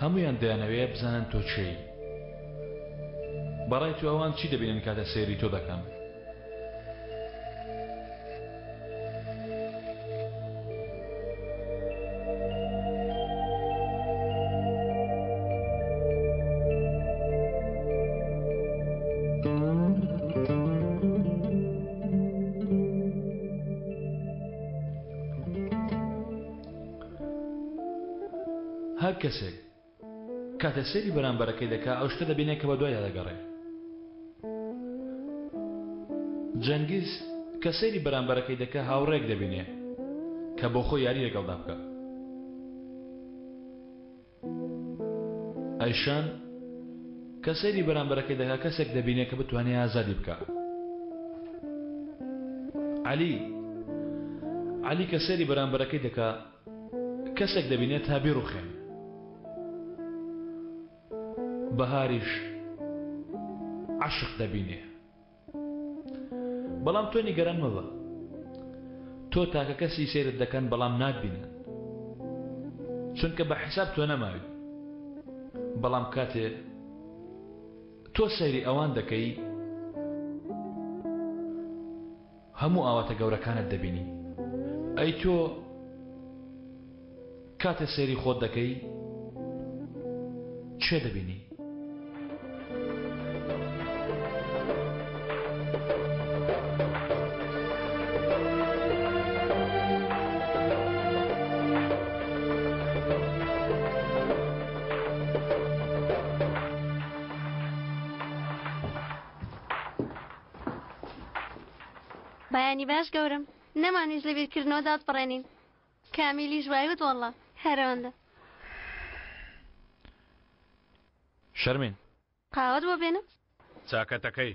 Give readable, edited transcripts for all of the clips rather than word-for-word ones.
هەموویان دەیانەوێ بزانن تۆ کێی. بەڕای تۆ ئەوان چی دەبینن کاتێ سەیری تۆ دەکەن؟ هەر کەسێک کاتێ سەیری بەرامبەرەکەی دەکا ئەو شتە دەبینێ کە بەدوایدا دەگەڕێ. جەنگیز کە سەیری بەرامبەرەکەی دەکا هاوڕێیەک دەبینێ کە بۆ خۆی یاری لەگەڵدا بکا. ئایشان کە سەیری بەرامبەرەکەی دەکا کەسێک دەبینێ کە بتوانێ ئازادی بکا. عەلی عەلی کە سەیری بەرامبەرەکەی دەکا کەسێک دەبینێت تا بیڕوخێنێ. بەهاریش عەشق دەبینێ. بەڵام تۆ نیگەران مەبە. تۆ تاکە کەسی سەیرت دەکەن بەڵام ناتبینن. چونکە بە حیساب تۆ نەماوی. بەڵام کاتێ تۆ سەیری ئەوان دەکەی هەموو ئاواتە گەورەکانت دەبینی. ئەی تۆ کاتێ سەیری خۆت دەکەی کێ دەبینی؟ بەیانی باش گەورەم نەمانویست لە بیرکردنەوە داتبڕێنین کامیلیش وای وت وەڵڵا هەر ئەوەندە. شەرمین. قاوەت بۆ بێنم؟ چاکەتەکەی.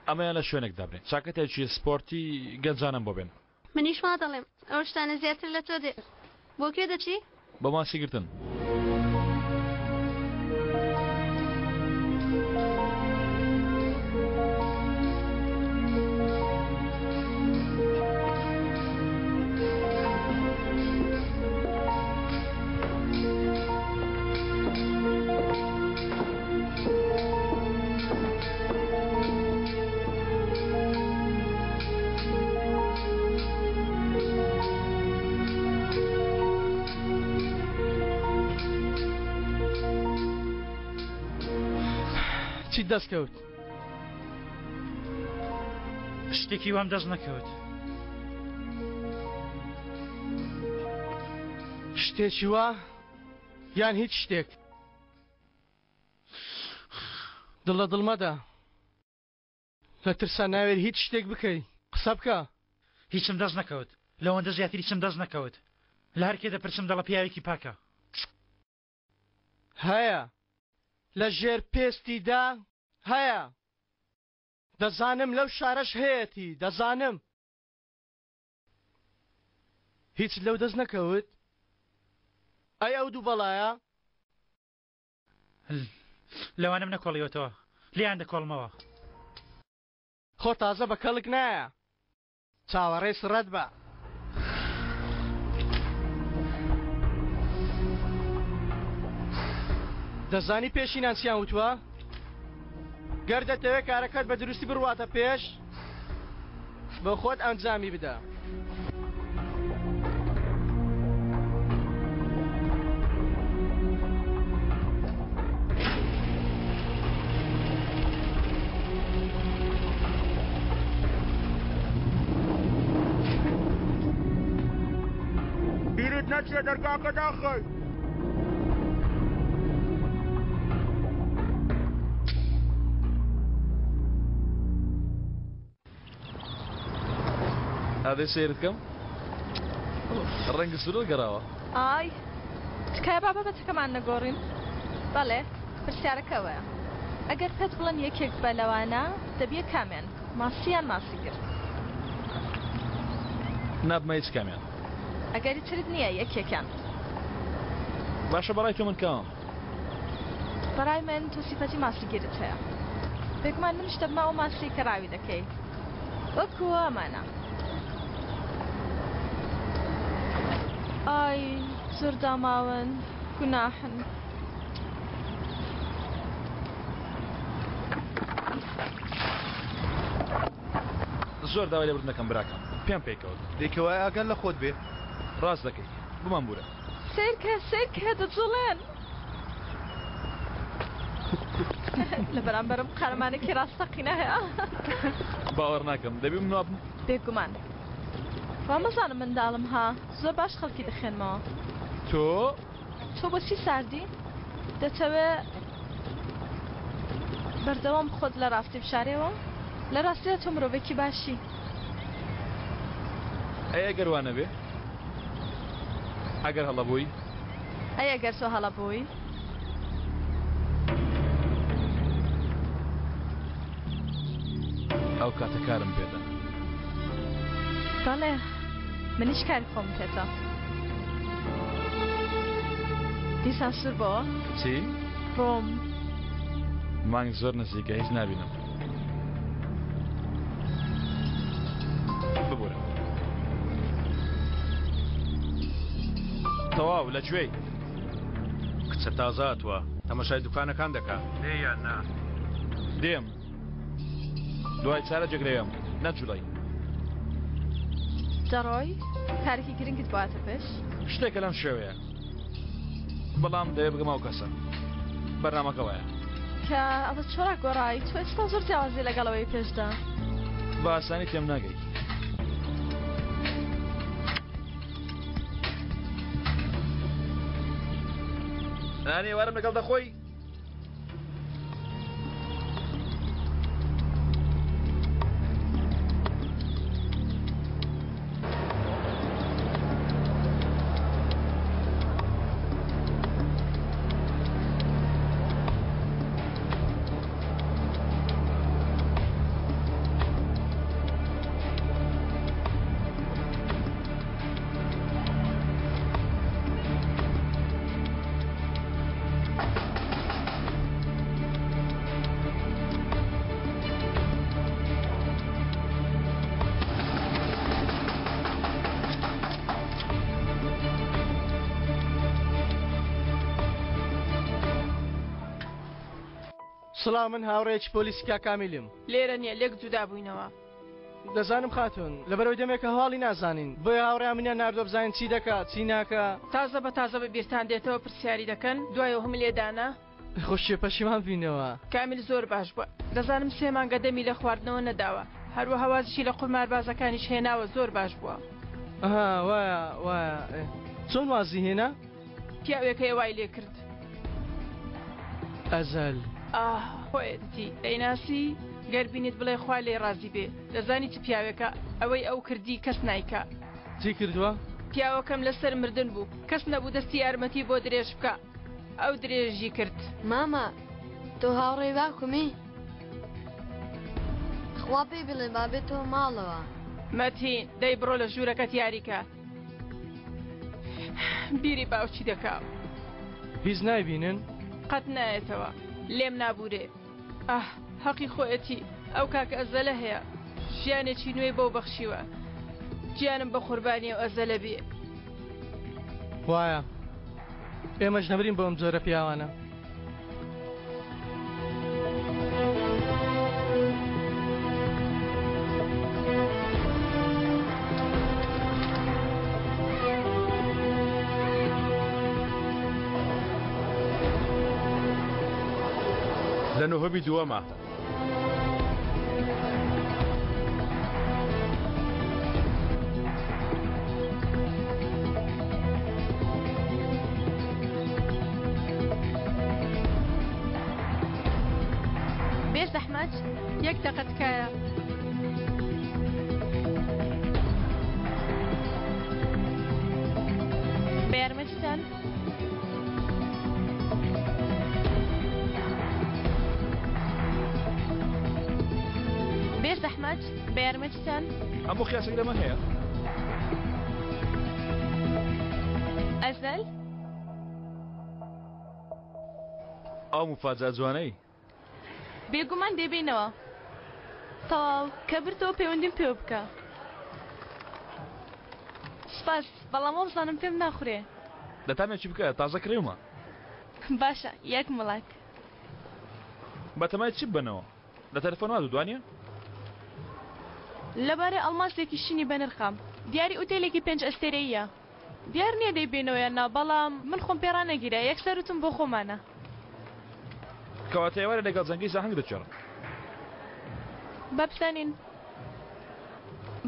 ئەمەیان لە شوێنێک دابنێ چاکەتێکی سپۆرتی گەنجانەم بۆ بێن. منیش وا دەڵێم ئەو شتانە زیاتر لە تۆ دێ. بۆ کوێ دەچی؟ بۆ ماسی گرتن. چیت دەست کەوت؟ شتێکی وام دەست نەکەوت. شتێکی وا یان هیچ شتێک؟ دڵ لە دڵ مەدە. لە ترسا ناوێری هیچ شتێک بکەی. قسە بکە. هیچم دەست نەکەوت. لەوەندە زیاتر هیچم دەست نەکەوت. لە هەر کێ دەپرسم دەڵێ پیاوێکی پاکە. هەیە. لە ژێر پێستیدا هەیە. دەزانم لەو شارەش هەیەتی. دەزانم. هیچت لەو دەست نەکەوت؟ ئەی ئەو دوو بەڵایە؟ لەوانەم نەکۆڵیوەتەوە، لێیان دەکۆڵمەوە. خۆ تازە بە کەڵک نایە، چاوەڕێی سڕەت بە. دەزانی پێشینان چیان وتووە؟ گەر دەتەوێ کارەکەت بە دروستی بڕواتە پێش، بۆ خۆت ئەنجامی بدە. بیرت نەچێ دەرگاکە داخەی. ئادەی سەیرت کەم ڕەنگی سوورت گەڕاوە. ئای تکایە با بابەتەکەمان نەگۆڕین. بەڵێ پرسیارەکە ئەوەیە ئەگەر پێت بڵێن یەکێک بە لەوانە دەبیە کامیان ماسی یان ماسیگر؟ نابمە هیچ کامیان. ئەگەری ترت نییە یەکێکیان. باشە بەڕای تۆ من کامم؟ بەڕای من تۆ سیفەتی ماسیگیرت هەیە. بێگومان منیش دەبمە ئەو ماسیەی کە ڕاوی دەکەی. وەکو ئەمانە. ئای زۆر داماون گوناحن. زۆر داوای لێبوردن دەکەم براکەم پێم پێکەوت. دەی کەوایە ئاگات لە خۆت بێ. ڕاست دەکەی بمان بورە. سەیرکە سەیرکە دەجوڵێن. لە بەرامبەرم قارەمانێکی ڕاستەقینە هەیە. باوەڕ ناکەم دەبی من وابم؟ بێگومان. وا مەزانە منداڵم ها زۆر باش خەڵکی دەخوێنمەوە. تۆ؟ تۆ بۆچی ساردی؟ دەتەوێ بەردەوام خۆت لە ڕاستی بشارێەوە؟ لە ڕاستیدا تۆ مرۆڤێکی باشی. ئەی ئەگەر وا نەبێ؟ ئەگەر هەڵە بووی؟ ئەی ئەگەر تۆ هەڵە بووی؟ ئەو کاتە کارم پێتە. بەڵێ منیش کاری خۆم پێتە. دیسان سوور بۆوە؟ چی؟ ڕۆم. مانگ زۆر نزیکە هیچ نابینم. ببورە. تەواو لە کوێی؟ کچە تازە هاتووە تەمەشای دوکانەکان دەکا. دێ یان نا؟ دێم. دوای چارەکێک لەوێم. نەجوڵێی. دەڕۆی؟ کارێکی گرنگت بۆ هاتە پێش؟ شتێکە لەم شێوەیە. بەڵام دەوێ بگەمە ئەو کەسە. بەرنامەکە وایە. کە ئەڵێ چۆرا گۆڕای؟ تۆ ئێستا زۆر جیاوازی لەگەڵ ئەوەی پێشدا. بە ئاسانی تێم ناگەی. نانی ئێوارەم لەگەڵ دەخۆی؟ سڵاو من هاوڕێیەکی پۆلیسی کاک کامیلم. لێرە نیە لێک جودا بووینەوە. دەزانم خاتوون، لەبەرئەوەی دەمێکە هەواڵی نازانین، بۆیە هاوڕێیان منیان ناردووە بزانین چی دەکا، چی ناکا. تازە بە تازە بە بیرتان دێتەوە پرسیاری دەکەن، دوای ئەوهم لێ دانا. خۆشیە پەشیمان بووینەوە. کامیل زۆر باش بووە، دەزانم سێ مانگە دەمی لە خواردنەوە نەداوە، هەروەها وازیشی لە قوماربازەکانیش هێناوە، زۆر باش بووە. ئەها وایە وایە، چۆن وازی هێنا؟ پیاوێک هەیە وای لێ کرد. ئەزەل. ئاه خۆیەتی دەیناسی؟ گەر بینیت بڵێ خوا لێی ڕازی بێ. دەزانی چ پیاوێکە؟ ئەوەی ئەو کردی کەس نایکا. چی کردوە؟ پیاوەکەم لەسەر مردن بوو کەس نەبوو دەستی یارمەتی بۆ درێژ بکا ئەو درێژی کرد. مامە تۆ هاوڕێی باوکمی؟ خوا پێی بڵێ با بێتەوە ماڵەوە. مەتین دەی بڕۆ لە ژوورەکەت یاریکە. بیری باوکی دەکا. هیچ نایبینن؟ قەت نایەتەوە لێم نابورێ. ئاه هەقی خۆیەتی ئەو کاکە ئەزەلە هەیە ژیانێکی نوێی بەو بەخشیوە گیانم بە قوربانی ئەو ئەزەلە بێ. وایە ئێمەش نەمرین بۆ ئەم جۆرە پیاوانە. لە نهۆمی دووەمە. بێ زەحمەت یەک دەقە تکایە. بە یارمەتیتان. بێ زەحمەت بە یارمەتیتان. هەموو خیاسێک لەمە هەیە. ئەزەل. ئەو موفاجا جوانەی. بێگومان دەیبەینەوە. تەواو کە بردەوە پەیوەندیم پێوە بکە. سپاس. بەڵام وابزانم پێم ناخورێ. دە تامێکی بکە تازە کڕیومە. باشە یەک مڵک. بەتەمای چی ببەنەوە؟ لە تەلەفۆن وات وانیە؟ لەبارەی ئەڵماسێکی شینی بەنرخە. دیاری ئوتێلێکی پێنج ئەستێرەییە. دیار نییە دەیبەینەوە یان نا، بەڵام من خۆم پێ ڕانەگیرا، یەکسەر وتم بۆ خۆمانە. کەواتە ئێوارێ لەگەڵ جەنگیز ئاهەنگ دەگێڕن. با بزانین.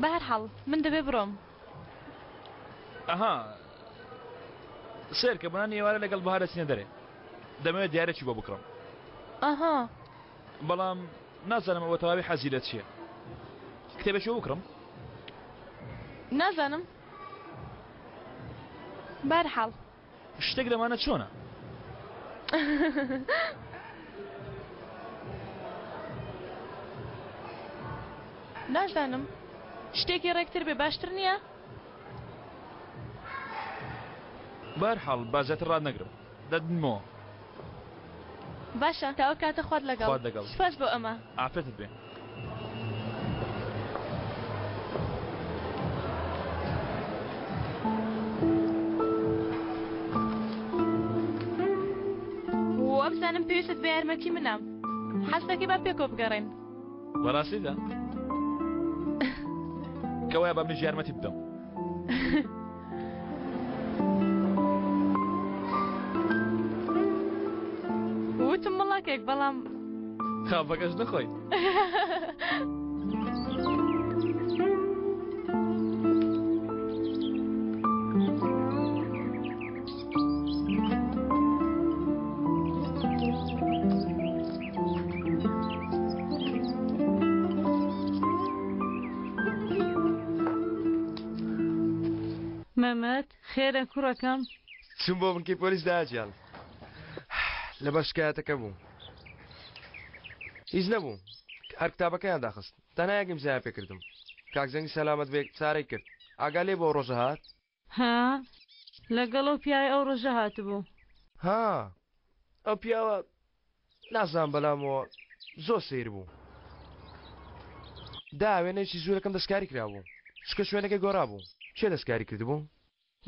بەهەرحاڵ من دەبێ بڕۆم. ئەها سەیرکە بۆ نانی ئێوارە لەگەڵ بەهار دەچینە دەرێ. دەمەوێت دیارێکی بۆ بکڕم. ئەها. بەڵام نازانم ئەوە تەواوی حەزی لە چییە. کتێبێکی بۆ بکڕم؟ نازانم. بەهەرحاڵ. شتێک لەمانە چۆنە؟ نازانم. شتێکی ڕێکتر بێ باشتر نییە؟ بەهەرحاڵ با زیاتر ڕات نەگرم. دەتبینمەوە. باشە تا ئەو کاتە خوات لەگەڵ. خوات لەگەڵ. سوپاس بۆ ئەمە. عافێتت بێ. وابزانم پێویستت بە یارمەتی منە. حەز دەکەی با پێکەوە بگەڕێین. بەڕاستیدا؟ کەوایە با منیش یارمەتی بدەم. وتم مڵاکێک بەڵام خاپەکەش نەخۆی. مەمەد، خێرە کوڕەکەم؟ چووم بۆ بنکەی پۆلیس دایە گیان. لەبەر شکایەتەکە بوو. هیچ نەبوو. هەر کتابەکەیان داخست. تەنها یەک ئیمزایان پێ کردم. کاک جەنگی سەلامەت بێ چارەی کرد. ئاگا لێ بوو ئەو ڕۆژە هات؟ ها؟ لەگەڵ ئەو پیاوەی ئەو ڕۆژە هاتبوو. ها، ئەو پیاوە نازانم بەلامەوە زۆر سەیر بوو. دا وێنەیەکی ژوورەکەم دەستکاری کرابوو. چونکە شوێنەکەی گۆڕابوو. کێ دەستکاری کردبوو؟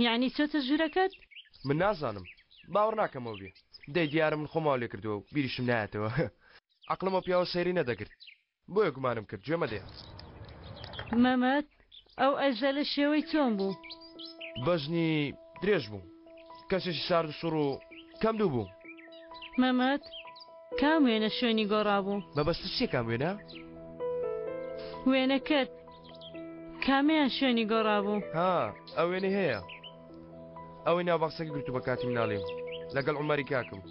یەعنی چۆتە ژوورەکەت؟ من نازانم. باوەڕ ناکەم ئەو بێ. دەی دیارە من خۆم واو لێکردووە و بیریشم نایەتەوە. عەقڵم ئەو پیاوە سەیری نەدەگرت. بۆیە گومانم کرد گوێ مەدەیە. مەمەد، ئەو ئەژەلە شێوەی چۆن بوو؟ بەژنی درێژ بوو. کەسێکی سارد و سوڕ و کەم دوو بوو. مەمەد، کام وێنە شوێنی گۆڕابوو؟ مەبەستت چییە کام وێنە؟ وێنەکەت، کامیان شوێنی گۆڕابوو؟ ها، ئەو وێنەی هەیە. ئەوەی ناو باخچەکە گرتوو بە کاتی مناڵیم لەگەڵ عومەری کاکم.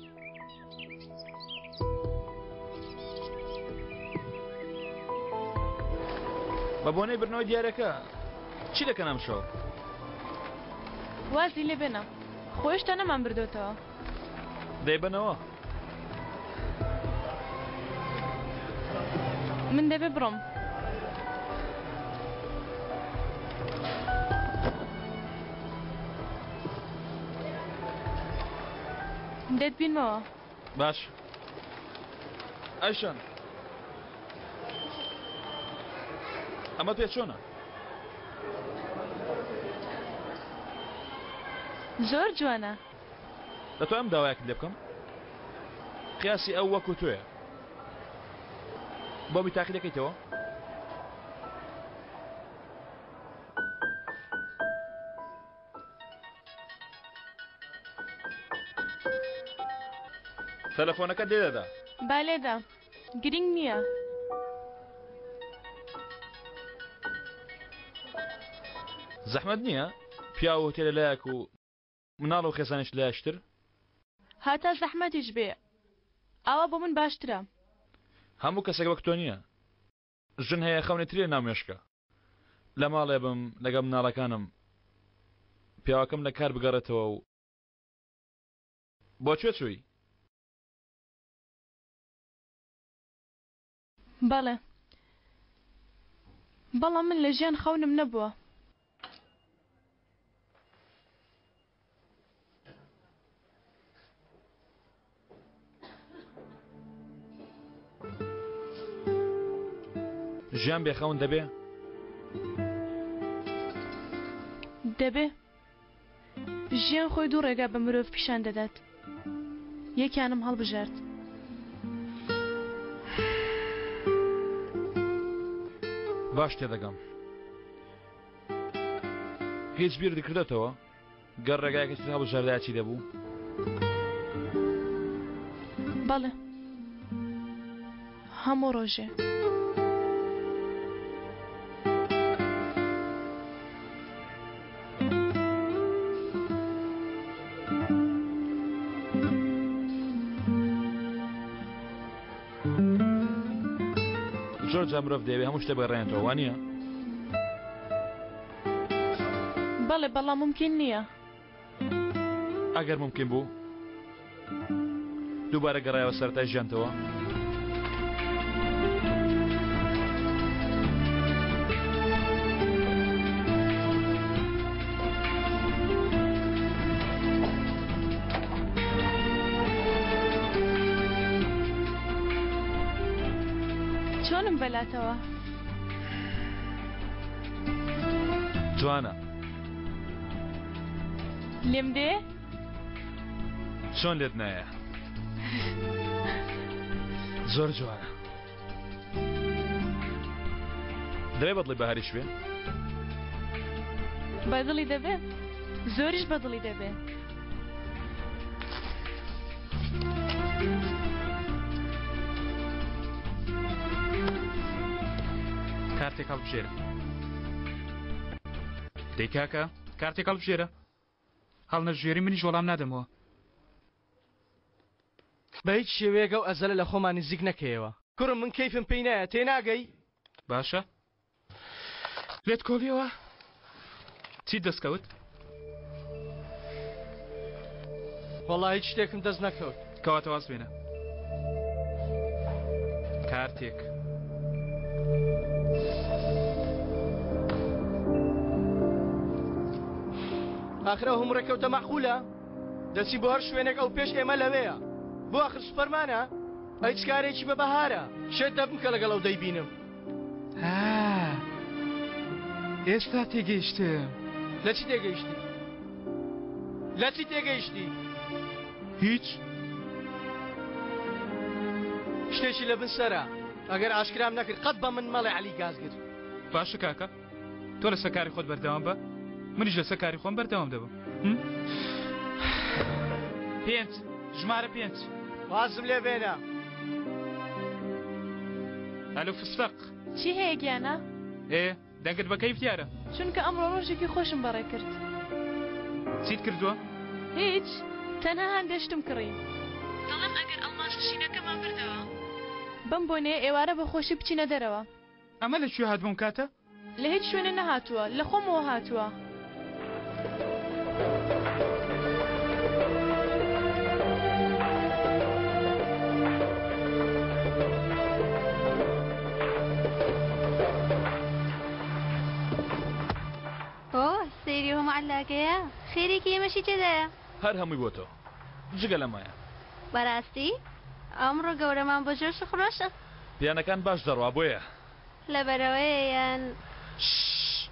بە بۆنەی بردنەوەی دیارەکە چی دەکەن ئەمشەو؟ وازی لێ بێنە خۆ هێشتا نەمان بردۆتەوە. دەیبەنەوە. من دەبێ بڕۆم. دەتبینمەوە. باش ئایشان ئەمە پێ چۆنە؟ زۆر جوانە. دەتوانم داوایەکت لێ بکەم؟ قیاسی ئەو وەکو تۆیە. بۆمی تاقی دەکەیتەوە؟ تەلەفۆنەکەت لێ دەدا. با لێدا گرینگ نییە. زەحمەت نییە پیاو و هۆتێلە لایەک و مناڵ و خێزانیش لایەکی تر؟ هەتا زەحمەتیش بێ ئاوا بۆ من باشترە. هەموو کەسێک وەک تۆ نییە. ژن هەیە خەونی تری لەناو مێشکە. لە ماڵێ بم لەگەڵ مناڵەکانم پیاوەکەم لە کار بگەڕێتەوە و بۆ کوێ چووی؟ بەڵێ بەڵام من لە ژیان خەونم نەبووە. ژیان بێ خەون دەبێ؟ دەبێ. ژیان خۆی دوو ڕێگا بە مرۆڤ پیشان دەدات. یەکیانم هەڵبژارد. باش تێدەگەم. هیچ بیرت کردۆتەوە گەر ڕێگایەکی تر هەڵبژاردایە چی دەبوو؟ بەڵێ. هەموو ڕۆژێ. زۆر جار مرۆڤ دەیەوێ هەموو شتێک بگەڕێنێتەوە وانییە؟ بەڵێ بەڵام مومکین نییە. ئەگەر مومکین بوو دووبارە گەڕایەوە سەرەتای ژیانتەوە؟ چۆنم بەلاتەوە؟ جوانە. لێم دێ؟ چۆن لێت نایە؟ زۆر جوانە. دەبێ بەدڵی بەهاریش بێ؟ بەدڵی دەبێ، زۆریش بەدڵی دەبێ. کارتێک هەڵبژێرە. دەی کاکە کارتێک هەڵبژێرە. هەڵنەژێری منیش وەڵام نادەمەوە. بە هیچ شێوەیەک ئەو ئەزەلە لە خۆمان نزیک نەکەیەوە. کوڕم من کەیفم پێی نایە تێناگەی؟ باشە لێت کۆڵیەوە چیت دەست کەوت؟ وەڵا هیچ شتێکم دەست نەکەوت. کەواتە واز بێنە. کارتێک. ئاخر ئەو هەموو ڕێکەوتە مەعقولە؟ دەچین بۆ هەر شوێنێک ئەو پێش ئێمە لەوێیە. بۆ ئاخر سوپەرمانە؟ ئەی چ کارێکی بە بەهارە؟ شێت دەبم کە لەگەڵ ئەو دەیبینم. ها ئێستا تێگەیشتم. لە چی تێگەیشتی؟ لە چی تێگەیشتی؟ هیچ. شتێکی لە بن سەرە. ئەگەر ئاشکرام نەکرد قەت بە من مەڵێ عەلی گازگر. باشە کاکە تۆ لەسەر کاری خۆت بەردەوام بە منیش لەسەر کاری خۆم بەردەوام دەبم. پێنج ژمارە پێنج. وازم لێ بێنە. ئەلو فستەق. چی هەیە گیانە؟ ئێ دەنگت بە کەیف دیارە. چونکە ئەمڕۆ ڕۆژێکی خۆشم بەڕێ کرد. چیت کردووە؟ هیچ، تەنها هەندێ شتم کڕی. دەڵێم ئەگەر ئەڵماسە شینەکەمان بردەوە. بەم بۆنەیە ئێوارە بە خۆشی بچینە دەرەوە. ئەمە لە کوێ هات بۆم کاتە؟ لە هیچ شوێنێ نەهاتووە، لە خۆمەوە هاتووە. ئۆ سەیری ئەو مەعلاگەیە خێرێکی ئێمەشی تێدایە. هەر هەمووی بۆ تۆ جگە لە مایە. بەراستی ئەمڕۆ گەورەمان بۆ جۆش و خرۆشە. پیانەکان باش دەڕوا بۆیە. لەبەرئەوەیە یان. شش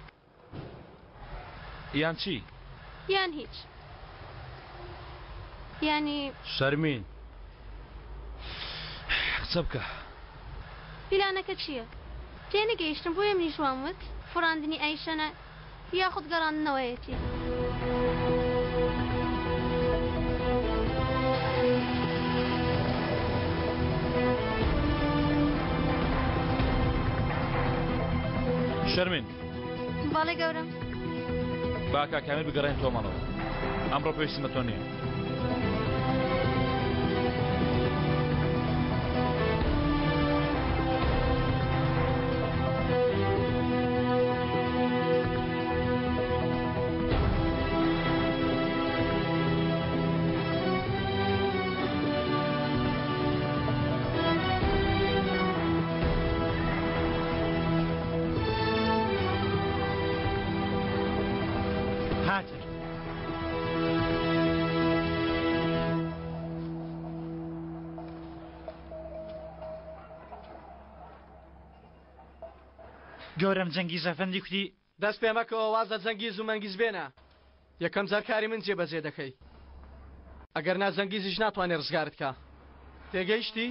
یان چی؟ یان هیچ یانی. شەرمین قسە بکە. پیلانەکە چییە؟ تێنەگەیشتم بۆیە منیش وام وت فڕاندنی ئایشەنە یاخود گەڕاندنەوەیەتی. شەرمین. بەڵێ گەورەم. با کاک کامیل بگەڕێنیتەوە ماڵەوە. ئەمڕۆ پێویستم بە تۆ نییە. هاتن. گەورەم جەنگیز ئەفەندی کوتی. دەست پێ مەکەوە واز لە جەنگیز و مەنگیز بێنە. یەکەم جار کاری من جێبەجێ دەکەی. ئەگەر نا زەنگیزیش ناتوانێ ڕزگارت کا. تێگەیشتی؟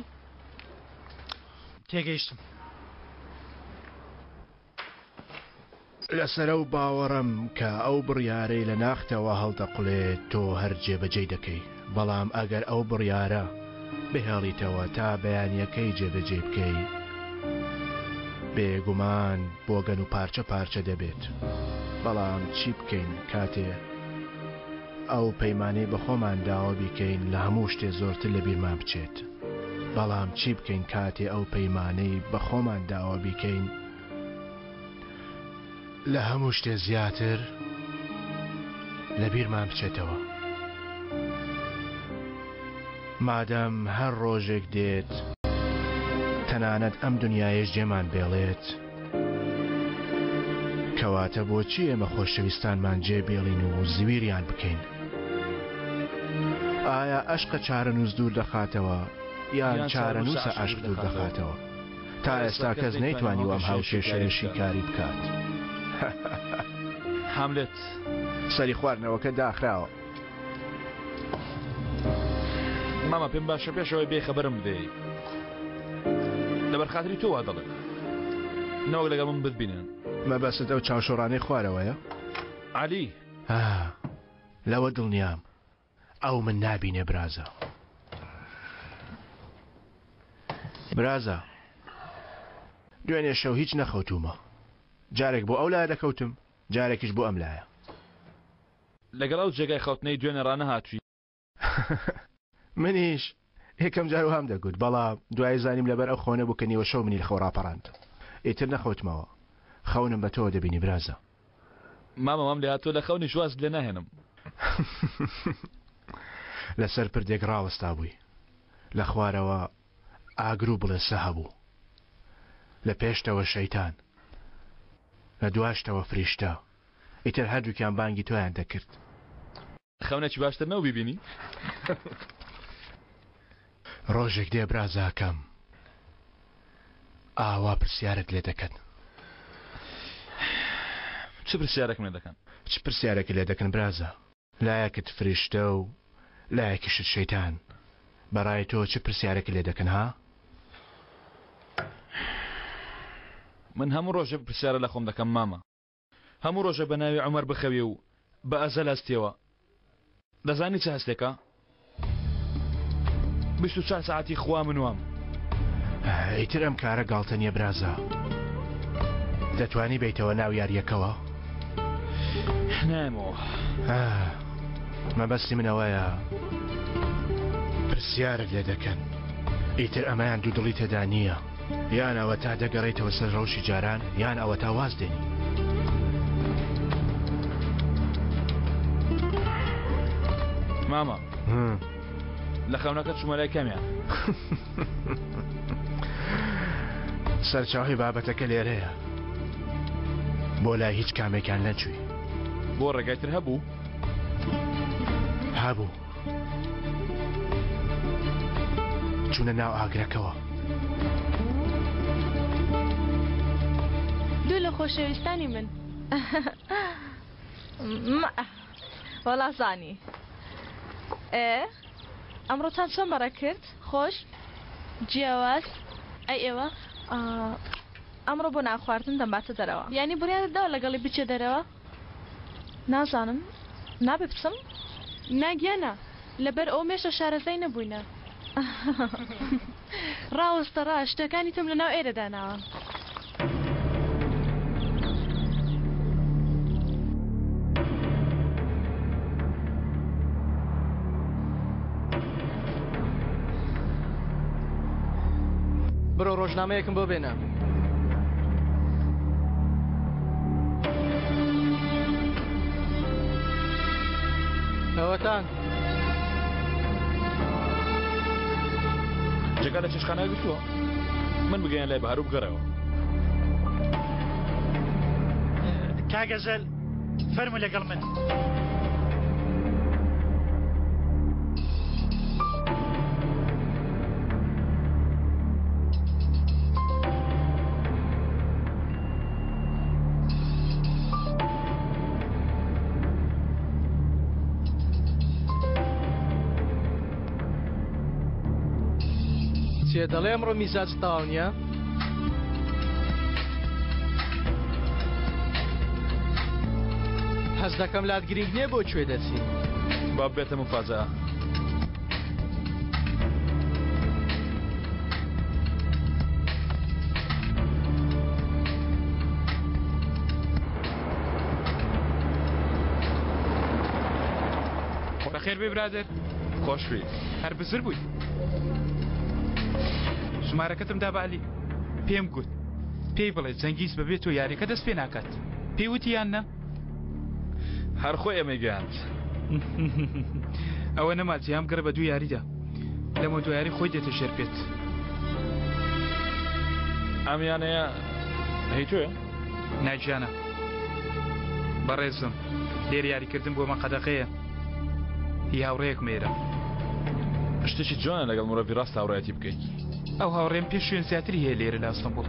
تێگەیشتم. لەسەر ئەو باوەڕەم کە ئەو بڕیارەی لە ناختەوە هەڵدەقوڵێ تۆ هەر جێبەجێی دەکەی، بەڵام ئەگەر ئەو بڕیارە بهێڵیتەوە تا بەیانییەکەی جێبەجێی بکەی، بێگومان بۆگەن و پارچە پارچە دەبێت. بەڵام چی بکەین کاتێ ئەو پەیمانەی بە خۆمان داوە بیکەین لە هەموو شتێ زۆرتر لە بیرمان بچێت؟ بەڵام چی بکەین کاتێ ئەو پەیمانەی بە خۆمان داوە بیکەین لە هەموو شتێ زیاتر لە بیرمان بچێتەوە؟ مادام هەر ڕۆژێک دێت تەنانەت ئەم دنیایەش جێمان بێڵێت، کەواتە بۆچی ئێمە خۆشەویستانمان جێ بێڵین و زویریان بکەین؟ ئایا ئەشقە چارەنووس دوور دەخاتەوە یان چارەنووسە ئەشق دوور دەخاتەوە؟ تا ئێستا کەس نەیتوانیوە ئەم هاوکێشەیە شیکاری بکات. هاملێت. سەری خواردنەوەکە داخراوە. مامە پێم باشە پێشەوەی بێ خەبەرم بدەی لەبەر خاتری تۆ وا دەڵێم نەوەک لەگەڵ من بتبینن. مەبەستت ئەو چاوشۆڕانەی خوارەوەیە؟ عەلی. ئا لەوە دڵنیام ئەو من نابینێ برازا. برازا دوێنێ شەو هیچ نەخەوتوومە جارێک بۆ ئەو لایە دەکەوتم جارێکیش بۆ ئەم لایە. لەگەڵ ئەو جێگای خەوتنەی دوێنێ ڕانەهاتووی. منیش یەکەم جار وام دەگوت، بەڵام دوایی زانیم لەبەر ئەو خەونە بوو کە نیوە شەو منی لە خەو ڕاپەڕاند. ئیتر نەخەوتمەوە. خەونم بە تۆوە دەبینی برازا. مامە وام لێهاتووە لە خەونیش وازت لێ ناهێنم. لەسەر پردێک ڕاوەستابووی. لە خوارەوە ئاگر و بڵێسە هەبوو. لە پێشتەوە شەیتان. لە دواشتەوە فریشتە. ئیتر هەردووکیان بانگی تۆیان دەکرد. خەونێکی باشتر نەبوو بیبینی؟ ڕۆژێک دێ برازاکەم ئاوا پرسیارت لێ دەکەن. چ پرسیارێکم لێ دەکەن؟ چ پرسیارێکت لێ دەکەن برازا؟ لایەکت فریشتە و لایەکیشت شەیتان، بەڕای تۆ چ پرسیارێکت لێ دەکەن ها؟ من هەموو ڕۆژێک پرسیارە لە خۆم دەکەم مامە. هەموو ڕۆژێ بە ناوی عومەر بخەوی و بە ئەزەل هەستیەوە دەزانی چ هەستێکە؟ 24 سەعاتی خوا من وام. ئیتر ئەم کارە گاڵتە نییە برازا. دەتوانی بێیتەوە ناو یارییەکەوە؟ نایەمەوە. مەبەستی من ئەوەیە پرسیارت لێ دەکەن. ئیتر ئەمەیان دوودڵی تێدا نییە. یان ئەوەتا دەگەڕێیتەوە سەر ڕەوشی جاران یان ئەوەتا واز دێنی. مامە لە خەونەکە چوومە لای کامیان؟ سەرچاوەی بابەتەکە لێرەیە. بۆ لای هیچ کامێکیان نەچووی. بۆ ڕێگای تر هەبوو؟ هەبوو. چوونە ناو ئاگرەکەوە. دوو لە خۆشەویستانی من. وەڵا زانی. ئێ ئەمڕۆتان چۆن بەڕێ کرد؟ خۆش جیاواز ئەی ئێوە؟ ئەمڕۆ بۆ نانخواردن دەمباتە دەرەوە. یانی بڕیارت داوە لەگەڵی بچیە دەرەوە؟ نازانم نابێ بچم؟ نا گیانە لەبەر ئەوە مێشە شارەزای نەبووینە. ڕاوەستە ڕا شتەکانی تۆم لەناو ئێرە داناوە. بڕۆ ڕۆژنامەیەکم بۆ بێنە. ئەوەتان. جێگا لە چێشتخانە گرتووە؟ من بگەیەن لای بەهار و بگەڕێوە. کاک ئەزەل فەرموو لەگەڵ من. چیە دەڵێ ئەمڕۆ میزاجت تەواو نییە؟ هەست دەکەم لات گرینگ نییە بۆ کوێ دەچین. با ببێتە موفاجەئە. بەخێر بێ برادەر. خۆشبی. هەر بزر بووی. ژمارەکەتم دا بە عەلی. پێم گوت پێی بڵێ جەنگیز بەبێ تۆ یاریەکە دەست پێ ناکات. پێی وتی یان نا؟ هەر خۆی ئەمەی گەیاند. ئەوە نەما جیام گڕ بە دوو یاریدا. لەمە دو یاری خۆی دێتە ژێر پێت. ئەم یانەیە هی تۆیە؟ نا گیانە. بەڕێزم لێرە یاریکردن بۆ من قەدەغەیە. هی هاوڕێیەکم ئێرە. شتێکی جوانە لەگەڵ مرۆڤی ڕاست هاوڕێیەتی بکەیت. ئەو هاوڕێم پێ شوێن زیاتری هەیە لێرە لە ئەستەنبوڵ.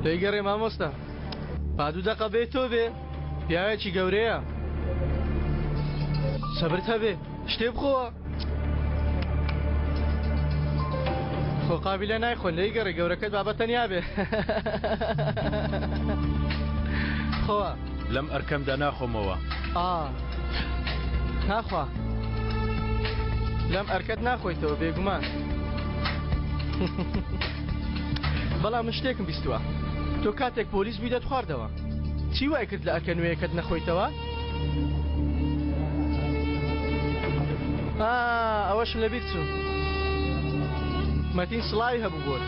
لێی گەڕێ مامۆستا با دوو دەقە بێ تۆ بێ پیاوێکی گەورەیە سەبرت هەبێ شتێ بخۆوە خۆ قابیلە نایخۆن لێی گەڕێ گەورەکەت با بە تەنیا بێ خۆوە لەم ئەرکەمدا ناخۆمەوە. ئا ناخوا لەم ئەرکەت ناخۆیتەوە بێگومان بەڵام من شتێکم بیستووە تۆ کاتێک پۆلیس بووی دەتخواردەوە چی وای کرد لە ئەرکە نوێیەکەت نەخۆیتەوە؟ ئا ئەوەشم لەبیر چوو مەتین سڵاوی هەبوو بۆت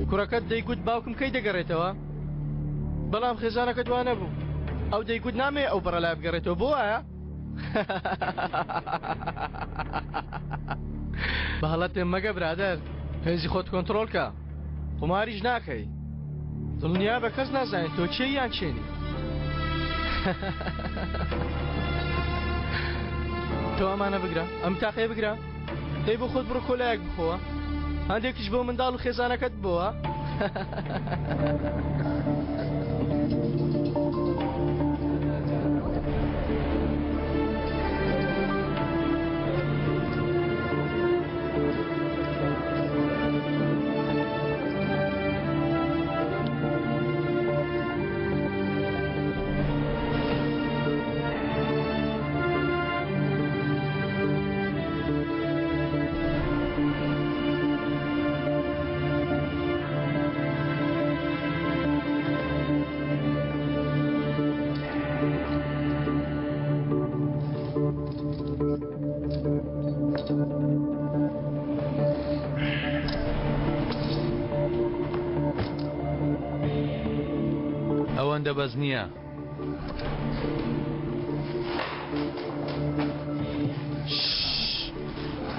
کوڕەکەت دەیگوت باوکم کەی دەگەڕێتەوە بەڵام خێزانەکەت وا نەبوو ئەو دەیگوت نامەیە ئەو بەڕەلا بگەڕێتەوە بۆ وایە بە هەڵە تێم مەگە برادەر هێزی خۆت کۆنتڕۆڵ کە قوماریش ناکەی دڵنیابە کەس نازانێت تۆ کێی یان کێنی. تۆ ئەمانە بگرە ئەم تاقەیە بگرە دەی بۆ خۆت بڕۆ کۆلایەک بخۆوە هەندێکیش بۆ منداڵ و خێزانەکەت بۆوە. ئەوەندە بەس نییە.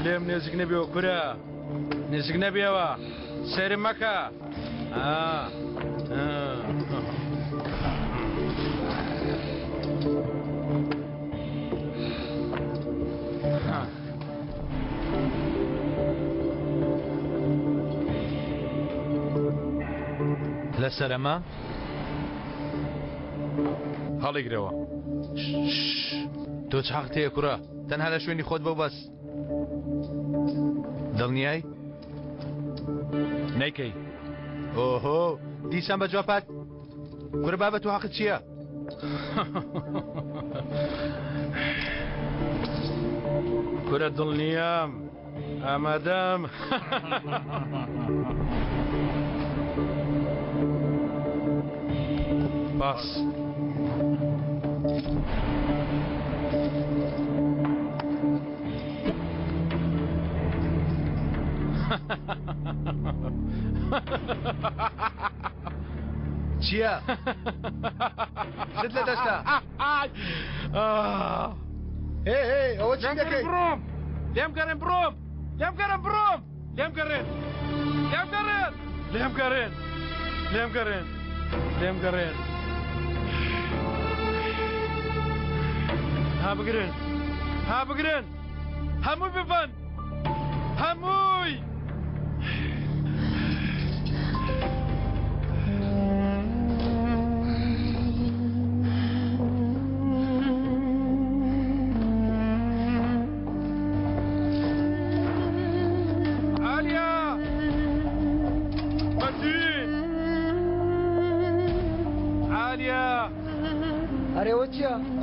لێم نێزیک نەبیەوە کورە نێزیک نەبیەوە سەیرم مەکە. لەسەر ئەمە هەڵیگرەوە تۆ چ حەقت هەیە کوڕە تەنها لە شوێنی خۆت بۆ بەس دڵنیای نەیکەی ئۆهۆ دیسان بە جواب هات کورە بابە تۆ حەقت چییە؟ کورە دڵنیام ئامادەم. پاس. چییە؟ چت لە دەستە؟ هێ هێ ئەوە چی دەکەی؟ بڕۆم لێم گەڕێن بڕۆم لێم گەڕێن بڕۆم لێم گەڕێن لێم گەڕێن لێم گەڕێن لێم گەڕێن لێم گەڕێن ها بگرن ها بگرن هەمووی ببەن هەمووی.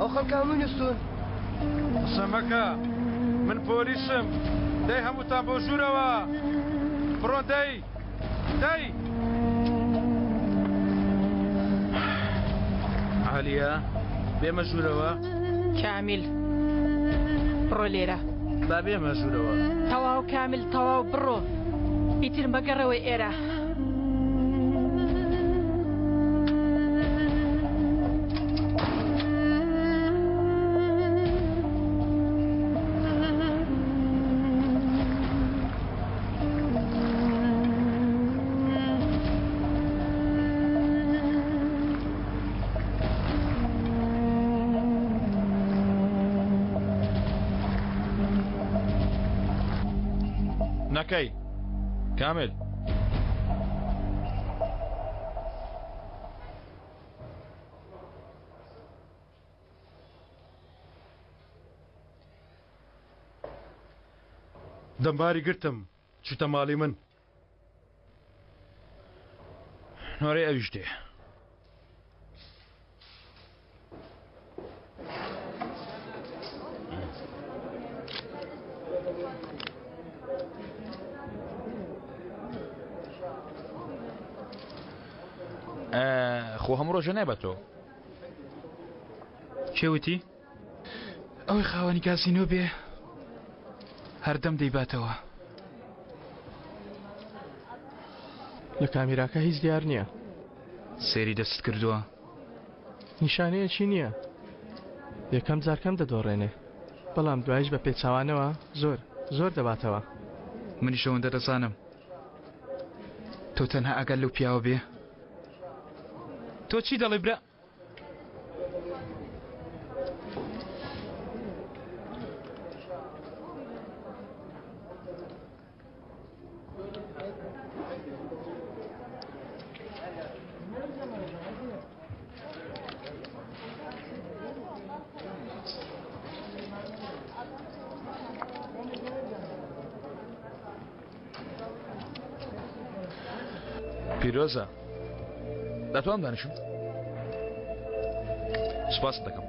ئەو خەڵکە هەمووی نوستوون. قسە مەکە من پۆلیسم دەی هەمووتان بۆ ژوورەوە بڕۆن دەی دەی. عالیە بێمە ژوورەوە؟ کامیل بڕۆ لێرە. با بێمە ژوورەوە. تەواو کامیل تەواو بڕۆ ئیتر مەگەڕەوە ئێرە. نەکەی کامل. دەمباری گرتم چوتە ماڵی من. نۆرەی ئەویش دێ. خۆ هەموو ڕۆژە نایباتەوە. کێ وتی؟ ئەوەی خاوەنی کازینۆ بێ هەردەم دەیباتەوە. لە کامیراکە هیچ دیار نییە. سەیری دەستت کردووە؟ نیشانەیەکی نییە. یەکەم جار کەم دەدۆڕێنێ، بەڵام دوایش بە پێچەوانەوە زۆر، زۆر دەباتەوە. منیش ئەوەندە دەزانم. تۆ تەنها ئاگات لەو پیاوە بێ. تۆ چی دەڵێی برا؟ پیرۆزە دەتوانم دانیشم سپاست دەکەم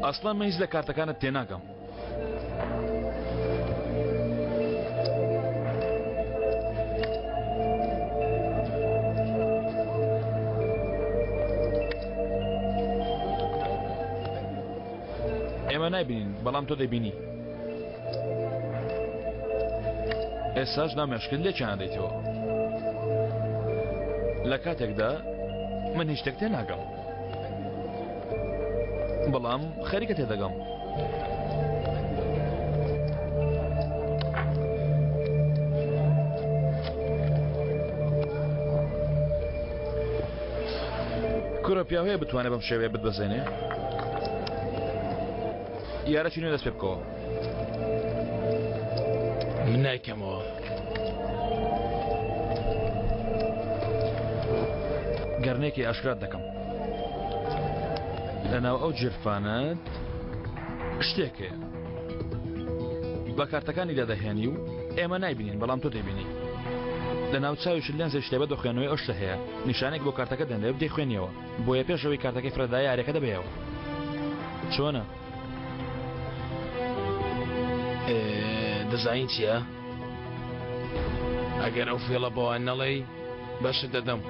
ئەسڵەن من هیچ لە کارتەکانت تێناگەم ئێمە نایبینین بەڵام تۆ دەبینی ئێستاش ناو مێشکت لێکیان دەیتەوە لە کاتێکدا من هیچ شتێک تێناگەم بەڵام خەریکە تێدەگەم کورە پیاو هەیە بتوانێت بەم شێوەیە بتبەزێنێ یارەکی نوێ دەست پێ بکەوە. من نایکەمەوە. گەرنێکی ئاشکرات دەکەم. لەناو ئەو جرفانەت شتێک هەیە. بە کارتەکانی دادەهێنی و ئێمە نایبینین بەڵام تۆ دەیبینی. لە ناو چاویشت لێنزێکی تایبەت بە خوێندنەوەی ئەو شتە هەیە. نیشانێک بۆ کارتەکە دەنرێ و دەیخوێنیەوە. بۆیە پێش ئەوەی کارتەکەی فرەدایە یاریەکە دەبەیەوە. چۆنە؟ دەزانی چییە؟ ئەگەر ئەو فێڵە بەوان نەڵێی بەشت دەدەم.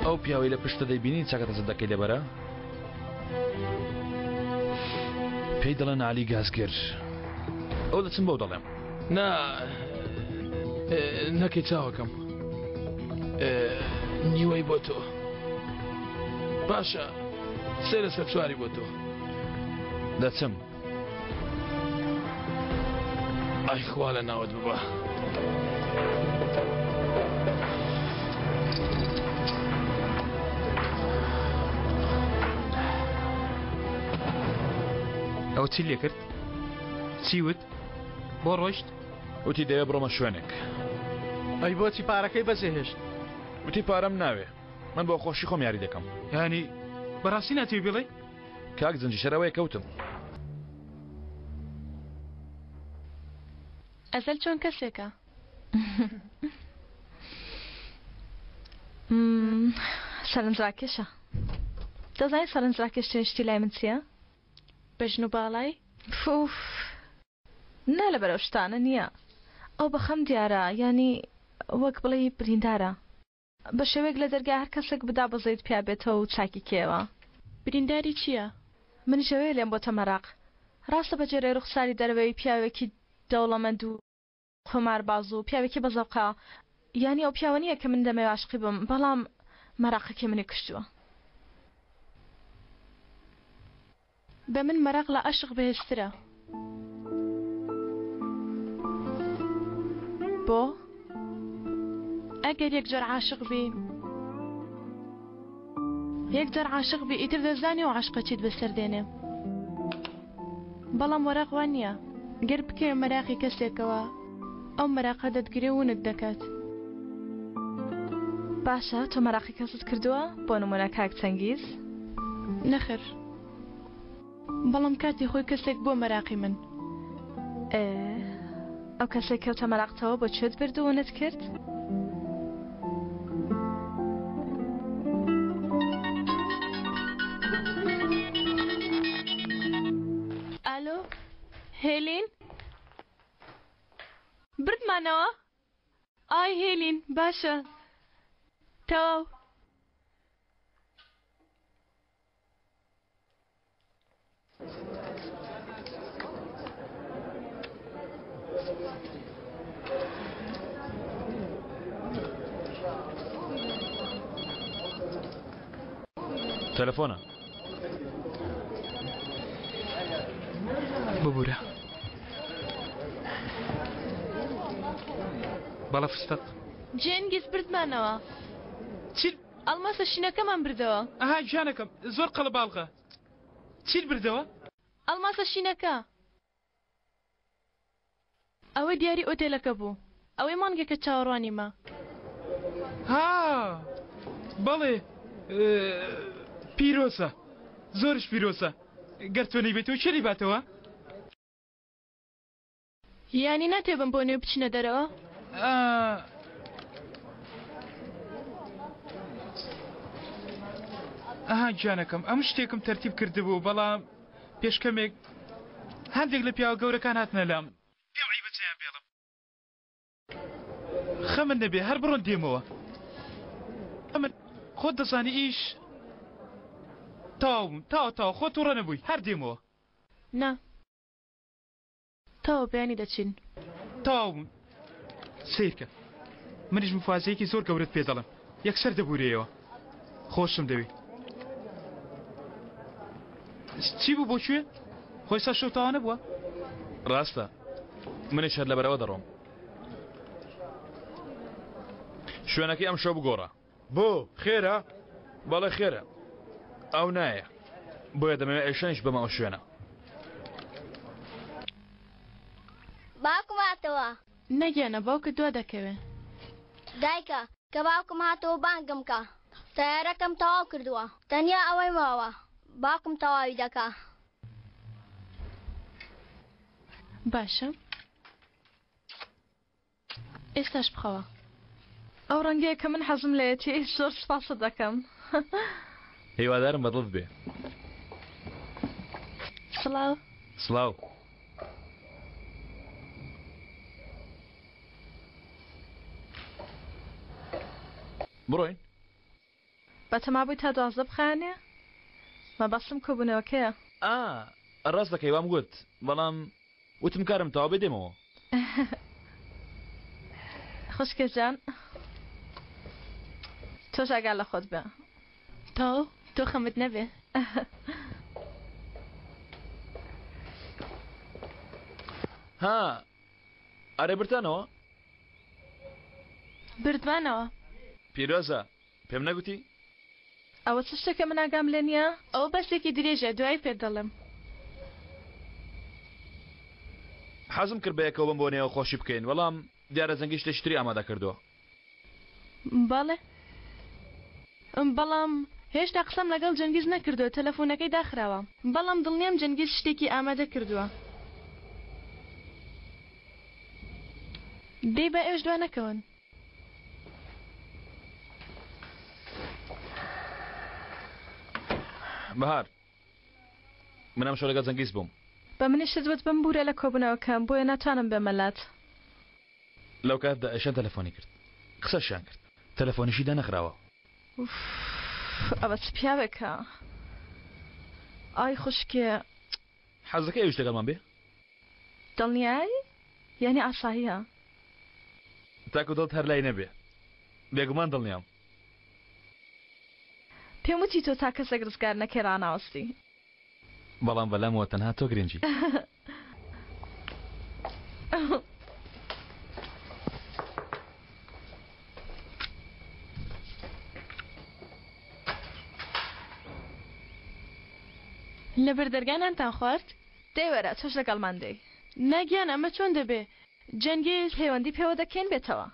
ئەو پیاوەی لە پشتە دەیبینی چاکە دەستت دەکەی لەبەرە؟ پێی دەڵێن عەلی گازگر. ئەو دەچم بەو دەڵێم. نا نەکەی چاوەکەم نیوەی بۆ تۆ باشە سێ لەسەر چواری بۆ تۆ دەچم ئای خوا لە ناوت ببا. ئەوە چی لێ کرد؟ چی وت؟ بۆ ڕۆیشت؟ وتی دەوێ بڕۆمە شوێنێک. ئەی بۆچی پارەکەی بەجێهێشت؟ وتی پارەم ناوێ من بۆ خۆشی خۆم یاری دەکەم. یانی بەڕاستی ناتەوێ بیڵێی؟ کاک جنجی شەرەوەیە کەوتم. ئەزەل چۆن کەسێکە؟ سەرنجڕاکێشە. دەزانی سەرنجڕاکێشترین شتی لای من چییە؟ بەژن و باڵای؟ ئوف نا لەبەر ئەو شتانە نییە. ئەو بە خەم دیارە یانی وەک بڵێی بریندارە. بە شێوەیەک لە دەرگای هەر کەسێک بدا بەزەیت پیا بێتەوە و چاکی کەیەوە. برینداری چییە؟ منیش ئەوەیە لێم بۆتە مەراق. ڕاستە بە جۆرێ ڕوخساری دەرەوەی پیاوێکی دەوڵەمەند و قومارباز و پیاوێکی بەزەوقە یانی ئەو پیاوە نییە کە من دەمەوێ عاشقی بم بەڵام مەراقەکەی منی کوشتووە. بە من مەراق لە عەشق بەهێزترە. بۆ؟ ئەگەر یەکجار عاشق بی یەکجار عاشق بی ئیتر دەزانی ئەو عەشقە چیت بەسەر دێنێ. بەڵام وەراق وا نییە. گەر بکەوێ مەراقی کەسێکەوە ئەو مەراقە دەتگرێ و ونت دەکات. باشە تۆ مەراقی کەست کردووە؟ بۆ نموونە کاک چەنگیز؟ نەخێر. بەڵام کاتی خۆی کەسێک بووە مەراقی من. ئێ ئەو کەسەی کەوتە مەراقتەوە بۆ کوێت برد و ونت کرد؟ ئالۆ هێلین؟ بردمانەوە؟ ئای هێلین باشە تەواو. تەلەفۆنە. ببورە. بەڵێ فستق. جێنگیز بردمانەوە. چی؟ ئەڵماسە شینەکەمان بردەوە. ئەها گیانەکەم زۆر قەڵەباڵغە. چیت بردەوە؟ ئەڵماسە شینەکە. ئەوەی دیاری ئۆتێلەکە بوو. ئەوەی مانگێکە چاوەڕوانیمە. ها بەڵێ پیرۆزە زۆرش پیرۆزە گەر تۆ نەیبەیتەوە کێ دەیباتەوە؟ یانی ناتەوێ بەم بۆنەیەوە بچینە دەرەوە؟ ئەها گیانەکەم ئەم شتێکم تەرتیب کردبوو بەڵام پێش کەمێک هەندێک لە پیاوە گەورەکان هاتنە لام پێم عەیبە جێیان بێڵم خەمت نەبێ هەر بڕۆن دێمەوە ئەمن خۆت دەزانی ئیش تەواو بووم تەواو تەواو خۆت توڕە نەبووی هەر دێمەوە. نا تەواو بەیانی دەچین. تەواو بووم سەیرکە منیش مفاجەیەکی زۆر گەورەت پێ دەڵێم یەکسەر دەبورێیەوە خۆشم دەوێی چی بوو بۆ کوێ خۆ ئێستا شەو تەواو نەبووە؟ ڕاستە منیش هەر لەبەرئەوە دەڕۆم شوێنەکەی ئەمشەو بگۆڕە. بۆ؟ خێرە؟ بەڵێ خێرە. ئەو نایە. بۆیە دەمەوێ ئەیشانیش بەمە ئەو شوێنە. باوکم هاتەوە. نا گیانە باوکت دوا دەکەوێ. دایکە کە باوکم هاتەوە بانگم کە. تەیارەکەم تەواو کردووە. تەنیا ئەوەی ماوە باوکم تەواوی دەکا. باشە. ئێستاش بخەوە. ئەو ڕەنگەیە کە من حەزم لێیەتی زۆر سوپاست دەکەم. هیوادارم بەدڵت بێ. سڵاو. سڵاو. بڕۆین؟ بەتەما بووی تا 12 بخایەنێ؟ مەبەستم کۆبوونەوەکەیە. ئا ڕاست دەکەی وام گوت بەڵام وتم کارم تەواو بێ دێمەوە. خوشکە جان تۆش ئاگا لە خۆت بێ. تەواو تۆ خەمت نەبێ. ها ئەرێ بردتانەوە؟ بردمانەوە. پیرۆزە پێم نەگوتی؟ ئەوە چ شتێکە من ئاگام لێ نییە؟ ئەوە باسێکی درێژە دوایی پێت دەڵێم. حەزم کرد بەیەکەوە بەم بۆنەیەوە خۆشی بکەین بەڵام دیارە جەنگیز شتێکی تری ئامادە کردووە. بەڵێ بەڵام هێشتا قسەم لەگەڵ جەنگیز نەکردووە تەلەفۆنەکەی داخراوە بەڵام دڵنیام جەنگیز شتێکی ئامادە کردووە. دەی با ئێوەش دوا نەکەون. بەهار من ئەمشەو لەگەڵ جەنگیز بووم. بە منیشت وت بمبورە لە کۆبونەوەکەم بۆیە ناتوانم بێمە لات. لەو کاتدا ئەیشان تەلەفۆنی کرد قسەشیان کرد تەلەفۆنیشی دانەخراوە. ئوف ئەوە چ پیاوێکە ئای خوشکێ. حەزەکەی ئەویش لەگەڵمان بێ؟ دڵنیای؟ یانی ئاساییە؟ تاکو دڵت هەر لای نەبێ بێگومان دڵنیام. پێم وتی تۆ تا کەسێک ڕزگار نەکەی ڕاناوەستی. بەڵام بەلامەوە تەنها تۆ گرنگی. لەبەر دەرگا نانتان خوارد؟ دەی وەرە تۆش لەگەڵمان دێی. نا گیان ئەمە چۆن دەبێ جەنگیز. پەیوەندی پێوە دەکەین بێتەوە.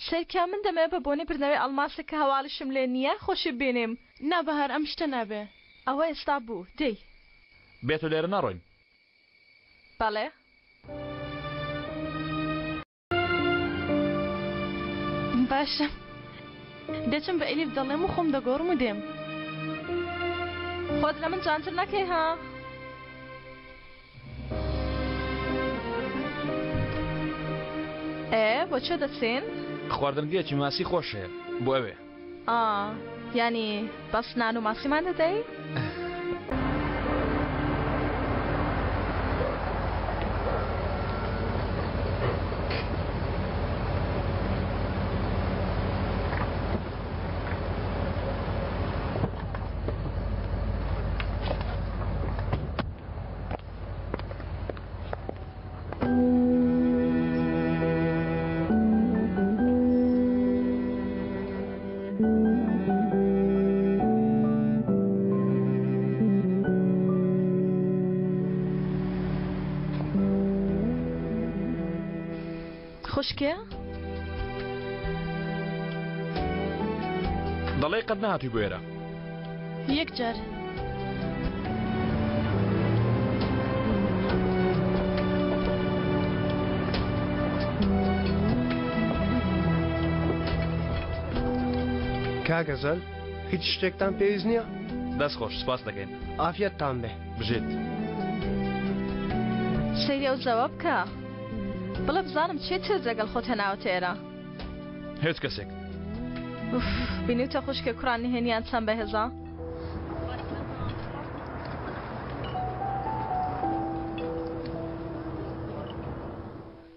سەیرکە من دەمەوێ بە بۆنەی بردنەوەی ئەڵماسێک کە هەواڵیشم لێ نییە خۆشی ببینیم. نا بەهار ئەم شتە نابێ. ئەوە ئێستا بوو دێی. بێ تۆ لێرە ناڕۆین. بەڵێ. باشە دەچم بە ئەلیف دەڵێم و خۆم دەگۆڕم و دێم. خۆت لە من جوانتر نەکەی ها. ئێ بۆ کوێ دەچین؟ خواردنگەیەکی ماسی خۆش هەیە بۆ ئەوێ. ئا یانی بەس نان و ماسیمان دەدەی؟ خوشکێ؟ دەڵێی قەت نەهاتووی بۆ ئێرە. یەک جار. کاک ئەزەل هیچ شتێکتان پێویست نییە؟ دەست خۆش سپاس دەکەین. ئافیەتتان بێ. بژیت. سەیری ئەو زەوە بکە. بڵێ بزانم چێ چێت لەگەڵ خۆت هێناوەتە ئێرە. هیچ کەسێک. ئوف بینیوتە خوشکێ کوڕان نهێنیان چەند بەهێزە.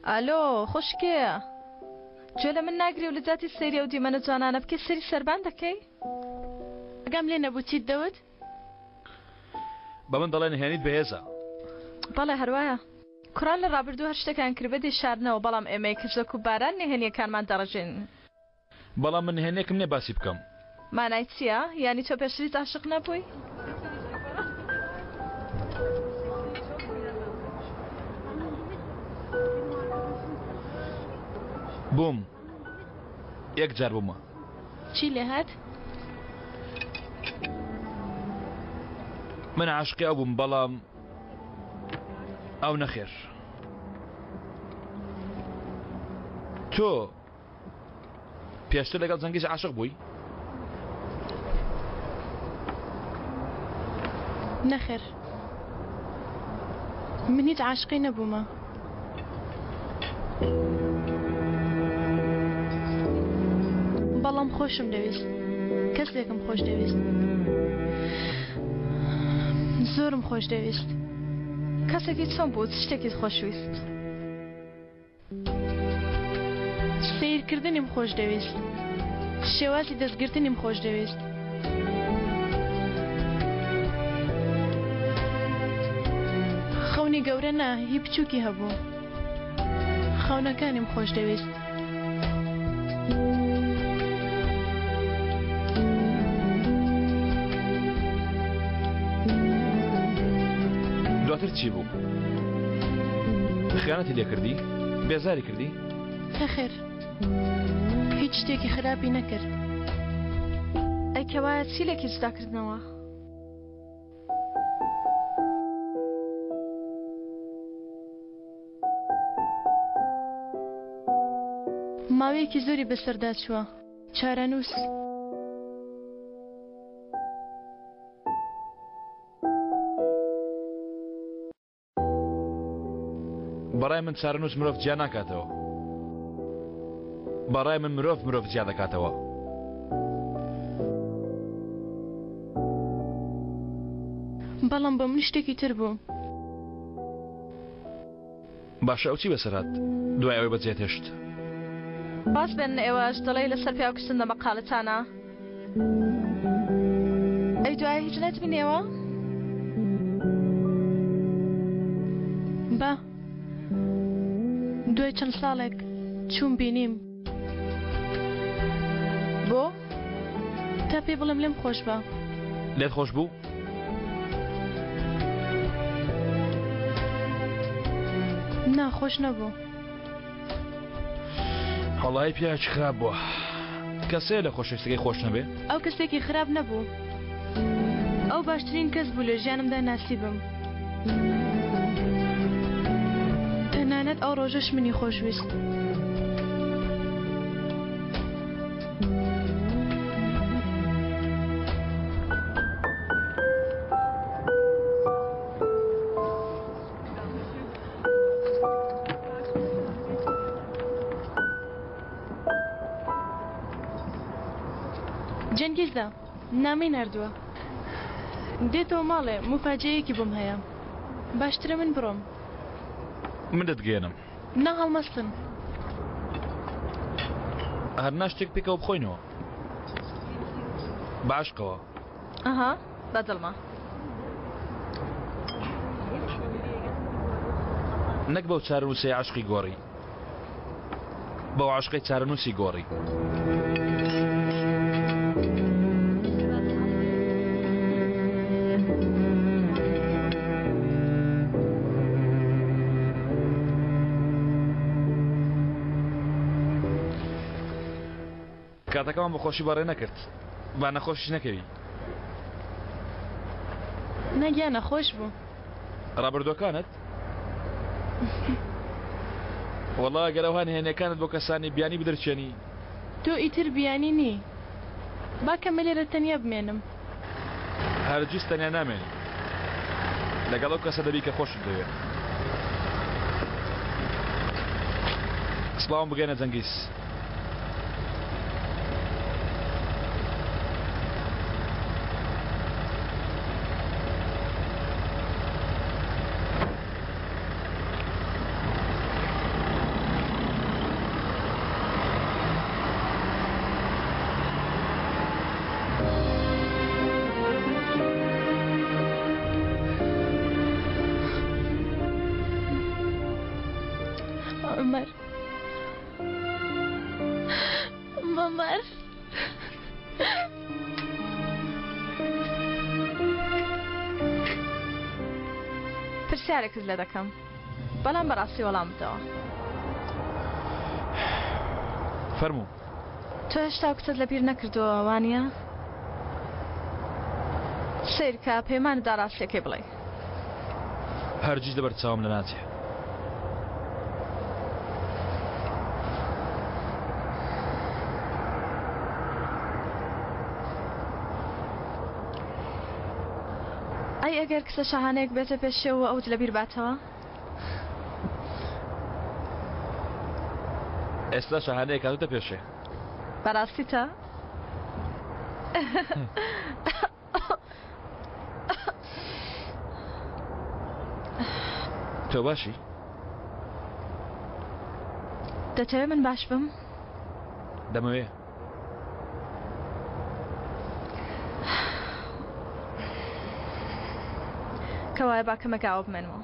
ئالۆ خوشکێ گوێ لە من ناگری و لە جاتی سەیری ئەو دیمەنە جوانانە بکەی سەیری سەربان دەکەی؟ ئاگام لێ نەبوو چیت دەوت؟ بە من دەڵێ نهێنیت بەهێزە. بەڵێ هەروایە. کوڕان لە ڕابردوو هەر شتێکیان کردبێت دەیشارنەوە بەڵام ئێمەی کچ وەکو باران نهێنیەکانمان دەڕژێنین. بەڵام من نهێنیەکم نیە باسی بکەم. مانای چیە؟ یانی تۆ پێشتر هیچ عاشق نەبووی؟ بووم یەک جار بوومە. چی لێهات؟ من عاشقی ئەو بووم بەڵام ئەو نەخێر. تۆ پێشتر لەگەڵ جەنگیز عاشق بووی؟ نەخێر من هیچ عاشقی نەبوومە. بەڵام خۆشم دەویست کەسێکم خۆش دەویست زۆرم خۆش دەویست. کەسێکی چۆن بوو چ شتێکیت خۆشویست؟ سەیرکردنیم خۆش دەویست شێوازی دەستگرتنیم خۆش دەویست. خەونی گەورە نا هی بچووکی هەبوو خەونەکانیم خۆش دەویست. دواتر چی بوو؟ خیانەتی لێکردی؟ بێزاری کردی؟ نەخێر هیچ شتێکی خراپی نەکرد. ئەی کەوایە چی لێکی جودا کردنەوە؟ ماوەیەکی زۆری بەسەردا چووە. چارەنووس. بەڕای من چارەنووس مرۆڤ جیا ناکاتەوە. بەڕای من مرۆڤ مرۆڤ جیا دەکاتەوە. بەڵام بۆ من شتێکی تر بوو. باشە ئەو چی بەسەر هات دوای ئەوەی بەجێت هێشت؟ باز بێنن ئێوەش دەڵێی لەسەر پیاوکشتن دەمەقالەتانە. ئەی دوایە هیچ نەتبینیەوە؟ با دوای چەند ساڵێک چووم بینیم. بۆ؟ تا پێی بڵێم لێم خۆش بە. لێت خۆش بوو؟ نا خۆش نەبوو. وەڵایی پیاوێکی خراپ بووە. کەسێ لە خۆشەویستەکەی خۆش نەبێ؟ ئەو کەسێکی خراپ نەبوو. ئەو باشترین کەس بوو لە ژیانمدا ناسیبم. تەنانەت ئەو ڕۆژەش منی خۆشویست. جەنگیزە نامەی ناردووە. دێتەوە ماڵێ موفاجەیەکی بۆم هەیە. باشترە من بڕۆم. من دەتگەیەنم. نا هەڵمەستن. هەر نا شتێک پێکەوە بخۆینەوە. بە عەشقەوە. ئەها بە دڵمە. نەک بەو چارەنووسەی عەشقی گۆڕی. بەو عەشقەی چارەنووسی گۆڕی. کاتەکەمان بە خۆشی بەڕێ نەکرد با نەخۆشیش نەکەوی. نا گیانە خۆش بوو. ڕابردووەکانت؟ وەڵا گەر ئەوها نهێنیەکانت بۆ کەسانی بیانی بدرکێنی. تۆ ئیتر بیانی نی. با کەمێ لێرە تەنیا بمێنم. هەرگیز تەنیا نامێنی. لەگەڵ ئەو کەسە دەبی کە خۆشت دەوێ. سڵاوم بگەیەنە جەنگیز. عومەر عومەر پرسیارێکت لێ دەکەم بەڵام بەڕاستی وەڵام بدەوە. فەرموو. تۆ هێشتا ئەو کچەت لەبیر نەکردووە وانییە؟ سەیرکە پەیمانت دا ڕاستیەکەی بڵێی. هەرگیز لەبەر چاوم لەناچێ. ئەی ئەگەر کچە شاهانەیەک بێتە پێشێ و ئەوت لەبیر باتەوە؟ ئێستا شاهانەیەک هاتووتە پێشێ. بەڕاستیتە؟ تۆ باشی؟ دەتەوێ من باش بم؟ دەمەوێ. کەوایە با کەمێک ئاوە بمێنمەوە.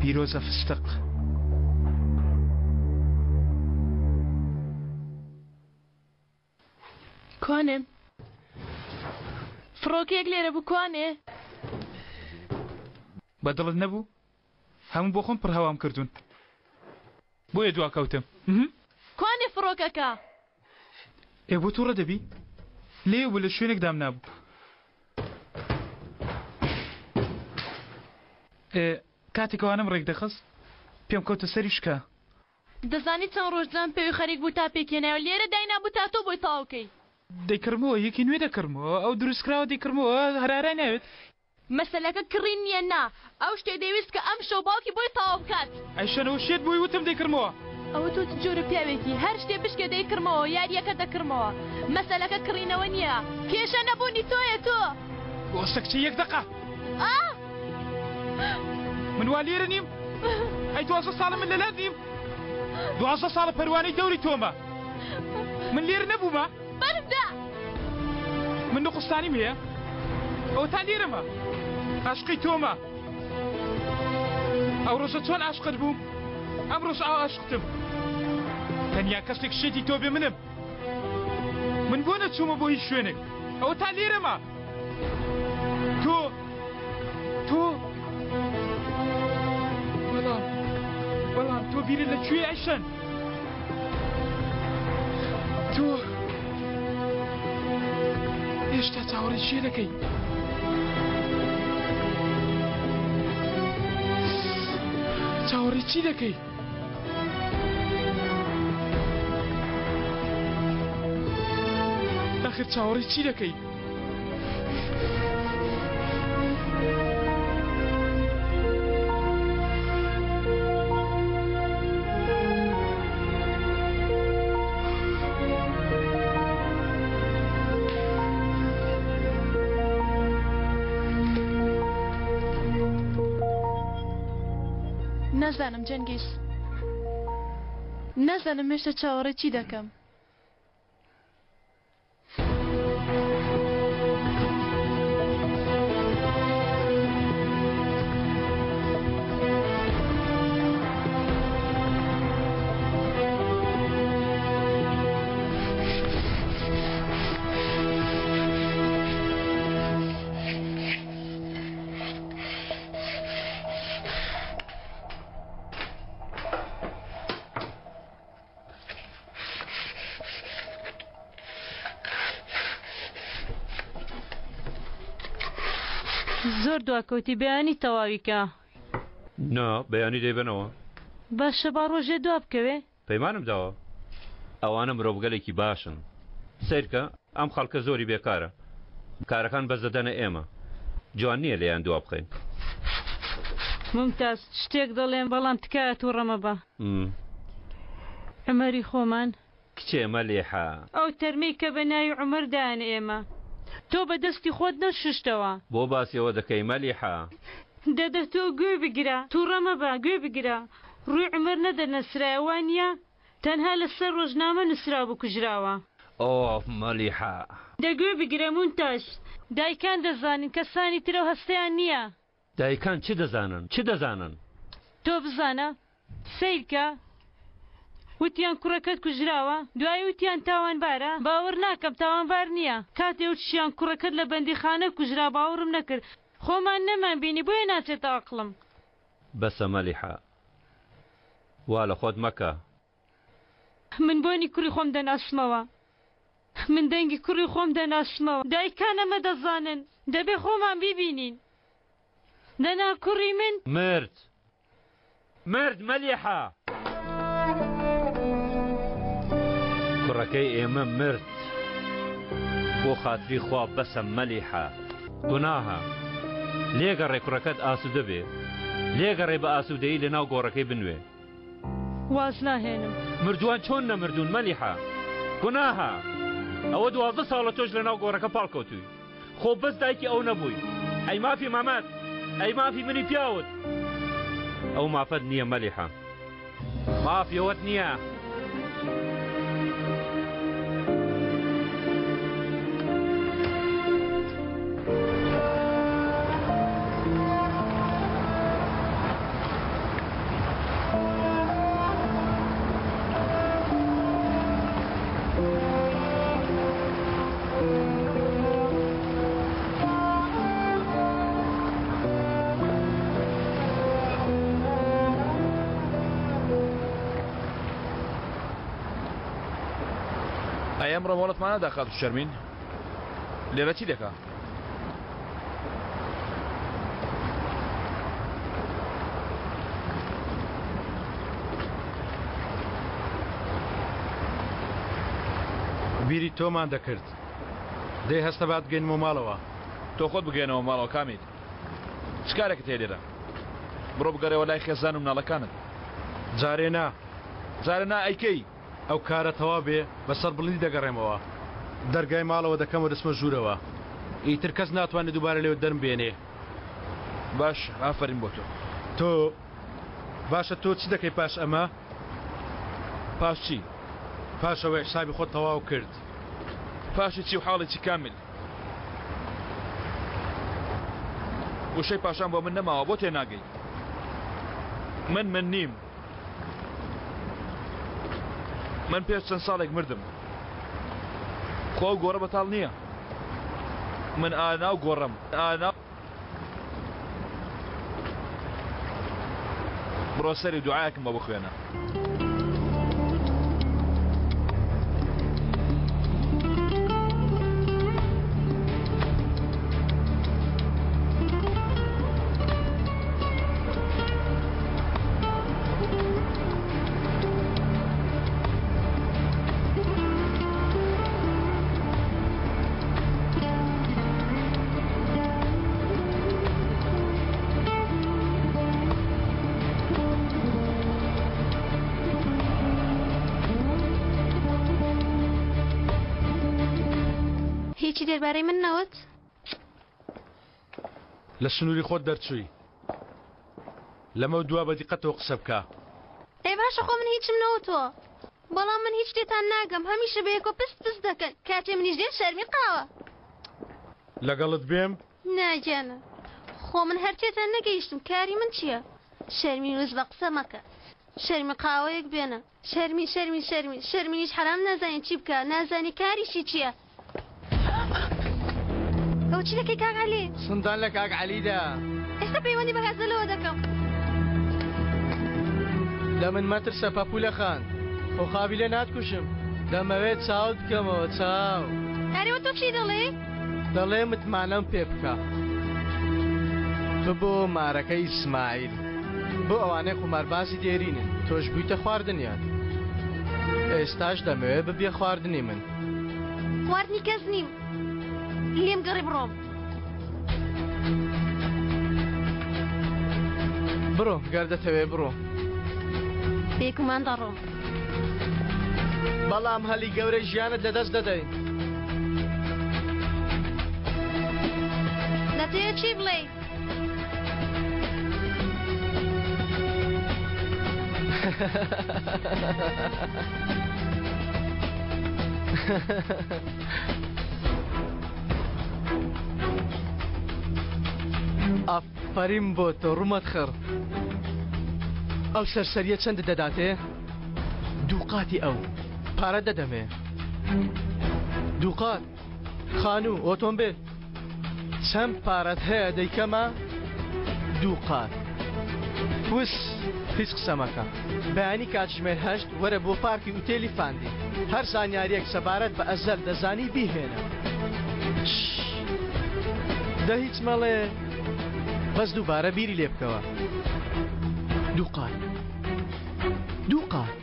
پیرۆزە فستق. کوانێ؟ فڕۆکەیەک لێرە بوو کوانێ؟ بە دڵت نەبوو؟ هەموو بۆ خۆم پڕ هەوام کردوون بۆیە دواکەوتم. کوانێ فڕۆکەکە؟ ئێ بۆ تووڕە دەبی؟ لێیە بوو لە شوێنێک دامنابوو. ئێ کاتێک ئەوانەم ڕێک دەخست پێم کەوتە سەری شکا. دەزانی چەند ڕۆژ جان پێوی خەریک بوو تا پێکهێنایەوە لێرە داینابوو تا تۆ بۆی تەواو کەی. دەیکڕمەوە یەکی نوێ دەکڕمەوە ئەو دروستکراوە دەیکڕمەوە هەر ئارای ناوێت. مەسەلەکە کڕین نیە نا ئەو شتەی دەیویست کە ئەمشەو باوکی بۆی تەواو بکات. ئەی شەنەوە شێت بووی وتم دەیکڕمەوە. ئەوە تۆ چ جۆرە پیاوێکی هەر شتێ بشکێ دەیکڕمەوە یاریەکە دەکڕمەوە مەسەلەکە کڕینەوە نیە کێشە نەبوونی تۆیە تۆ. وەستە کچە یەک دەقە. ئا. من وا لێرە نیم ئەی 12 ساڵە من لەلات نیم 12 ساڵە پەروانەی دەوری تۆمە من لێرە نەبوومە بەرمدە من نقوستانیم هەیە ئەوە تا لێرەمە عاشقی تۆمە ئەو ڕۆژە چۆن عاشقت بووم ئەم ڕۆژ ئاو عاشقتم تەنیا کەسێک شێتی تۆ بێ منم من بۆ نەچوومە بۆ هیچ شوێنێک ئەوە تا لێرەمە تۆ تۆ بەڵام بەڵام تۆ بیرت لە کوێ ئەیشەن تۆ هێشتا چاوەڕێی چێ دەکەی؟ چاوەڕێی چی دەکەی؟ ئاخر چاوەڕێی چی دەکەی؟ نازانم جەنگیز نازانم هێشتا چاوەڕێی چی دەکەم. زۆر دواکەوتی بەیانی تەواوی کە. نا بەیانی دەیبەنەوە. باشە با ڕۆژێ دوا بکەوێ. پەیمانم داوە ئەوانە مرۆڤگەلێکی باشن سەیرکە ئەم خەڵکە زۆری بێکارە کارەکان بەس دەدەنە ئێمە جوان نییە لێیان دوا بخەین. مومتاز، شتێک دەڵێم بەڵام تکایە توڕە مەبە. عومەری خۆمان. کچێ مەلیحە. ئەو تەرمەی کە بە ناوی عومەر دایانە ئێمە تۆ بە دەستی خۆت نەتشوشتەوە. بۆ باسی ئەوە دەکەی مەلیحە؟ دەدە تۆ گوێ بگرە توڕە مەبە گوێ بگرە ڕووی عومەر نەدەنەسرایە وانیە؟ تەنها لەسەر ڕۆژنامە نوسرابوو کوژراوە. ئۆف مەلیحە. دە گوێ بگرە مونتاز دایکان دەزانن کەسانی تر ئەو هەستەیان نیە. دایکان چ دەزانن چ دەزانن. تۆ بزانە سەیرکە وتیان کوڕەکەت کوژراوە دوایی وتیان تاوانبارە باوەڕ ناکەم تاوانبار نیە کاتێ وتشیان کوڕەکەت لە بەندیخانە کوژرا باوەڕم نەکرد خۆمان نەمان بینی بۆیە ناچێتە ئەقڵم. بەسە مەلیحە وا لە خۆت مەکە. من بۆنی کوڕی خۆم دەناسمەوە من دەنگی کوڕی خۆم دەناسمەوە دایکان ئەمە دەزانن دەبێ خۆمان بیبینین دەنا کوڕی من. مرد مرد مەلیحە. کوڕەکەی ئێمە مرد بۆ خاتری خوا بەسە مەلیحە گوناهە لێگەڕێ کوڕەکەت ئاسوودە بێ لێگەڕێ بە ئاسوودەیی لەناو گۆڕەکەی بنوێ. واز ناهێنم. مردووان چۆن نەمردوون مەلیحە؟ گوناهە! ئەوە 12 ساڵە تۆش لەناو گۆڕەکە پاڵکەوتووی. خۆ بەس دایکی ئەو نەبووی. ئەی مافی مامەت؟ ئەی مافی منی پیاوت؟ ئەو مافەت نییە مەلیحە. مافی ئەوەت نییە. ئەمڕۆ مۆڵەتمان نادا خاتوو شەرمین لێرە چی دەکا؟ بیری تۆمان دەکرد. دەی هەستە با بگەینمەوە ماڵەوە. تۆ خۆت بگەیەنەوە ماڵەوە کامیل. چ کارێکت هەیە لێرە؟ بڕۆ بگەڕێوە لای خێزان و مناڵەکانت. جارێ نا. جارێ نا ئەی کەی؟ ئەو کارە تەواو بێ بە سەربڵندی دەگەڕێمەوە. دەرگای ماڵەوە دەکەم و دەچمە ژوورەوە. ئیتر کەس ناتوانێ دووبارە لێوە دەرم بێنێ. باشە، ئافەرین بۆ تۆ. تۆ، باشە تۆ چ دەکەی پاش ئەمە؟ پاش چی؟ پاش ئەوەی حسابی خۆت تەواو کرد. پاشی چی و حاڵی چی کامیل؟ وشەی پاشان بۆ من نەماوە بۆ تێناگەی؟ من من نیم. من پێش چەند ساڵێک مردم. خۆ ئەو گۆڕە بەتاڵ نییە. من ئانا و گۆڕەم. ئانا بڕۆ سەری و دوعایەکم بۆ بخوێنە. هیچی دەربارەی من نەوت؟ لە سنووری خۆت دەرچووی. لەمەو دوا بە دیقەتەوە قسە بکە. ئێ باشە خۆ من هیچم نەوتووە. بەڵام من هیچ لێتان ناگەم هەمیشە بەیەکەوە پست پست دەکەن کاتێ منیش دێم شەرمی قاوە. لەگەڵت بێم؟ نا گیانە خۆ من هەر تێتان نەگەیشتم کاری من چییە؟ شەرمین وس بە قسە مەکە شەرمی قاوەیەک بێنە. شەرمین شەرمین شەرمین شەرمینیش حەرام نازانی چی بکا نازانی کاریشی چیە. ئەوە چی دەکەی کاک عەلی؟ سندان لە کاک عەلیدا. ئێستا پەیوەندی بە غەزەلەوە دەکەم. لە من مەترسە پەپولە خان خۆ قابیلە ناتکوژم دەمەوێت چاوت بکەمەوە چاو. ئەرێ تۆ چی دەڵێی؟ دەڵێ متمانەم پێ بکە ببۆ مارەکەی ئیسماعیل. بۆ ئەوانەی قوماربازی دێرینن تۆش بوویتە خواردنیان ئێستاش دەمەوێت ببیە خواردنی من. خواردنی کەس نیم لێم گەڕێ بڕۆم. بڕۆ گەر دەتەوێ بڕۆ. بێگومان دەڕۆم. بەڵام هەلی گەورەی ژیانت لەدەست دەدەی. دەتەوێ چی بڵێی؟ ئافەرین بۆ تۆ ڕوومەت خڕ. ئەو سەرسەریە چەندت دەداتێ؟ دووقاتی ئەو پارە دەدەمێ. دووقات. خانوو، ئۆتۆمبێل. چەند پارەت هەیە دەیکەمە دووقات. وس، هیچ قسە مەکە. بەیانی کاتژمێر هەشت وەرە بۆ پارکی ئوتێلی فاندی. هەر زانیارییەک سەبارەت بە ئەزەل دەزانی بیهێنە. شش. دە هیچ مەڵێ. بەس دووبارە بیری لێ بکەوە. دووقات. دووقات.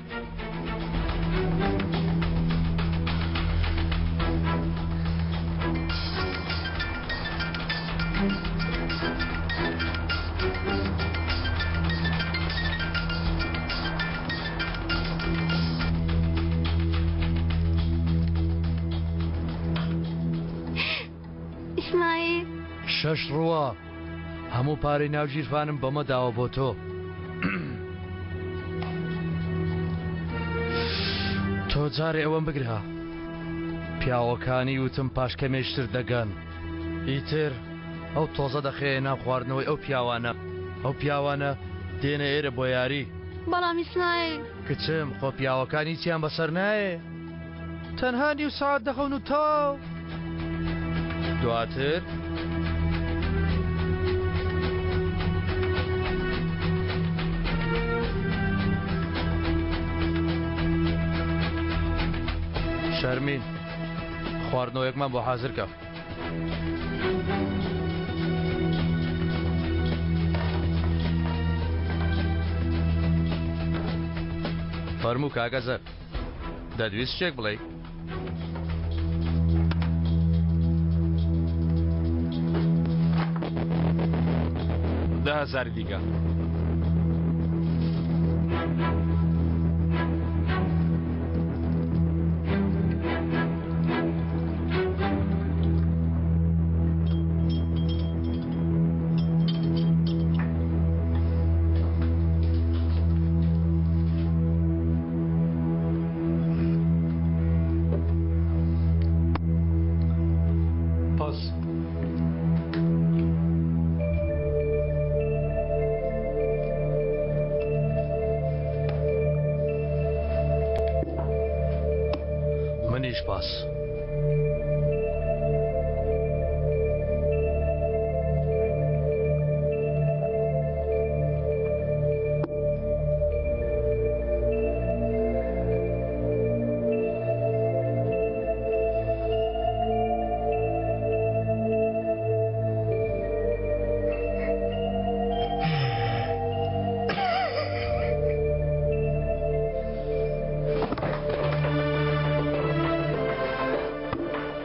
ئیسماعیل. شەش ڕووە هەموو پارەی ناو گیرفانم بەمە داوە بۆ تۆ. تۆ جارێ ئەوەم بگرە. پیاوەکانی وتم پاش کەمێکتر دەگەن. ئیتر ئەو تۆزە دەخەیە ناو خواردنەوەی ئەو پیاوانە. ئەو پیاوانە دێنە ئێرە بۆ یاری. بەڵام ئیسماعیل. کچم خۆ پیاوەکان هیچیان بەسەر نایێ. تەنها نیو سەعات دەخەون و تەواو. دواتر. شەرمین. خواردنەوەیەکمان بۆ حازر کە. فەرموو کاکە زەر دەتویست شتێک بڵێی؟ دە هەزاری دیکە. پاس. منیش پاس.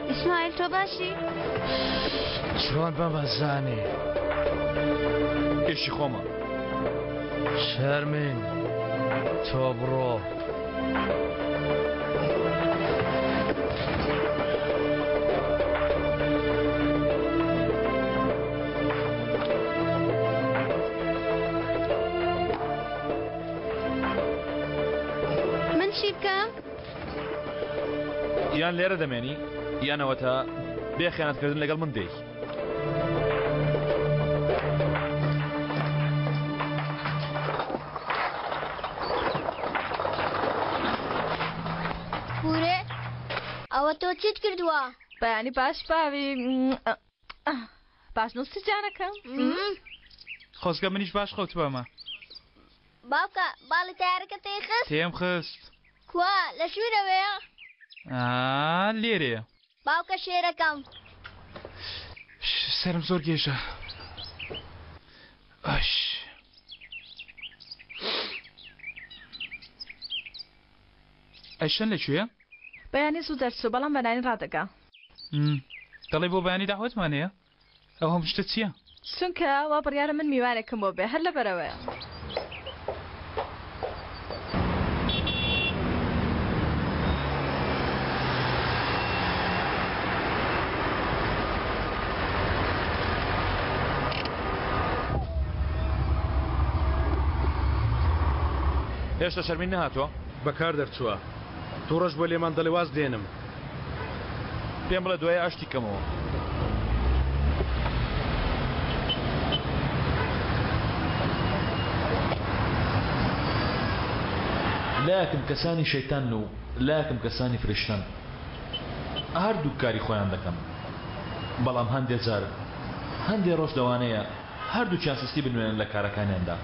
ئیسماعیل تۆ باشی؟ چۆن بەمەزانی؟ ئیشی خۆمە. شەرمین تۆ بڕۆ. من چی بکەم؟ یان لێرە دەمێنی یان ئەوەتا بێ خیانەتکردن لەگەڵ من دێی. پورێ ئەوە تۆ چیت کردووە؟ بەیانی باش باوی باش نووسی جانەکەم. خۆزگە منیش باش خەوتبامە. باوکە باڵی تەیارەکە تێخست؟ تێم خست. کوا لە ژوورەوەیە؟ ئا لێرەیە. باوکە شێرەکەم. سەرم زۆر گێژە. ئاش. ئەی شەن لەکوێیە؟ بەیانی زوو دەرچوو بەڵام بەنانی ڕادەگا. دەڵێی بۆ بەیانی داوەتمان هەیە؟ ئەو هەموو شتە چییە؟ چونکە وا بڕیارە من میوانێکم بۆ بێ هەر لەبەرئەوەیە. هێشتا شەرمین نەهاتووە؟ بەکار دەرچووە. توڕەش بووە لێمان دەڵێ واز دێنم. پێم بڵێ دوای ئاشتی کەمەوە. لایەکم کەسانی شەیتانن و لایەکم کەسانی فریشتەن. هەردووک کاری خۆیان دەکەن. بەڵام هەندێ جار هەندێ ڕۆژ لەوانەیە هەردووکیان سستی بنوێنن لە کارەکانیاندا.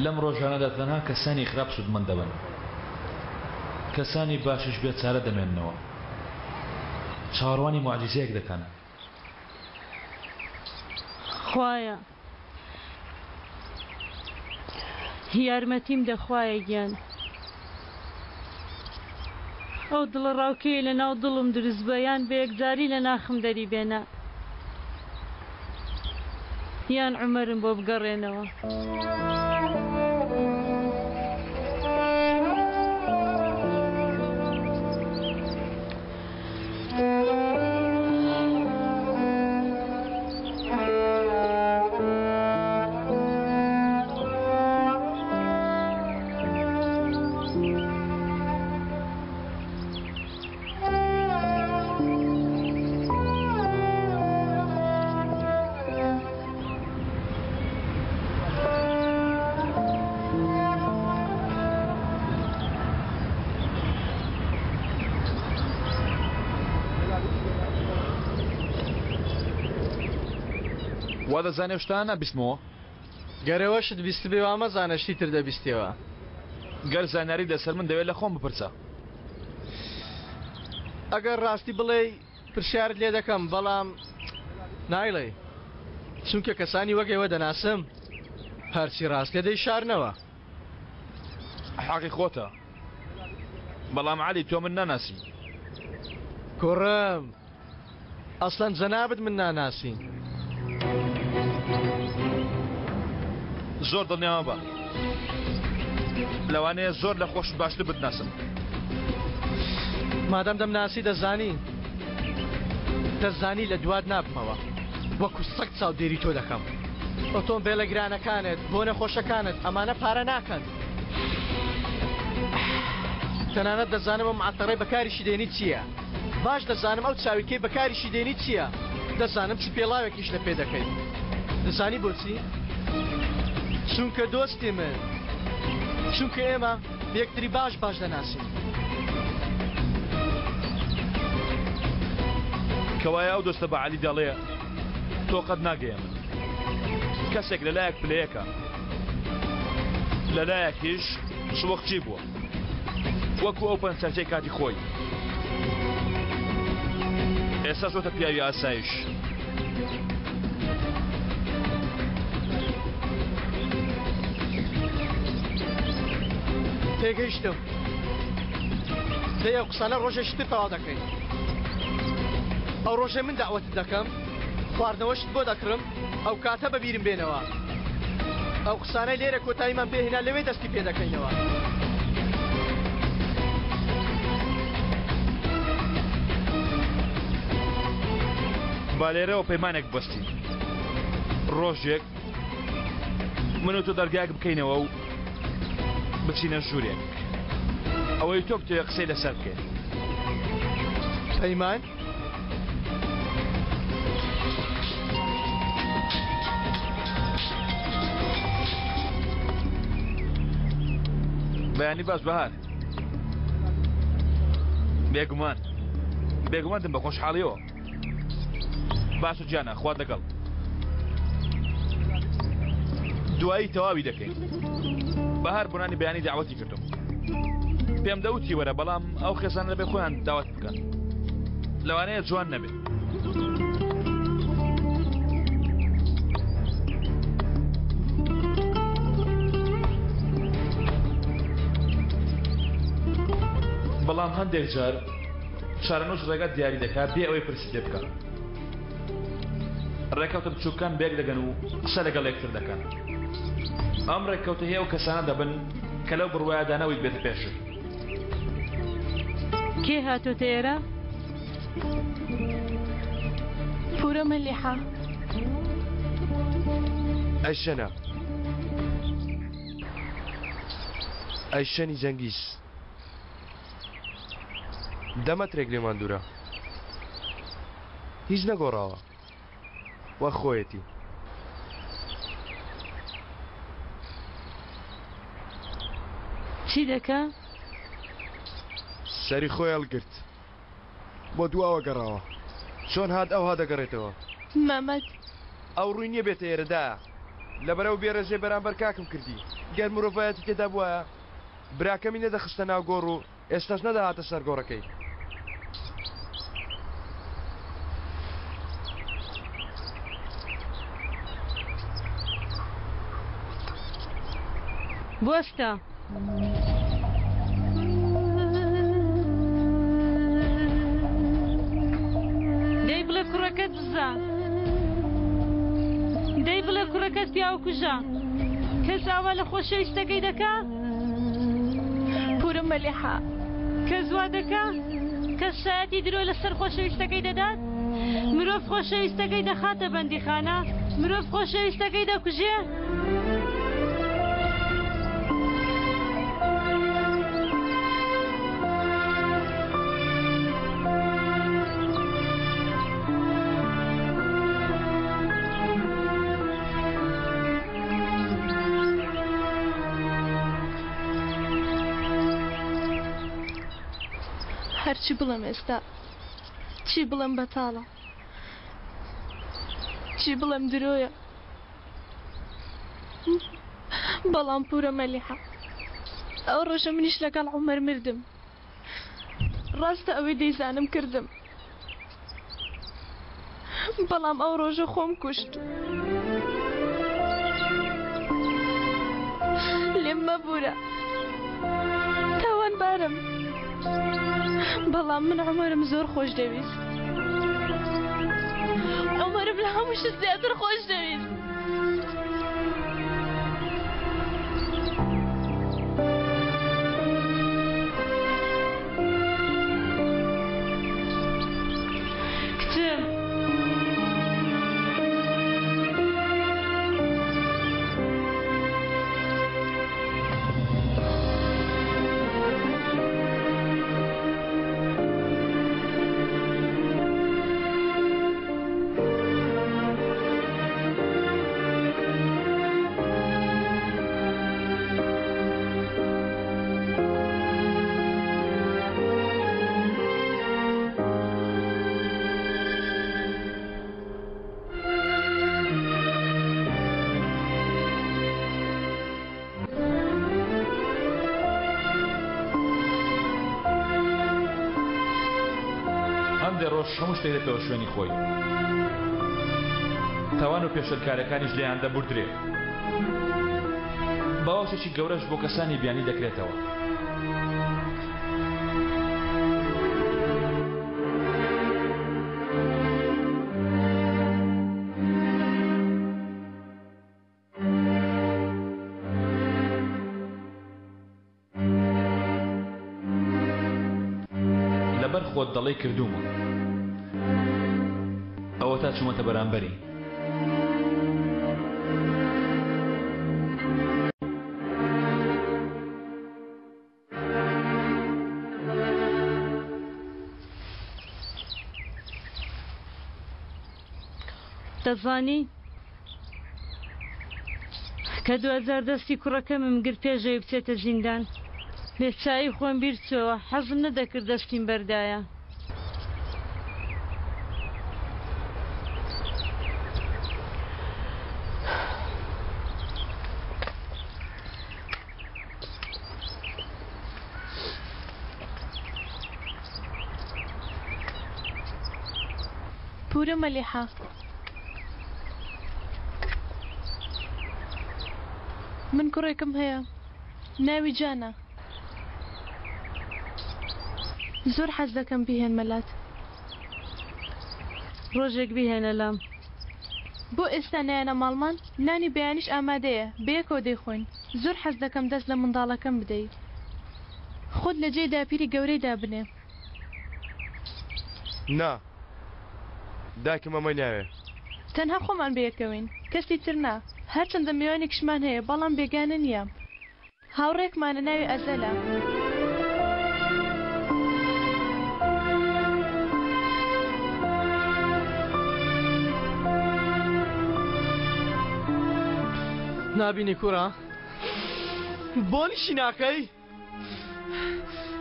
لەم ڕۆژانەدا تەنها کەسانی خراپ سوودمەند دەبن، کەسانی باشیش بێ چارە دەمێننەوە، چاوەڕوانی موعجیزەیەک دەکەن. خوایە یارمەتیم دە خوایە گیان ئەو دڵە ڕاوکێی لە ناو دڵم دروست بە یان بە یەکجاری لە ناخم دەری بێنە یان عومەرم بۆ بگەڕێنەوە. وا دەزانێ ئەو شتانە نابیستمەوە؟ گەر ئەوەشت بیستبێ وا مەزانە شتی تر دەبیستیەوە. گەر زانیاریت لەسەر من دەوێت لە خۆم بپرسە. ئەگەر ڕاستی بڵێی پرسیارت لێ دەکەم بەڵام نایڵێی چونکە کەسانی وەک ئێوە دەناسم هەرچی ڕاستیە دەیشارنەوە. حەقی خۆتە بەڵام عەلی تۆ من ناناسی. کوڕم ئەسڵەن جەنابت من ناناسی. زۆر دڵنیا مەبە لەوانەیە زۆر لە خۆشت باشتر بتناسم. مادام دەمناسی دەزانی دەزانی لە دوات نابمەوە وەکو سەگ چاودێری تۆ دەکەم ئۆتۆمبێلە گرانەکانت بۆ نەخۆشەکانت ئەمانە پارە ناکەن تەنانەت دەزانم ئەم عەتەڕەی بەکاریشی دێنی چییە باش دەزانم ئەو چاویلکەی بەکاریشی دێنی چییە؟ دەزانم چ پێڵاوێکیش لە پێ دەکەی. دەزانی بۆچی؟ چونکە دۆستی من. چونکە ئێمە یەکتری باش باش دەناسین. کەوایە ئەو دۆستە بە عەلی دەڵێ تۆ قەت ناگەیە من. کەسێک لە لایەک پلەیەکە، لە لایەکیش شڵۆقچی بووە. وەکو ئەو پەنچەرچەی کاتی خۆی ئێستا شۆتە پیاوی ئاسایش. تێگەیشتم دەی ئەو قسانە ڕۆژێکی تر تەواو دەکەین ئەو ڕۆژێ من داوەتت دەکەم خواردنەوەشت بۆ دەکڕم ئەو کاتە بە بیرم بێنەوە. ئەو قسانەی لێرە کۆتاییمان پێ هێنا لەوێ دەستی پێ دەکەینەوە. با لێرەوە پەیمانێک ببەستین. ڕۆژێک من و تۆ دەرگایەک بکەینەوە و بچینە ژوورێک. ئەوەی تۆ بتەوێ قسەی لەسەر بکەین. پەیمان؟ بەیانی باش بەهار. بێگومان بێگومان دم بە خۆشحاڵیەوە. باشە گیانە خوات لەگەڵ. دوایی تەواوی دەکەین. بەهار بۆ نانی بەیانی داوەتی کردم. پێم دەوتی وەرە بەڵام ئەو خێزانە دەبێ خۆیان داوەت بکەن. لەوانەیە جوان نەبێ. بەڵام هەندێک جار چارەنووس ڕێگات دیاری دەکات بێ ئەوەی پرسی لێ بکە. ڕێکەوتە بچووکەکان بەیەک دەگەن و قسە لەگەڵ یەکتر دەکەن. ئەم ڕێککەوتە هی ئەو کەسانە دەبن کە لەو بڕوایەدا نەوەی بێتە پێشت. کێ هاتۆتە ئێرە؟ پورە مەلیحە. ئەیشەنە. ئەیشەنی جەنگیز. دە مەترێک لێمان دوورە. هیچ نەگۆڕاوە. وەک خۆیەتی. چی دەکا؟ سەری خۆی هەڵگرت. بۆ دواوە گەڕاوە. چۆن هات ئەوها دەگەڕێتەوە. مەمەد. ئەو ڕووی نییە بێتە ئێرە دایە. لەبەر ئەو بێڕێزیە بەرامبەر کاکم کردی. گەر مرۆڤایەتی تێدا بوایە براکەمی نەدەخستە ناو گۆڕ و ئێستاش نەدەهاتە سەر گۆڕەکەی. بوەستە. دەی بڵێ کوڕەکەت دزە. دەی بڵێ کوڕەکەت پیاوکوژە. کەس ئاوا لە خۆشەویستەکەی دەکا؟ پورم مەلیحە. کەس وا دەکا؟ کەس شایەتی درۆ لەسەر خۆشەویستەکەی دەدات؟ مرۆڤ خۆشەویستەکەی دەخاتە بەندیخانە؟ مرۆڤ خۆشەویستەکەی دەکوژێ؟ هەرچی بڵێم ئێستا چی بڵێم بەتاڵە. چی بڵێم درۆیە. بەڵام پورە مەلیحە ئەو ڕۆژە منیش لەگەڵ عومەر مردم. ڕاستە ئەوەی دەیزانم کردم. بەڵام ئەو ڕۆژە خۆم کوشت. لێم مەبورە. تاوانبارم. بەڵام من عومەرم زۆر خۆش دەویست. عومەرم لە هەموو شت زیاتر خۆش دەویست. کچم. هەندێ ڕۆژ هەموو شتێک دێتەوە شوێنی خۆی. تاوان و پێشێلکارەکانیش لێیان دەبوردرێ. باوەشێکی گەورەش بۆ کەسانی بیانی دەکرێتەوە. لەبەر خۆت دەڵێی کردوومە. ئەوەتا چوومەتە بەرامبەری. دەزانی کە دواجار دەستی کوڕەکەمم گرت پێش ئەوەی بچێتە زیندان بێچوی خۆم بیر چۆوە حەزم نەدەکرد دەستیم بەردایە. پورە مەلیحە. من کوڕێکم هەیە ناوی جانە. زۆر حەز دەکەم بیهێنمە لات. ڕۆژێک بیهێنە لام. بۆ ئێستا نایەنە ماڵمان؟ نانی بەیانیش ئامادەیە، بەیەکەوە دەیخۆین. زۆر حەز دەکەم دەست لە منداڵەکەم بدەی. خۆت لە جێی داپیری گەورەی دابنێ. نا، دایکم ئەمەی ناوێ. تەنها خۆمان بەیەکەوەین، کەسی تر نا. هەرچەندە میوانێکیشمان هەیە، بەڵام بێگانە نییە. هاوڕێکمانە ناوی ئەزەلە. نابینی کورە بۆنیشی ناکەی؟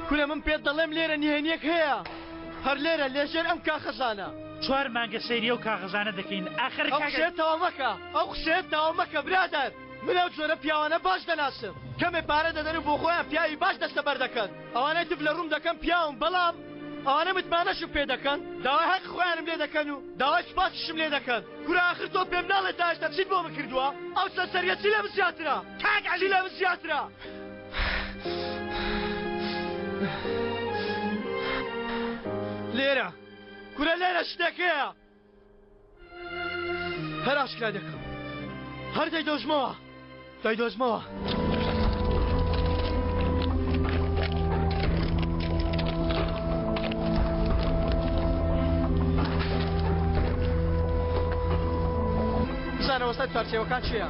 کورە من پێت دەڵێم لێرە نهێنیەک هەیە هەر لێرە لێژێر ئەم کاخەزانە. چوار مانگە سەیری ئەو کاغەزانە دەکەین ئاخر ئەو قسەیە تەواو مەکە ئەو قسەیە تەواو مەکە برادەر من ئەو جۆرە پیاوانە باش دەناسم کەمێ پارە دەدەن و بۆ خۆیان پیاوی باش دەستەبەر دەکەن ئەوانەی تف لە ڕووم دەکەن پیاون بەڵام ئەوانە متمانەشم پێ دەکەن داوای هەقی خۆیانم لێ دەکەن و داوای سوپاسیشم لێ دەکەن کورە ئاخر تۆ پێم ناڵێ تا ئێستا چیت بۆ من کردووە ئەو سەرسەریە چی لە من زیاترە کاک عەلی چی لە من زیاترە لێرە کورە لێرە شتێک هەیە هەر ئاشکرای دەکەم هەر دەیدۆزمەوە دەیدۆزمەوە. بزانە وەستای چوارچێوەکان چییە؟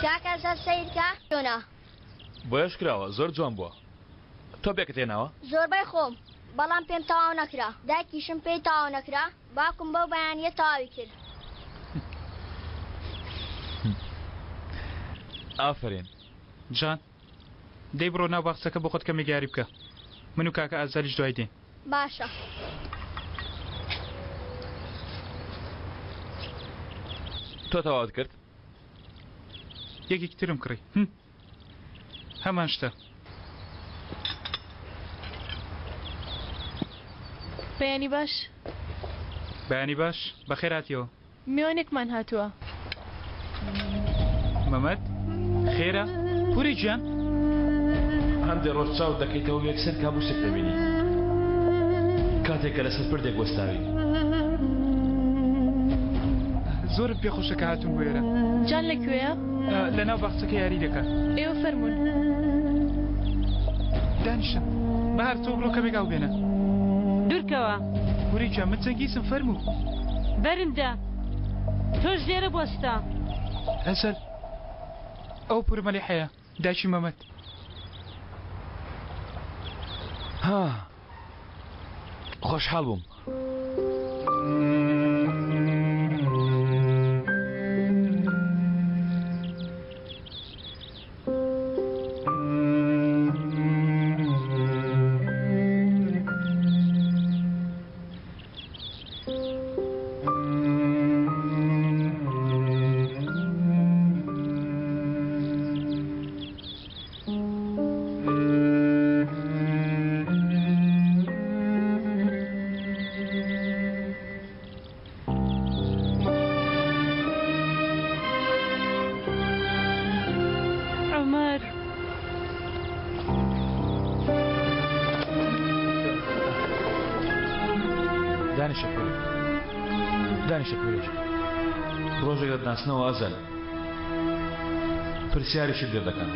کاکە زەر سەیرکە چۆنە؟ بۆیەش کراوە زۆر جوان بووە تۆ پێکت هێناوە؟ زۆربەی خۆم بەڵام پێم تەواو نەکرا دایکیشم پێی تەواو نەکرا باوکم بەو بەیانیە تەواوی کرد. ئافەرین. جان دەی بڕۆ ناو باخچەکە بۆ خۆت کەمێک یاری بکە. من و کاکە ئازەلیش دوای دێین. باشە. تۆ تەواوت کرد؟ یەکێکی ترم کڕی. هم. هەمان شتە. بەیانی باش. بەیانی باش، بەخێر هاتیەوە. میوانێکمان هاتووە. مەمەد، خێرە؟ پوری گیان؟ هەندێ ڕۆژ چاوت دەکەیتەوە و یەکسەر کابوسێک دەبینیت. کاتێک کە لەسەر پردێک وەستاوی. زۆرم پێ خۆشە کە هاتوون بۆ ئێرە. جان لە کوێیە؟ لە ناو باخچەکە یاری دەکات. ئێوە فەرموون. دانیشە. بەهار تۆ بڕۆ کەمێک ئاو بێنە. دوورکەوە. پوری گیان من جەنگیزم فەرموو. بەرم دە. تۆش لێرە بوەستە. ئەزەل ئەو پورە مەلیحەیە دایکی مەمەد. ها خۆشحاڵ بووم. عومەر. دانیشە پورێ دانیشە پورێ ڕۆژێک دەتناسنەوە ئەزەل پرسیارێکت لێ دەکەن.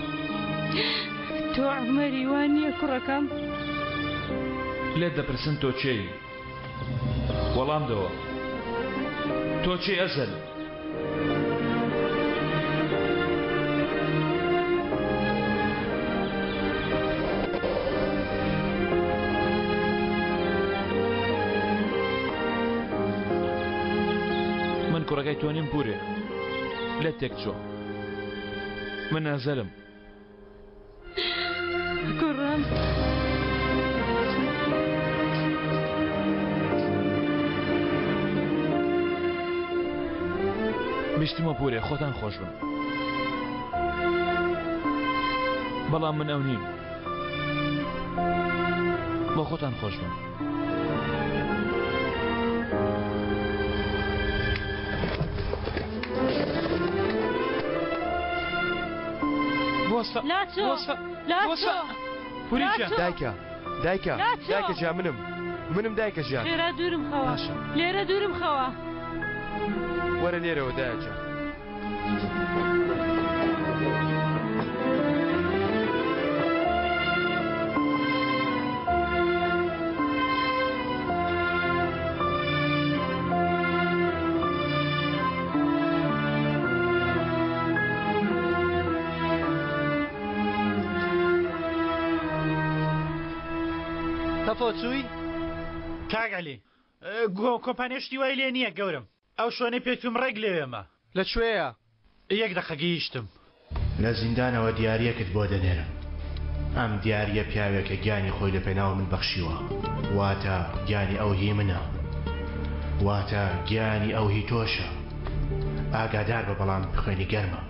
تۆ عومەری وا نییە کوڕەکەم؟ لێت دەپرسن تۆ کێی؟ وەڵام دەوە تۆ کێی ئەزەل؟ من کوڕەکەی تۆ نیم پورێ لێت تێکچووە من ئەزەلم. کوڕم. بیستمە پورێ خۆتان خۆش بن بەڵام من ئەو نیم بۆ خۆتان خۆش بن. بوەستە لاچۆ بوەستە لاچۆ بوەستە پوری گیان لاچۆ دایکە دایکە لاچۆ دایکە گیان منم منم دایکە گیان خێرا دوورم خەوە باشە لێرە دوورم خەوە وەرە لێرەوە دایە گیان. تەفۆ چووی؟ کاک عەلی کۆمپانیا شتی وای لێ نییە گەورەم ئەو شوێنەی پێچووم ڕێک لەوێمە. لە کوێیە؟ یەک دەقە گەیشتم. لە زیندانەوە دیارییەکت بۆ دەنێرم. ئەم دیارییە پیاوێکە گیانی خۆی لە پێناو من بەخشیوە. واتە گیانی ئەو هی منە. واتە گیانی ئەو هی تۆشە. ئاگادار بە بەڵام خوێنی گەرمە.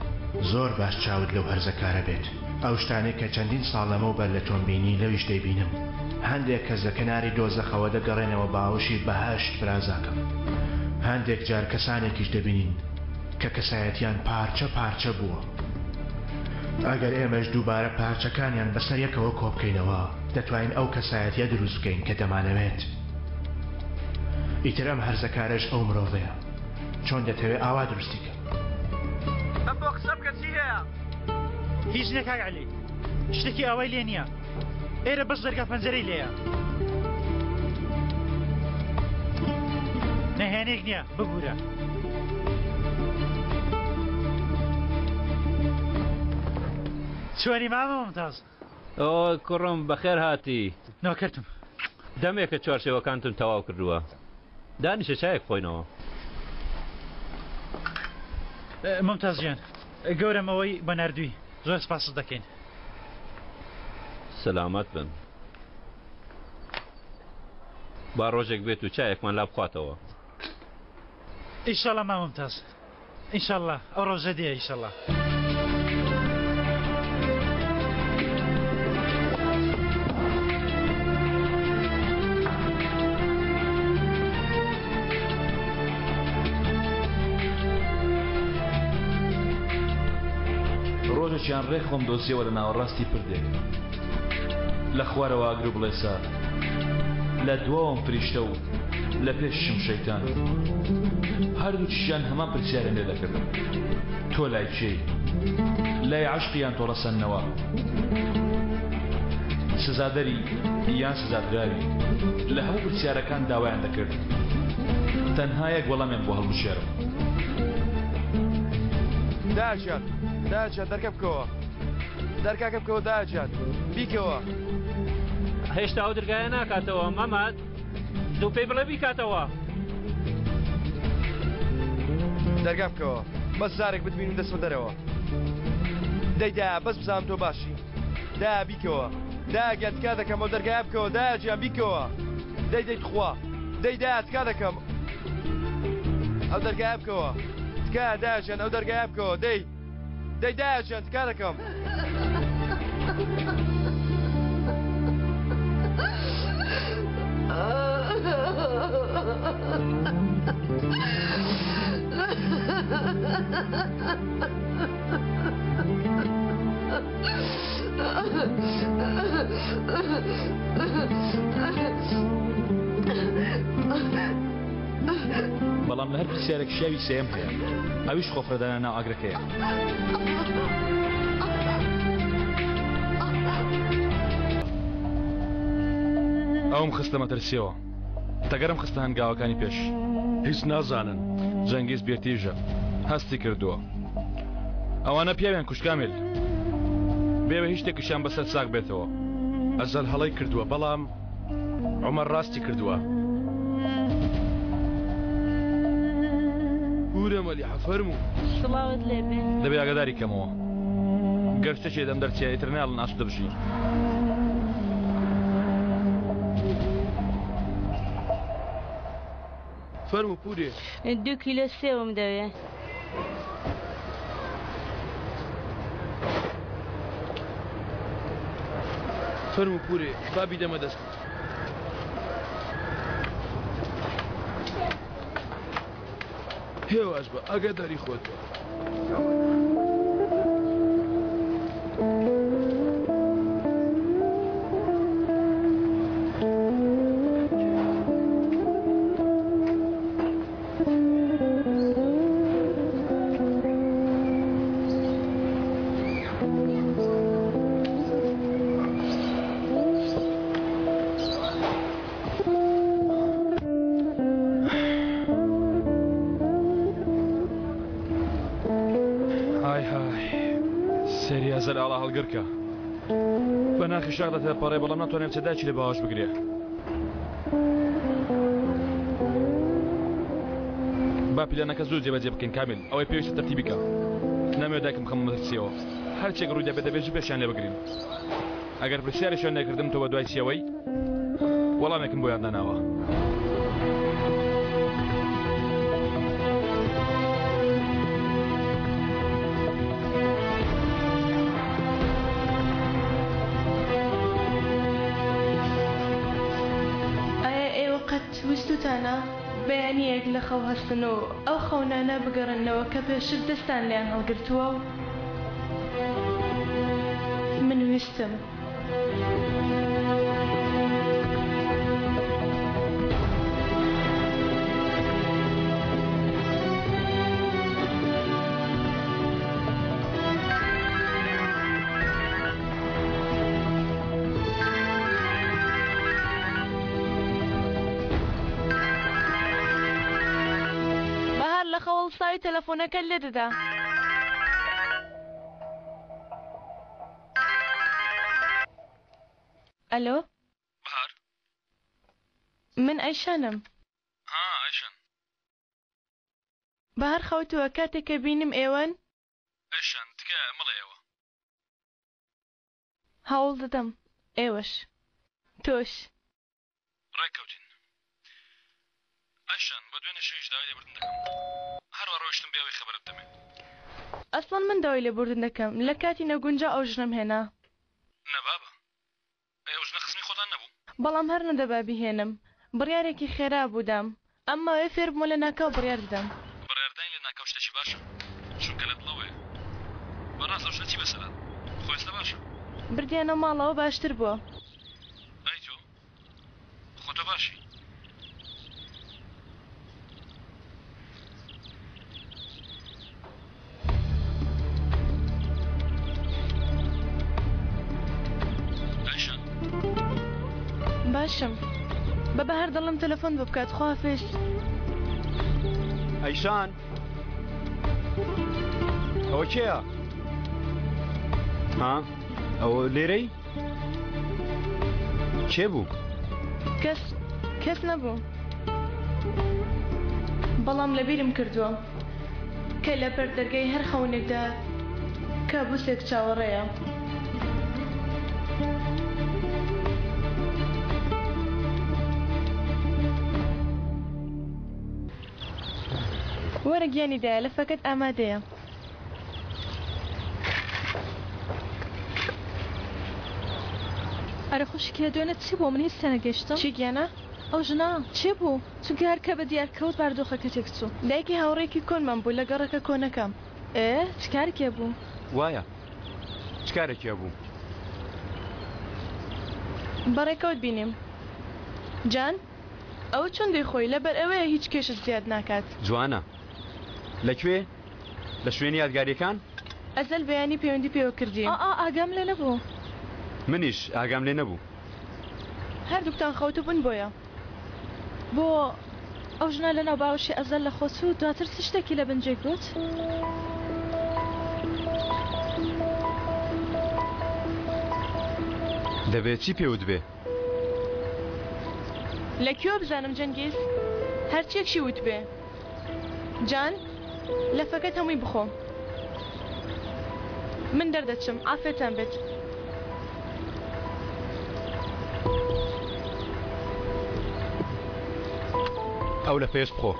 زۆر باش چاوت لەو هەرزەکارە بێت. ئەو شتانەی کە چەندین ساڵ لەمەوبەر لە تۆم بینی لەویش دەیبینم. هەندێک کەس لە کەناری دۆزەخەوە دەگەڕێنەوە باوەشی بەهەشت برازاکەم. هەندێک جار کەسانێکیش دەبینین کە کەسایەتیان پارچە پارچە بووە. ئەگەر ئێمەش دووبارە پارچەکانیان بەسەر یەکەوە کۆبکەینەوە، دەتوانین ئەو کەسایەتیە دروست بکەین کە دەمانەوێت. ئیتر ئەم هەرزەکارەش ئەو مرۆڤەیە. چۆن دەتەوێ ئاوا دروستی کە. ئەپۆ قسە بکە چی هەیە؟ هیچ نیە کاک عەلی شتێکی ئاوای لێ نییە ئێرە بەس دەرگا پەنجەرەی لێیە نەهێنێک نییە ببوورە. چۆنی مامە ممتاز؟ ئۆ کوڕم بەخێر هاتی. نۆکەرتم. دەمێکە چوارچێوەکانتم تەواو کردووە. دانیشە چایەک بخۆینەوە. ممتاز گیان گەورەم ئەوەی بە ناردووی زۆر سپاست دەکەین. سەلامەت بن. با ڕۆژێک بێت و چایەکمان لا بخواتەوە. ئیشەڵا مامم تاز ئیشەڵا ئەو ڕۆژە دێ ئیشەڵا. ڕۆژێکیان ڕێک خۆم دۆزیەوە لە ناوەڕاستی پردێک لە خوارەوە ئاگر و بڵێسە لە دواوەم فریشتە و لە پێشیشم شەیتان هەردووکیشیان هەمان پرسیاریان لێ دەکردم تۆ لای کێی لای عەشق یان تۆڵەسەندنەوە سزادەری یان سزادراوی لە هەموو پرسیارەکان داوایان دەکرد تەنها یەک وەڵامیان بۆ هەڵبژێرم. داجان داجان دەرکە بکەوە دەرکاکە بکەوە داجان بیکەوە. هێشتا ئەو درگایە ناکاتەوە مەماد زوو پێی بڵێ بیکاتەوە. دەرگا بکەوە بەس جارێک بتبینم دەچمە دەرەوە. دەی دایە بەس بزانم تۆ باشی. دایە بیکەوە دایە گیان تکا دەکەم ئەو دەرگایە بکەوە دایە گیان بیکەوە دەی دەی تخوا دەی دایە تکا دەکەم ئەو دەرگایە بکەوە تکایە دایە گیان ئەو دەرگایە بکەوە دەی دەی دایە گیان تکا دەکەم. بەڵام لە هەر پرسیارێک شیاوی سێیەم هەیە ئەویش خۆفرەدانە ناو ئاگرەکەیە. ئەوم خستە مەترسیەوە تەگەرم خستە هەنگاوەکانی پێش. هیچ نازانن. جەنگیز بێتیژە هەستی کردووە. ئەوانە پیاویان کوشت کامیل. بێوە هیچ شتێکیشیان بەسەر ساغ بێتەوە. ئەزەل هەڵەی کردووە بەڵام عومەر ڕاستی کردووە. پورە مەلیحە فەرموو. سڵاوت لێ بێ. دەبێ ئاگاداری کەمەوە گەر شتێکی لەدەم دەرچێ ئیتر نایەڵن ئاسوودە بژی. فەرموو پورێ. دوو کیلۆ سێوم دەوێ. فەرموو پورێ با بیدەمە دەستت. هێواش بە ئاگاداری خۆت بە. های های سەری ئەزەل ئاڵا هەڵگرکە بە ناخی شاخدا تێپەڕێ بەڵام ناتوانێت بچێت دایکی لە باوەش بگرێ با پیلانەکە زوو جێبەجێ بکەین کامیل ئەوەی پێویستە تەرتیبی کە نامەوێت دایکم بخەمە مەترسیەوە هەرچێک ڕووی دەبێت دەبێت زوو پێشیان لێ بگرین ئەگەر پرسیارێکیان لێکردم تۆ بەدوای چیەوەی وەڵامێکم بۆیان داناوە. ئایا ئێوە قەت ویستوتانە بەیانییەک لە خەو هەستن و ئەو خەونانە بگەڕێننەوە کە پێشتر دەستتان لێیان هەڵگرتووە و من ویستم. بەهار لە خەو هەڵساوی تەلەفۆنەکەت لێ دەدا. ئەلۆ بەهار من ئەیشانم. ها ئەیشان. بەهار خەوتووە کاتێک کە بینیم ئێوەن. ئەیشان تکایە مەڵێ ئێوە. هەوڵ دەدەم ئێوەش تۆش. ڕێک کەوتین. بە دوێنێ شەویش داوای لێبوردن دەکەم. هەروا ڕۆیشتم بێ ئەوەی خەبەرت بدەمێ. ئەسڵەن من داوای لێبوردن دەکەم. لە کاتی نەگونجاو ئەو ژنەم هێنا. نە بابە. ئەی ئەو ژنە خزمی خۆتان نەبوو؟ بەڵام هەر نەدەبا بیهێنم. بڕیارێکی خێرا بوو دام. ئەم ماوەیە فێر بوومە لە ناکاو بڕیار بدەم. بڕیاردانی لە ناکاو شتێکی باشە. چونکە لە دڵەوەیە. بەڕاست ئەو ژنە چی بەسەر هات؟ خۆ ئێستا باشە؟ بردیانە ماڵەوە باشتر بووە. ئەی تۆ؟ خۆ تۆ باشی؟ ئایشان. باشم. بەبە هەر دەڵێم تەلەفۆن بۆ بکات خواحافیز. ئەیشان ئەوە کێیە؟ ها ئەوە لێرەی؟ کێ بوو؟ کەس کەس نەبوو بەڵام لەبیرم کردووە کە لە بەر دەرگای هەر خەونێکدا کابوسێک چاوەڕێیە. وەرە گیانی دایە لەفەکەت ئامادەیە. ئەرێ خوشکێ دوێنێ چی بوو من هیچ تێنەگەیشتم. چی گیانە؟ ئەو ژنە کێ بوو؟ چونکە هەر کە بە دیار کەوت بارودۆخەکە تێکچوو. دایکی هاوڕێیەکی کۆنمان بوو لە گەڕەکە کۆنەکە. ئێ چ کارێکی هەبوو؟ وایە چ کارێکی هەبوو؟ بەڕێکەوت بینیم. جان ئەوە چۆن دەیخۆی لەبەر ئەوەیە هیچ کێشت زیاد ناکات. جوانە لە کوێ؟ لە شوێنی یادگاریەکان؟ ئەزەل بەیانی پەیوەندی پێوە کردی. ئا ئا ئاگام لێ نەبوو. منیش ئاگام لێ نەبوو. هەردووکتان خەوتبوون بۆیە. بۆ ئەو ژنە لەناو باوەشی ئەزەل لە خۆ چوو دواتر چ شتێکی لە بن جێ گوت؟ دەبێ چی پێ وتبێ؟ لە کوێوە بزانم جەنگیز؟ هەرچیەکشی وتبێ. جان لەفەکەت هەمووی بخۆ من دەردەچم عافێتان بێت. ئەو لەفەیەش بخۆ.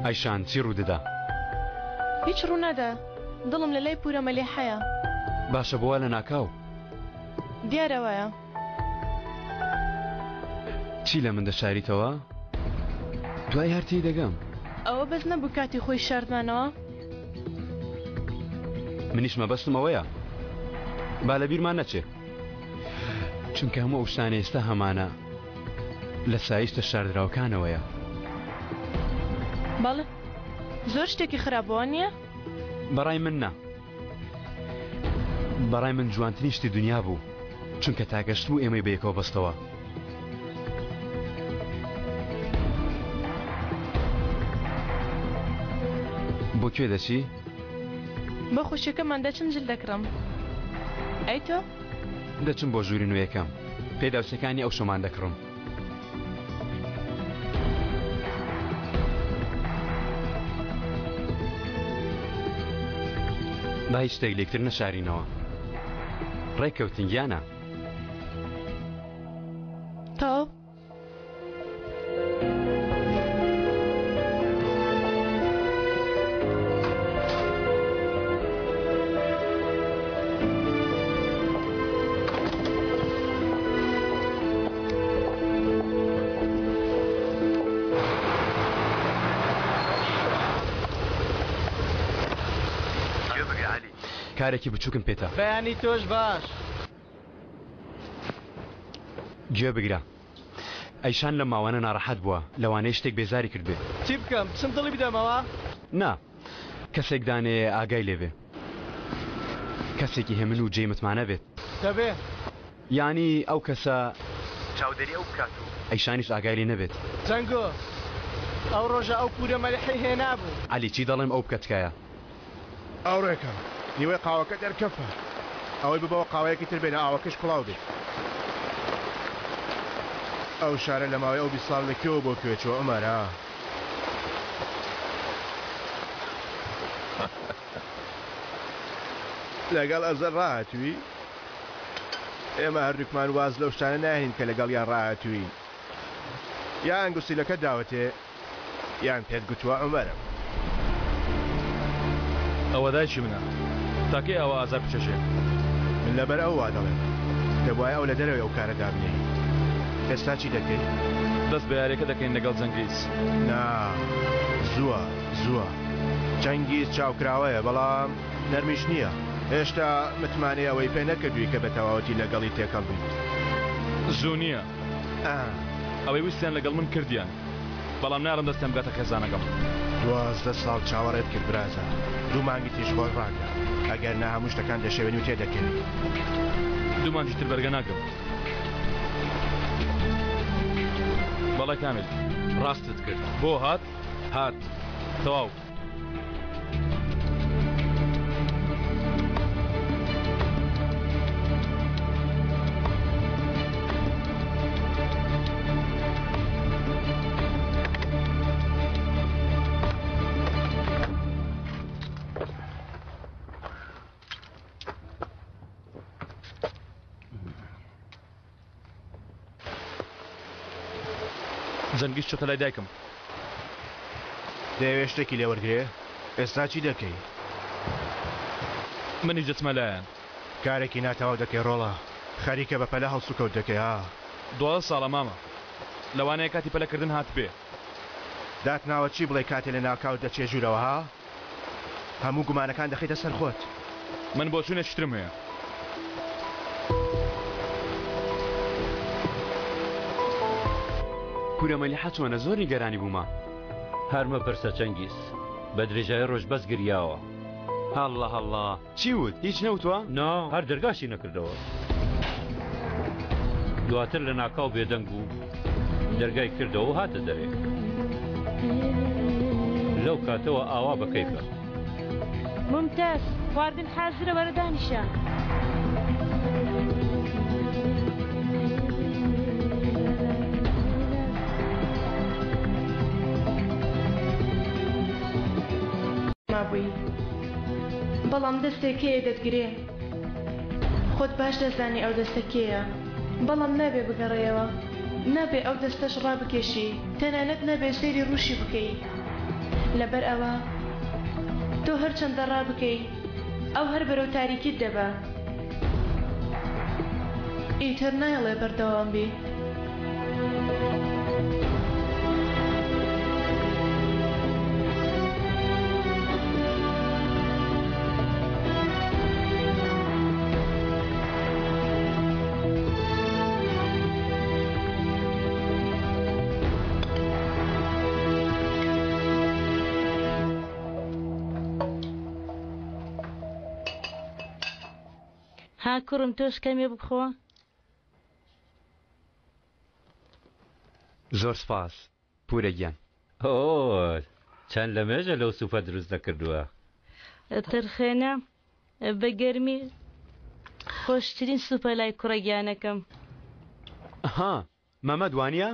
ئایشان چی ڕوودەدا؟ هیچ ڕوونادا دڵم لە لای پورە مەلیحەیە. باشە بۆ وا لەناکاو؟ دیارە وایە. چی لە من دەشاریتەوە؟ دوای هەر تێی دەگەم. ئەوە بەس نەبوو کاتی خۆی شاردمانەوە؟ منیش مەبەستم ئەوەیە. با لەبیرمان نەچێ. چونکە هەموو ئەو شتانەی ئێستا هەمانە لە سایەی شتە شاردراوەکانەوەیە. بەڵێ زۆر شتێکی خراپ بووە نییە؟ بەڕای من نا. بەڕای من جوانترین شتی دنیا بوو چونکە تاکە شت بوو ئێمەی بەیەکەوە بەستەوە. بۆ کوێ دەچی؟ بۆ خوشکەکەمان دەچم جل دەکڕم. ئەی تۆ؟ دەچم بۆ ژووری نوێیەکەم. پێداویستیەکانی ئەو شەومان دەکڕم. با هیچ شتێک لێکتر نەشارینەوە. ڕێککەوتین گیانە. تەواو. کارێکی بچووکم پێتە. بەیانی تۆش باش. گوێ بگرە ئەیشان لەم ماوانە ناڕەحەت بووە لەوانەیە شتێک بێزاری کردبێ. چی بکەم بچم دڵی بدەمەوە؟ نا کەسێک دانێ ئاگای لێ بێ کەسێکی هێمن و جێی متمانە بێت. دەبێ. یانی ئەو کەسە چاودێری ئەو بکات و ئەیشانیش ئاگای لێ نەبێت. جەنگۆ ئەو ڕۆژە ئەو پورە مەلحەی هێنابوو. عەلی چی دەڵێم ئەو بکە تکایە. هاوڕێکەم، نیوەی قاوەکە دەرکەفە. ئەوەی ببەوە قاوەیەکی تر بێنە ئاوەکەش کوڵاو بێ. ئەو شارە لە ماوەی ئەو 20 ساڵ لە کوێوە بۆ کوێ چووە عومەر ها؟ لەگەڵ ئەزەل ڕاهاتووی؟ ئێمە هەردووکمان واز لەو شتانە ناهێنین کە لەگەڵیان ڕاهاتووین. یا ئەنگوستیلەکەت داوەتێ یان پێت گوتووە عومەرم. ئەوە دایکی منە. تا کەی ئاوا ئازار بچێژێ؟ من لەبەر ئەو وا دەڵێم. دەبوایە ئەو لە دەرەوەی ئەو کارە دابنێی. ئێستا چی دەکەی؟ دەست بە یاریەکە دەکەین لەگەڵ جەنگیز. نا زووە زووە. جەنگیز چاوکراوەیە بەڵام نەرمیش نییە. هێشتا متمانەی ئەوەی پێ نەکردووی کە بە تەواوەتی لەگەڵی تێکەڵ بیت. زوو نییە. ئەوەی ویستیان لەگەڵ من کردیان. بەڵام نارم دەستیان بگاتە خێزانەکەم. 12 ساڵ چاوەڕێت کرد برازا. دوو مانگی تریش خۆت ڕاگرە. ئەگەر نا هەموو شتەکان دەشێوێنی و تێدەکەوی. دوو مانگی تر بەرگە ناگرم. بەڵێ کامیل. ڕاستت کرد. بۆ هات؟ هات. تەواو. جەنگیز چۆتە لای دایکم. دەیەوێ شتێکی لێ وەرگرێ؟ ئێستا چی دەکەی؟ منیش دەچمە لایان. کارێکی ناتەواو دەکەی ڕۆڵە. خەریکە بە پەلە هەڵسوکەوت دەکەی ها. 12 ساڵە مامە. لەوانەیە کاتی پەلەکردن هاتبێ. داتناوە چی بڵێی کاتێ لەناکاو دەچیە ژوورەوە ها؟ هەموو گومانەکان دەخەیتە سەر خۆت. من بۆچوونێکی ترم هەیە. کورە مەلیحە چۆنە زۆر نیگەرانی بوومە. هەر مەپرسە چەنگیز بە درێژایی ڕۆژ بەس گریاوە. هەڵڵا هەڵڵا چی وت هیچ نەوتوە؟ نا هەر دەرگاشی نەکردەوە. دواتر لە ناکاو بێدەنگ بوو دەرگای کردەوە و هاتە دەرێ. لەو کاتەوە ئاوا بە کەیفە. مومتاز، خواردن حازرە وەرە دانیشە. مابووی بەڵام دەستێک هەیە دەتگرێ. خۆت باش دەزانی ئەو دەستە کێیە بەڵام نابێ بگەڕێیەوە نابێ ئەو دەستەش ڕابکێشی تەنانەت نابێ سەیری ڕووشی بکەی لەبەر ئەوە تۆ هەرچەندە ڕابکەی ئەو هەر بەرەو تاریکیت دەبا ئیتر نایەڵێ بەردەوام بی. ها کوڕم تۆش کەمێ بخۆ. زۆر سپاس پورە گیان. ئۆ چەند لەمێژە لەو سوپە دروست نەکردووە. ترخێنە بە گەرمی خۆشترین سوپە لای کوڕە گیانەکەم. ئەها مەمەد وانیە؟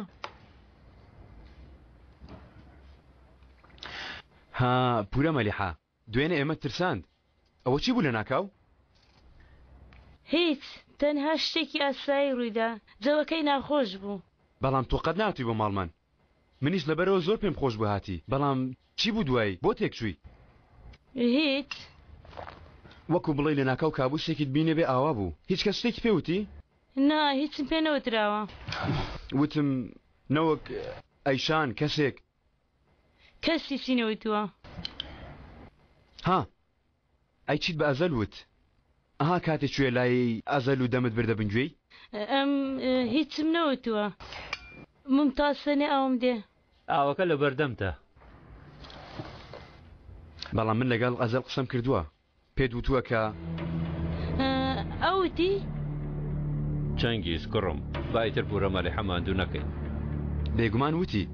ها پورە مەلیحە دوێنێ ئێمەت ترساند ئەوە چی بوو لەناکاو؟ هیچ، تەنها شتێکی ئاسایی ڕوویدا، جەوەکەی ناخۆش بوو. بەڵام تۆ قەت نەهاتووی بۆ ماڵمان، منیش لەبەرئەوە زۆر پێم خۆش بوو هاتی، بەڵام چی بوو دوایی، بۆ تێکچووی؟ هیچ. وەکو بڵێی لەناکاو کابوسێکیت بینێبێ ئاوا بوو، هیچ کەس شتێکی پێ وتی؟ نا، هیچم پێ نەوتراوە. وتم نەوەک ئەیشان، کەسێک. کەس هیچی نەوتووە. ها ئەی چیت بە ئەزەل وت؟ ئەها کاتێ چوویە لای ئەزەل و دەمت بردە بن گوێی؟ ئەم هیچم نەوتووە. مومتاز سەنێ ئاوم دێ. ئاوەکە لە بەردەمتە. بەڵام من لەگەڵ ئەزەل قسەم کردووە. پێت وتووە کە. ئەو وتی. چەنگیز کوڕم، با ئیتر پوورە مەلیحە ماندوو نەکەین. بێگومان وتی.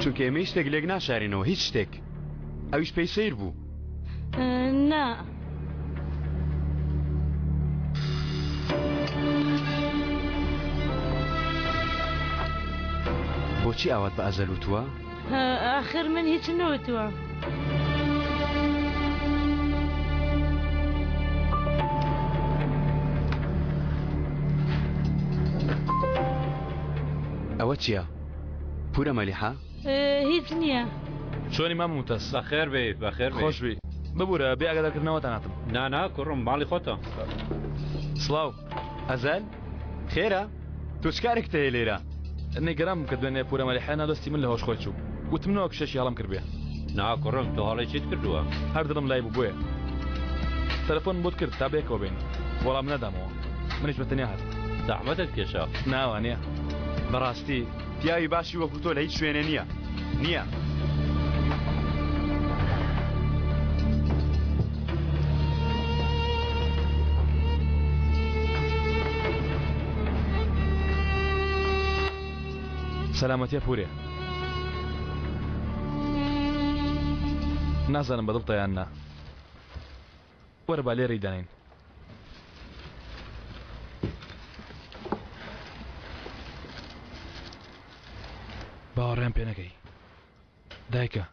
چونکە ئێمە هیچ شتێک لێک ناشارینەوە، هیچ شتێک. ئەویش پێی سەیر بوو. نا. بۆچی ئاوات بە ئەزەل وتووە؟ ئاخر من هیچم نەوتووە. ئەوە چییە؟ پورە مەلیحە؟ هیچ نییە. چۆنی مامە موتەس؟ بەخێر بێی بەخێر بێی. خۆش بی. ببورە بێ ئاگادارکردنەوەتان هاتم. نا نا کوڕم ماڵی خۆتە. سڵاو. ئەزەل؟ خێرە؟ تۆ چ کارێکت هەیە لێرە؟ نیگەران بووم کە دوێنێ پورە مەلیحە ناو دەستی من لە هۆش خۆی چوو. وتم نەوەک شتێکی هەڵەم کردبێ. نا کوڕم تۆ هەڵەی چیت کردووە؟ هەر دڵم لای بوو بۆیە تەلەفۆنم بۆت کرد تا بەیەکەوە بێین. وەڵام نەدامەوە. منیش بە تەنیا هاتم. زەحمەتت کێشا. نا وانیە. بەڕاستی پیاوی باشی وەکو تۆ لە هیچ شوێنێ نییە. نییە. سەلامەتیە پورێ. نازانم بەدڵتە یان نا. وەرە با لێرەی دانێین. باوەڕیان پێ نەکەی دایکە.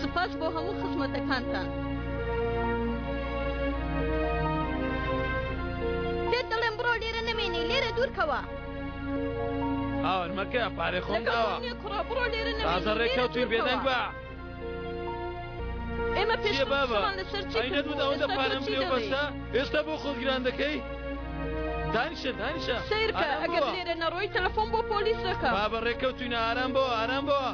سوپاس بۆ هەموو خزمەتەکانتان. پێت دەڵێم بڕۆ لێرە نەمێنی لێرە دوورکەوە. هاوار مەکە پارەی خۆم لەگەڵ داوە. نییە کوڕە بڕۆ لێرە نەمێنی تازە لێرە ڕێککەوتوین بێدەنگ دوورکەوە. بە. ئێمە چییە پێشتر بابە؟ قسەمان لەسەر چی ئەی نەتوت کردبوو ئەوەندە ئێستا تۆ پارەم چی پێ و دەڵێی؟ بەسە؟ ئێستا بۆ خۆت گران دەکەی؟ دانیشە دانیشە سەیرکە ئارام ئەگەر بۆوە. لێرە نەڕۆی تەلەفۆن بۆ پۆلیس دەکەم. بابە ڕێککەوتوینە ئارام بۆوە ئارام بۆوە.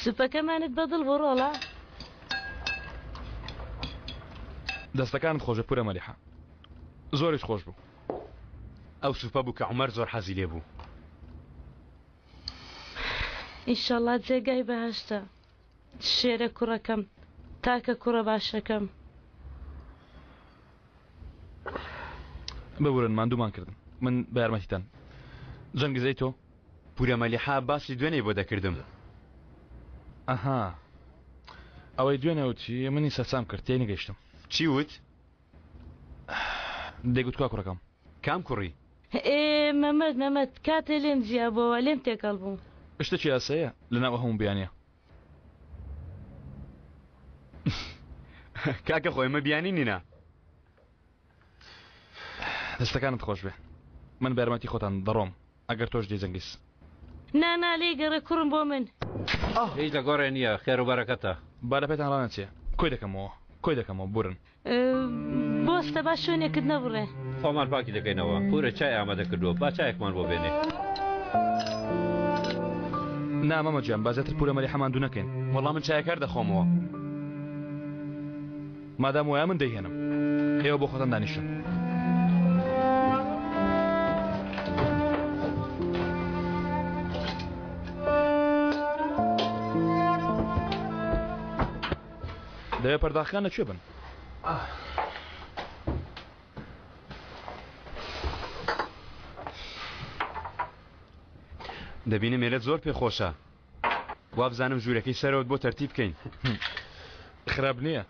سوپەکەمانت بەدڵ بوو ڕۆڵە؟ دەستەکانت خۆشە پورە مەلیحە زۆریش خۆش بوو. ئەو سوپە بوو کە عومەر زۆر حەزی لێ بوو. ئیشەڵا جێگای بەهەشتە شێرە کوڕەکەم تاکە کوڕە باشەکەم. ببورن ماندوومان کردن من بە یارمەتیتان جەنگیز ئەی تۆ؟ پورە مەلیحە باسی دوێنێی بۆ دەکردم. ئەها ئەوەی دوێنێ وتی منی سەرسام کرد تێی نەگەیشتم. چی وت؟ دەیگوت کوا کوڕەکەم؟ کام کوڕی؟ ئێ مەمەد مەمەد کاتێ لێم جیا بۆوە لێم تێکەڵ بوو. شتێکی ئاساییە لەناو ئەو هەموو بیانیە. کاکە خۆ ئێمە بیانی نینە. دەستەکانت خۆش بێ من بە یارمەتی خۆتان دەڕۆم ئەگەر تۆش دێی جەنگیز. نا نا لێی گەڕێ کوڕم بۆ من. هیچ لە گۆڕێ نییە خێر و بەرەکەتە. با لە پێتان ڕانەچێ کۆی دەکەمەوە کۆی دەکەمەوە بورن. بۆستە با شوێنێکت نەبڕێ. خۆمان پاکی دەکەینەوە پورە چای ئامادە کردووە با چایەکمان بۆ بێنێ. نا مامە گیان با زیاتر پورە مەلیحە ماندوو نەکەین. وەڵا من چایەک هەر دەخۆمەوە. مادام وایە من دەیهێنم ئێوە بۆ خۆتان دانیشن. دەوێ پەرداخەکان لە کوێ بن؟ دەبینم ئێرەت زۆر پێ خۆشە. وابزانم ژوورەکەی سەرەوەت بۆ تەرتیب بکەین. خراپ نییە.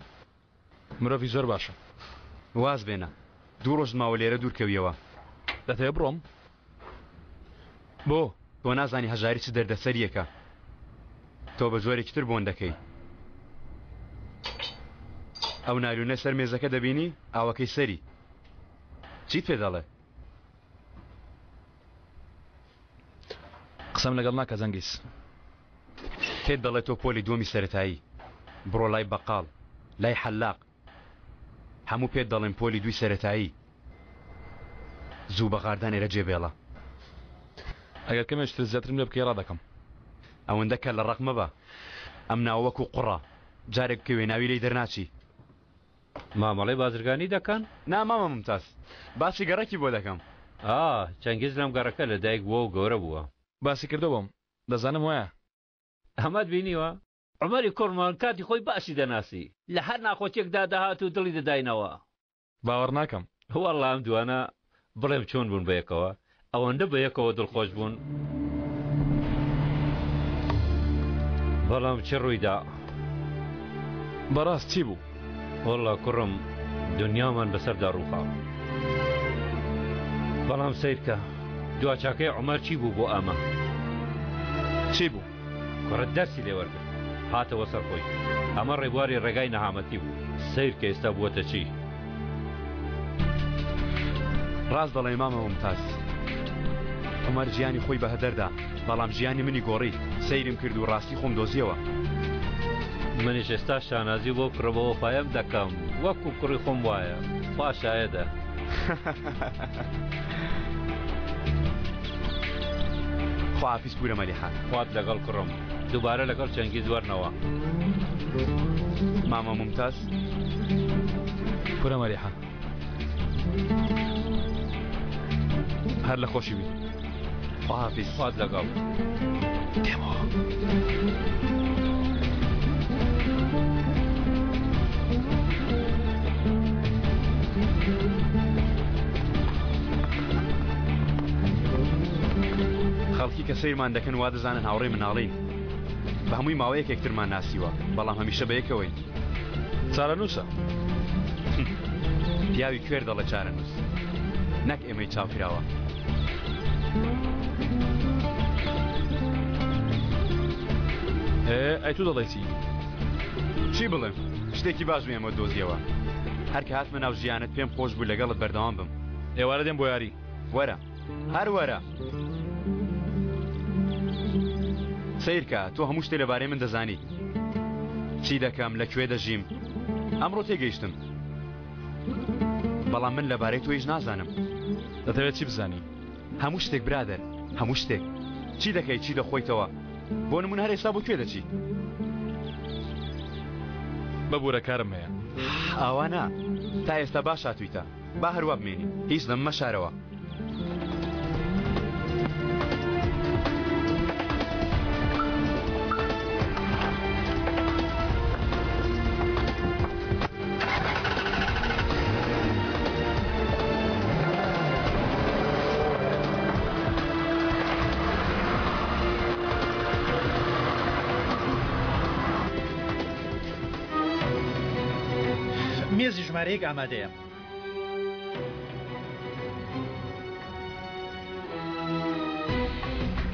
مرۆڤی زۆر باشە. واز بێنە. دوو ڕۆژت ماوە لێرە دوور کەویەوە. دەتەوێ بڕۆم؟ بۆ؟ تۆ نازانی هەژاری چ دەردەسەرییەکە. تۆ بە جۆرێکی تر بۆن دەکەی. ئەو نایلۆنە سەر مێزەکە دەبینی؟ ئاوەکەی سەری. چیت پێ دەڵێ؟ قسەم لەگەڵ ناکە جەنگیز. پێت دەڵێ تۆ پۆلی دووەمی سەرەتایی. بڕۆ لای بەقاڵ، لای حەلاق. هەموو پێت دەڵێن پۆلی دووی سەرەتایی. زوو بە غاردان ئێرە جێ بێڵە. ئەگەر کەمێک تر زیاترم لێ بکەی ڕادەکەم. ئەوەندە کەللە ڕەق مەبە. ئەم ناوە وەکوو قوڕە. جارێک بکەوێ ناوی لێی دەرناچی. مامەڵەی بازرگانی دەکەن؟ نا مامە مومتاز. باسی گەڕەکی بۆ دەکەم. ئا، چەنگیز لەم گەڕەکە لە دایک بووە و گەورە بووە. باسی کردووە بۆم. دەزانم وایە. ئەمەت بینیوە؟ عومەری کوڕمان کاتی خۆی باشی دەناسی. لە هەر ناخۆشیەکدا دەهات و دڵی دەداینەوە. باوەڕ ناکەم. وەڵا ئەم دوانە بڵێم چۆن بوون بەیەکەوە ئەوەندە بەیەکەوە دڵخۆش بوون. بەڵام چ ڕوویدا؟ بەڕاست چی بوو؟ وەڵا کوڕم دنیامان بەسەردا ڕووخا. بەڵام سەیرکە دواچاکەی عومەر چی بوو بۆ ئەمە؟ چی بوو؟ کوڕت دەرسی لێ وەرگرت هاتەوە سەر خۆی ئەمە ڕێبواری ڕێگای نەهامەتی بوو سەیرکە ئێستا بووەتە چی؟ ڕاست دەڵێی مامە مومتاز عومەر ژیانی خۆی بە هەدەردا بەڵام ژیانی منی گۆڕی سەیرم کرد و ڕاستی خۆم دۆزیەوە. منیش ئێستا شانازی بەو کوڕە بەوەفایەم دەکەم وەکو کوڕی خۆم وایە خوا شایەدە. خواحافیز پورە مەلیحە. خوات لەگەڵ کوڕم دووبارە لەگەڵ چەنگیز وەرنەوە. مامە مومتاز. پورە مەلیحە هەر لە خۆشی بی. خواحافیز. خوات لەگەڵ. دێمەوە. خەڵکی کە سەیرمان دەکەن وا دەزانن هاوڕێی مناڵین. بە هەمووی ماوەیەک یەکترمان ناسیوە، بەڵام هەمیشە بەیەکەوەین. چارەنووسە. پیاوی کوێر دەڵێ چارەنووس، نەک ئێمەی چاوکراوە. ئێ ئەی تۆ دەڵێی چی؟ چی بڵێم؟ شتێکی باش بوو ئێمەت دۆزیەوە. هەر کە هاتمە ناو ژیانت پێم خۆش بوو لەگەڵت بەردەوام بم. ئێوارە دێم بۆ یاری. وەرە. هەر وەرە. سەیرکە، تۆ هەموو شتێ لەبارەی من دەزانی. چی دەکەم، لە کوێ دەژیم. ئەمڕۆ تێگەیشتم. بەڵام من لەبارەی تۆ هیچ نازانم. دەتەوێت چی بزانی؟ هەموو شتێک برادەر، هەموو شتێک. چی دەکەی، چی دەخۆیتەوە؟ بۆ نموونە هەر ئێستا بۆ کوێ دەچی؟ ببوورە کارم هەیە. ئاوا نا. تا ئێستا باش هاتوویتە. با هەر وا بمێنی. هیچ لەم مەشارەوە. مێزی ژمارە یەک ئامادەیە.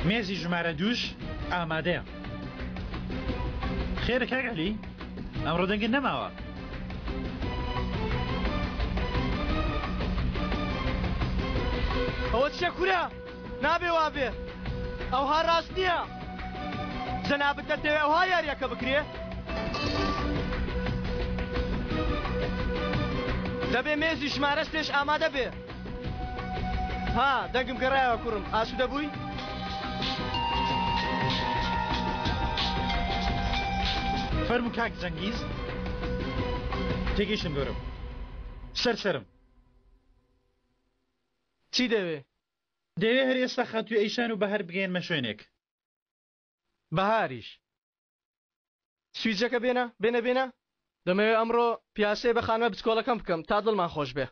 مێزی ژمارە دووش ئامادەیە. خێرە کاک عەلی؟ ئەمڕۆ دەنگت نەماوە. ئەوە چیە کورە؟ نابێ وابێ. ئەوها ڕاست نییە. جەنابت دەتەوێ ئەوها یاریەکە بکرێ؟ دەبێ مێزی ژمارە سێش ئامادە بێ. ها دەنگم گەڕایەوە کوڕم ئاسوودە بووی؟ فەرموو کاک جەنگیز. تێگەیشتم گەورەم. سەر سەرم. چی دەوێ؟ دەوێ هەر ئێستا خاتووی ئەیشان و بەهار بگەیەنمە شوێنێک. بەهاریش. سویجەکە بێنە، بێنە بێنە. دەمەوێ ئەمڕۆ پیاسەیە بە خانمە بچکۆڵەکەم بکەم تا دڵمان خۆش بێ.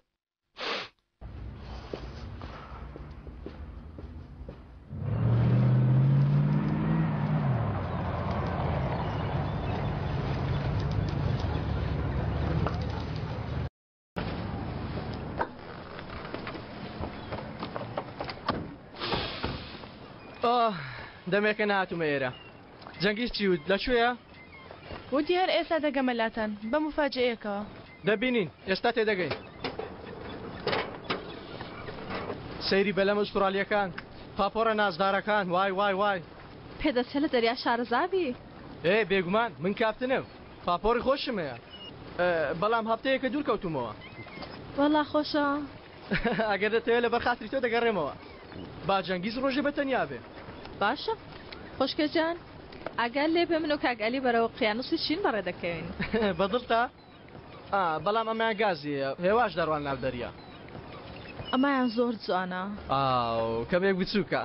ئاه دەمێکە نەهاتوومە ئێرە. جەنگیز چی وت؟ لە کوێیە؟ وتی هەر ئێستا دەگەمە لاتان، بە موفاجەیەکەوە. دەبینین، ئێستا تێدەگەین. سەیری بەلەمە ئوستورالییەکان، پاپۆڕە نازدارەکان، وای وای وای. پێدەچێ لە دەریا شارەزا بی. ئێ بێگومان، من کاپتنم، پاپۆڕی خۆشم هەیە. بەڵام هەفتەیەکە دوور کەوتوومەوە. وەڵا خۆشە. ئەگەر دەتەوێ لەبەر خاتری تۆ دەگەڕێمەوە. با جەنگیز ڕۆژێ بە تەنیا بێ. باشە خوشکە جان ئاگات لێ بێ من و کاک ئەلی بەرەو ئۆقیانوسی چین بەڕێ دەکەوین. بە دڵتە؟ ئا بەڵام ئەمەیان گازییە هێواش دەڕوان ناو دەریا. ئەمەیان زۆر جوانە. ئاو کەمێک بچووکە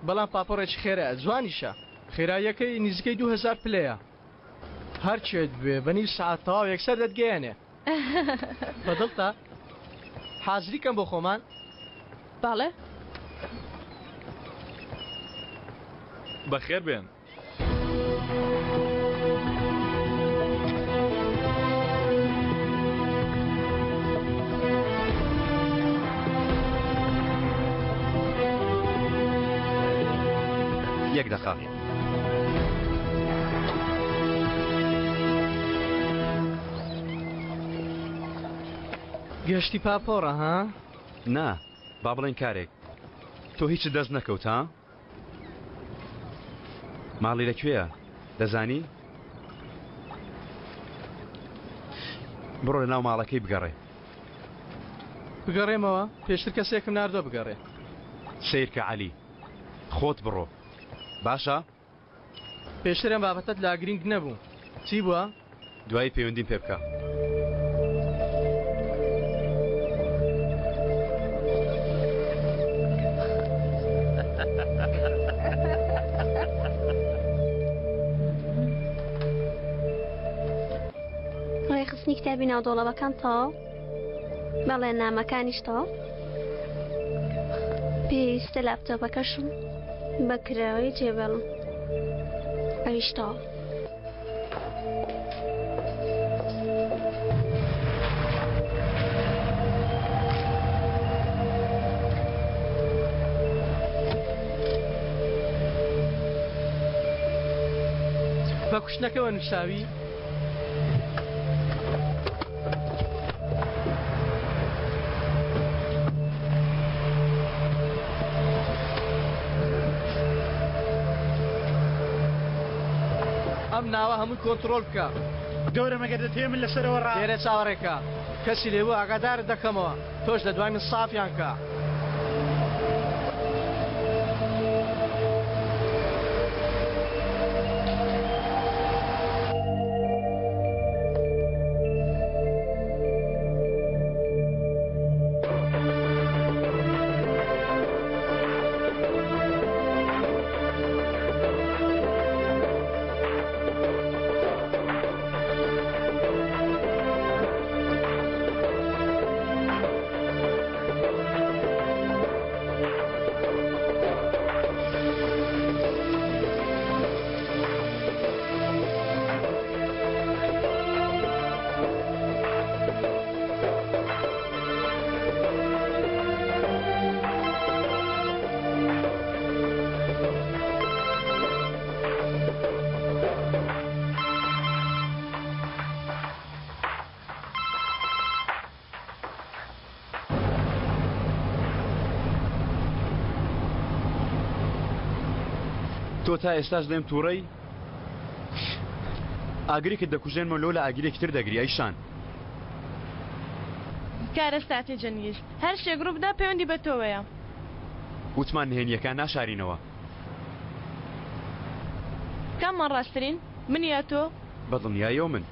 بەڵام پاپۆڕێکی خێرایە جوانیشە. خێراییەکەی نزیکەی 2000 پلەیە. هەرچێت بوێ بە نیو سەعات تەواو یەکسەر دەتگەیەنێ. بە دڵتە؟ حازری کەم بۆ خۆمان؟ بەڵێ. بەخێر بێن. یەک دەقە. گەشتی پاپۆڕە ها؟ نا با بڵێن کارێک تۆ هیچت دەست نەکەوت ها؟ ماڵی لەکوێیە دەزانی؟ بڕۆ لە ناو ماڵەکەی بگەڕێ. بگەڕێمەوە؟ پێشتر کەسێکم ناردووە بگەڕێ. سەیرکە عەلی خۆت بڕۆ باشە؟ پێشتر ئەم بابەتەت لا گرینگ نەبوو چی بووە؟ دوایی پەیوەندیم پێ بکە. ڕێکخستنی کتابی ناو دۆڵەبەکان تەواو بەڵێ نامەکانیش تەواو پێویستە لاپتۆپەکەشم بە کراوەی جێبێڵم ئەویش تەواو. بە کوشتنەکەوە نووساوی؟ ئەم ناوە هەمووی کۆنتڕۆڵ بکە. گەورەم ئەگەر دەتەوێ من لەسەرەوە ڕا. لێرە چاوەڕێکە کەسی لێبوو ئاگادارت دەکەمەوە تۆش لە دوای من سافیان کە. تۆ تا ئێستاش لێم تووڕەی؟ ئاگرێکت دەکوژێنمەوە لۆ لە ئاگرێکی تر دەگری ئەی شان. کارەساتی جەنگیز هەر شتێک ڕووبدا پەیوەندی بە تۆوەیە. وتمان نهێنییەکان ناشارینەوە. کاممان ڕاستترین؟ من یا تۆ؟ بە دڵنیاییەوە من.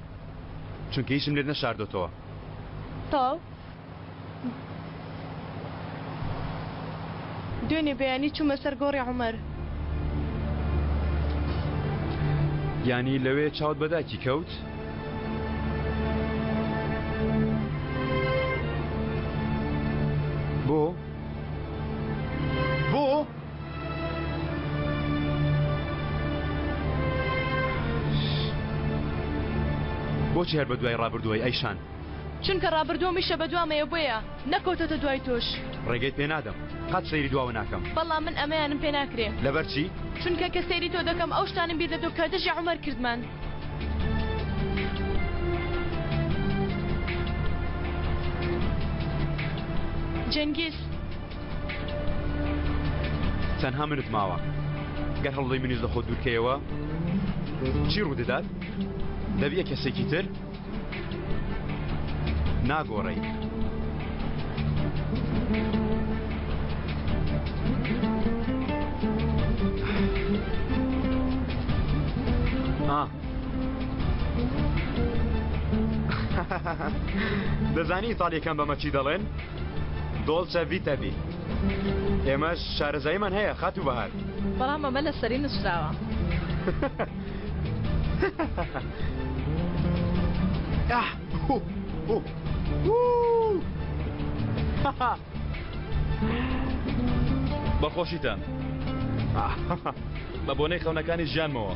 چونکە هیچم لێت نەشاردۆتەوە. تەواو. دوێنێ بەیانی چوومە سەر گۆڕی عومەر. یانی لەوێ چاوت بە دایکی کەوت؟ بۆ؟ بۆ؟ بۆچی هەر بە دوای ڕابردووەی ئەیشان؟ چونکە ڕابردووم هیشە بە دوامەیە بۆیە نەکەوتۆتە دوای تۆش. ڕێگەیت پێ نادەم. قەت سەیری دواوە ناکەم. بەڵام من ئەمەیانم پێ ناکرێ. لەبەر چی؟ چونکە کە سەیری تۆ دەکەم ئەو شتانەم بیر دێتەوە کە دژی عومەر کردمان. جەنگیز. تەنها منت ماوە. گەر هەوڵدەی منیش لە خۆت دوورکەیەوە چی ڕوودەدات؟ دەبیە کەسێکی تر؟ ناگۆڕێی. دەزانی ئیتالیەکان بەمە چی دەڵێن؟ دۆڵچە ڤیتا بی. ئێمەش شارەزاییمان هەیە خاتوو بەهار. بەڵام ئەمە لەسەری نووسراوە. بە خۆشیتان بە بۆنەی خەونەکانی ژیانمەوە.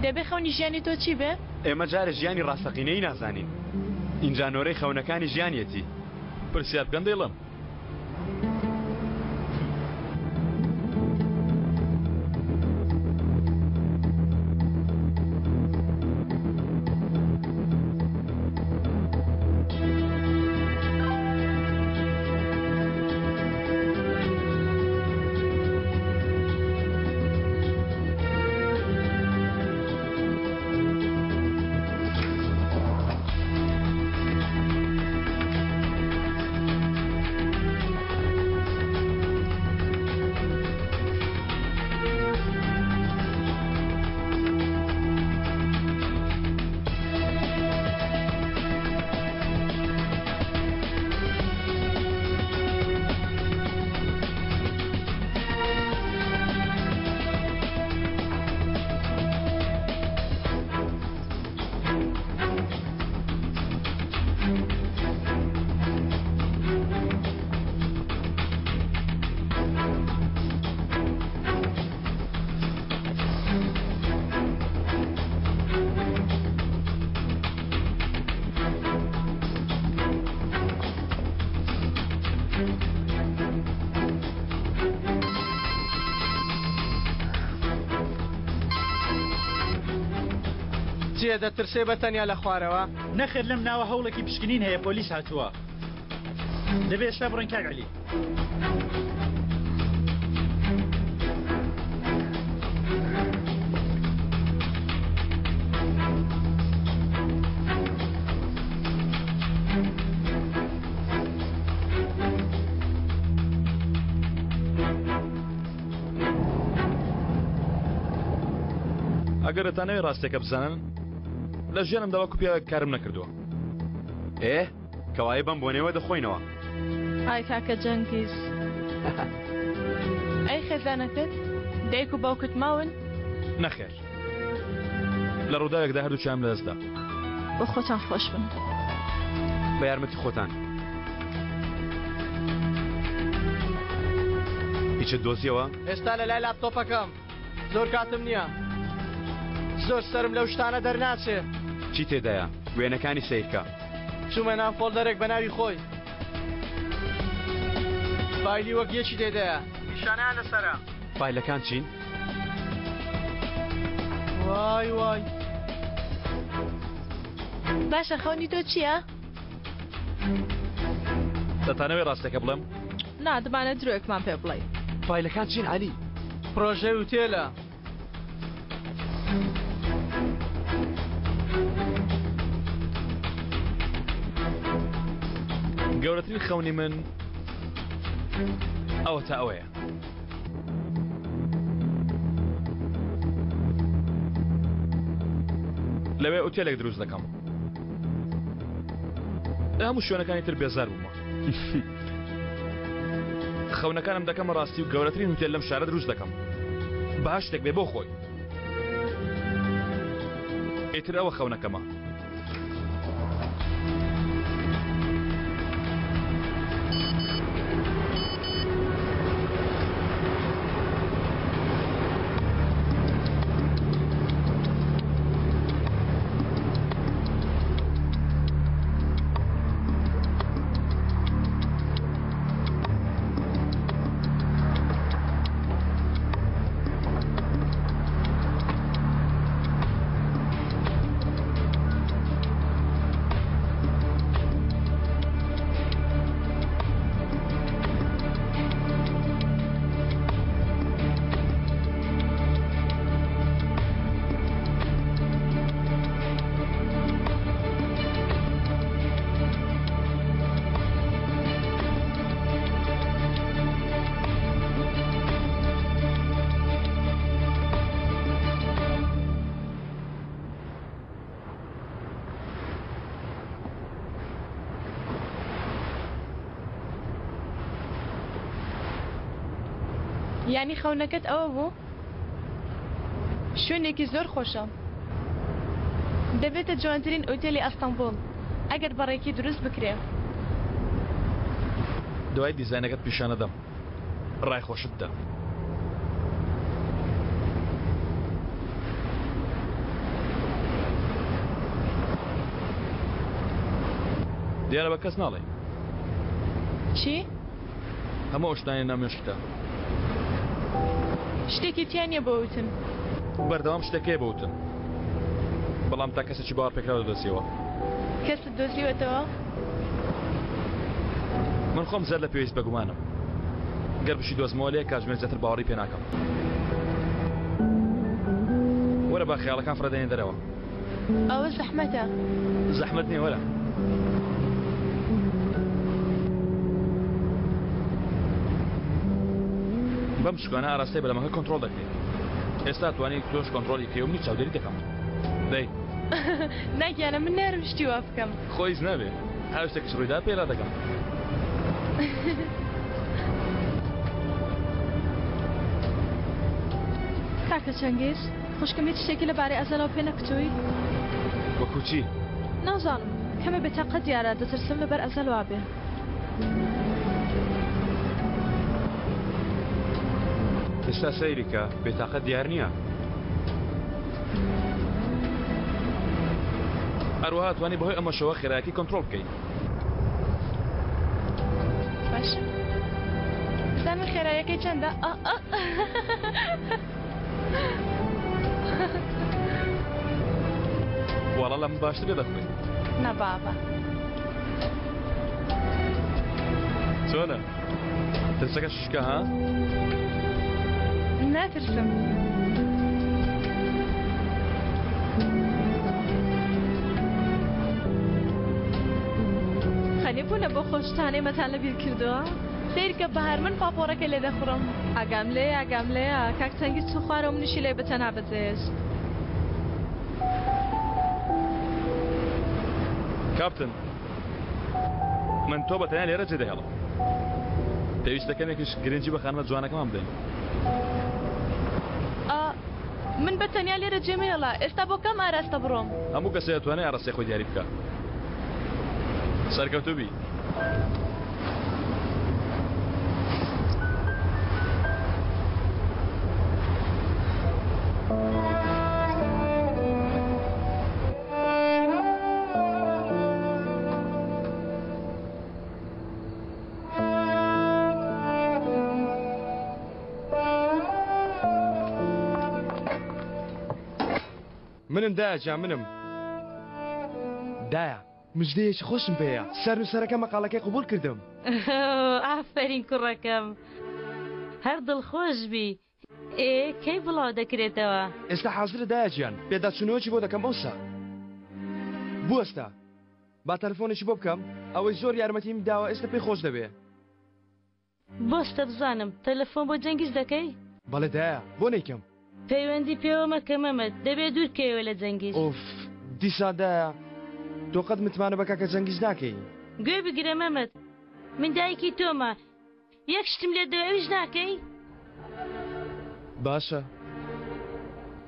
دەبێ خەونی ژیانی تۆ چی بێ؟ ئێمە جارێ ژیانی ڕاستەقینەیی نازانین ئینجا نۆرەی خەونەکانی ژیانیەتی. پرسیار بکەن دەیڵێم. چیە دەترسێ بە تەنیا لە خوارەوە؟ نەخێر لەم ناوە هەوڵێکی پشکنین هەیە پۆلیس هاتووە دەبێ ئێستا بڕۆین کاک عەلی. ئەگەر ئەتانەوێ ڕاستیەکە بزانن لە ژیانمدا وەکو پیاوێک کارم نەکردووە. ئێ کەوایە بەم بۆنەیەوە دەخۆینەوە. ئای کاکە جەنگیز. ئەی خێزانەکەت؟ دایک و باوکت ماون؟ نەخێر. لە ڕووداوێکدا هەردووکیانم لەدەستدا. بۆ خۆتان خۆش بن. بە یارمەتی خۆتان. هیچت دۆزیەوە؟ ئێستا لە لای لاپتۆپەکەم. زۆر کاتم نییە. زۆر سەرم لەو شتانە دەرناچێ. چی تێدایە؟ وێنەکانی سەیرکە. چوومە ناو فۆڵدەرێک بە ناوی خۆی. فایلی وەک یەکی تێدایە. نیشانەیان لەسەرە. فایلەکان چین؟ وای وای. باشە خەونی تۆ چییە؟ دەتانەوێ ڕاستەکە بڵێم؟ نا دەمانەوێت درۆیەکمان پێ بڵێی. فایلەکان چین عەلی؟ پرۆژەی ئوتێلە. گەورەترین خەونی من ئەوەتا ئەوەیە. لەوێ ئوتێلێک دروست دەکەم. لە هەموو شوێنەکانی تر بێزار بوومە. خەونەکانم دەکەمە ڕاستی و گەورەترین هوتێل لەم شارە دروست دەکەم. بەهەشتێک بێ بۆ خۆی. ئیتر ئەوە خەونەکەمە. یانی خەونەکەت ئەوە بوو؟ شوێنێکی زۆر خۆشە. دەبێتە جوانترین ئوتێلی ئەستەنبوڵ ئەگەر بە ڕێکی دروست بکرێ. دوای دیزاینەکەت پیشانەدەم ڕای خۆشت بدە. دیارە بە کەس ناڵێی. چی؟ هەموو ئەو شتانەی ناو مێشکتە. شتێکی تیا نییە بۆ وتن. بەردەوام شتێک هەیە بۆ وتن. بەڵام تا کەسێکی باوەڕپێکراو دەدۆزیەوە. کەست دۆزیوەتەوە؟ من خۆم زیاد لە پێویست بەگومانم. گەر بشیدۆزمەوە لە یەک کاتژمێر زیاتر باوەڕی پێ ناکەم. وەرە با خەیاڵەکان فڕێدەینە دەرەوە. ئەوە زەحمەتە. زەحمەت نییە وەرە. بەم شکانە ئاراستەی بەلەمەکە کۆنترۆڵ دەکرێت. ئێستا توانی تۆش کۆنترۆڵی بکەی و منیش چاودێری دەکەم. دەی. نا گیانە من نارم شتی وا بکەم. خۆ هیچ نابێ. هەر شتێکیش ڕوویدا پێی ڕادەگەم. کاکە چەنگیز خوشکم هیچ شتێکی لەبارەی ئەزەلەوە پێ نەکوتووی؟ وەکو چی؟ نازانم کەمێ بێتاقەت دیارە دەترسم لەبەر ئەزەل وابێ. ئێستا سەیری کە بێتاقەت دیار نییە. هەروەها توانی بەهۆی ئەمەشەوە خێرایەکەی کۆنترۆڵ بکەی. باشە بزانم خێرایەکەی چەندە؟ ئا ئا. وەڵا لە من باشتر لێ دەخوڕی. نا بابە. چۆنە؟ ترسەکە شکا ها؟ ناترسم. خەنی بوونە بۆ خۆشتان ئێمەتان لەبیر کردووە؟ سەیرکە بەهار من پاپۆڕەکە لێ دەخوڕم. ئاگام لێیە ئاگام لێیە کاک چەنگیز چوو خوارەوە منیشی لێ بەتەنها بەجێهێشت. کاپتن من تۆ بە تەنیا لێرە جێدەهێڵم. پێویستە کەمێکیش گرنگی بە خانمە جوانەکەمان بدەین. ئا من بە تەنیا لێرە جێمەهێڵە ئێستا بۆ کام ئاراستە بڕۆم؟ هەموو کەسێ دەتوانێ ئاراستەی خۆی دیاری بکا. سەرکەوتوو بی. منم دایە گیان منم. دایە مژدەیەکی خۆشم پێیە سەرنووسەرەکە مەقاڵەکەی قبوڵ کردم. ئافەرین کوڕەکەم هەر دڵخۆش بی ئێ کەی بڵاو دەکرێتەوە؟ ئێستا حازرە دایە گیان پێداچوونەوەکی بۆ دەکەم ئەوسا بوەستە با تەلەفۆنێکی بۆ بکەم ئەوەی زۆر یارمەتیم داوە ئێستا پێی خۆش دەبێ. بۆستە بزانم تەلەفۆن بۆ جەنگیز دەکەی؟ بەڵێ دایە بۆ نەیکەم. پەیوەندی پێوە مەکە مەمەد دەبێ دوور کەویەوە لە جەنگیز. ئۆف دیسان دایە تۆ قەت متمانە بە کاکە جەنگیز ناکەی. گوێ بگرە مەمەد من دایکی تۆمە یەک شتم لێت دەوێ ئەویش ناکەی؟ باشە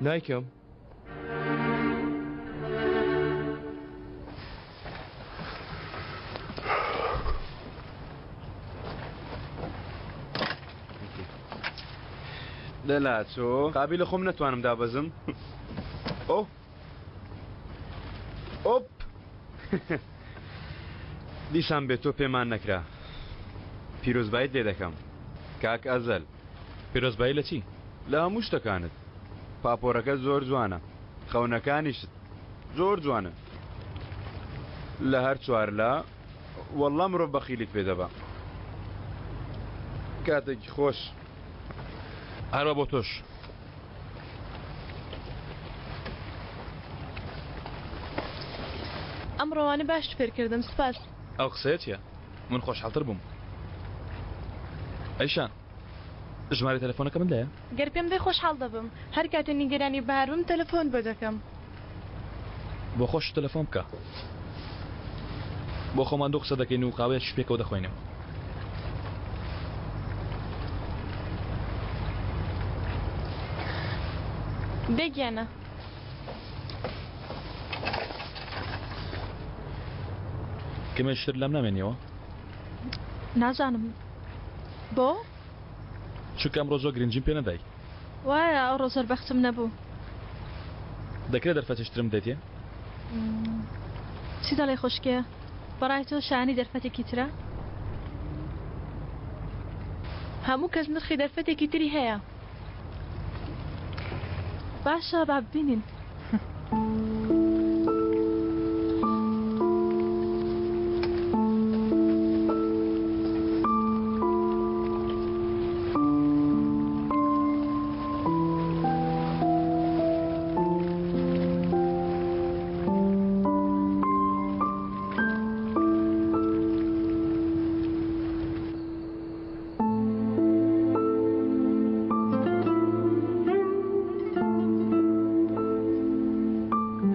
نایکەم. دەلاچۆ قابیلە خۆم نەتوانم دابەزم ئۆ ئۆپ دیسان بێ تۆ پێمان نەکرا پیرۆزبایت لێ دەکەم کاک ئەزەل. پیرۆزبایی لە چی؟ لە هەموو شتەکانت. پاپۆرەکەت زۆر جوانە. خەونەکانیشت زۆر جوانن. لە هەر چوارلا وەڵڵا مرۆڤ بەخیلیت پێ دەبا. کاتێکی خۆش. هەروا بۆ تۆش. ئەمڕۆ وانە باشت فێرکردم سوپاس. ئەو قسەیە چیە؟ من خۆشحاڵتر بووم. ئەیشان ژمارەی تەلەفۆنەکەمت لایە؟ گەر پێم دەی خۆشحاڵ دەبم. هەر کاتێ نیگەرانی بەهار بم تەلەفۆنت بۆ دەکەم. بۆ خۆشت تەلەفۆن بکە. بۆ خۆمان دوو قسە دەکەین و قاوەیەکیش پێکەوە دەخۆینەوە. بێ گیانە. کەمێ شتر لام نامێنیەوە؟ نازانم. بۆ؟ چونکە ئەمڕۆ زۆر گرنگیم پێ نەدای. وایە ئەوڕۆ زۆر بەختم نەبوو. دەکرێت دەرفەتێکی ترم بدەیتێ؟ چی دەڵێی خوشکێ؟ بەڕای تۆ شایانی دەرفەتێکی ترە؟ هەموو کەس نرخی دەرفەتێکی تری هەیە. باشە با ببینین.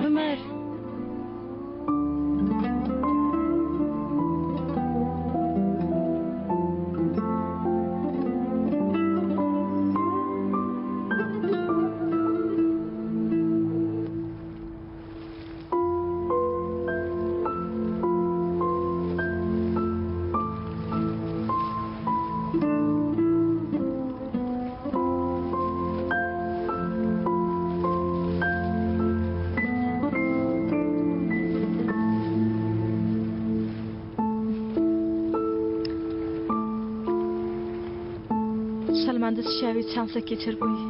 عومەر. سەلماندت شیاوی چانسێکی تر بووی.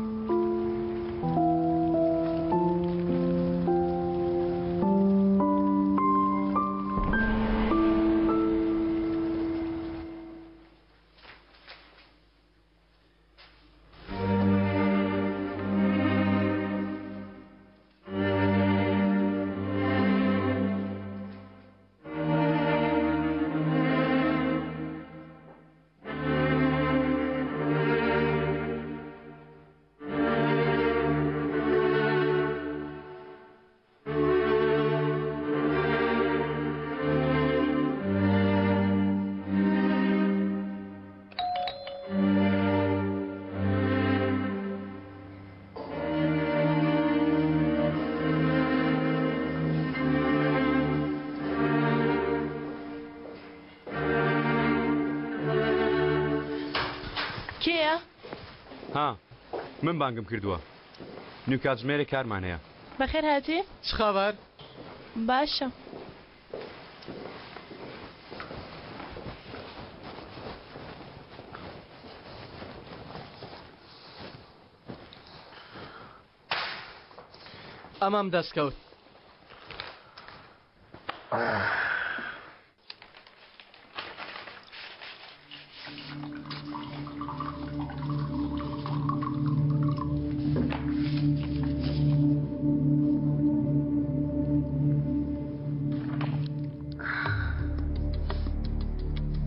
کێیە؟ ها من بانگم کردووە نیو کاتژمێرێک کارمان هەیە. بەخێر هاتی. چ خەبەر؟ باشە. ئەمەم دەست کەوت.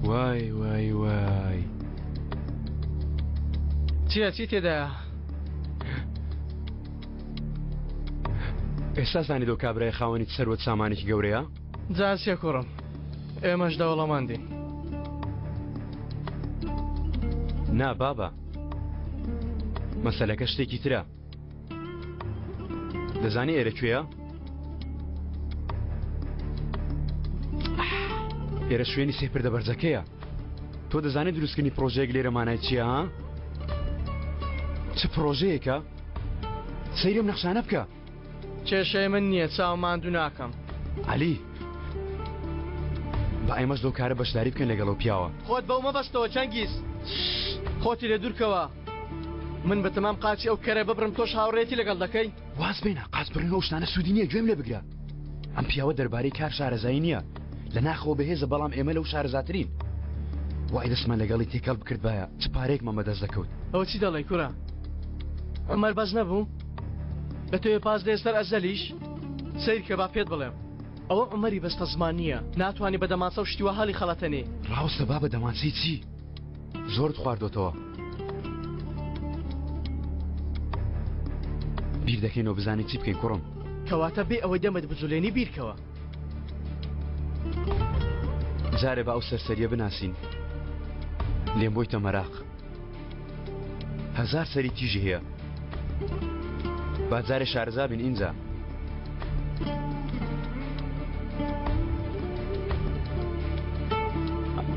وای وای وای چییە چی تێدایە؟ ئێستا زانی دۆ کابرای خاوەنی چ سەروەت سامانێکی گەورەیە؟ جا چیە کوڕم ئێمەش دەوڵەمەندین. نا بابە مەسەلەکە شتێکی ترە دەزانی ئێرە کوێیە؟ ئێرە شوێنی سێ پردە بەرزەکەیە تۆ دەزانانی دروستکردنی پرۆژەیەک لێرە مانای چییە ها؟ چ پرۆژەیەکە؟ سەیرم نەخشانە بکە کێشەی من نییە چاو ماندوو ناکەم. عەلی با ئێمەش لەو کارە بەشداری بکەین لەگەڵ ئەو پیاوە. خۆت بەو مەبەستەوە چەنگیز خۆتی لێ دوورکەوە من بەتەمام قاچی ئەو کەرە ببڕم تۆش هاوڕێیەتی لەگەڵ دەکەی؟ واز بێنە قاچ بڕین و ئەو شتانە سوودی نییە گوێم لێ بگرە ئەم پیاوە دەربارەی کار شارەزایی نییە لە ناخەوە بەهێزە بەڵام ئێمە لەو شارەزاترین وای دەستمان لەگەڵی تێکەڵ بکردبایە چ پارەیەکمان بەدەست دەکەوت. ئەوە چی دەڵێی کورە عومەر بەس نەبوو؟ دەتەوێ پاس دێ سەر ئەزەلیش؟ سەیرکە با پێت بڵێم ئەوە عومەری بەستەزمان نییە ناتوانی بە دەمانچە و شتی وا هەڵی خەڵەتەنێ. ڕاوستە بابە دەمانچەی چی؟ زۆرت خواردۆتەوە. بیر دەکەینەوە بزانین چی بکەین کوڕم. کەواتە بێ ئەوەی دەمت بجولێنی بیرکەوە. جارێ با ئەو سەرسەریە بناسین لێم بۆیتە مەراق. هەزار سەری تیژی هەیە. با جارێ شارەزا بین ئینجا.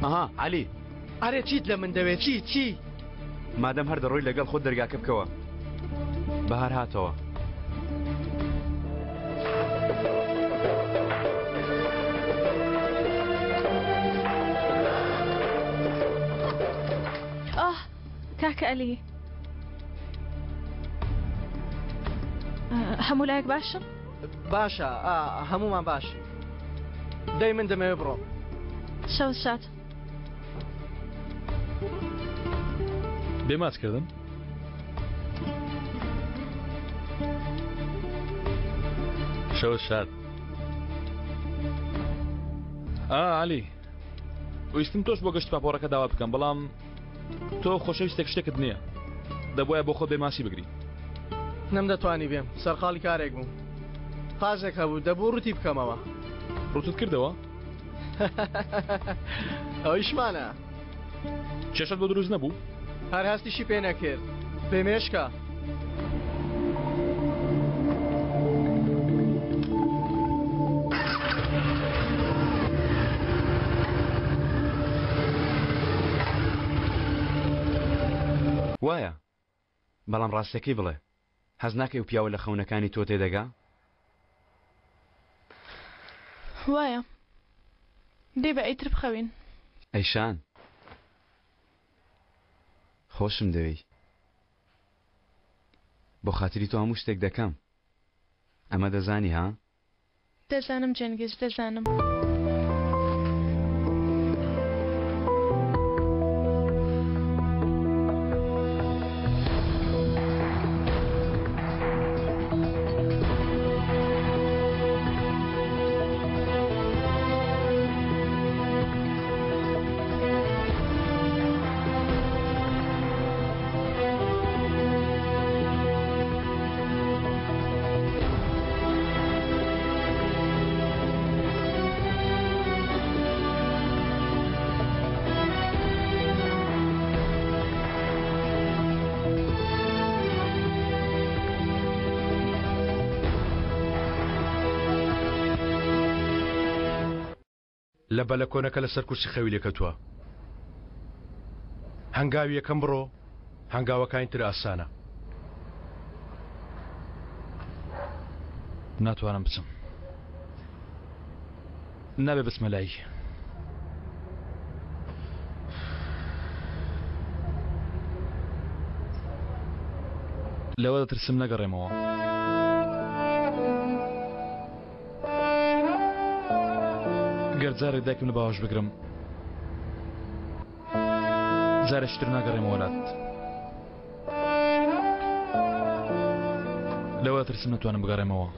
ئەها عەلی. ئەرێ چیت لە من دەوێ چی چی؟ مادەم هەر دەڕۆی لەگەڵ خۆت دەرگاکە بکەوە. بەهار هاتەوە. ئاه کاکە ئەلی هەموو لایەک باشن؟ باشە هەمومان باش دەی من دەمەوێ بڕۆم. شەوت شاد. بێ ماچ کردن؟ شەوت شاد. ئا عەلی ویستم تۆش بۆ گەشت پاپۆڕەکە داوا بکەم بەڵام تۆ خۆشەویستێک شتێکت نییە دەبواە بۆ خۆ بێ ماسی بگری. نەمدەتوانی بێم سەرقاڵی کارێک بووم قازێک هەبوو دەبوو ڕوتی بکەمەوە. ڕوتت کردەوە؟ ئەویشمانە. کێشەت بۆ دروست نەبوو؟ هەر هەستیشی پێ نەکرد. بێ مێشکە. وایە بەڵام ڕاستەکەی بڵێ حەز ناکەی ئەو پیاوە لە خەونەکانی تۆ تێدەگا؟ وایە دەی بە ئیتر بخەوین. ئەی شان خۆشم دەوێی بۆ خاتری تۆ هەموو شتێک دەکەم ئەمە دەزانی ها؟ دەزانم جەنگیز دەزانم. لە بەلەکۆنەکە لەسەر کورسی خەوی لێکەوتووە. هەنگاوی یەکەم بڕۆ، هەنگاوەکانی تر ئاسانە. ناتوانم بچم. نابێ بچمە لای. لەوە دەترسم نەگەڕێمەوە. گەر جارێک دایکم لە باوەش بگرم جارێکی تر ناگەڕێمەوە لات. لەوە دەترسم نەتوانم بگەڕێمەوە.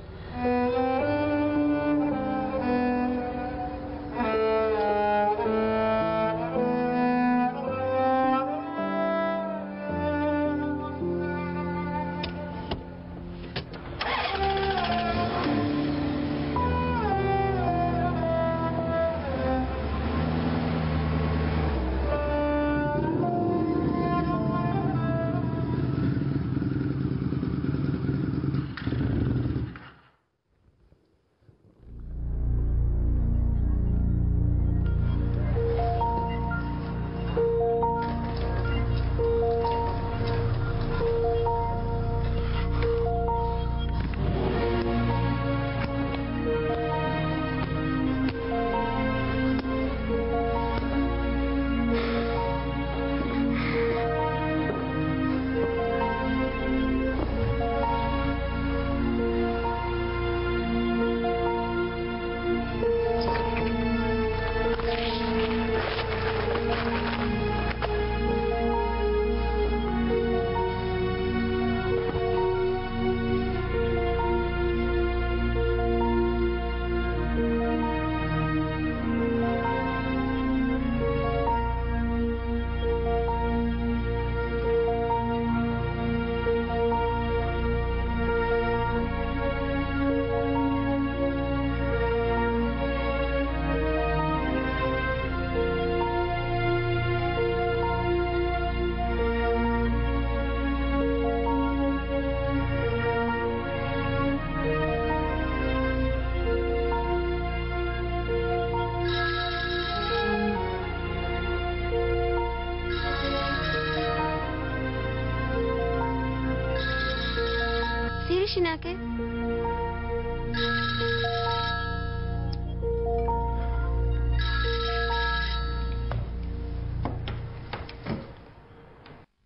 باوەڕیشی ناکەی؟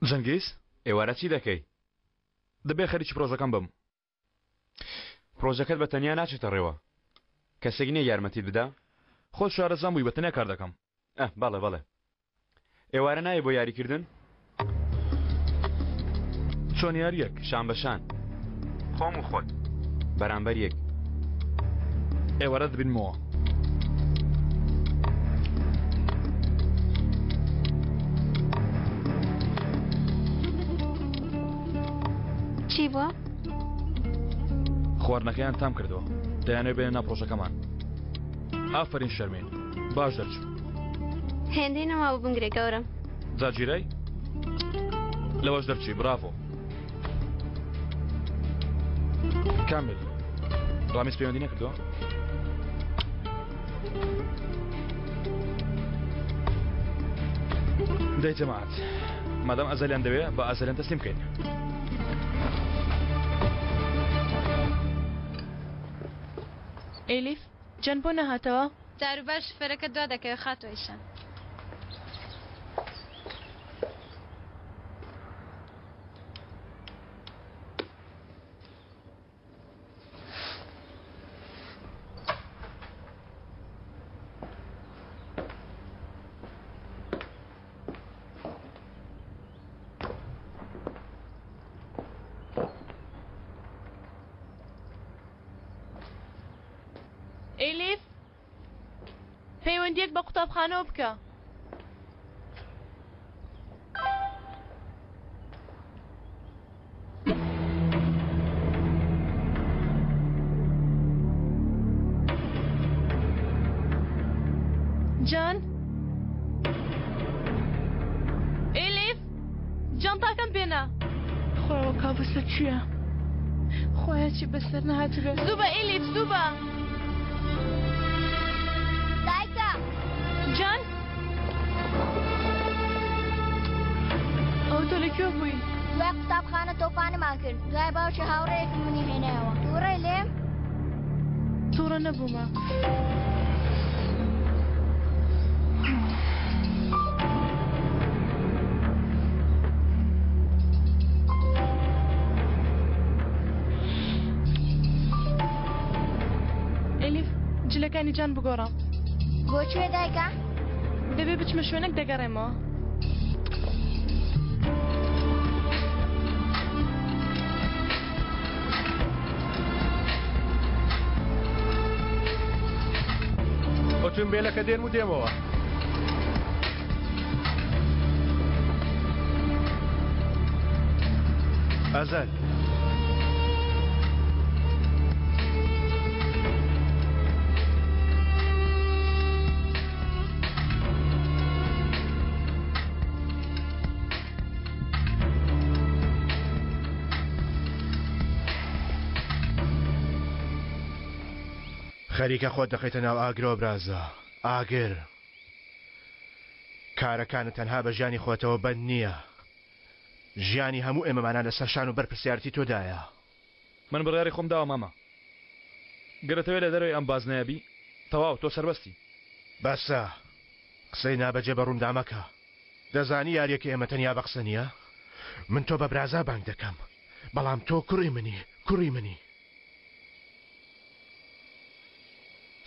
جەنگیز؟ ئێوارە چی دەکەی؟ دەبێ خەریکی پرۆژەکەم بم. پرۆژەکەت بە تەنیا ناچێتە ڕێوە. کەسێک نییە یارمەتیت بدا؟ خۆت شارەزام بووی بە تەنیا کار دەکەم. ئە بەڵێ بەڵێ. ئێوارە نایەی بۆ یاریکردن؟ چۆن یارییەک؟ شان بە شان. خۆم و خۆت. بەرامبەر یەک. ئێوارە دەبینمەوە. چی بووە؟ خواردنەکەیان تام کردەوە دەیانەوێت بێنە ناو پرۆژەکەمان ئافرین شەرمین باش دەرچوو هێندەی نەمابوو بمگرێ گەورەم جا گیرای لەوەش دەرچووی براڤۆ کامیل ڕامیز پەیوەندی نەکردووە دەی جەماعەت مادام ئەزەلیان دەوێ بە ئەزەلیان تەسلیم بکەین ئێلیف جان بۆ نەهاتەوە؟ جاروبار شوفێرەکە دوا دەکەوێ خاتوو ئەیشان. ئێلیف پەیوەندیەک بە قوتابخانەوە بکە. جان ئێلیف جانتاکەم بێنە. خۆیەوە کابوس لە کوێیە؟ خۆیان چی بەسەر نەهاتبێ. زوو بە ئیلیف زوو بە. دایکە. جان. ئەوە تۆ لە کوێ بووی؟ دوای قوتابخانە تۆپانمان کرد دوای باوکی هاوڕێیەکم منی هێنایەوە تووڕەی لێم؟ تووڕە نەبوومە. ئێلیف جلەکانی جان بگۆڕە. بۆ کوێ دایکە؟ دەبێ بچمە شوێنێک دەگەڕێمەوە. ئۆتۆمبێلەکە دێنم و دێمەوە. ئازاد. خەریکە خۆت دەخەیتە ناو ئاگرەوە برازا. ئاگر. کارەکانت تەنها بە ژیانی خۆتەوە بەند نییە. ژیانی هەموو ئێمەمانان لەسەر شان و بەرپرسیارێتی تۆدایە. من بڕیاری خۆم داوە مامە. گەر دەتەوێ لە دەرەوەی ئەم بازنەیە بی، تەواو، تۆ سەربەستی. بەسە. قسەی نابەجێ بە ڕوومدا مەکە. دەزانی یارییەکەی ئێمە تەنیا بە قسە نییە؟ من تۆ بە برازا بانگ دەکەم، بەڵام تۆ کوڕی منی، کوڕی منی.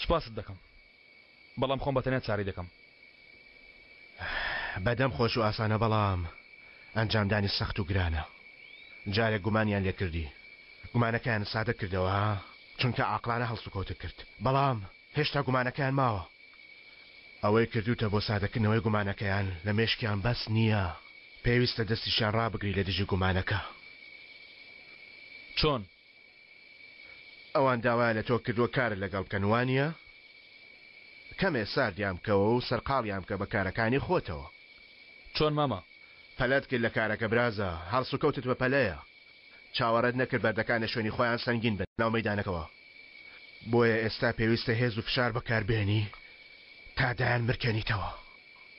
سوپاست دەکەم. بەڵام خۆم بە تەنیا چارەی دەکەم. بەدەم خۆش و ئاسانە بەڵام ئەنجامدانی سەخت و گرانە. جارێک گومانیان لێ کردی. گومانەکەیانت سادە کردەوە ها؟ چونکە عاقڵانە هەڵسوکەوتت کرد. بەڵام هێشتا گومانەکەیان ماوە. ئەوەی کردووتە بۆ سادەکردنەوەی گومانەکەیان لە مێشکیان بەس نییە. پێویستە دەستیشیان ڕابگری لە دژی گومانەکە. چۆن؟ ئەوان داوایان لە تۆ کردووە کارت لەگەڵ بکەن وانییە؟ کەمێ ساردیان بکەوە و سەرقاڵیان بکە بە کارەکانی خۆتەوە. چۆن مامە؟ پەلەت کرد لە کارەکە برازا، هەڵسوکەوتت بە پەلەیە. چاوەڕێت نەکرد بەردەکان لە شوێنی خۆیان سەنگین بن ناو مەیدانەکەوە. بۆیە ئێستا پێویستە هێز و فشار بەکاربهێنی تا دایان مرکێنیتەوە.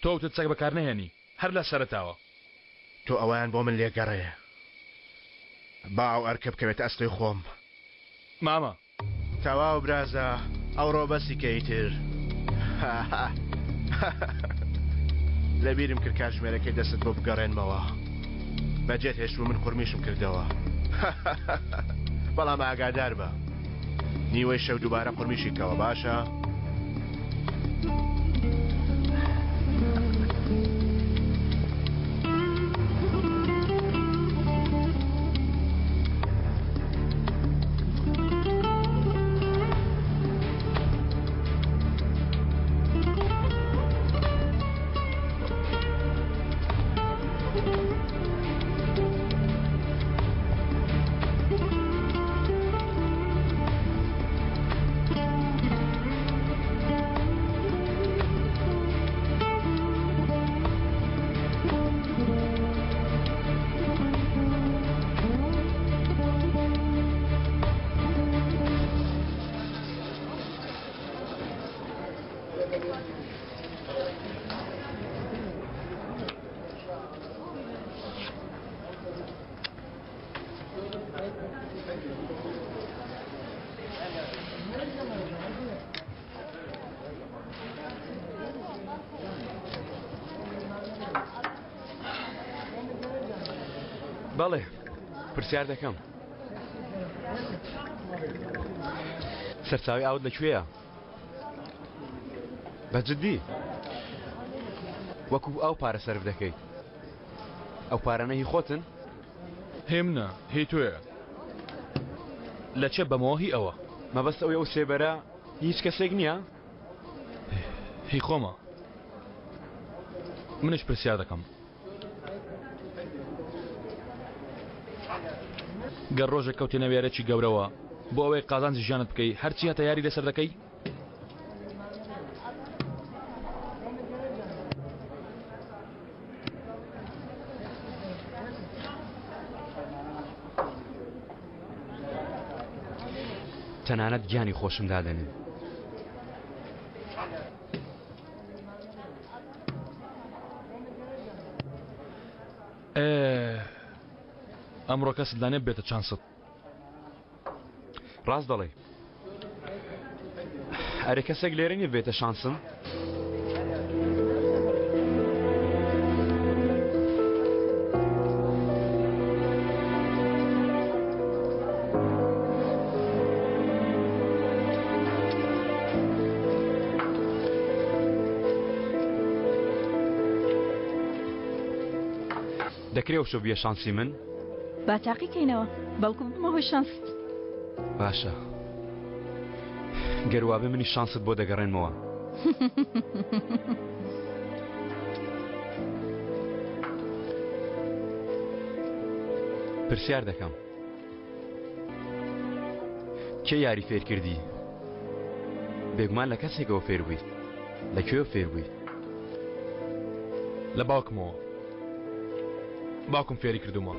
تۆ وتت چەک بەکارنەهێنی هەر لە سەرەتاوە. تۆ ئەوەیان بۆ من لێگەڕێ. با ئەو ئەرکە بکەوێتە ئەستۆی خۆم. مامە. تەواو برازا ئەوڕۆ بەسی کە ئیتر. لەبیرم کرد کاتژمێرەکەی دەستت بۆ بگەڕێنمەوە. بەجێت هێشت و من قورمیشم کردەوە. بەڵام ئاگادار بە. نیوەی شەو دووبارە قورمیشی کەوە باشە؟ بەڵێ پرسیار دەکەم سەرچاوی ئاوت لەکوێیە؟ بە جدی وەکو ئەو پارە سەرف دەکەیت ئەو پارانە هی خۆتن؟ هی منە هی تۆیە لە چێ بەمەوە هی ئەوە. مەبەست ئەوەی ئەو سێبەرە هی هیچ کەسێک نییە؟ هی خۆمە منیش پرسیار دەکەم. گەر ڕۆژێک کەوتیە ناو یارێکی گەورەوە بۆ ئەوەی قازانجی ژیانت بکەی هەرچی هەتە یاری لەسەر دەکەی؟ تەنانەت گیانی خۆشم دادەنێم. ئەمڕۆ کەست لانێ بێتە چانست. ڕاست دەڵێی. ئەرێ کەسێک لێرە نییە بێتە شانسم؟ دەکرێ ئەو شەو بیە شانسی من؟ با تاقی کەینەوە بەڵکو ببمە هۆی شانست. باشە گەر وابێ منیش شانست بۆ دەگەڕێنمەوە. پرسیار دەکەم کێ یاری فێر کردی؟ بێگومان لە کەسێکەوە فێر بووی لە کوێ فێر بووی؟ لە باوکمەوە باوکم فێری کردوومە.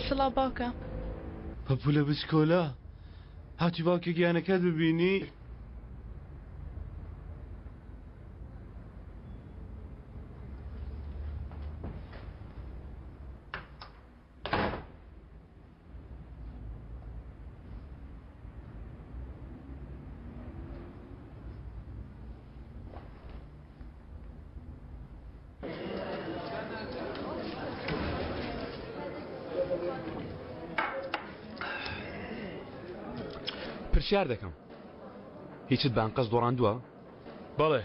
سڵاو باوکە. پەپولە بچکۆلە هاتی باوکە گیانەکەت ببینی؟ پرسیار دەکەم هیچت بە ئەنقەست دۆڕاندووە؟ بەڵێ.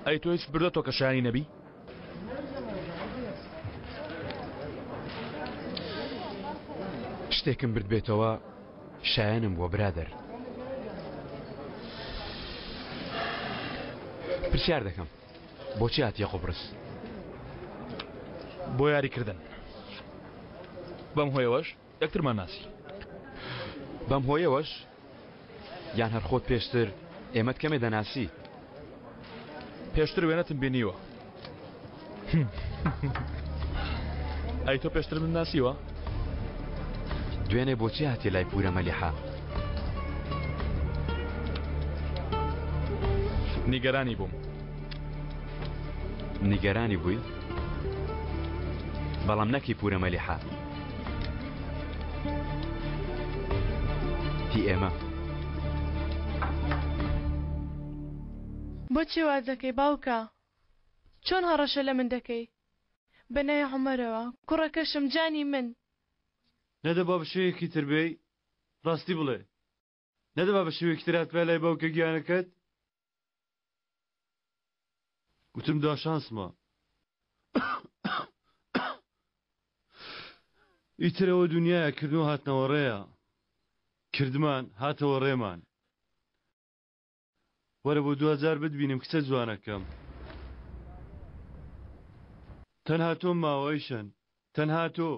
ئەی تۆ هیچت بردۆتەوە کە شایانی نەبی؟ شتێکم بردبێتەوە شایەنم بووە برادەر. پرسیار دەکەم بۆچی هاتیە قوبرس؟ بۆ یاریکردن. بەم هۆیەوەش یەکترمان ناسی. بەم هۆیەوەش یان هەر خۆت پێشتر ئێمەت کەمێ دەناسی؟ پێشتر وێنەتم بینیوە. ئەی تۆ پێشتر من ناسیوە؟ دوێنێ بۆچی هاتی لای پورە مەلیحە؟ نیگەرانی بووم. نیگەرانی بووی؟ بەڵام نەکی پورە مەلیحە. هی ئێمە. بۆچی وا دەکەی باوکە؟ چۆن هەڕەشە لە من دەکەی؟ بە ناوی عومەرەوە، کوڕەکەشم، جانی من. نەدەبا بە شێوەیەکی تر بێی؟ ڕاستی بڵێ، نەدەبا بە شێوەیەکی تر هاتبای لای باوکە گیانەکەت؟ گوتم دوا شانسمە. ئیتر ئەوە دونیایە، کردن و هاتنەوە ڕێیە. کردمان، هاتەوە ڕێمان. وەرە بۆ دواجار بتبینم کچە جوانەکەم. تەنها تۆم ماوە ئەیشەن تەنها تۆ.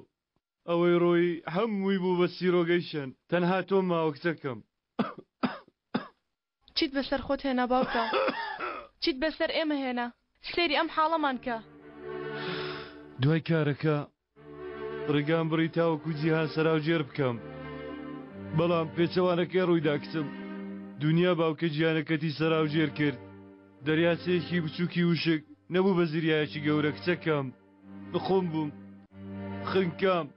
ئەوەی ڕۆیی هەمووی بوو بە چیرۆک ئەیشەن تەنها تۆم ماوە کچەکەم. چیت بەسەر خۆت هێنا باوکە؟ چیت بەسەر ئێمە هێنا؟ سەیری ئەم حاڵەمان کە. دوای کارەکە ڕێگام بڕی تاوەکو جیهان سەراوژێر بکەم بەڵام پێچەوانەکەی ڕوویدا کچم دونیا باوکە گیانەکەتی سەراوژێر کرد دەریاچەیەکی بچووکی وشک نەبوو بە زریایەکی گەورە کچەکەم نخۆم بووم خنکام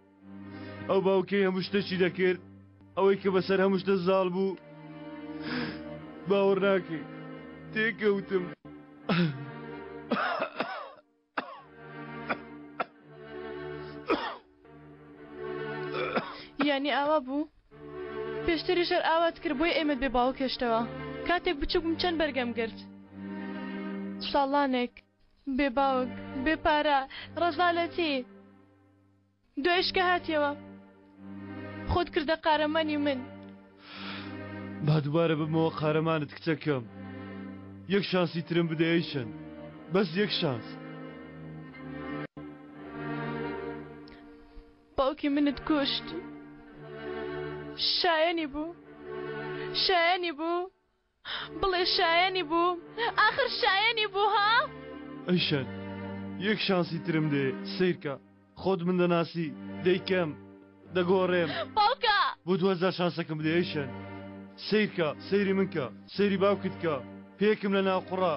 ئەو باوکەی هەموو شتێکی دەکرد ئەوەی کە بەسەر هەموو شتە زاڵ بوو باوەڕ ناکەی تێکەوتم. یانی ئاوا بوو؟ پێشتریش هەر ئاوات کرد بۆیە ئێمەت بێ باوک هێشتەوە. کاتێک بچووک بووم چەند بەرگەم گرت. ساڵانێک بێ باوک، بێ پارە، ڕەزالەتی. دوایش کە هاتیەوە خۆت کردە قارەمانی من. با دووبارە ببمەوە قارەمانت کچەکەم. یەک شانسی ترم بدە ئەیشن. بەس یەک شانس. باوکی منت کوشت. شایەنی بوو. شایەنی بوو. بڵێ شایەنی بوو ئاخر شایەنی بوو ها؟ ئەیشەن یەک شانسی ترم دێ سەیرکە خۆت من دەناسی دەیکەم دەگۆڕێم باوکە بۆ دوجار شانسەکەم بدە ئەیشەن سەیرکە سەیری من کە سەیری باوکت کە پێکم لە ناو قوڕا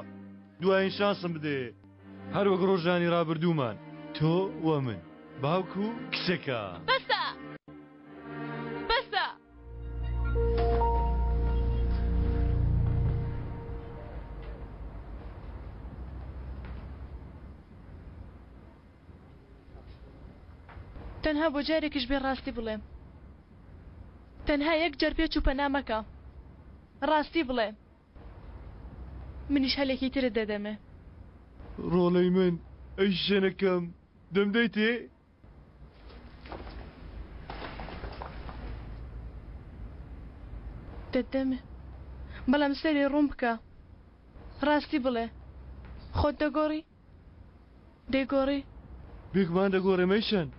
دوایین شانسم بدەیێ هەر وەک ڕۆژانی ڕابردوومان تۆ و من باوک و کچەکە. بەسە بەسە. تەنها بۆ جارێکیش بێ ڕاستی بڵێ. تەنها یەک جار پێچ و پەنا مەکە. ڕاستی بڵێ. منیش هەلێکی ترت دەدەمێ. ڕۆڵەی من، ئەی شێنەکەم، دەمدەیتێ؟ دەتدەمێ بەڵام سەری ڕوون بکە ڕاستی بڵێ خۆت دەگۆڕی دەیگۆڕی؟ بێگومان دەگۆڕێم ئەیشەن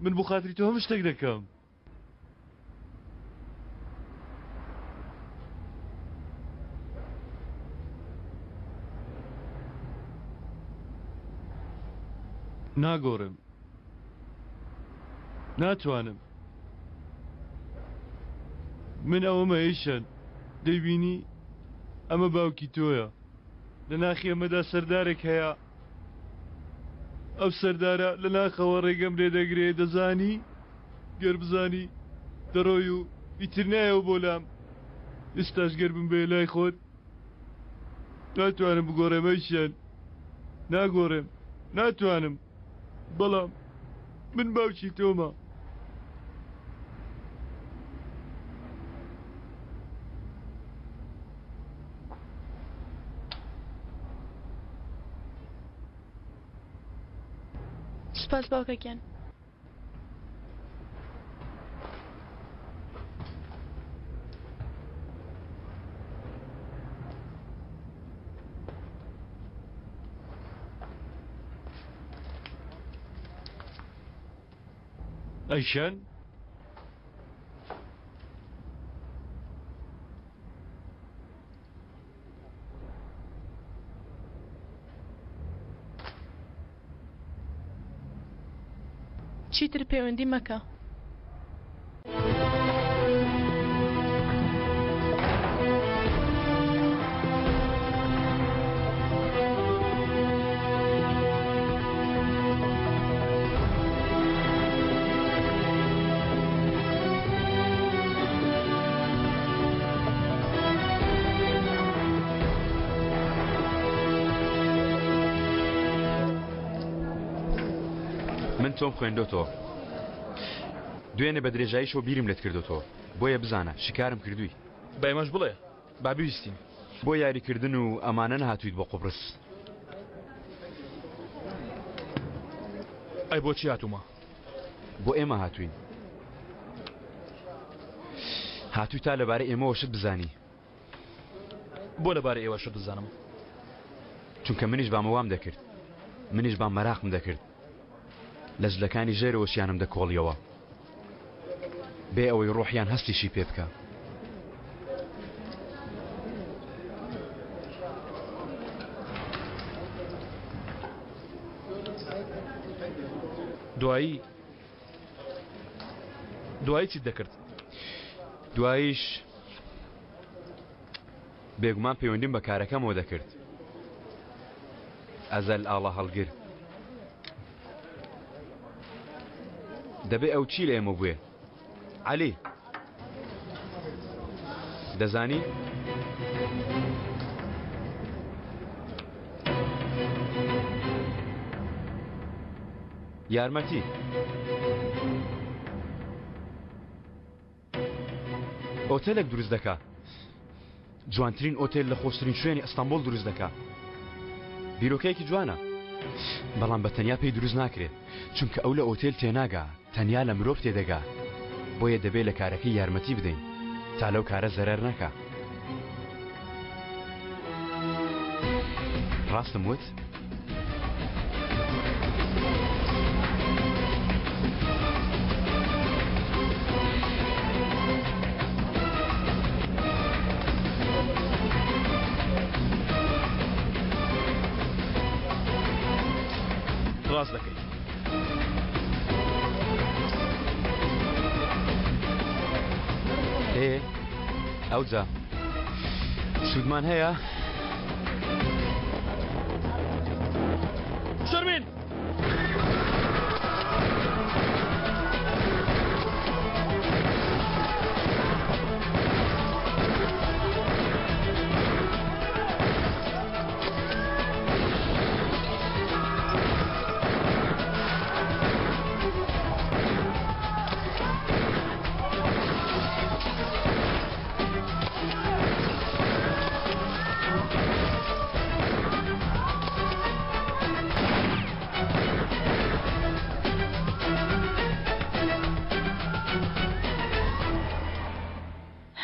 من بۆ خاتری تۆ هەموو شتێک دەکەم. ناگۆڕێم ناتوانم من ئەوەمە ئەیشەن دەیبینی ئەمە باوکی تۆیە لە ناخی ئەمەدا سەردارێک هەیە ئەو سەردارە لە ناخەوە ڕێگەم لێ دەگرێ دەزانی گەر بزانی دەڕۆی و ئیتر نایەوە بۆ لام ئێستاش گەر بمبەیە لای خۆت ناتوانم بگۆڕێم ئەیشەن ناگۆڕێم ناتوانم بەڵام من باوکی تۆمە. سوپاس باوکە گیان. ئەیشەن؟ چیتر پەیوەندی مەکە. من تۆم خوێندۆتەوە دوێنێ بە درێژایی شەو بیرم لێت کردۆتەوە بۆیە بزانە شکارم کردووی. بە ئێمەش بڵێ با بیستین. بۆ یاریکردن و ئەمانە نەهاتوویت بۆ قوبرس. ئەی بۆچی هاتوومە؟ بۆ ئێمە هاتووین. هاتووی تا لەبارەی ئێمەوە شت بزانی. بۆ لەبارەی ئێوە شت بزانم؟ چونکە منیش بامە وام دەکرد. منیش بام مەراقم دەکرد. لە جلەکانی ژێرەوەشیانم دەکۆڵیەوە. بێ ئەوەی ڕۆحیان هەستیشی پێ بکا. دوایی دوایی چیت دەکرد؟ دواییش بێگومان پەیوەندیم بە کارەکەمەوە دەکرد. ئەزەل ئاڵا هەڵگر. دەبێ ئەو چی لە ئێمە بوێ؟ عەلی دەزانی؟ یارمەتی. ئۆتێلێک دروست دەکا. جوانترین ئۆتێل لە خۆشترین شوێنی ئەستەمبۆڵ دروست دەکا. بیرۆکەیەکی جوانە. بەڵام بە تەنیا پێی دروست ناکرێ. چونکە ئەو لە ئۆتێل تێناگا، تەنیا لە مرۆڤ تێدەگا. بۆیە دەبێ لە کارەکەی یارمەتی بدەین تا لەو کارە زەرەر نەکا. ڕاستم وت؟ ڕاست دەکەیت. ئێ ئەوجا سوودمان هەیە؟ شەرمین!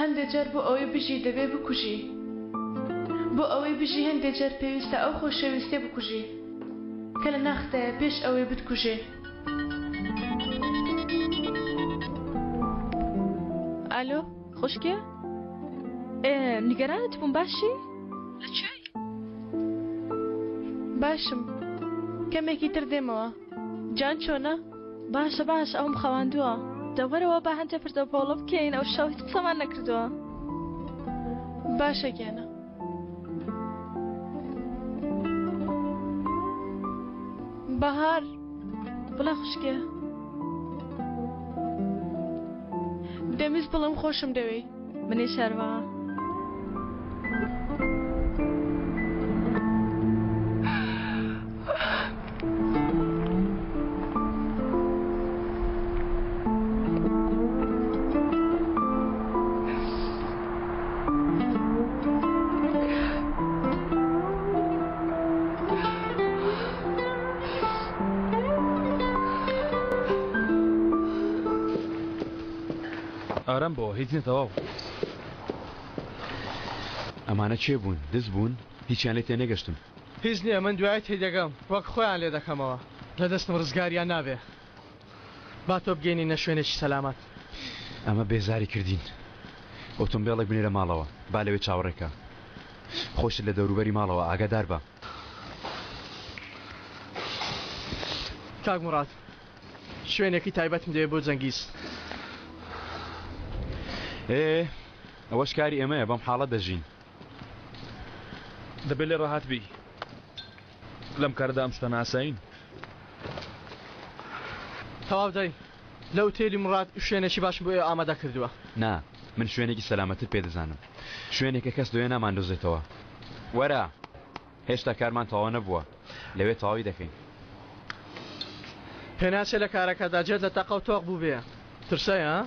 هەندێ جار بۆ ئەوەی بژی دەبێ بکوژی. بۆ ئەوەی بژی هەندێ جار پێویستە ئەو خۆشەویستیە بکوژی کە لە ناختایە پێش ئەوەی بتکوژێ. ئالۆ خوشکێ؟ ئێ نیگەرانت بووم باشی؟ لە کوێی؟ باشم کەمێکی تر دێمەوە جان چۆنە؟ باشە باشە ئەوم خەواندووە دە وەرەوە با هەندێ پرتە و پۆڵە بکەین ئەو شەو هیچ قسەمان نەکردووە. باشە گیانە. بەهار. بڵێ خوشکێ. دەمویست بڵێم خۆشم دەوێی. منیش هەروا. ئارام بۆ هیچ نیە تەواو. ئەمانە کێ بوون؟ دز بوون؟ هیچیان لێ تێنەگەشتم. هیچ نیە من دوای تێدەگەم وەک خۆیان لێ دەکەمەوە لە دەستم ڕزگاریان نابێ. با تۆ بگەینینە شوێنێکی سەلامەت. ئەمە بێزاری کردین. ئۆتۆمبێڵێک بنێرە ماڵەوە، با لەوێ چاوەڕێ کا. خۆشت لە دەوروبەری ماڵەوە ئاگادار بە. کاک موڕاد، شوێنێکی تایبەتم دەوێ بۆ جەنگیز. ئێ، ئەوەش کاری ئێمەیە، بەم حاڵە دەژین. دەبێ لێ ڕاهات بی. لەم کارەدا ئەم شتانە ئاسایین. تەواو دای، لە ئوتێلی موڕاد شوێنێکی باشم بۆ ئێوە ئامادە کردووە. نا، من شوێنێکی سەلامەتر پێ دەزانم. شوێنێک کە کەس لەوێ ناماندۆزێتەوە. وەرە، هێشتا کارمان تەواو نەبووە. لەوێ تەواوی دەکەین. پێناچێ لە کارەکەدا جێت لە تەقە و تۆق بووبێ. ترسای، ها؟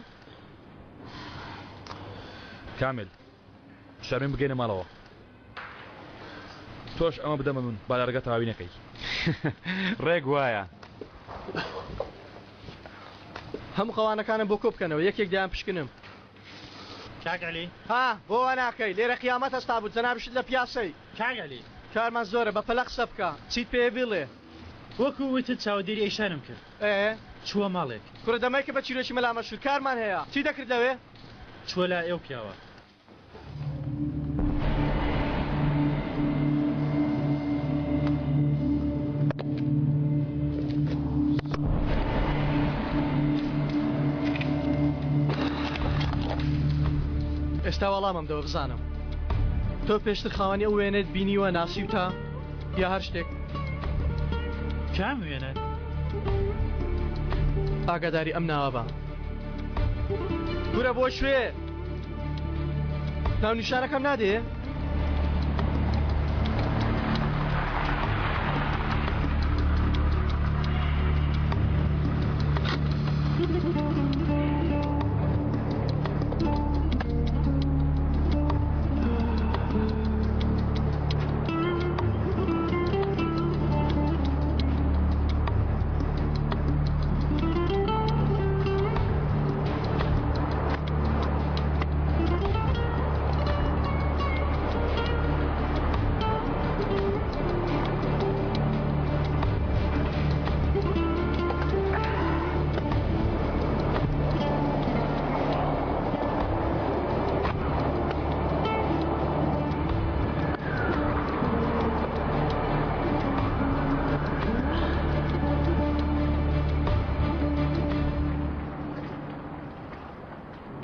کامیل، شەرمین بگەینە ماڵەوە. تۆش ئەمە بدەمە من با لە ڕێگا تەواوی نەکەی. ڕێک وایە. هەموو قەوانەکانم بۆ کۆ بکەنەوە یەکێک دەیان پشکنم. کاک عەلی. ها بۆ وا ناکەی لێرە قیامەت هەستابوو جەنابیشت لە پیاسەی. کاک عەلی. کارمان زۆرە بە پەلە قسە بکە چیت پێیە بیڵێ. وەکوو وتت چاودێری ئەیشانم کرد. ئێ. چووە ماڵێک. کوڕە دەمەیکە بە چیرۆکی مەلا مەشهوور کارمان هەیە چی دەکرد لەوێ؟ چووە لای ئەو پیاوە. ئێستا وەڵامم دەوە بزانم تۆ پێشتر خاوەنی ئەو وێنەت بینیوە ناسیوتە یا هەر شتێک کام وێنە ئاگاداری ئەم ناوە بە کورە بۆ شوێ ناونیشانەکەم نادێ؟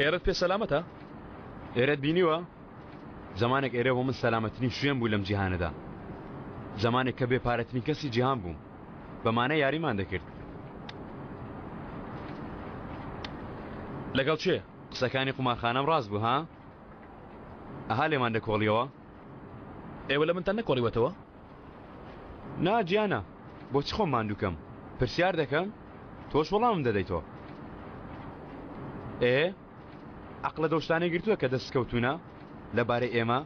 ئێرەت پێ سەلامەتە؟ ئێرەت بینیوە؟ زمانێک ئێرە بۆ من سەلامەترین شوێن بوو لەم جیهانەدا. زمانێک کە بێ پارەترین کەسی جیهان بووم. بەمانە یاریمان دەکرد. لەگەڵ کێ؟ قسەکانی قومارخانەم ڕاست بوو ها؟ ئەها لێمان دەکۆڵیەوە؟ ئێوە لە منتان نەکۆڵیوەتەوە؟ نا گیانە، بۆچی خۆم ماندوو کەم؟ پرسیار دەکەم، تۆش وەڵامم دەدەیتەوە. ئێ، عەقڵت ئەو شتانەی گرتووە کە دەستت کەوتوونە لەبارەی ئێمە؟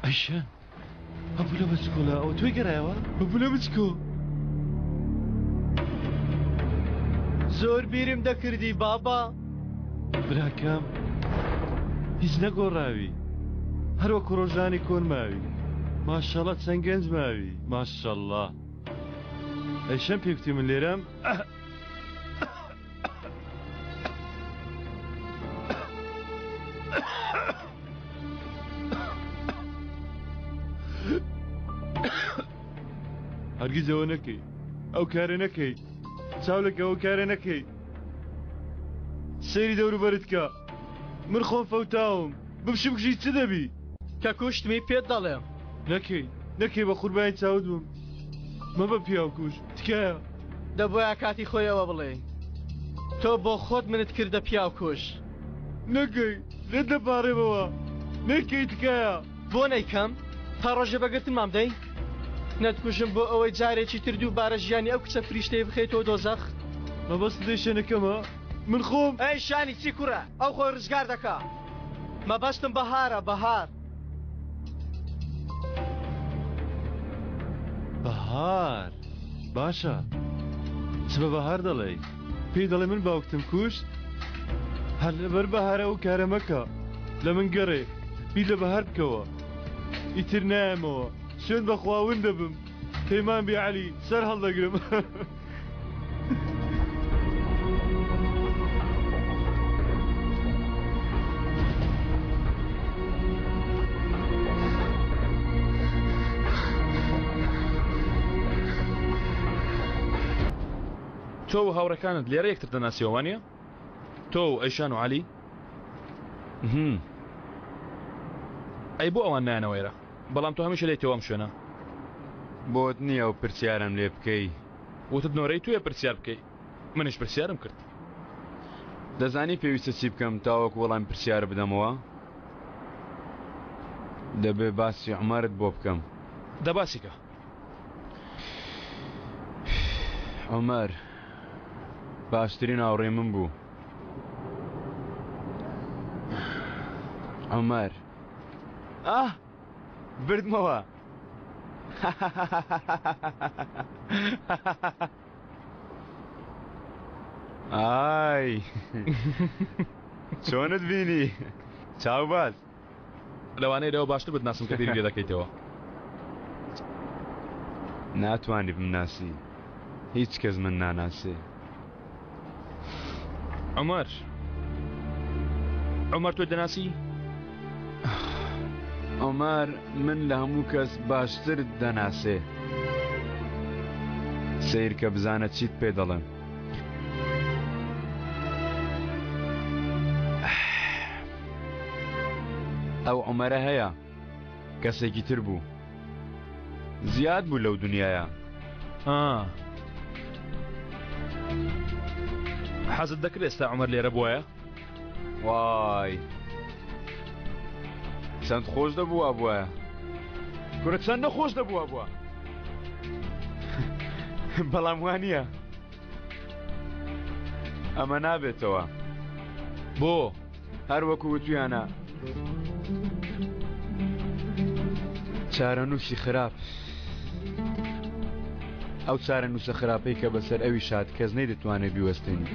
ئەیشان ئەبولە بچکۆلە ئەوە تۆی گەرایەوە ئەبولە بچکۆ زۆر بیرم دەکردی بابا براکەم هیچ نەگۆڕاوی هەر وەکو ڕۆژانی کۆن ماوی ماشەڵە چەند گەنج ماوی ماشەڵڵا ئەیشەم پێکوتی من لێرەم هەرگیز ئەوە نەکەی ئەو کارە نەکەی چاو لەکە ئەو کارە نەکەی سەیری دەوروبەرت کە من خۆم فەوتاوم بمشم بکشی چ دەبی کە کوشتمی پێت دەڵێم نەکەی نەکەی بە قوربانی چاوت بم مەبە پیاو کوش تکایە دەبوایە کاتی خۆی ئەوە بڵێی. تۆ بۆ خۆت منت کردە پیاو کوژ. نەکەی لێت دەپاڕێمەوە نەکەی تکایە. بۆ نەیکەم؟ تا ڕۆژێ بە گرتنمام دەی؟ نەتکوژم بۆ ئەوەی جارێکی تر دووبارە ژیانی ئەو کچە فریشتەیە بخەیتەوە دۆزەخ؟ مەبەستت لێی شەنەکەمە؟ من خۆم. ئەی شانی چی کوڕە؟ ئەو خۆی ڕزگار دەکا. مەبەستم بەهارە، بەهار. بەهار باشە. چ بە بەهار دەڵێی؟ پێی دەڵێ من باوکتم کوشت؟ هەر لەبەر بەهارە ئەو کارە مەکە. لە من گەڕێ. بیر لە بەهار بکەوە. ئیتر نایەمەوە. سوێند بە خوا ون دەبم. پەیمان بێ عەلی، سەر هەڵدەگرم. تۆ و هاوڕێکانت لێرە یەکتر دەناسیەوە وانە؟ تۆ و ئەیشان و عەلی؟ ئەی بۆ ئەوان نایەنەوە ئێرە؟ بەڵام تۆ هەمیشە لێیتەوە ئەم شوێنە. بۆت نییە ئەو پرسیارەم لێ بکەی. وتت نۆرەی تۆیە پرسیار بکەی منیش پرسیارم کرد. دەزانی پێویستە چی بکەم تاوەکو وەڵامی پرسیارە بدەمەوە؟ دەبێ باسی عومەرت بۆ بکەم. دە باسی کە. عومەر باشترین هاوڕێی من بوو. عومەر. ئاه بردمەوە. ئای چۆنت بینی چاوباز لەوانەیە لەوە باشتر بتناسم کە بیری لێ دەکەیتەوە. ناتوانی بمناسی هیچ کەس من ناناسێ. عومەر عومەر تۆ دەناسی؟ عومەر من لە هەموو کەس باشتر دەناسێ. سەیرکە بزانە چیت پێ دەڵێم. ئەو عومەرە هەیە کەسێکی تر بوو. زیاد بوو لەو دنیایە. ئا. حەزت دەکرد ئێستا عومەر لێرە بوایە؟ وای چەند خۆش دەبوو وابوایە. کورە چەندە خۆش دەبوو وابووە. بەڵام وا نییە. ئەمە نابێتەوە. بۆ؟ هەر وەکو وتویانە چارەنووسی خراپ ئەو چارەنووسە خراپەی کە بەسەر ئەوی شاد کەس نەیدەتوانێت بیوەستێنی.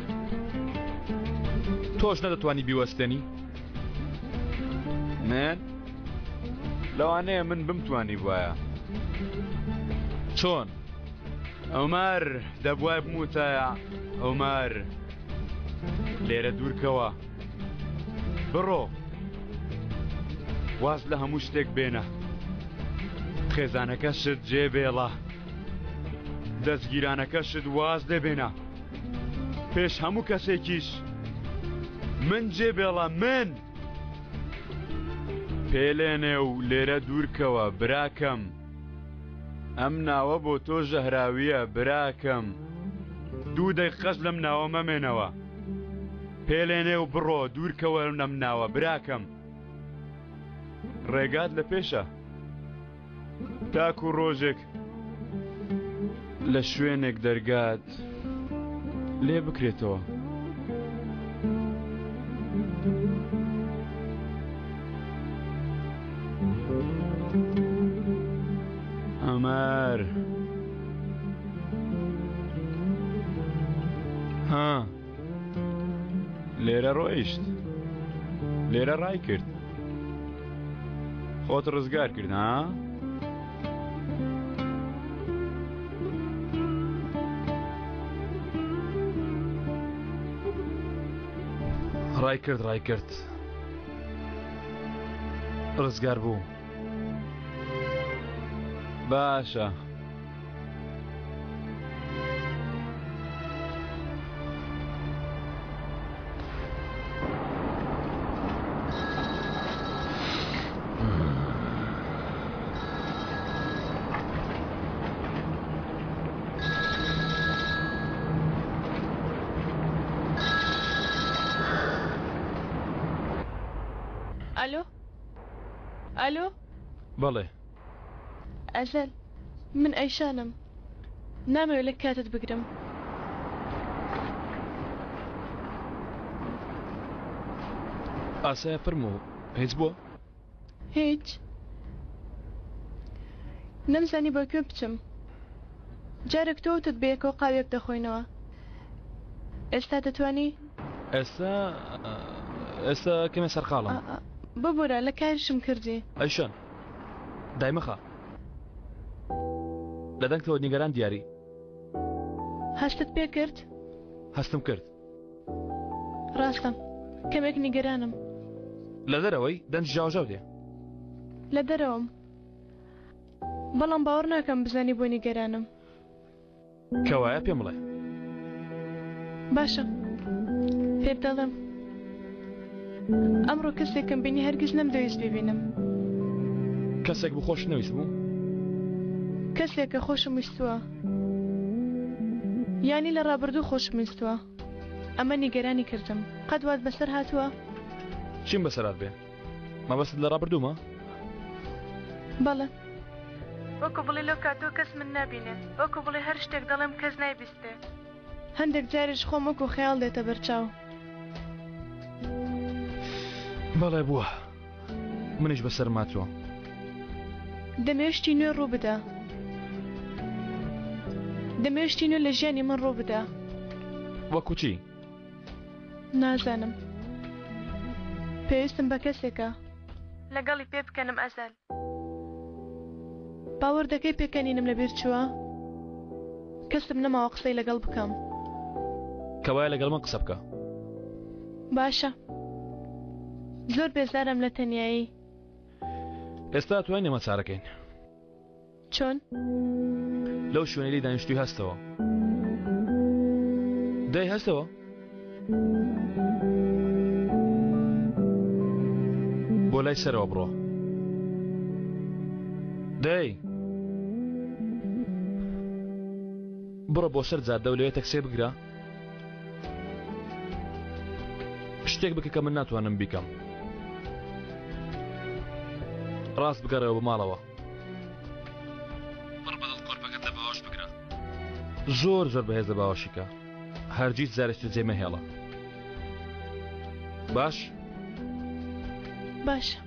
تۆش نەدەتوانی بیوەستێنی؟ من؟ لەوانەیە من بمتوانی بواە. چۆن؟ عومەر دەبوایە بموتایە عومەر لێرە دوورکەوە بڕۆ واز لە هەموو شتێک بێنە خێزانەکەشت جێ بێڵە دەستگیرانەکەشت واز لێ بێنە پێش هەموو کەسێکیش من جێ بێڵە من پێلێنێ و لێرە دوورکەوە براکەم ئەم ناوە بۆ تۆ ژەهراویە براکەم دوو دەیقەش لەم ناوە مەمێنەوە پێلێنێ و بڕۆ دوورکەوە لەم ناوە براکەم ڕێگات لە پێشە تاکو ڕۆژێک لە شوێنێک دەرگات لێ بکرێتەوە. عومەر. ها. لێرە ڕۆیشت. لێرە ڕای کرد. خۆت ڕزگار کرد ها؟ ڕای کرد ڕای کرد ڕزگار بوو باشە ئەلۆ ئەلۆ بەڵێ ئەزەل من ئەیشانم نامەوێت لە کاتت بگرم. ئاسایە فەرموو هیچ بووە؟ هیچ نەمزانی بۆ کوێ بچم جارێک تۆ وتت بەیەکەوە قاویەک دەخۆینەوە. ئێستا دەتوانی؟ ئێستا ئێستا کەمێ سەرقاڵم. ببورە لە کاریشم کردی. ئەی شۆن دایمەخە لە دەنگتەوە نیگەران دیاری. هەستت پێ کرد؟ هەستم کرد. ڕاستە کەمێک نیگەرانم. لە دەرەوەی دەنج ژاوژاو دێ. لە دەرەوەم بەڵام باوەڕ ناکەم بزانی بۆ نیگەرانم. کەوایە پێم بڵێ. باشە پێت دەڵێم. ئەمڕۆ کەسێکم بینی هەرگیز نەمدەویست بیبینم. کەسێک بوو خۆشت نەویست بوو؟ کەسێک کە خۆشم ویستووە. یانی لە ڕابردوو خۆشم ویستووە. ئەمە نیگەرانی کردم. قەت وات بەسەر هاتووە؟ چیم بەسەر هاتبێ؟ مەبەستت لە ڕابردوومە؟ بەڵێ. وەکو بڵێی لەو کاتەوە کەس من نابینێ. وەکو بڵێی هەر شتێک دەڵێم کەس نایبیستێ. هەندێک جاریش خۆم وەکو خەیاڵ دێتە بەرچاو. بەڵێ بووە. منیش بەسەرم هاتووە. دەمەوێ شتی نوێ ڕوو بدا. دەمەوێ شتی نوێ لە ژیانی من ڕوو بدا. وەکو چی؟ نازانم. پێویستم بە کەسێکە. لەگەڵی پێ بکەنم ئەزەل. باوەڕ دەکەی پێکەنینم لەبیر چووە؟ کەسم نەماوە قسەی لەگەڵ بکەم. کەوایە لەگەڵ من قسە بکە. باشە. زۆر بێزارم لە تەنیایی. ئێستا توانین ئێمە چارەکەین. چۆن؟ لەو شوێنەی لێی دانیشتووی هەستەوە. دەی هەستەوە. بۆ لای سەرەوە بڕۆ. دەی. بڕۆ بۆ سەر جادە و لەوێ تەکسێ بگرە. شتێک بکە کە من ناتوانم بیکەم. ڕاست بگەڕێەوە بۆ ماڵەوە. پڕ بەدڵ کۆرپەکەت لە باوەش بگرە. زۆر زۆر بەهێز لە باوەشی کە. هەرگیز جارێکی تر جێ مەهێڵە. باش؟ باشە.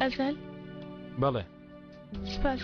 ئەزەل؟ بەڵێ. سپاس.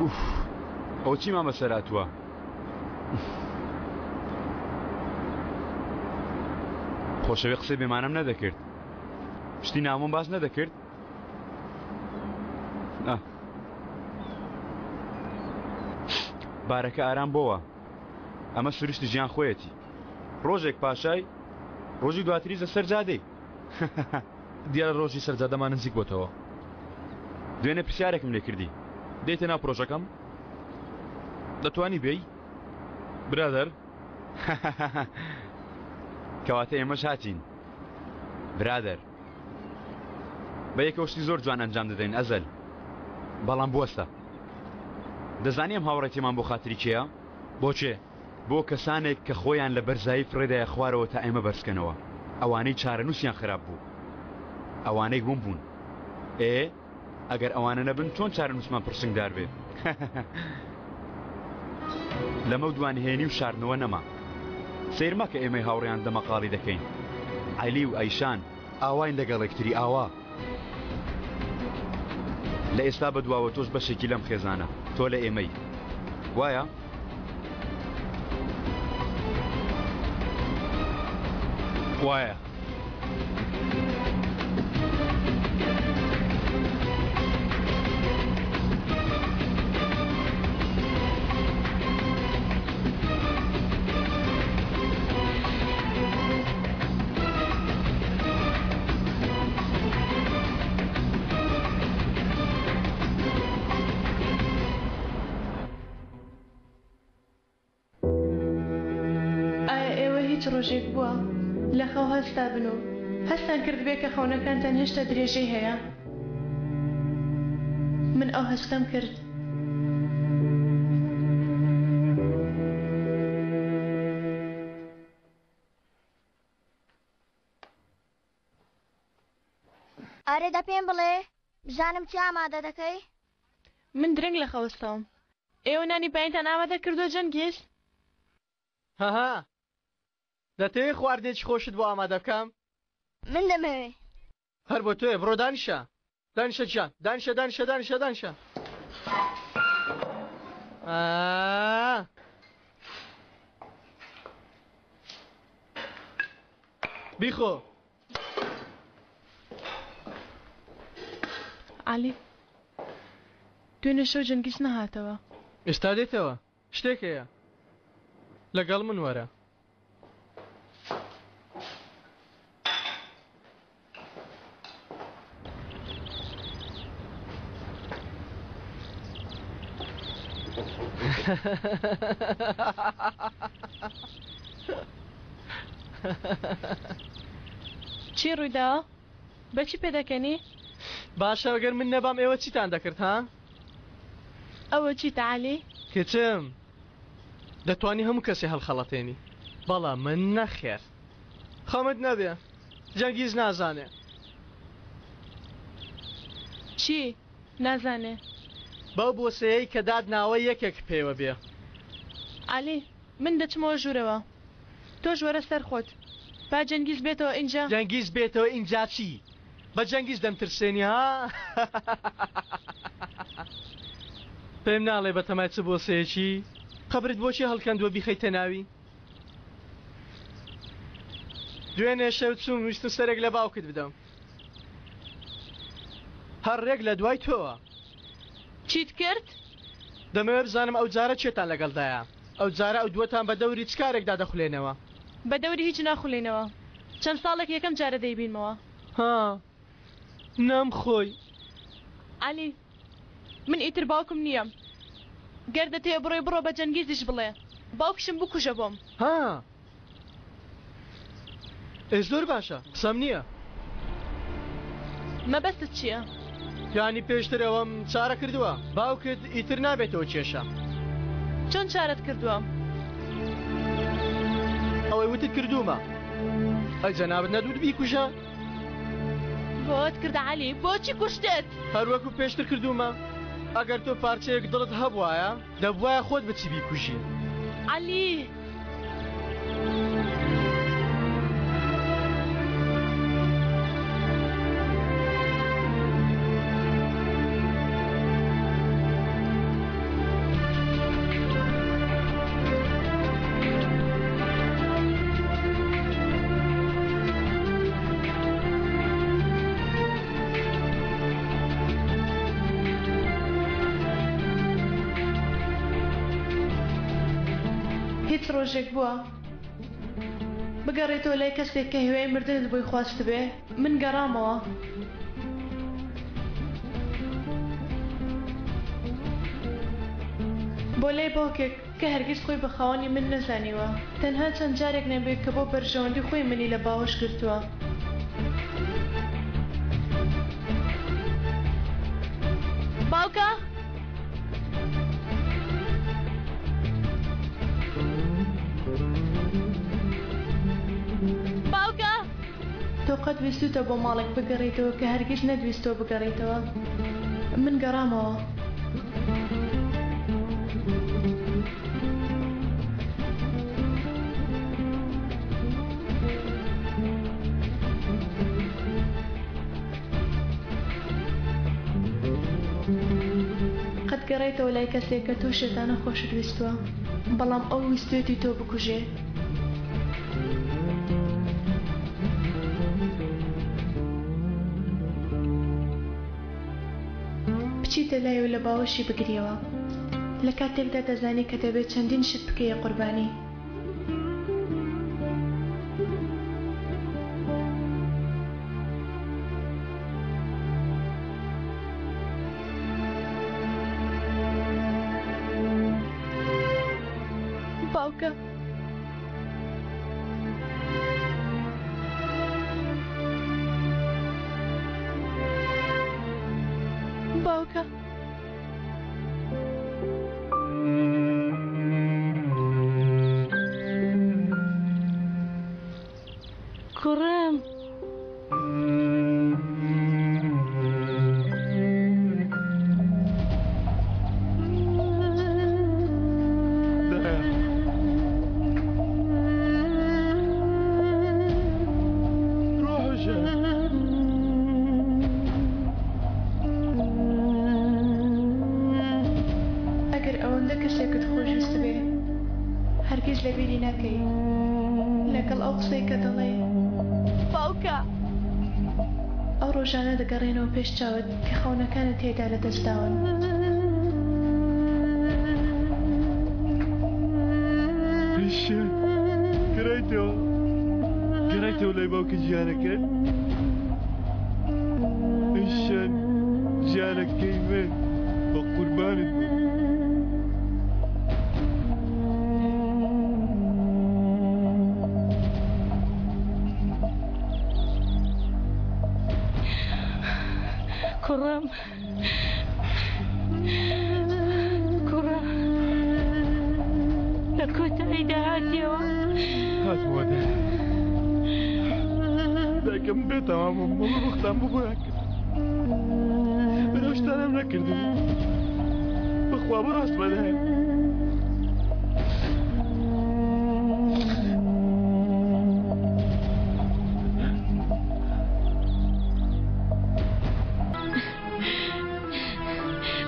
ئوف ئەوە چیمان بەسەر هاتووە؟ خۆشەوێ قسەی بێمانەم نەدەکرد شتی نامۆم باس نەدەکرد بارەکە ئارام بۆوە ئەمە سروشتی ژیان خۆیەتی ڕۆژێک پاشای ڕۆژی دواتریش لەسەر جادەی دیارە ڕۆژی سەرجادەمان نزیک بۆتەوە. دوێنێ پرسیارێکم لێ کردی. دێیتە ناو پرۆژەکەم؟ دەتوانی بێی؟ برادەر؟ کەواتە ئێمەش هاتین برادەر. بە یەکەوە شتی زۆر جوان ئەنجام دەدەین ئەزەل. بەڵام بوەستە. دەزانی ئەم هاوڕێتیمان بۆ خاتری کێیە؟ بۆ کێ؟ بۆ کەسانێک کە خۆیان لە بەرزایی فڕێدایە خوارەوە تا ئێمە بەرزکەنەوە، ئەوانەی چارەنووسیان خراپ بوو، ئەوانەی ون بوون. ئێ ئەگەر ئەوانە نەبن چۆن چارەنووسمان پڕشنگدار بێ؟ لەمەودوا نهێنی و شاردنەوە نەما. سەیر مەکە ئێمەی هاوڕێیان دەمەقاڵی دەکەین. عەلی و ئەیشان ئاواین لەگەڵ یەکتری ئاوا. لە ئێستا بەدواوە تۆش بەشێکی لەم خێزانە. تۆ لە ئێمەی. وایە؟ وایە. ئایا ئێوە هیچ ڕۆژێک بووە لە خەو هەستابن و هەستتان کردبێ کە خەونەکانتان هێشتا درێژەی هەیە؟ من ئەو هەستەم کرد. ئارێ دە پێم بڵێ بزانم چی ئامادە دەکەی؟ من درەنگ لە خەو هەستاوم. ئێوە نانی بەینتان ئامادە کردووە جەنگیز؟ هەها دەتەوێ خواردنێکی خۆشت بۆ ئامادە بکەم؟ من دەمەوێ. هەر بۆ تۆیە بڕۆ دانیشە. دانیشە گیان دانیشە دانیشە دانیشە دانیشە. ئا. بیخۆ. عەلی دوێنێ شەو جەنگیز نەهاتەوە. ئێستا دێتەوە شتێک هەیە لەگەڵ من وەرە. چی ڕوویداوە؟ بەچی پێدەکەنی؟ باشە گەر من نەبام ئێوە چیتان دەکرد ها؟ ئەوە چیتە عەلی؟ کچم دەتوانی هەموو کەسێ هەڵخەڵەتێنی بەڵام من نەخێر. خەمت نەبێ جەنگیز نازانێ. چی نازانێ؟ بەو بۆسەیەی کە دات ناوە یەکێک پێوە بێ. عەلی من دەچمەوە ژوورەوە تۆش وەرە سەر خۆت با جەنگیز بێتەوە ئینجا. جەنگیز بێتەوە ئینجا چی؟ بە جەنگیز دەمترسێنی ها؟ پێم ناڵێ بەتەمای چ بۆسەیەکی؟ قەبرت بۆ کێ هەڵکەندووە بیخەیتە ناوی؟ دوێنێ شەو چووم ویستم سەرێک لە باوکت بدەم. هەر ڕێک لە دوای تۆوە. چیت کرد؟ دەمەوێ بزانم ئەو جارە کێتان لەگەڵدایە؟ ئەو جارە ئەو دووەتان بە دەوری چ کارێکدا دەخولێنەوە؟ بە دەوری هیچ ناخولێینەوە. چەند ساڵێک یەکەم جارە دەیبینمەوە. ها نەمخۆی. عەلی من ئیتر باوکم نییە. گەر دەتەوێ بڕۆی بڕۆ بە جەنگیزیش بڵێ باوکیشم بکوژە بۆم. ها ئێ زۆر باشە قسەم نییە. مەبەستت چییە؟ یانی پێشتر ئەوەم چارە کردووە باوکت ئیتر نابێتەوە کێشە. چۆن چارەت کردووە؟ ئەوەی وتت کردوومە. ئەی جەنابت نەدوت بیکوژە؟ بۆت کرد عەلی بۆچی کوشتت؟ هەروەکو پێشتر کردوومە ئەگەر تۆ پارچەیەک دڵت هەبوایە دەبوایە خۆت بچی بیکوژی. عەلی. هیچ ڕۆژێک بووە بگەڕێیتەوە لای کەسێک کە هیوای مردنت بۆی خواستبێ؟ من گەڕامەوە. بۆ لای باوکێک کە هەرگیز خۆی بە خاوەنی من نەزانیوە، تەنها چەند جارێک نەبێ کە بۆ بەرژەوەندی خۆی منی لە باوەش گرتووە. باوکە! باوکە! تۆ قەت ویستووتە بۆ ماڵێک بگەڕێیتەوە کە هەرگیز نەتویستووە بگەڕێیتەوە؟ من گەڕامەوە. دەگەڕێیتەوە لای کەسێک کە تۆ شێتانە خۆشت ویستووە، بەڵام ئەو ویستویەتی تۆ بکوژێ. بچیتە لای و لە باوەشی بگریەوە، لە کاتێکدا دەزانی کە دەبێت چەندین شت بکەیە قوربانی. باوکە. باوکە. کوڕم. ئەگەر ئەوەندە کەسێکت خۆشویستبێ هەرگیز لەبیری ناکەی لەگەڵ ئەو قسەی کە دەڵێی باوکە ئەو ڕۆژانە دەگەڕێنەوە پێش چاوت کە خەونەکانت تێیدا لەدەست داون. شێت گەرایتەوە گەرایتەوە لای باوکە جیانەکەت شەن جیانەکەی من بە قوربانت بوو. کوڕم کوڕە لە کۆتاییدا هاتیەوە هاتمەوە دایە دایکم بێ تەمام بووم بەڵێ بوختان بوو بۆیان کرد من ئەو شتانەم نەکردبوو بەخوا بەڕاست بەدایە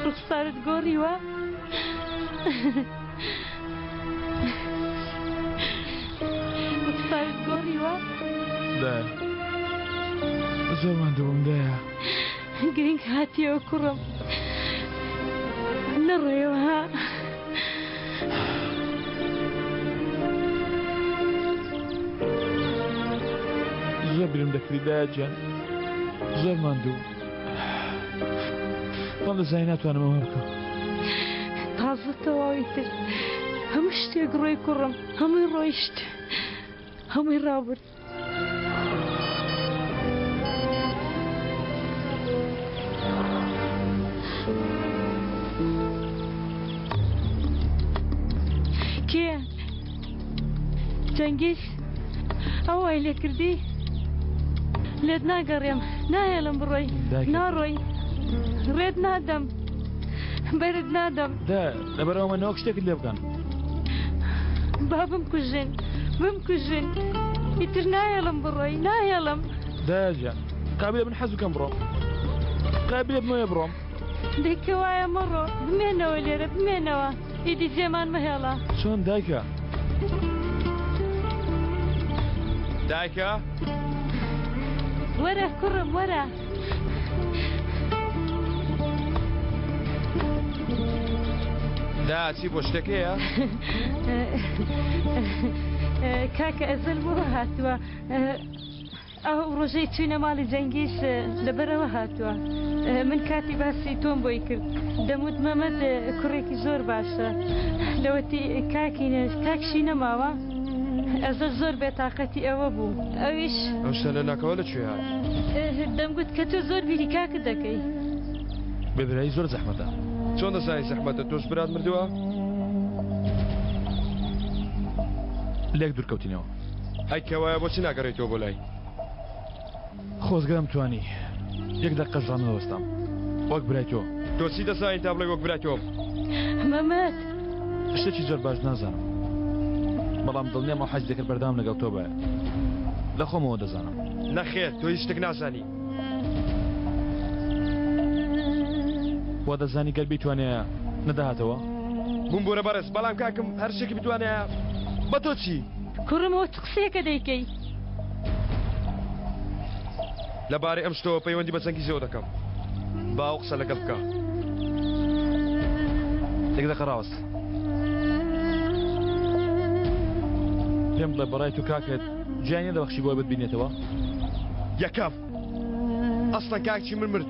ڕوخسارت گۆڕیوە؟ ڕوخسارت گۆڕیوە؟ دایە زۆر ماندوو بووم دایە. گرنگ هاتیەوە کوڕم نەڕۆیەوە ها. زۆر بیرم دەکردی دایە گیان زۆر ماندوو بەڵام دەزانی ناتوانم ئەوە بکەم. تازە تەواوی تر هەموو شتێک ڕۆی کوڕم هەمووی ڕۆیشت هەمووی ڕابرد. کێ؟ جەنگیز؟ ئەو وای لێ کردی؟ لێت ناگەڕێم ناهێڵم بڕۆی ناڕۆی ڕێت نادەم بەرت نادەم دە لەبەرئەوە من نەوەک شتێکت لێ بکەن. با بمکوژن بمکوژن ئیتر ناهێڵم بڕۆی ناهێڵم. دایە گیان قابلە من حەز بکەم بڕۆم قابلە بمەوێ بڕۆم. دەی کەوایە مەڕۆ بمێنەوە لێرە بمێنەوە ئیدی جێمان مەهێڵە. چۆن دایکە؟ دایکە؟ وەرە کوڕم وەرە. دا چی بۆ شتێک هەیە؟ کاکە ئەزەل بۆ هاتووە ئەو ڕۆژەی چوینە ماڵی جەنگیز لەبەرەوە هاتووە من کاتی باسی تۆم بۆی کرد دەموت مەمەد کوڕێکی زۆر باشە لەوەتی کاکی کاکشی نەماوە ئەزەل زۆر بێتاقەتی ئەوە بوو ئەویش ئەو شتە لە ناکاوە لە کوێ هات؟ دەمگوت کە تۆ زۆر بیری کاکت دەکەی. بێ برایی زۆر زەحمەتە. چۆن دەزانی زەحمەتە تۆش برات مردووە؟ لێک دوور کەوتینەوە. ئەی کەوایە بۆچی ناگەڕێیتەوە بۆ لای؟ خۆزگە دەمتوانی یەک دەقەش ڕانەدەوەستام وەک برای تۆ. تۆ چی دەزانی تا بڵێی وەک برای تۆم؟ مەمەد. شتێکی زۆر باش نازانم بەڵام دڵنیام ئەو حەزی دەکرد بەردەوام لەگەڵ تۆ بایە لە خۆمەوە دەزانم. نەخێر تۆ هیچ شتێک نازانی. وا دەزانی گەر بیتوانیایە. نەدەهاتەوە؟ بمبورە بەڕێز بەڵام کاکم هەر شتێکی بتوانایە بە تۆ چی؟ کوڕم ئەوە چ قسەیەکە دەیکەی؟ لەبارەی ئەم شتەوە پەیوەندی بە جەنگیزەوە دەکەم با ئەو قسە لەگەڵ بکا. یەک دەقە ڕاوەست. پێم بڵێ بەڕای تۆ کاکت گیانی نەدەبەخشی بۆی بتبینێتەوە؟ یەکەم ئەسڵەن کاکی من مرد.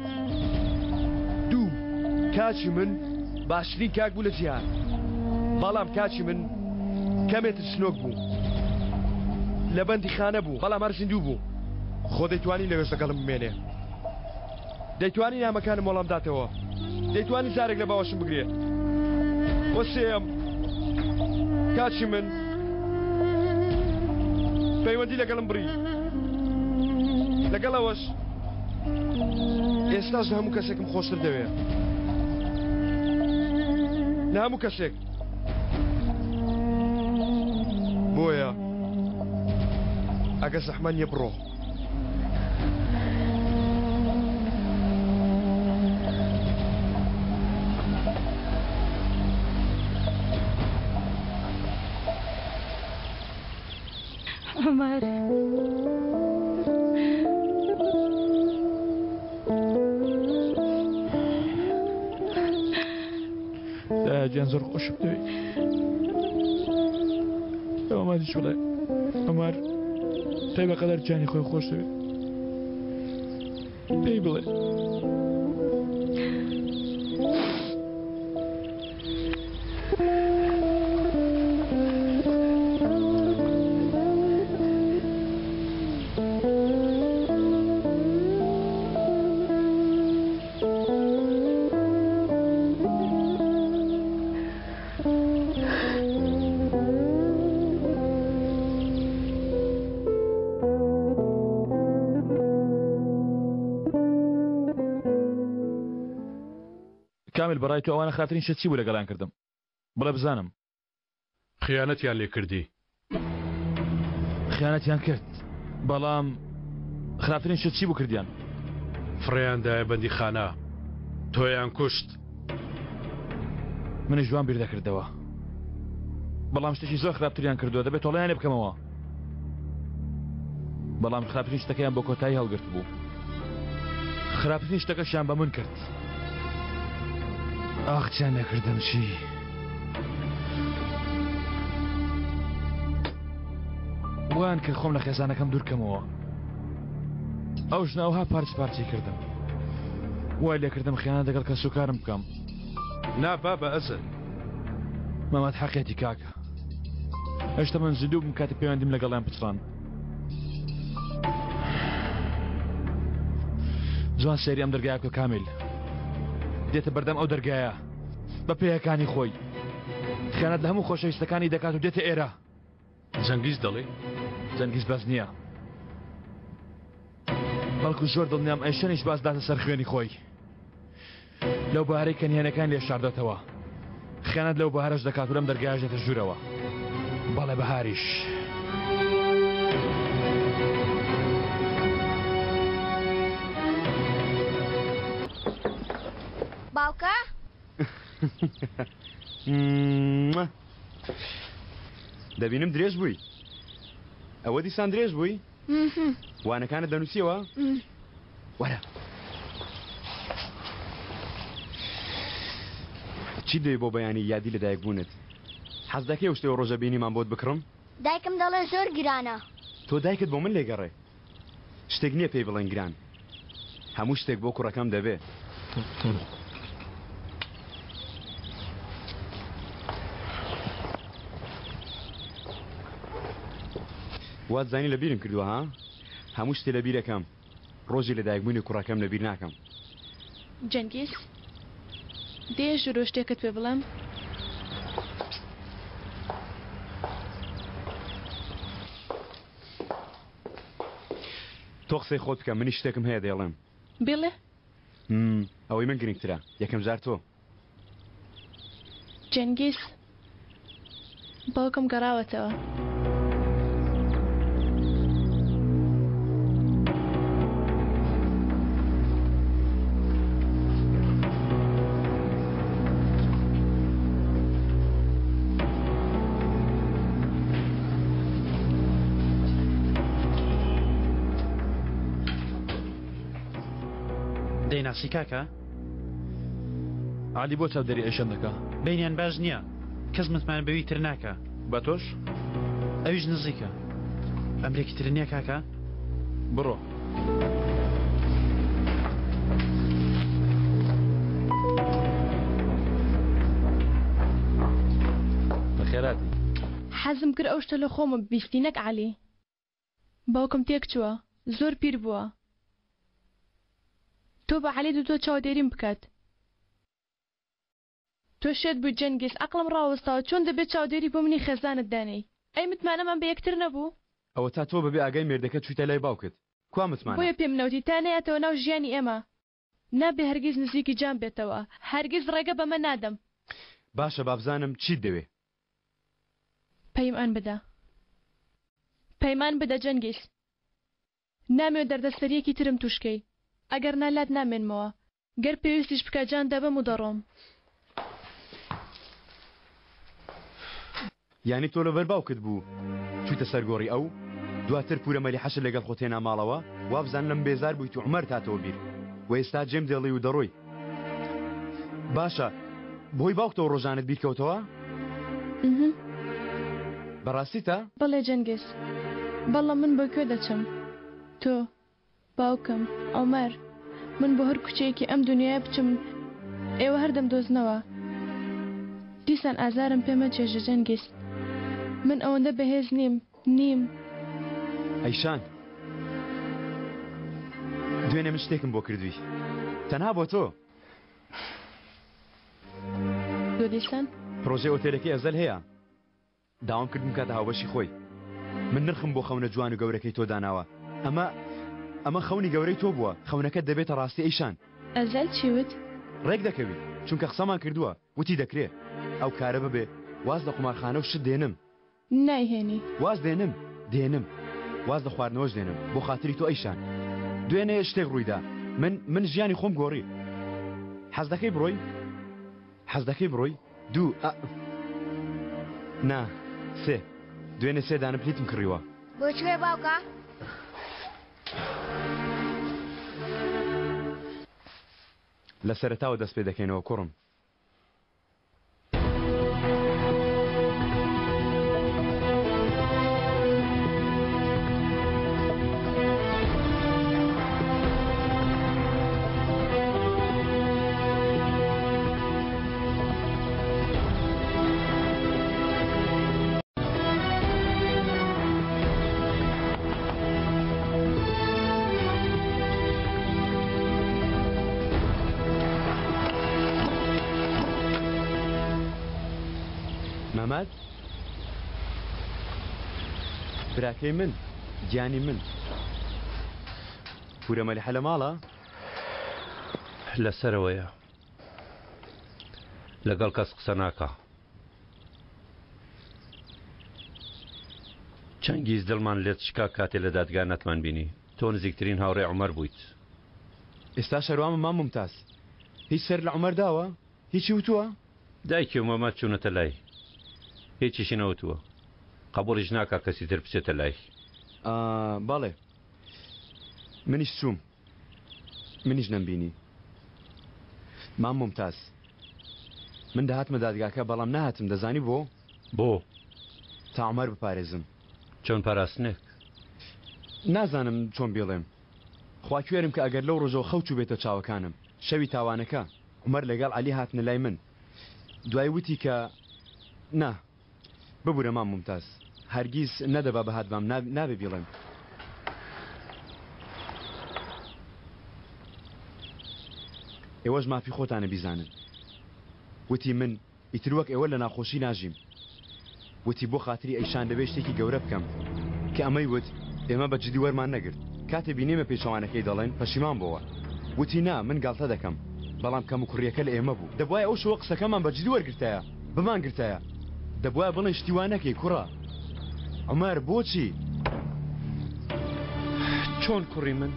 دوو کاکی من باشترین کاک بوو لە جیهان بەڵام کاکی من کەمێ ترسنۆک بوو لە بەندی خانە بوو بەڵام هەر زیندوو بوو خۆ دەیتوانی لەوێش لەگەڵم بمێنێ دەیتوانی نامەکانم وەڵام داتەوە دەیتوانی جارێک لە باوەشم بگرێ وە سێیەم کاکی من پەیوەندی لەگەڵم بڕی لەگەڵ ئەوەش ئێستاش لە هەموو کەسێکم خۆشتر دەوێ لە هەموو کەسێک بۆیە ئەگە زەحمە نییە بڕۆ. عومەر. دایە گیان زۆر خۆشم دەوێی. ئەوەمانیش بڵێ عومەر تۆی بەقەدەر گیانی خۆی خۆش دەوێت. پێی بڵێ. کامیل بەڕای تۆ ئەوانە خراپترین شت چی بوو لەگەڵیان کردم بڵێ بزانم. خیانەتیان لێ کردی. خیانەتیان کرد بەڵام خراپترین شت چی بوو کردیان؟ فڕێیان دایە بەندیخانە تۆیان کوشت. منیش وام بیر دەکردەوە بەڵام شتێکی زۆر خراپتریان کردووە دەبێت تۆڵەیان لێ بکەمەوە بەڵام خراپترین شتەکەیان بۆ کۆتایی هەڵگرت بوو خراپترین شتەکەشیان بە من کرد ئاخ چیان نەکردم چی؟ وایان کرد خۆم لە خێزانەکەم دوورکەمەوە ئەو ژنە ئەوها پارچ پارچەی کردم وای لێکردم خیانەت لەگەڵ کەسوکارم بکەم نا بابە ئەزل مەمەد حەقیەتی کاکە هێشتا من زیندوو بم کاتی پەیوەندیم لەگەڵیان پچڕان جوان سەیری ئەم دەرگایە بکە کامیل دێتە بەردەم ئەو دەرگایە بە پێیەکانی خۆی خیانەت لە هەموو خۆشەویستەکانی دەکات و دێتە ئێرە جەنگیز دەڵێ جەنگیز بەس نییە بەڵکو زۆر دڵنیام ئەیشەنیش باز داتە سەر خوێنی خۆی لەو بارەی کە نهێنەکان لێ شاردەتەوە خیانەت لەو بەهارەش دەکات و لەم دەرگایش دێتە ژوورەوە بەڵێ بەهاریش. باوکە؟ دەبینم درێژ بووی ئەوە دیسان درێژ بووی وانەکانت دەنووسیەوە وەرە چی دەوێ بۆ بەیانی یادی لەدایک بوونت حەز دەکەی ئەو شتەی ڕۆژە بینیمان بۆت بکڕم دایکم دەڵێ زۆر گرانە تۆ دایکت بۆ من لێگەڕێ شتێک نییە پێی بڵێن گران هەموو شتێک بۆ کوڕەکەم دەبێ. وات زانی لە بیرم کردووە ها؟ هەموو شتێ لە بیرەکەم ڕۆژی لەدایکبوونی کوڕەکەم لەبیر ناکەم. جەنگیز دێیە ژوورەوە شتێکت پێ بڵێم؟ تۆ قسەی خۆت بکە منیش شتێکم هەیە دەیڵێم. بیڵێ. ئەوەی من گرنگترە یەکەم جار تۆ. جەنگیز باوکم گەڕاوەتەوە. دەیناسی کاکە؟ عەلی بۆ چاودێری ئەیشەن دەکا؟ بەینیان باش نییە کەس متمانە بەوی تر ناکا. بە تۆش؟ ئەویش نزیکە. ئەمرێکی تر نییە کاکە؟ بڕۆ. بەخێرهاتی. حەزم کرد ئەو شتە لە خۆمە ببیستی نەک عەلی. باوکم تێکچووە زۆر پیر بووە. تۆ بە عەلی دوتوە چاودێریم بکات. تۆ شێت بوویت جەنگیز عەقڵم ڕاوەستاوە چۆن دەبێت چاودێری بۆ منی خێزانت دانێی ئەی متمانەمان بە یەکتر نەبوو؟ ئەوەتا تۆ بەبێ ئاگای مێردەکەت چوویتە لای باوکت کوا متمانە؟ بۆیە پێم نەوتی تا نەیاتەوە ناو ژیانی ئێمە نابێ هەرگیز نزیکی جان بێتەوە هەرگیز ڕێگە بەمە نادەم. باشە بابزانم چیت دەوێ؟ پەیمان بدە پەیمان بدە جەنگیز نامەوێ دەردەسەریەکی ترم توش کەی ئەگەر نا لات نامێنمەوە گەر پێویستیش بکا جان دەبەم و دەڕۆم. یانی تۆ لەبەر باوکت بوو چویتە سەر گۆڕی ئەو؟ دواتر پورە مەلیحەشت لەگەڵ خۆت هێنا ماڵەوە؟ وابزانم لەم بێزار بوویت و عومەرت هاتەوە بیر و ئێستا جێم دێڵی و دەڕۆی. باشە بەهۆی باوکتەوە ڕۆژانت بیر کەوتەوە؟ ئهم. بەڕاستیتە؟ بەڵێ جەنگیز. بەڵام من بۆ کوێ دەچم؟ تۆ، باوکم، عومەر، من بۆ هەر کوچەیەکی ئەم دونیایە بچم ئێوە هەر دەمدۆزنەوە. دیسان ئازارم پێ مەچێژە جەنگیز. من ئەوەندە بەهێز نیم، نیم. ئەیشان. دوێنێ من شتێکم بۆ کردووی. تەنها بۆ تۆ. تۆ دیسان؟ پرۆژەی ئۆتێلەکەی ئەزەل هەیە. داوام کرد بمکاتە هاوبەشی خۆی. من نرخم بۆ خەونە جوان و گەورەکەی تۆ داناوە. ئەمە ئەمە خەونی گەورەی تۆ بووە. خەونەکەت دەبێتە ڕاستی ئەیشان. ئەزەل چی وت؟ ڕێک دەکەوی. چونکە قسەمان کردووە. وتی دەکرێ ئەو کارە ببێ. واز لە قومارخانە و شت دێنم. نایهێنی. واز دێنم. دێنم. واز لە خواردنەوەش دێنم. بۆ خاتری تۆ ئەیشان. دوێنێ شتێک ڕوویدا. من من ژیانی خۆم گۆڕی. حەز دەکەی بڕۆی؟ حەز دەکەی بڕۆی؟ دوو ئا نا سێ دوێنێ سێ دانە پلیتم کڕیوە. بۆ کوێ باوکە؟ لە سەرەتاوە دەست پێ دەکەینەوە کوڕم. مەمەد براکەی من گیانی من پورە مەلیحە لە ماڵە؟ لە سەرەوەیە لەگەڵ کەس قسە ناکا. چەنگیز دڵمان لێت شکا کاتێ لە دادگا نەتمان بینی تۆ نزیکترین هاوڕێ عومەر بوویت. ئێستا شەروامە مام مومتاز هیچ سەر لە عومەر داوە؟ هیچی وتووە؟ دایکی و مەمەد چوونەتە لای هیچیشی نەوتووە قەبوڵیش ناکا کەسی تر بچێتە لای. ئا بەڵێ منیش چووم. منیش نەمبینی. مام مومتاز. من دەهاتمە دادگاکە بەڵام نەهاتم دەزانی بۆ؟ بۆ؟ تا عومەر بپارێزم. چۆن پاراستنێک؟ نازانم چۆن بیڵێم. خوا کوێرم کە ئەگەر لەو ڕۆژەوە خەو چووبێتە چاوەکانم. شەوی تاوانەکە عومەر لەگەڵ عەلی هاتنە لای من. دوای وتی کە نا. ببورە مام مومتاز هەرگیز نەدەبا بهاتبام نابێ بیڵێم. ئێوەش مافی خۆتانە بیزانن. وتی من ئیتر وەک ئێوە لە ناخۆشی ناژیم. وتی بۆ خاتری ئەیشان دەبێ شتێکی گەورە بکەم. کە ئەمەی وت ئێمە بە جدی وەرمان نەگرت. کاتێ بینیمە پێچەوانەکەی دەڵێن پەشیمان بۆوە. وتی نا من گاڵتە دەکەم. بەڵام کەموکوڕییەکە لە ئێمە بوو. دەبوایە ئەو شەوە قسەکەمان بە جدی وەرگرتایە. بمانگرتایە. دەبوایە بڵێن شتی وا نەکەی کوڕە. عومەر بۆچی؟ چۆن کوڕی من؟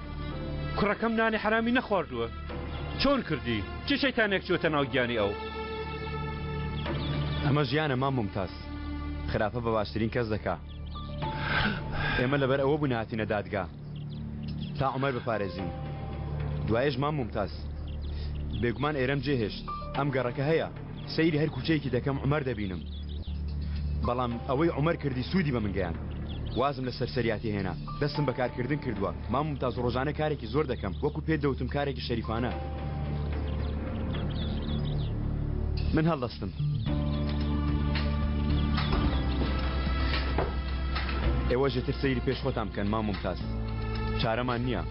کوڕەکەم نانی حەرامی نەخواردووە. چۆن کردی؟ چ شەیتانێک چووەتە ناو گیانی ئەو؟ ئەمە ژیانە مام مومتاز. خراپە بە باشترین کەس دەکا. ئێمە لەبەر ئەوە بووین هاتینە دادگا تا عومەر بپارێزین. دوایەش مام مومتاز. بێگومان ئێرەم جێهێشت. ئەم گەڕەکە هەیە. سەیری هەر کوچەیەکی دەکەم عومەر دەبینم. بەڵام ئەوەی عومەر کردی سوودی بە من گەیاند. وازم لە سەرسەریاتی هێنا. دەستم بە کارکردن کردووە. مام مومتاز ڕۆژانە کارێکی زۆر دەکەم. وەکو پێت دەوتم کارێکی شەریفانە. من هەڵدەستم. ئێوەش ئیتر سەیری پێش خۆتان بکەن مام مومتاز. چارەمان نییە.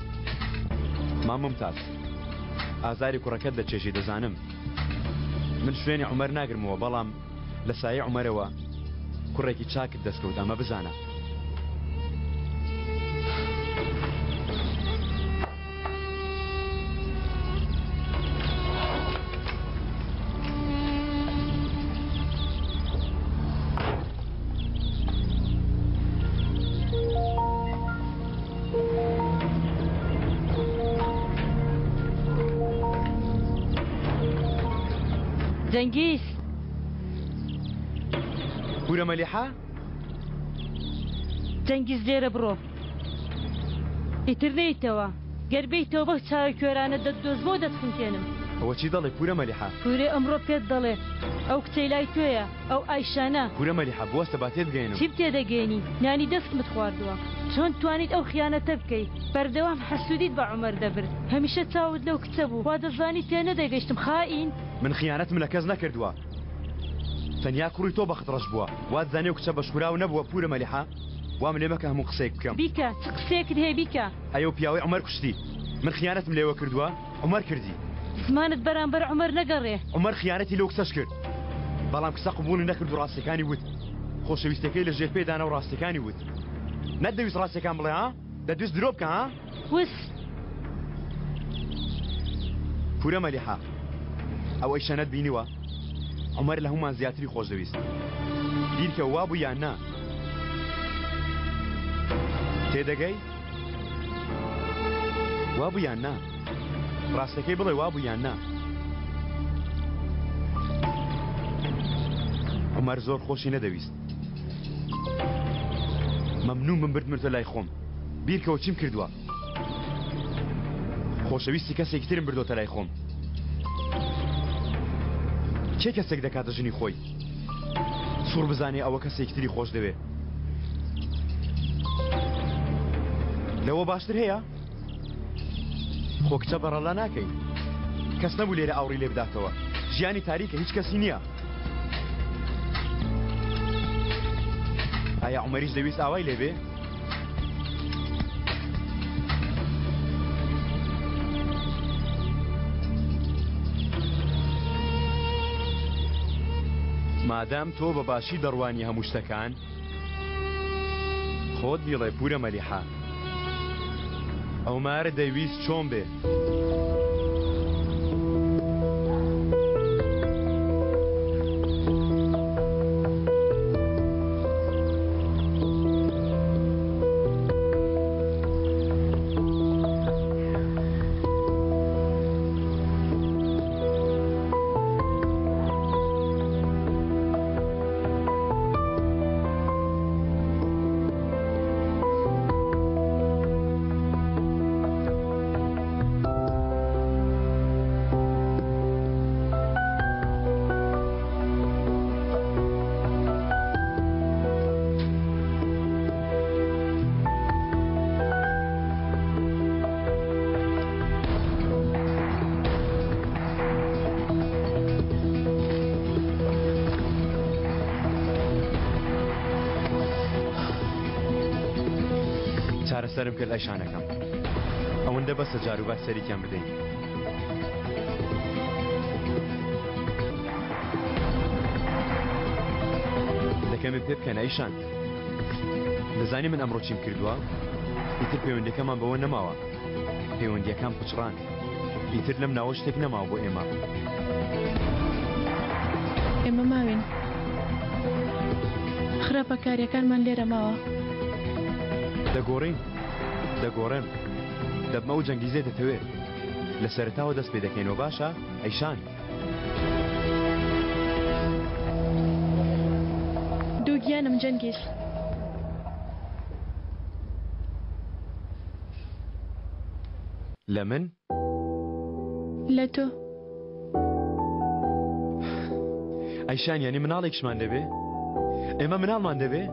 مام مومتاز. ئازاری کوڕەکەت دەچێژی دەزانم. من شوێنی عومەر ناگرمەوە بەڵام لە سایەی عومەرەوە کوڕێکی چاکت دەستکەوت ئەمە بزانە. جەنگیز. پورە مەلیحە؟ جەنگیز لێرە بڕۆ ئیتر نەیتەوە گەر بێیتەوە بەو چاوە کوێرانە دەتدۆزمەوە دەتخنکێنم. ئەوە چی دەڵێی پورە مەلیحە؟ پورێ ئەمڕۆ پێت دەڵێ ئەو کچەی لای تۆیە ئەو ئایشانە. پورە مەلیحە بوەستە با تێتگەیەنم. چیم تێدەگەیەنی؟ نانی دەستمت خواردووە. چۆن توانیت ئەو خیانەتە بکەی؟ بەردەوام حەسوودیت بە عومەر دەبرد. هەمیشە چاوت لەو کچە بوو. وا دەزانی تێنەدەگەیشتم خائین. من خیانەتم لە کەس نەکردووە. تەنیا کوڕی تۆ بەخت ڕەش بووە. وات زانی ئەو کچە بەشخوراو نەبووە پورە مەلیحە؟ وام لێ مەکە هەموو قسەیەک بکەم. بیکە، چ قسەیەکت هەیە بیکە. ئەی ئەو پیاوەی عومەر کوشتی؟ من خیانەتم لێوە کردووە؟ عومەر کردی. زمانت بەرامبەر عومەر نەگەڕێ. عومەر خیانەتی لەو کچەش کرد. بەڵام کچە قبوڵی نەکرد و ڕاستیەکانی وت. خۆشەویستیەکەی لە ژێر پێ دانا و ڕاستیەکانی وت. نەتدەویست ڕاستیەکان بڵێ ها؟ دەتویست درۆ بکە ها؟ وس. پورە مەلیحە ئەو ئەیشەنەت بینیوە؟ عومەر لە هەموومان زیاتری خۆشدەویست. بیرکە وابوو یان نا؟ تێدەگەی؟ وابوو یان نا؟ ڕاستەکەی بڵێ وابوو یان نا؟ عومەر زۆر خۆشی نەدەویست. مەمنوون بم بردمرتە لای خۆم. بیرکەوە چیم کردووە. خۆشەویستی کەسێکی ترم بردۆتە لای خۆم. کێ کەسێک دەکاتە ژنی خۆی؟ سوڕ بزانێ ئەوە کەسێکی تری خۆش دەوێ. لەوە باشتر هەیە؟ خۆ کچە بەڕەلا ناکەی. کەس نەبوو لێرە ئاوڕی لێ بداتەوە. ژیانی تاریکە هیچ کەسی نییە. ئایا عومەریش دەویست ئاوای لێ بێ؟ مادام تۆ بە باشی دەڕوانی هەموو شتەکان خۆت بیڵێ پورە مەلیحە عومەر دەیویست چۆن بێ؟ چارەسەرم کرد ئەیشانەکەم ئەوەندە بەسە جاروبار سەرێکیان بدەین. دەکەمێ پێ بکەن ئەیشان دەزانی من ئەمڕۆ چیم کردووە ئیتر پەیوەندەکەمان بەوە نەماوە پەیوەندیەکان پچڕان ئیتر لەم ناوە شتێک نەماوە بۆ ئێمە. ئێمە ماوین. خراپەکاریەکانمان لێرە ماوە. دەگۆڕین. دەگۆڕێم. دەبمە ئەو جەنگیزەی دەتەوێ. لە سەرەتاوە دەست پێ دەکەینەوە باشە ئەیشان. دووگیانم جەنگیز. لە من؟ لە تۆ. ئەیشان یعنی مناڵێکشمان دەبێ؟ ئێمە مناڵمان دەبێ؟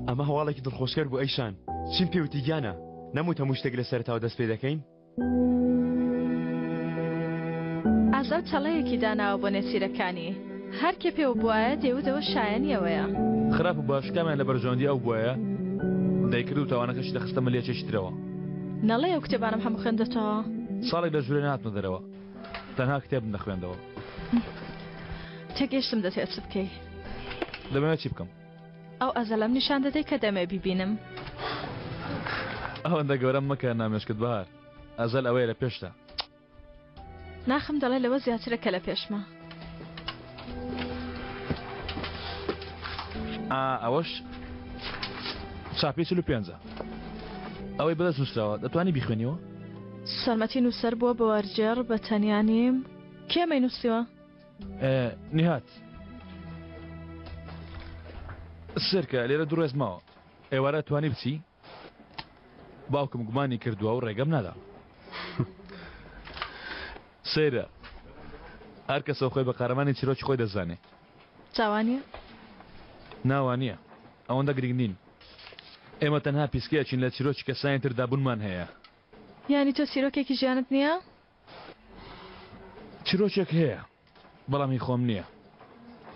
ئەمە هەواڵێکی دڵخۆشکەر بوو ئەیشان چیم پێوتی گیانە نەموت هەموو شتێک لە سەرەتاوە دەست پێ دەکەین؟ ئازاد چەڵەیەکی داناوە بۆ نێچیرەکانی، هەر کێ پێوە بوایە دەیوت ئەوە شایەنی ئەوەیە. خراپ و باش کامیان لە بەرژەوەندی ئەو بوایە دەیکرد و تاوانەکەشی دەخستە ملی یەکێکی ترەوە. نەڵێی ئەو کتێبانەم هەموو خوێندۆتەوە؟ ساڵێک لە ژوورێ نەهاتمە دەرەوە، تەنها کتێبم دەخوێندەوە. تێگەیشتم دەتەوێت چ بکەی. دەمەوێت چی بکەم؟ ئەو ئەزەلەم نیشان دەدەی کە دەمەوێت بیبینم. ئەوەندە گەورەم مەکە نامێشکت بەهار. ئەزەل ئەوەیە لە پێشتە. ناخم دەڵێ لەوە زیاترە کە لە پێشمە. ئا ئەوەش چاپی 45ە. ئەوەی بەدەست نووسراوە دەتوانی بیخوێنیەوە؟ سەرمەتی نووسەر بووە بە وەرگێڕ بە تەنیا نیم. کێ ئەمەی نووسیوە؟ نیهات سرکە لێرە دوو ڕێز ماوە ئێوارە توانی بچی باوکم گومانی کردووە و ڕێگەم نادا سەیرە هەر کەسە خۆی بە قارەمانی چیرۆکی خۆی دەزانێ چاوانە ناوانە ئەوەندە گرنگ نین ئێمە تەنها پیسکەیەکین لە چیرۆکی کەسانی تردا بوونمان هەیە یانی تۆ چیرۆکێکی ژیانت نییە؟ چیرۆکێک هەیە بەڵام هی خۆم نییە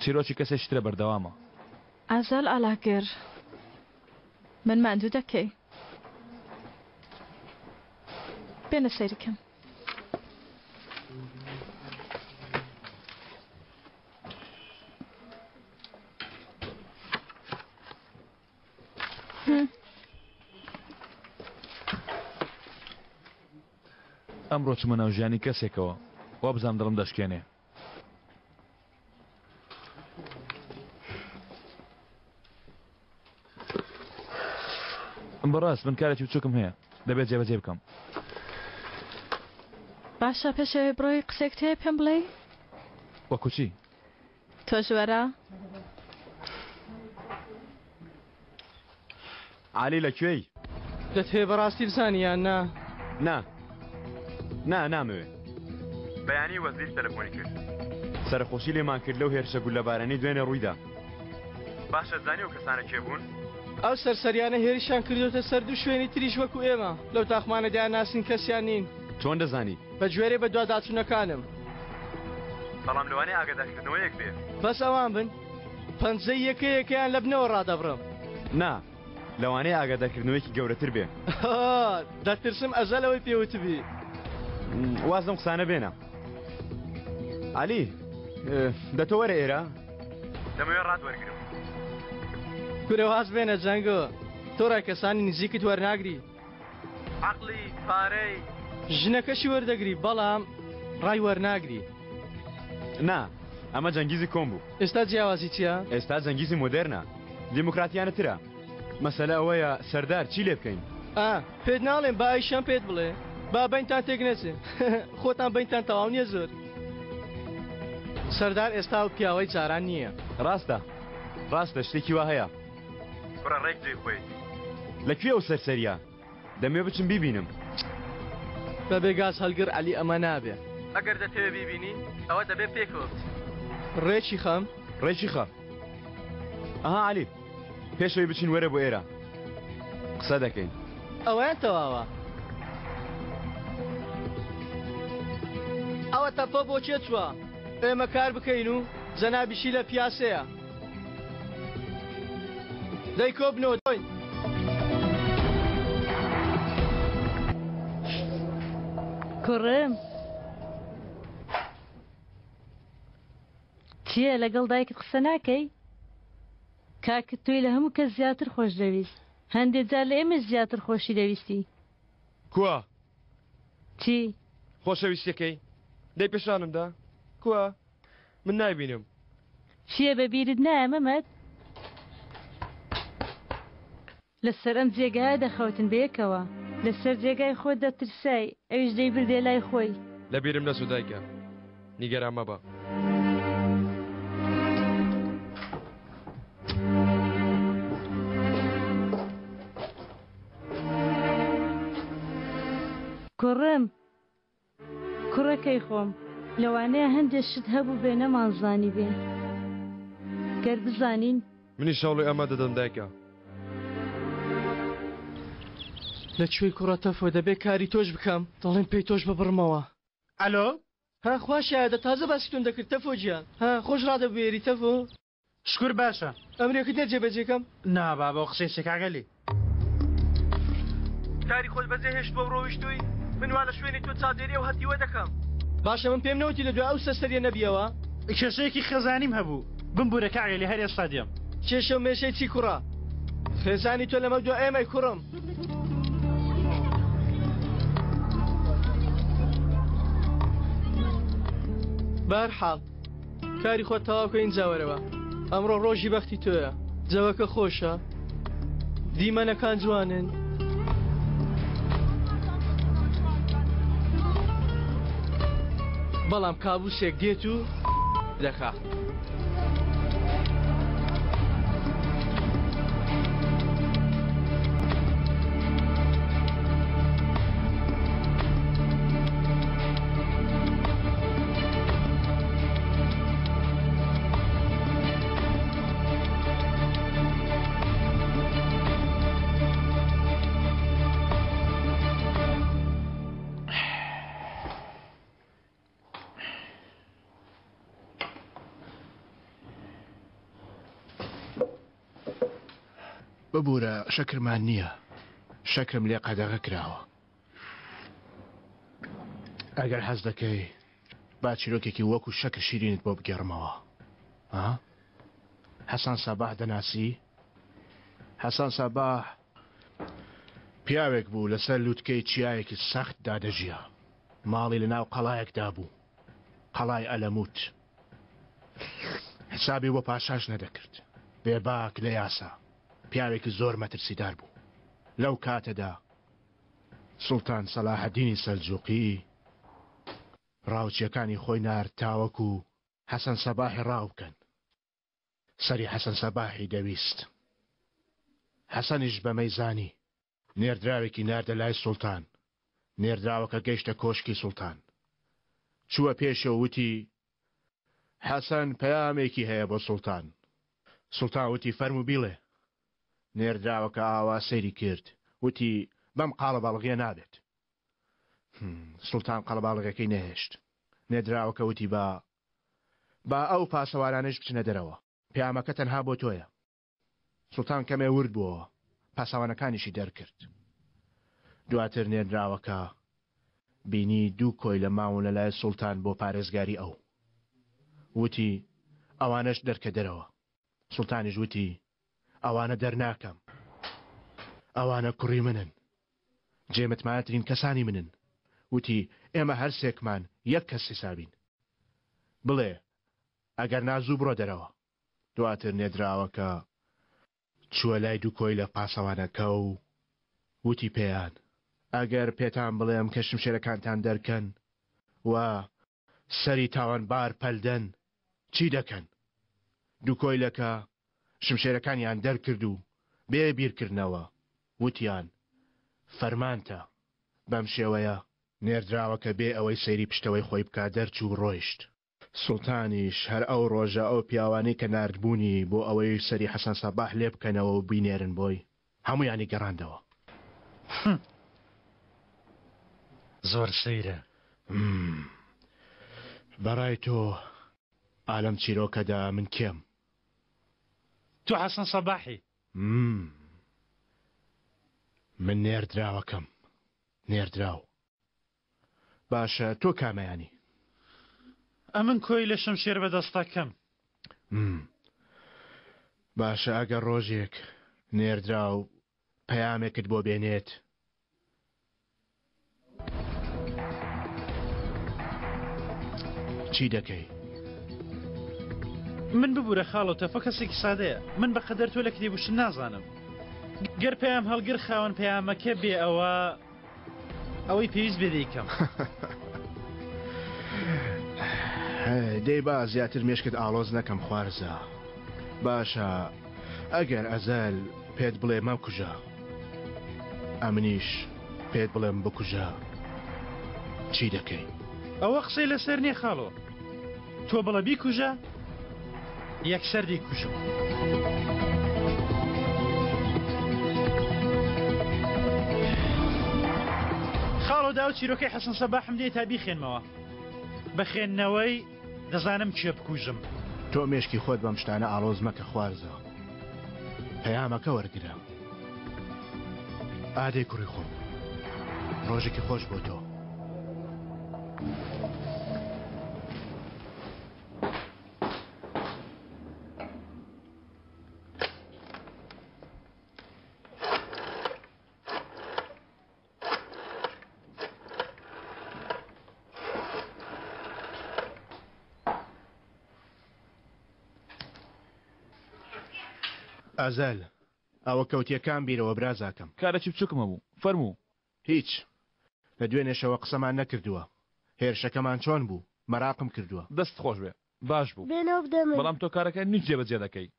چیرۆکی کەسێکی ترە بەردەوامە. ئازال ئالاگر من ماندوو دەکەی بێنە سەیری کەم. ئەمڕۆ چوومە ناو ژیانی کەسێکەوە وابزانم دڵم دەشکێنێ. بەڕاست من کارێکی بچووکم هەیە دەبێت جێبەجێ بکەم. باشە پێش ئەوەی بڕۆی قسەیەکت هەیە پێم بڵێی؟ وەکو چی؟ تۆش وەرە. عەلی لە کوێی؟ دەتهەوێ بەڕاستی بزانی یان نا؟ نا نا نامەوێ. بەیانی وەزیر تەلەفۆنی کرد سەرەخۆشی لێمان کرد لەو هێرشە گوللەبارانەی دوێنێ ڕوویدا. باشە زانی ئەو کەسانە کێ بوون؟ ئەو سەرسەریانە هێرشیان کردۆتە سەر دوو شوێنی تریش وەکو ئێمە لەو تاقمانە دەیانناسین کەسیان نین. چۆن دەزانی؟ بە گوێرەی بەدواداچوونەکانم. بەڵام لەوانەیە ئاگادارکردنەوەیەک بێ. بەس ئەوان بن پەنجەی یەکە یەکەیان لە بنەوە ڕادەبڕم. نا، لەوانەیە ئاگادارکردنەوەیەکی گەورەتر بێ. دەترسم ئەزەل ئەوەی پێ وتبی. واز لەم قسانە بێنە. عەلی، دە تۆ وەرە ئێرە. دەمەوێ ڕات وەرگرم. کورە واز بێنە جەنگۆ، تۆ ڕای کەسانی نزیکت وەرناگری. عەقڵی، پارەی. ژنەکەشی وەردەگری بەڵام ڕای وەرناگری. نا ئەمە جەنگیزی کۆن بوو. ئێستا جیاوازی چیە؟ ئێستا جەنگیزی مۆدێرنە دیموکراتیانە ترە. مەسەلە ئەوەیە سەردار چی لێ بکەین؟ ئا پێت ناڵێم با ئەیشەم پێت بڵێ با بەینتان تێک نەچێ خۆتان بەینتان تەواو نیە زۆر. سەردار ئێستا ئەو پیاوەی جاران نیە. ڕاستە ڕاستە شتێکی وا هەیە. کوڕە ڕێک جێی خۆیەتی. لە کوێ ئەو سەرسەریە؟ دەمەوێ بچم بیبینم. بەبێ گاز هەڵگر عەلی ئەمە نابێ. ئەگەر دەتەوێ بیبینی ئەوە دەبێ پێکەوە بچین. ڕێکی خەم؟ ڕێکی خە. ئەها عەلی پێش ئەوەی بچین وەرە بۆ ئێرە قسە دەکەین. ئەوەیان تەواوە. ئەوە تەپە بۆ کێ چووە؟ ئێمە کار بکەین و جەنابیشی لە پیاسەیە. دەی کۆبنەوە دۆین. کوڕم چییە لەگەڵ دایکت قسە ناکەی؟ کاکت تۆی لە هەموو کەس زیاتر خۆش دەویست هەندێک جار لە ئێمەش زیاتر خۆشی دەویستی. کوا؟ چی؟ خۆشەویستیەکەی دەی پێشانم دا کوا؟ من نایبینم. چیە بە بیرت نایە مەمەد؟ لەسەر ئەم جێگایە دەخەوتن بەیەکەوە لەسەر جێگای خۆت دەترسای ئەویش دەیبردیە لای خۆی. لەبیرم نەچوو دایکە نیگەران مەبە. کوڕم، کوڕەکەی خۆم، لەوانەیە هەندێ شت هەبووبێ نەمانزانیبێ. گەر بزانین. منیش هەوڵی ئەمە دەدەم دایکە. لە کوێی کوڕە تەفۆ دەبێ کاری تۆش بکەم دەڵێم پێی تۆش ببڕمەوە. ئەلۆ. ها خوا شایەدە تازە باسی تۆم دەکرد تەفۆ گیان ها خۆش ڕادەبوێری تەفۆ. شکور باشە. ئەمرێکت نیە جێبەجێ کەم؟ نا بابە ئەو قسەی چیە کاک عەلی. کاری خۆت بەجێ هێشتووە و ڕۆیشتووی؟ من وا لە شوێنی تۆ چاودێری ئەو هەتیوە دەکەم. باشە من پێم نەوتی لە دوای ئەو سەرسەریە نەبیەوە؟ کێشەیەکی خێزانیم هەبوو. بمبورە کاک عەلی هەر ئێستا دێم. کێشە و مێشەی چی کوڕە؟ خێزانی تۆ لەمە دوا ئێمەی کوڕم. بەهەرحاڵ کاری خۆت تەواو کە ئینجا وەرەوە. ئەمڕۆ ڕۆژی بەختی تۆیە. جەوەکە خۆشە. دیمەنەکان جوانن. بەڵام کابوسێک دێت و دەکا. ببورە شەکرمان نییە شەکرم لێ قەدەغە کراوە ئەگەر حەز دەکەی با چیرۆکێکی وەکو شەکر شیرینت بۆ بگێڕمەوە ها حەسان ساباح دەناسی حەسان ساباح پیاوێک بوو لەسەر لوتکەی چیایەکی سەختدا دەژیا ماڵی لە ناو قەڵایەکدا بوو قەڵای ئەلەموت حسابی بۆ پاشاش نەدەکرد بێباک لە یاسا پیاوێکی زۆر مەترسیدار بوو لەو کاتەدا سوڵتان سەلاحەدینی سەلجوقی ڕاوچیەکانی خۆی نارد تاوەکو حەسەن سەباحی ڕاو بکەن سەری حەسەن سەباحی دەویست حەسەنیش بەمەی زانی نێردراوێکی ناردە لای سوڵتان نێردراوەکە گەیشتە کۆشکی سوڵتان چووە پێشێ و وتی حەسەن پەیامێکی هەیە بۆ سوڵتان سوڵتان وتی فەرموو بیڵێ نێردراوەکە ئاوا سەیری کرد وتی بەم قاڵەباڵغیە نابێت سوڵتان قەڵەباڵغەکەی نەهێشت نێردراوەکە وتی با با ئەو پاسەوانانەش بچنە دەرەوە پەیامەکە تەنها بۆ تۆیە سوڵتان کەمێ ورد بووەوە پاسەوانەکانیشی دەرکرد دواتر نێردراوەکە بینی دوو کۆیلە ماون لە لای سوڵتان بۆ پارێزگاری ئەو وتی ئەوانەش دەرکە دەرەوە سوڵتانیش وتی ئەوانە دەرناکەم ئەوانە کوڕی منن جێ متمانەترین کەسانی منن وتی ئێمە هەرسێکمان یەک کەس حیسابین بڵێ ئەگەر نا زوو بڕۆ دەرەوە دواتر نێدراوەکە چووە لای دوو کۆیلە پاسەوانەکە و وتی پێیان ئەگەر پێتان بڵێم کە شمشێرەکانتان دەرکەن و سەری تاوانبار پەلدەن چی دەکەن؟ دوو کۆیلەکە شمشێرەکانیان دەرکرد و بێ بیرکردنەوە وتیان، فەرمانتە. بەم شێوەیە نێردراوەکە بێ ئەوەی سەیری پشتەوەی خۆی بکا دەرچوو و ڕۆیشت. سوڵتانیش هەر ئەو ڕۆژە ئەو پیاوانەی کە ناردبوونی بۆ ئەوەی سەری حەسەن سەباح لێ بکەنەوە و بینێرن بۆی، هەموویانی گەڕاندەوە. زۆر سەیرە. بەڕای تۆ ئا لەم چیرۆکەدا من کێم؟ تۆ حەسەن سەباحی. من نێردراوەکەم. نێردراو. باشە تۆ کامەیانی؟ ئەمن کۆیلە شمشێر بەدەستەکەم. باشە ئەگەر ڕۆژێک نێردراو پەیامێکت بۆ بێنێت چی دەکەی؟ من ببورە خاڵۆ تەفە کەسێکی سادەیە من بە قەدەر تۆ لە کتێب و شت نازانم گەر پەیام هەڵگر خاوەن پەیامەکە بێ ئەوە ئەوەی پێویست بێ دەیکەم. دەی با زیاتر مێشکت ئاڵۆز نەکەم خوارزا باشە ئەگەر ئەزەل پێت بڵێ مەکوژە ئەمنیش پێت بڵێم بکوژە. چی دەکەین؟ ئەوە قسەی لەسەر نییە خاڵۆ. تۆ بڵێ بیکوژە، یەکسەر دەیکوژم. خاڵۆ دا ئەو چیرۆکەی حەسەن سەباحم دێ تا بیخوێنمەوە. بە خوێندنەوەی دەزانم کێ بکوژم. تۆ مێشکی خۆت بەم شتانە ئاڵۆز مەکە خوارزا. پەیامەکە وەرگرە. ئادەی کوڕی خۆم. ڕۆژێکی خۆش بۆ تۆ. ئازال ئەوە کەوتیەکان بیرەوە برازاکەم. کارێکی بچوکم هەبوو فەرموو. هیچ. لە دوێنێشەوە قسەمان نەکردووە. هێرشەکەمان چۆن بوو؟ مەراقم کردووە. دەستت خۆش بێ. باش بوو. بێنەوە بدە من. بەڵام تۆ کارەکە نیت جێبەجێ دەکەی.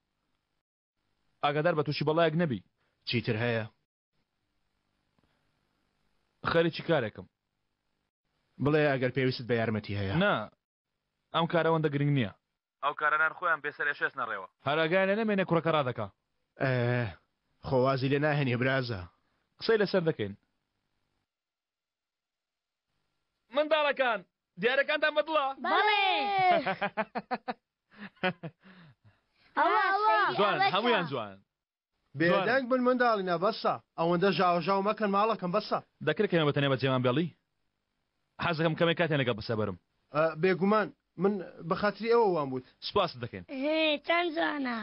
ئاگادار بە تووشی بەڵایەک نەبی. چیتر هەیە؟ خەریکی کارێکم. بڵێ ئەگەر پێویستت بە یارمەتی هەیە. نا، ئەم کارە ئەوەندە گرنگ نییە. ئەو کارانان خۆیان بێ سەرئێشەس نەڕێوە. هەر ئاگایان لێ نەمێنێ کوڕەکە ڕادەکا. ئێ خۆ وازی لێ ناهێنی برازا. قسەی لەسەر دەکەین. منداڵەکان دیارەکانتان بە دڵە؟ بەڵێ. جوان هەموویان جوان. بێدەنگ بن منداڵینە بەسە ئەوەندە ژاوەژاو مەکەن ماڵەکەم بەسە. دەکرێ کەمێ بە تەنیا بەجێمان بێڵی؟ حەزەکەم کەمێک کاتیان لەگەڵ بەسەر بەرم. بێگومان من بە خاتری ئێوە وام وت. سوپاست دەکەین. چەند جوانە.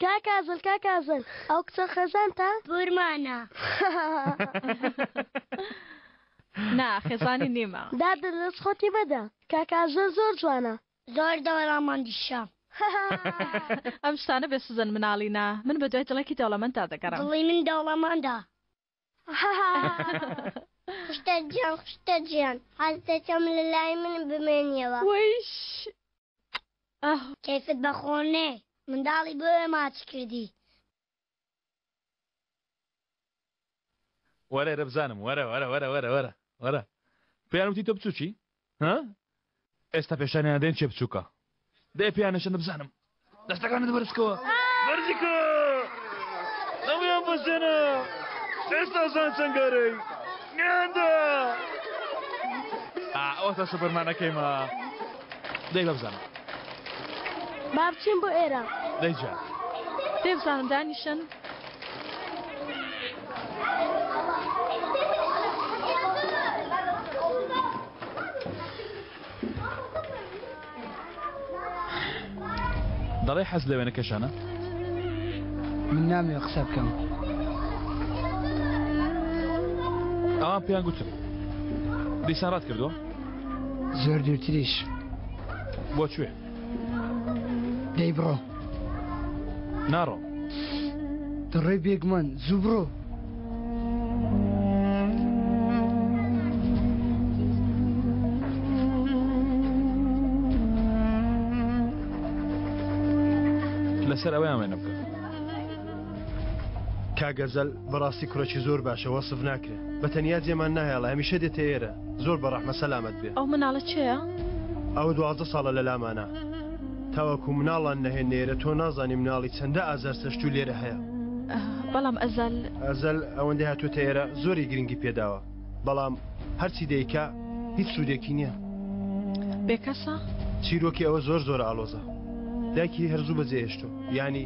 کاک ئازل کاک ئازل ئەو کچە خێزانتە؟ پورمانە. نا خێزانی نیمە. دادە دەست خۆتی بەدە کاک ئازل زۆر جوانە. زۆر دەوڵەمەندیشە. ئەم شتانە بێ سوزن مناڵینە من بە دوای دڵێکی دەوڵەمەنددا دەگەڕێم. دڵی من دەوڵەمەندە. خوشتە گیان خوشتە گیان حەز دەکەم لە لای من بمێنیەوە. وەیش کەیفت بە خۆ نێ منداڵی بۆیە ماچ کردی. وەرە ئێرە بزانم وەرە وەرە وەرە وەرە وەرە وەرە پێیان وتی تۆ بچووکی ها ئێستا پێشانیان دێن چێ بچووکە دەی پێیان نشەندە بزانم دەستەکانت بەرزکەوە بەرزیکە هەموویان بەسێنە ئێستا زان چەنگارەی گەندە ئەوە تا سوپەرمانەکەیمە دەی بە بزانم با بچین بۆ ئێرە. دەی جا. دەی بزانم دانیشن. دەڵێ حەز لە وێنەکێشانە؟ من نامەوێ قسە بکەم. ئەوان پێیان گوتم. دیسان ڕات کردووە؟ زۆر دوورتریش. بۆ کوێ؟ دەی بڕۆ. ناڕۆم. دەڕۆی بێگومان، زوو بڕۆ. لەسەر ئەوەیان وێنە بکە. کاک گەزەل بەڕاستی کوڕێکی زۆر باشە وەسف ناکرێ بە تەنیا جێمان ناهێڵێ هەمیشە دێتە ئێرە زۆر بە ڕەحمە سەلامەت بێ. ئەو مناڵە کێیە؟ ئەوە 12 ساڵە لە لامانە تاوەکو مناڵان نەهێنە ئێرە تۆ نازانی مناڵی چەندە ئازار چەشتوو لێرە هەیە. بەڵام ئەزەل. ئەزەل ئەوەندەی هاتووەتە ئێرە زۆری گرنگی پێداوە بەڵام هەرچی دەیکا هیچ سوودێکی نییە. بێکەسە؟ چیرۆکی ئەوە زۆر زۆر ئاڵۆزە دایکی هەر زوو بەجێهێشتۆ یانی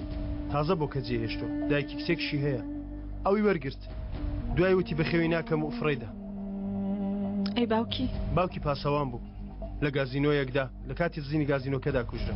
تازە بۆ کە جێهێشتۆ دایکی کچێکشی هەیە ئەوی وەرگرت دوای وتی بەخێوی ناکەم و فڕێیدا. ئەی باوکی؟ باوکی پاسەوان بوو لە گازینۆیەکدا لە کاتی دزینی گازینۆکەدا کوژرا.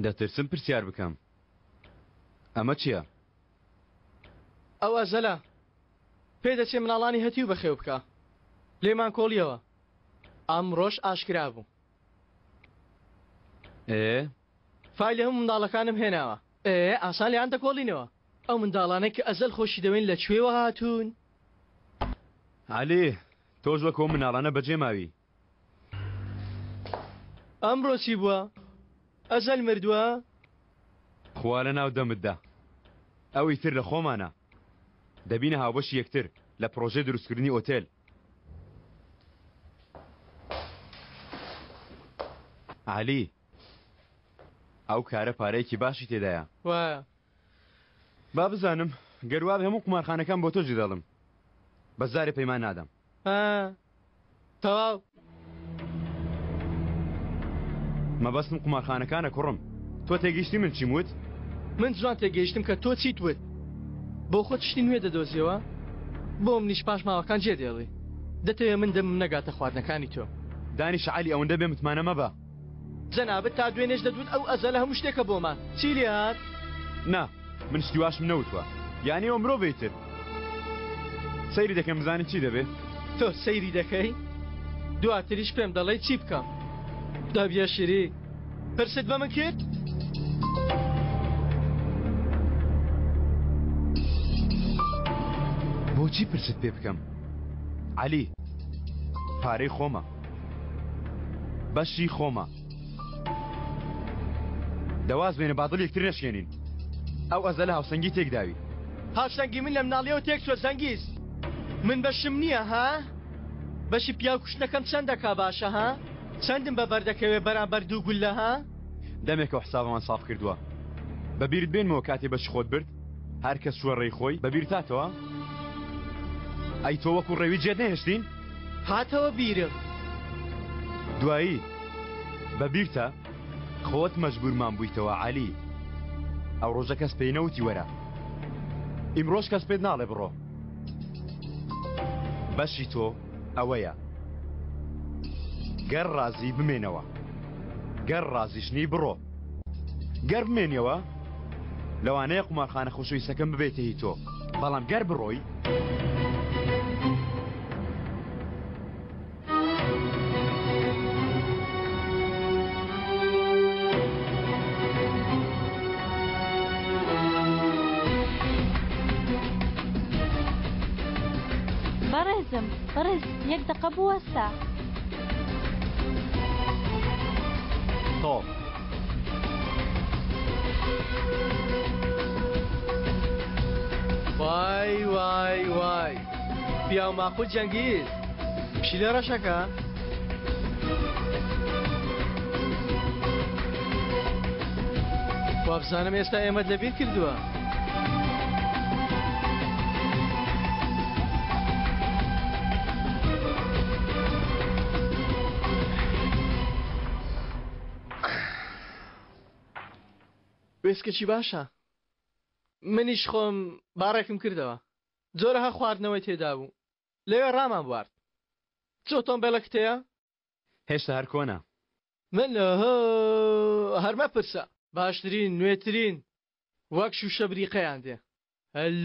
دەترسم پرسیار بکەم. ئەمە چییە؟ ئەو ئەزەلە. پێدەچێ مناڵانی هەتیو بەخێو بکا. لێمان کۆڵیەوە. ئەمڕۆش ئاشکرا بوو. ئێ؟ فایلی هەموو منداڵەکانم هێناوە. ئێ ئاسان لێیان دەکۆڵینەوە. ئەو منداڵانەی کە ئەزەل خۆشی دەوێن لە کوێوە هاتوون؟ عەلی، تۆش وەک ئەو مناڵانە بەجێ ماوی. ئەمڕۆ چی بووە؟ ئەزەل مردووە؟ خوا لە ناو دەمتدا. ئەو ئیتر لە خۆمانە. دەبینە هاوبەشی یەکتر لە پڕۆژەی دروستکردنی ئۆتێل. عەلی، ئەو کارە پارەیەکی باشی تێدایە. وایە. با بزانم، گەر وابێ هەموو قومارخانەکان بۆ تۆ جێدێڵم. بەس جارێ پەیمان نادەم. ها، تەواو. مەبەستم قومارخانەکانە کوڕم. تۆ تێگەیشتی من چیم وت؟ من جوان تێگەیشتم کە تۆ چیت وت. بۆ خۆت شتی نوێ دەدۆزیەوە؟ بۆ منیش پاشماوەکان جێ دێڵی. دەتەوێ من دەمم نەگاتە خواردنەکانی تۆ. دانیشە عەلی ئەوەندە بێ متمانە مەبە. جەنابت تا دوێنێش دەتوت ئەو ئەزەلە هەموو شتێکە بۆمان. چی لێ هات؟ نا من شتی واشم نەوتوە. یانی ئەوە مرۆڤە ئیتر. سەیری دەکەم بزانین چی دەبێ. تۆ سەیری دەکەی دواتریش پێم دەڵێی چی بکەم. دەبیە شیری پرست بە من کرد؟ بۆچی پرست پێ بکەم عەلی؟ پارەی خۆمە. بەشی خۆمە. دە واز بێنە با دڵ یەکتر نەشکێنین. ئەو ئەزەلە هاوسەنگی تێکداوی. هاوسەنگی من لە مناڵیەوە تێکچوە زەنگیز. من بەشم نییە ها؟ بەشی پیاو کوشتنەکەم چەند دەکا باشە ها؟ چەندم بە بەر دەکەوێ بەرامبەر دوو گوللە ها؟ دەمێکە حسابمان ساف کردووە. بە بیرت بێنمەوە کاتێ بەشی خۆت برد؟ هەر کەس چووە ڕێی خۆی، بە بیرت هاتەوە؟ ئەی تۆ وەکوو ڕێوی جێت نەهێشتین؟ هاتەوە بیرم. دوایی بە بیرتە؟ خۆت مەجبوورمان بوویتەوە عەلی. ئەو ڕۆژە کەس پێی نەوتی وەرە. ئیمڕۆش کەس پێت ناڵێ بڕۆ. بەشی تۆ ئەوەیە. گەر ڕازی بمێنەوە. گەر ڕازیش نی بڕۆ. گەر بمێنیەوە لەوانەیە قومارخانە خۆشەویستەکەم ببێتە هی تۆ. بەڵام گەر بڕۆی. بەڕێزم، بەڕێز، یەک دەقە بوەستە. تەواو. وای وای وای پیاو ماقوت جەنگیز پشیلە ڕەشەکە؟ وابزانم ئێستا ئێمەت لەبیر کردووە. وێسکەکی باشە منیش خۆم باڕێکم کردەوە جۆرەها خواردنەوەی تێدا بوو لەوێ ڕامان بوارد چ ئۆتۆمبێلەکت هەیە؟ هێشتا هەر کۆنە. من هەر مەپرسە. باشترین نوێترین وەک شوشە بریقەیان دێ.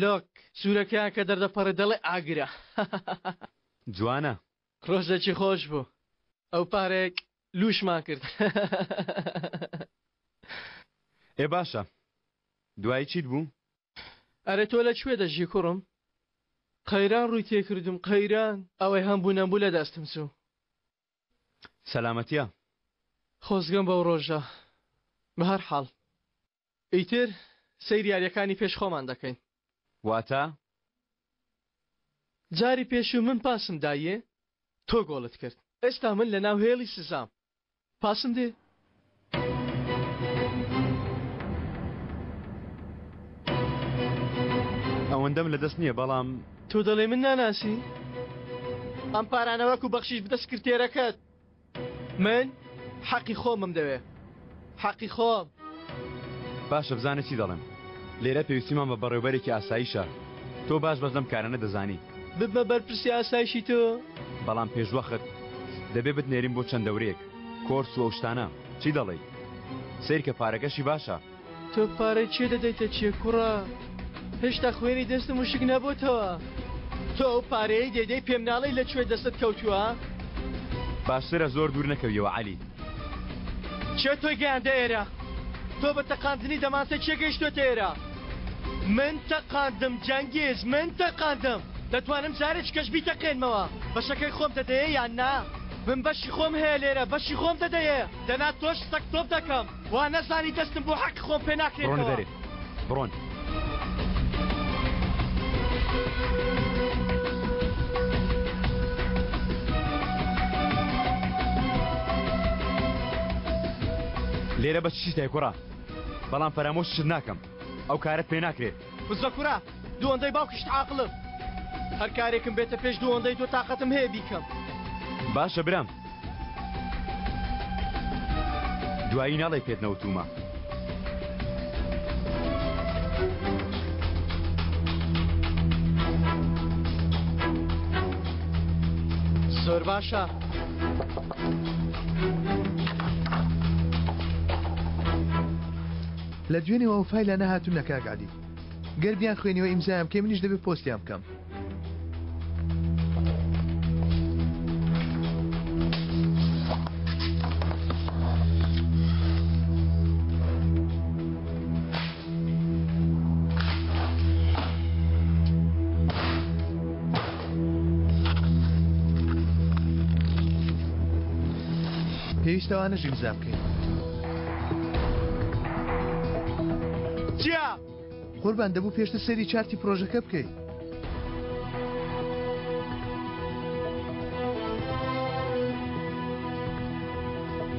لۆک سورەکەیان کە دەردەپەڕێ دەڵێ ئاگرە. جوانە. ڕۆژێکی خۆش بوو ئەو پارەیەک لوشمان کرد. ئێ باشە دوایی چیت بوو؟ ئەرێ تۆ لە کوێ دەژی کوڕم؟ قەیران ڕووی تێکردم قەیران ئەوەی هەمبوو نەمبوو لە دەستم چوو. سەلامەتیە. خۆزگەم بەو ڕۆژە. بەهەر حاڵ ئیتر سەیری یاریەکانی پێش خۆمان دەکەین. واتە؟ جاری پێشوو من پاسم دایێ تۆ گۆڵت کرد ئێستا من لەناو هێڵی سزام پاسم دێ. ئەوەندەم لەدەست نییە بەڵام. تۆ دەڵێی من ناناسی؟ ئەم پارانە وەکو بەخشیش بدە سکرتێرەکەت. من حەقی خۆمم دەوێ حەقی خۆم. باشە بزانە چی دەڵێم لێرە پێویستیمان بە بەڕێوبەرێکی ئاسایشە تۆ باش بەس لەم کارانە دەزانی. ببمە بەرپرسی ئاسایشی تۆ؟ بەڵام پێشوەخت دەبێ بتنێرین بۆ چەند دەورەیەک کۆرس و ئەو شتانە چی دەڵێی؟ سەیرکە پارەکەشی باشە. تۆ پارەی کێ دەدەیتە کێ کوڕە؟ هێشتا خوێنی دەستم وشک نەبۆتەوە. تۆ ئەو پارەیەی دەیدەی پێم ناڵێی لە کوێ دەستت کەوتووە؟ باشترە زۆر دوور نەکەویەوە عەلی. کێ تۆی گەیاندە ئێرە؟ تۆ بە تەقاندنی دەمانچە کێ گەیشتۆتە ئێرە؟ من تەقاندم جەنگیز، من تەقاندم! دەتوانم جارێکی کەش بیتەقێنمەوە. بەشەکەی خۆم دەدەیێ یان نا؟ من بەشی خۆم هەیە لێرە، بەشی خۆم دەدەیێ، دەنا تۆش سەگ تۆپ دەکەم. وا نەزانی دەستم بۆ حەقی خۆم پێ بڕۆنە ناکرێتەوە. دەرێ، بڕۆن. لێرە بە چیتای کوڕە؟ بەڵام فەرامۆشت ناکەم. ئەو کارەت پێ ناکرێ. بزە کورە، دووەندەی باوکیشت عاقڵم. هەر کارێکم بێتە پێش دووەندەی تۆ تاقەتم هەیە بیکەم. باشە برام. دوایی ناڵێی پێت نەوتوومە. زۆر باشە. لە دوێنێوە ئەو فایلانە هاتوونە کاک عەلی. گەر بیانخوێنیەوە ئیمزایان بکەی منیش دەبێ پۆستیان بکەم. پێویستە ئەوانەش ئیمزا بکەین. چیە؟ قوربان دەبوو پێشتر سەیری چارتی پرۆژەکە بکەی.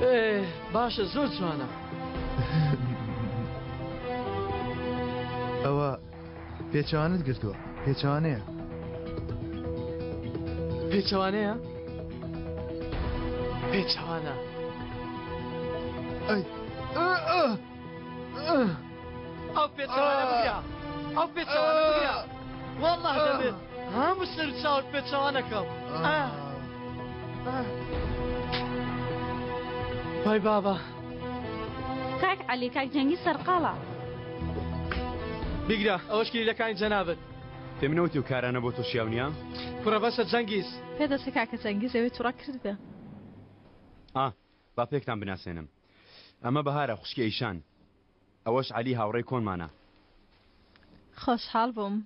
ئێ باشە زۆر جوانە. ئەوە پێچەوانەت گرتووە پێچەوانەیە. پێچەوانەیە؟ پێچەوانە. ئەی ئەو پێچەوانە بگرە ئەو پێچەوانە بگرە والله دەبێت هەموو سەر چاوت پێچەوانەکەم وای بابا کاک عەلی کاک جەنگی سەرقاڵە. بیگرە ئەوەش کلیلەکانی جەنابت. پێم نەوتی ئەو کارانە بۆ تۆ شیاو نییە؟ کوڕە بەسە جەنگیز. پێدەچێ کاکە جەنگیز ئەوێ توڕە کردبێ. ئا با پێکتان بناسێنم ئەمە بەهارە خوشکی ئەیشان ئەوەش عەلی هاوڕێی کۆنمانە. خۆشحاڵ بووم.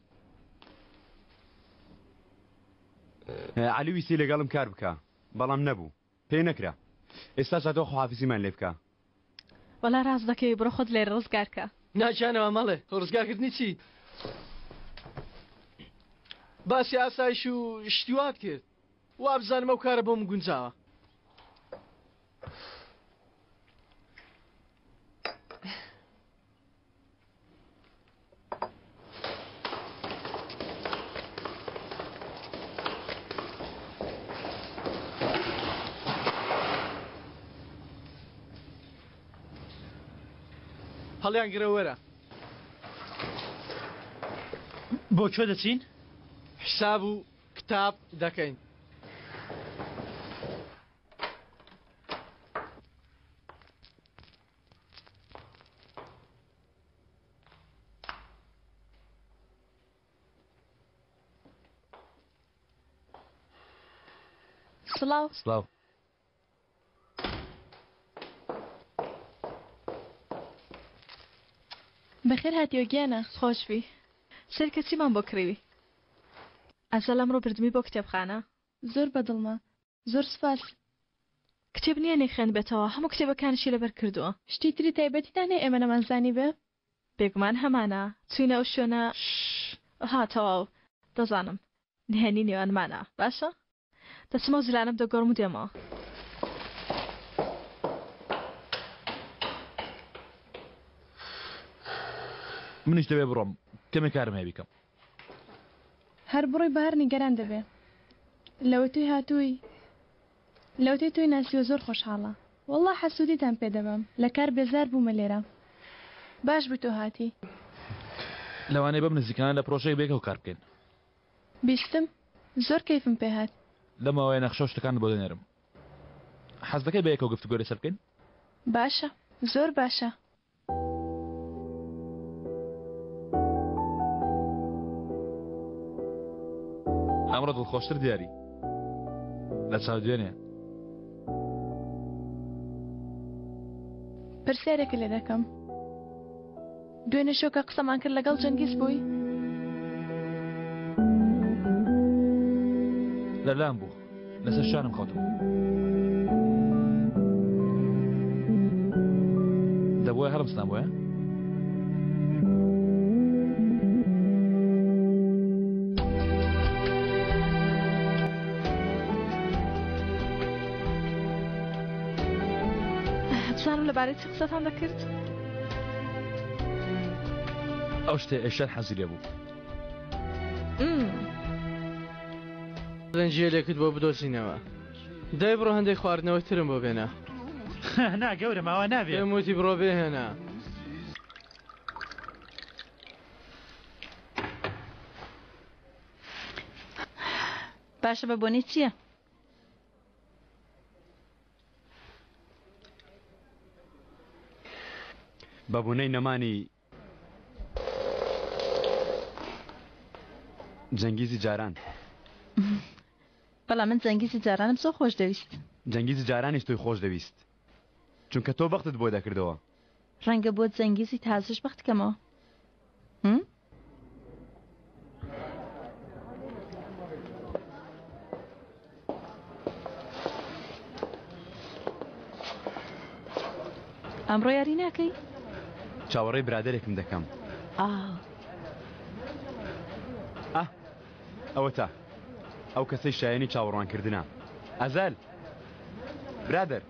عەلی ویستی لەگەڵم کار بکا بەڵام نەبوو پێی نەکرا ئێستاش هاتووە خواحافیزیمان لێ بکا. وەڵا ڕاست دەکەی بڕۆ خۆت لێرە ڕزگار کە. نا گیانەوە مەڵێ خۆ ڕزگارکردنی چی؟ باسی ئاسایش و شتی وات کرد وابزانم ئەو کارە بۆ من گونجاوە. هەڵیان گرە وەرە. بۆ کوێ دەچین؟ حساب و کتاب دەکەین. سڵاو. سڵاو. بەخێر هاتیەوە گیانە. خۆشبی. سەیرکە چیمان بۆ کڕیوی. ئەزەل ئەمڕۆ بردمی بۆ کتێبخانە. زۆر بەدڵمە. زۆر سوپاس. کتێب نییە نەیخوێندبێتەوە، هەموو کتێبەکانیشی لەبەر کردووە. شتی تری تایبەتیتان هەیە ئێمە نەمانزانیبێ؟ بێگومان هەمانە، چووینە ئەو شوێنە شش ها تەواو دەزانم نهێنی نێوانمانە باشە دەچم ئەو جلانەم دەگۆڕم و دێمەوە. منیش دەبێ بڕۆم کەمێ کارم هەیە بیکەم. هەر بڕۆی بەهار نیگەران دەبێ لەوەتەی هاتووی لەوەتەی تۆی ناسیوە زۆر خۆشحاڵە وەڵا حەسوودیتان پێ دەبەم لە کار بێزار بوومە لێرە باش بوو تۆ هاتی. لەوانەیە بەم نزیکانە لە پرۆژەیەک بەیەکەوە کار بکەین. بیستم زۆر کەیفم پێ هات. لەم ماوەیە نەخشە و شتەکانت بۆ دەنێرم. حەز دەکەی بەیەکەوە گفتوگۆی لەسەر بکەین؟ باشە. زۆر باشە. ئەمڕۆ دڵخۆشتر دیاری لە چاو دوێنێ. پرسیارێکت لێ دەکەم. دوێنێ شەو کە قسەمان کرد لەگەڵ جەنگیز بووی؟ لەلام بوو لەسەر شانم خەوتبوو. دەبووە هەرم سنابووە؟ بزانم لەبارەی چی قسەتان دەکرد؟ ئەو شتێ ئێشەر حەزی لێ بوو. زنجیرێکت بۆ بدۆزینەوە. دەی بڕۆ هەندێک خواردنەوەی ترم بۆ بێنە. نا گەورەم ئاوا نابێ. پێم وتی بڕۆ بێهێنە. باشە بە بۆنەی چییە؟ بە بۆنەی نەمانی جەنگیزی جاران. بەڵام من جەنگیزی جارانم زۆر خۆش دەویست. جەنگیزی جارانیش تۆی خۆش دەویست چونکە تۆ بەختت بۆ دەکردەوە. ڕەنگە بۆ جەنگیزی تازەش بەخت کەمەوە. ئەمڕۆ یاری ناکەی؟ چاوەڕێی برادەرێکم دەکەم. ئاو. ئاه ئەوەتا ئەو کەسەی شایەنی چاوەڕوانکردنە. ئەزەل! برادەر!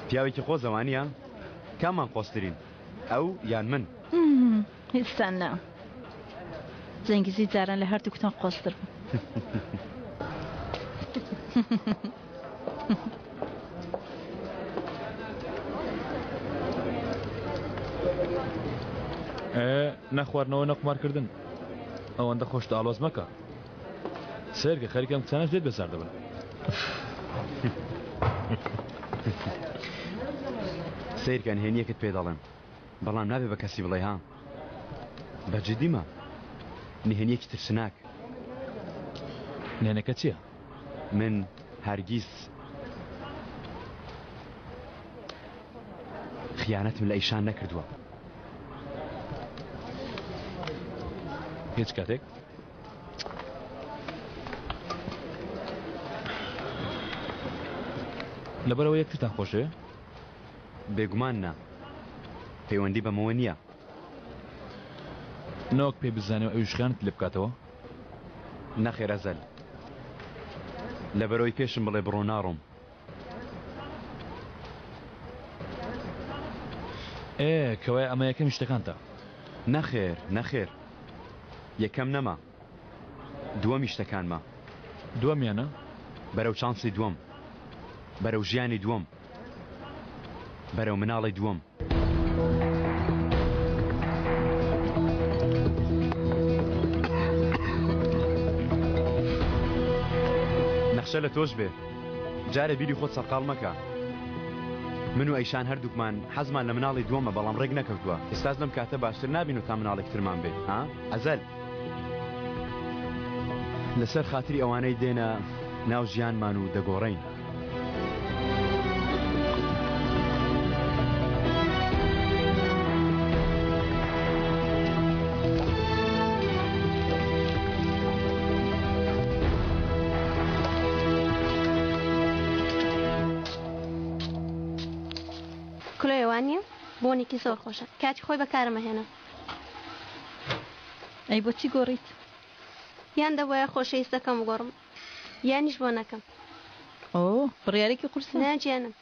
پیاوێکی قۆزە وانییە؟ کاممان قۆزترین؟ ئەو یان من؟ هیچتان نا. جەنگیزی جاران لە هەردووکتان قۆزتر بوو. ئێ نە خواردنەوە نە قومارکردن. ئەوەندە خۆشت ئاڵۆز مەکە. سەیرکە خەریکە ئەم کچانەش لێت بێزار دەبن. سەیرکە نهێنیەکت پێ دەڵێم بەڵام نابێ بە کەسی بڵێ ها بە جدیمە نهێنیەکی ترسناک. نهێنەکە چییە؟ من هەرگیز خیانەتم لە ئیشان نەکردووە. هیچ کاتێک؟ لەبەرئەوە یەکترتان خۆشدەوێ؟ بێگومان نا. پەیوەندی بەمەوە نییە. نەوەک پێی بزانێ و ئەویش خیانەتت لێ بکاتەوە؟ نەخێر ئەزەل. لەبەرئەوەی پێشم بڵێ بڕۆ ناڕۆم. ئێ کەوایە ئەمە یەکەمی شتەکانتە؟ نەخێر نەخێر. یەکەم نەما. دووەمی شتەکانمە. دووەمیانە؟ بەرەو چانسی دووەم. بەرەو ژیانی دووەم. بەرەو مناڵی دووەم. نەخشە لە تۆش بێ. جارێ بیری خۆت سەرقاڵ مەکە. من و ئەیشان هەردووکمان حەزمان لە مناڵی دووەمە بەڵام ڕێک نەکەوتووە. ئێستاش لەم کاتە باشتر نابین و تا مناڵێک ترمان بێ. ها؟ ئەزەل. لەسەر خاتری ئەوانەی دێنە ناو ژیانمان و دەگۆڕێین. کلۆیە وانیە؟ بۆنێکی زۆر خۆشە کاتی خۆی بەکارم ئەهێنا. ئەی بۆچی گۆڕیت؟ یان دەبوایە خۆشەویستەکەم بگۆڕم یانیش بۆ نەکەم. ئۆ بڕیارێکی قورسە. نا گیانم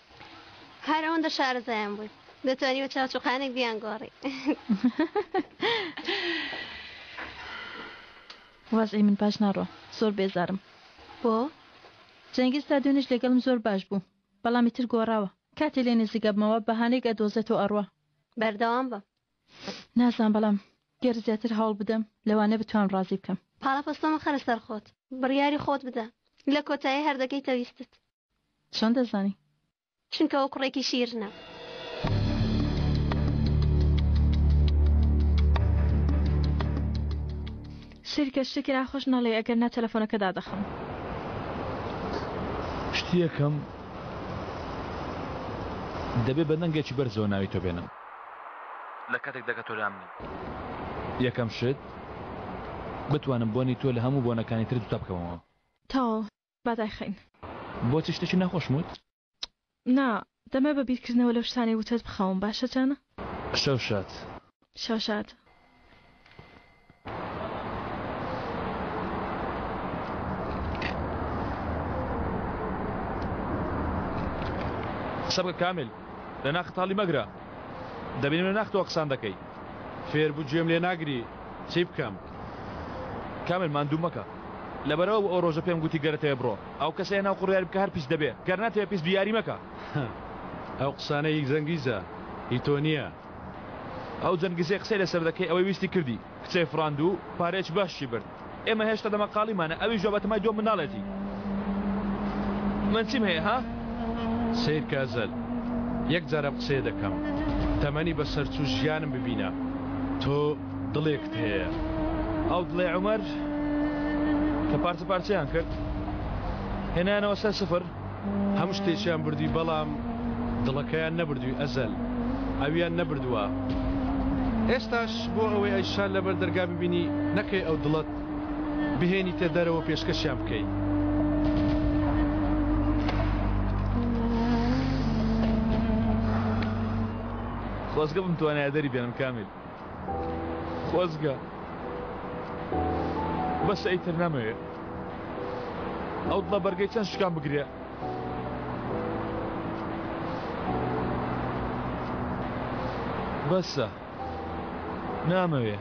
هەر ئەوەندە شارەزایان بووی دەتوانی بە چاوچوقانێک بیانگۆڕی. وەزعی من باش ناڕوا زۆر بێزارم. بۆ؟ جەنگیز تا دوێنێش لەگەڵم زۆر باش بوو بەڵام ئیتر گۆڕاوە کاتێ لێ نزیک ئەبمەوە بەهانەیەک ئەدۆزێتەوە ئەڕوا. بەردەوام بە. نازانم بەڵام گەر زیاتر هەوڵ بدەم لەوانە بتوانم ڕازی بکەم. پاڵەپەستۆ مەخەرە سەر خۆت بڕیاری خۆت بدە لە کۆتایی هەر دەگەیتە ویستت. چۆن دەزانی؟ چونکە ئەو کوڕێکی شیرنە. سەیرکە شتێکی ناخۆش نەڵێی ئەگەر نا تەلەفۆنەکە دادەخەم. شتی یەکەم دەبێ بە دەنگێکی بەرزەوە ناوی تۆ بێنم لە کاتێکدا کە تۆ لام نی. یەکەم شت بتوانم بۆنی تۆ لە هەموو بۆنەکانی تر جودا بکەمەوە. تەواو با دایخەین. بۆچی شتێکی ناخۆشم وت؟ نا دەمەوێ بە بیرکردنەوە لەو شتانەی وتت بخەوم باشە جانە؟ شەو شاد. شەو شاد. قسە بکە کامیل لە ناخت هەڵی مەگرە دەبینم لە ناختەوە قسان دەکەی. فێر بوو گوێم لێ ناگری چی بکەم؟ کامیل ماندوو مەکە لەبەرئەوە بوو ئەو ڕۆژە پێم گوتی گەرەتەوێ بڕۆ ئەو کەسەیە ناو قوڕ یاری بکە هەر پیس دەبێ گەر ناتەوێ پیس بی یاری مەکە. ئەو قسانە هی جەنگیزە هی تۆ نیە. ئەو جەنگیزەی قسەی لەسەر دەکەی ئەوەی ویستی کردی کچەی فڕاند و پارەیەکی باشیشی برد ئێمە هێشتا دەمەقاڵیمانە ئەویش وا بەتەمای دووەم منداڵێتی من چیم هەیە ها؟ سەیرکە ئەزەل یەک جار ئەم قسەیە دەکەم تەمەنی بەسەرچوو ژیانم ببینە تۆ دڵێکت هەیە. ئەو دڵەی عومەر کە پارچە پارچەیان کرد هێنایانەوە سەر سفر. هەموو شتێکیان بردووی بەڵام دڵەکەیان نەبردووی ئەزەل ئەویان نەبردووە ئێستاش بۆ ئەوەی ئەیشان لەبەر دەرگا ببینی نەکەی ئەو دڵەت بهێنیتە دەرەوە پێشکەشیان بکەی. خۆزگە بمتوانایە دەری بێنم کامیل خۆزگە بەسە ئیتر نامەوێ ئەو دڵە بەرگەی چەند شکان بگرێ بەسە نامەوێ.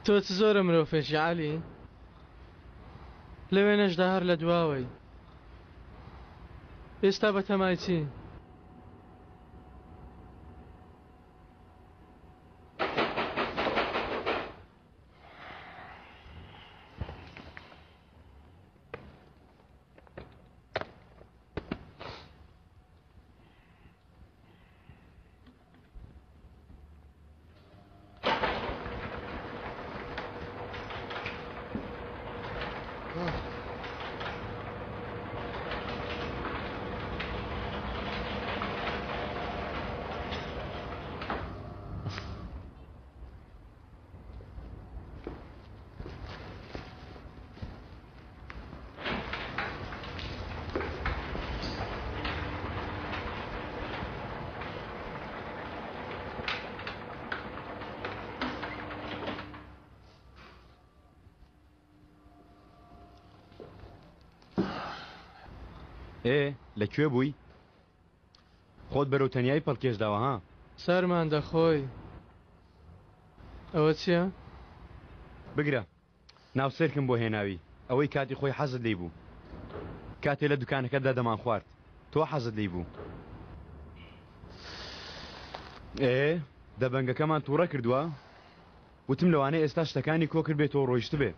تۆ چ زۆرە مرۆفێکی عەلی لە وێنەشدا هەر لە دواوەی ئێستا بەتەمای چی؟ ئێ لە کوێ بووی؟ خۆت بەرەو تەنیایی پەڵکێش داوە ها؟ سەرمان دەخۆی. ئەوە چییە؟ بگرە ناوسێرکم بۆ هێناوی ئەوەی کاتی خۆی حەزت لێی بوو کاتێ لە دوکانەکەتدا دەمانخوارد تۆ حەزت لێی بوو. ئێ دەبەنگەکەمان تووڕە کردووە وتم لەوانەیە ئێستا شتەکانی کۆ کردبێتەوە ڕۆیشتبێ.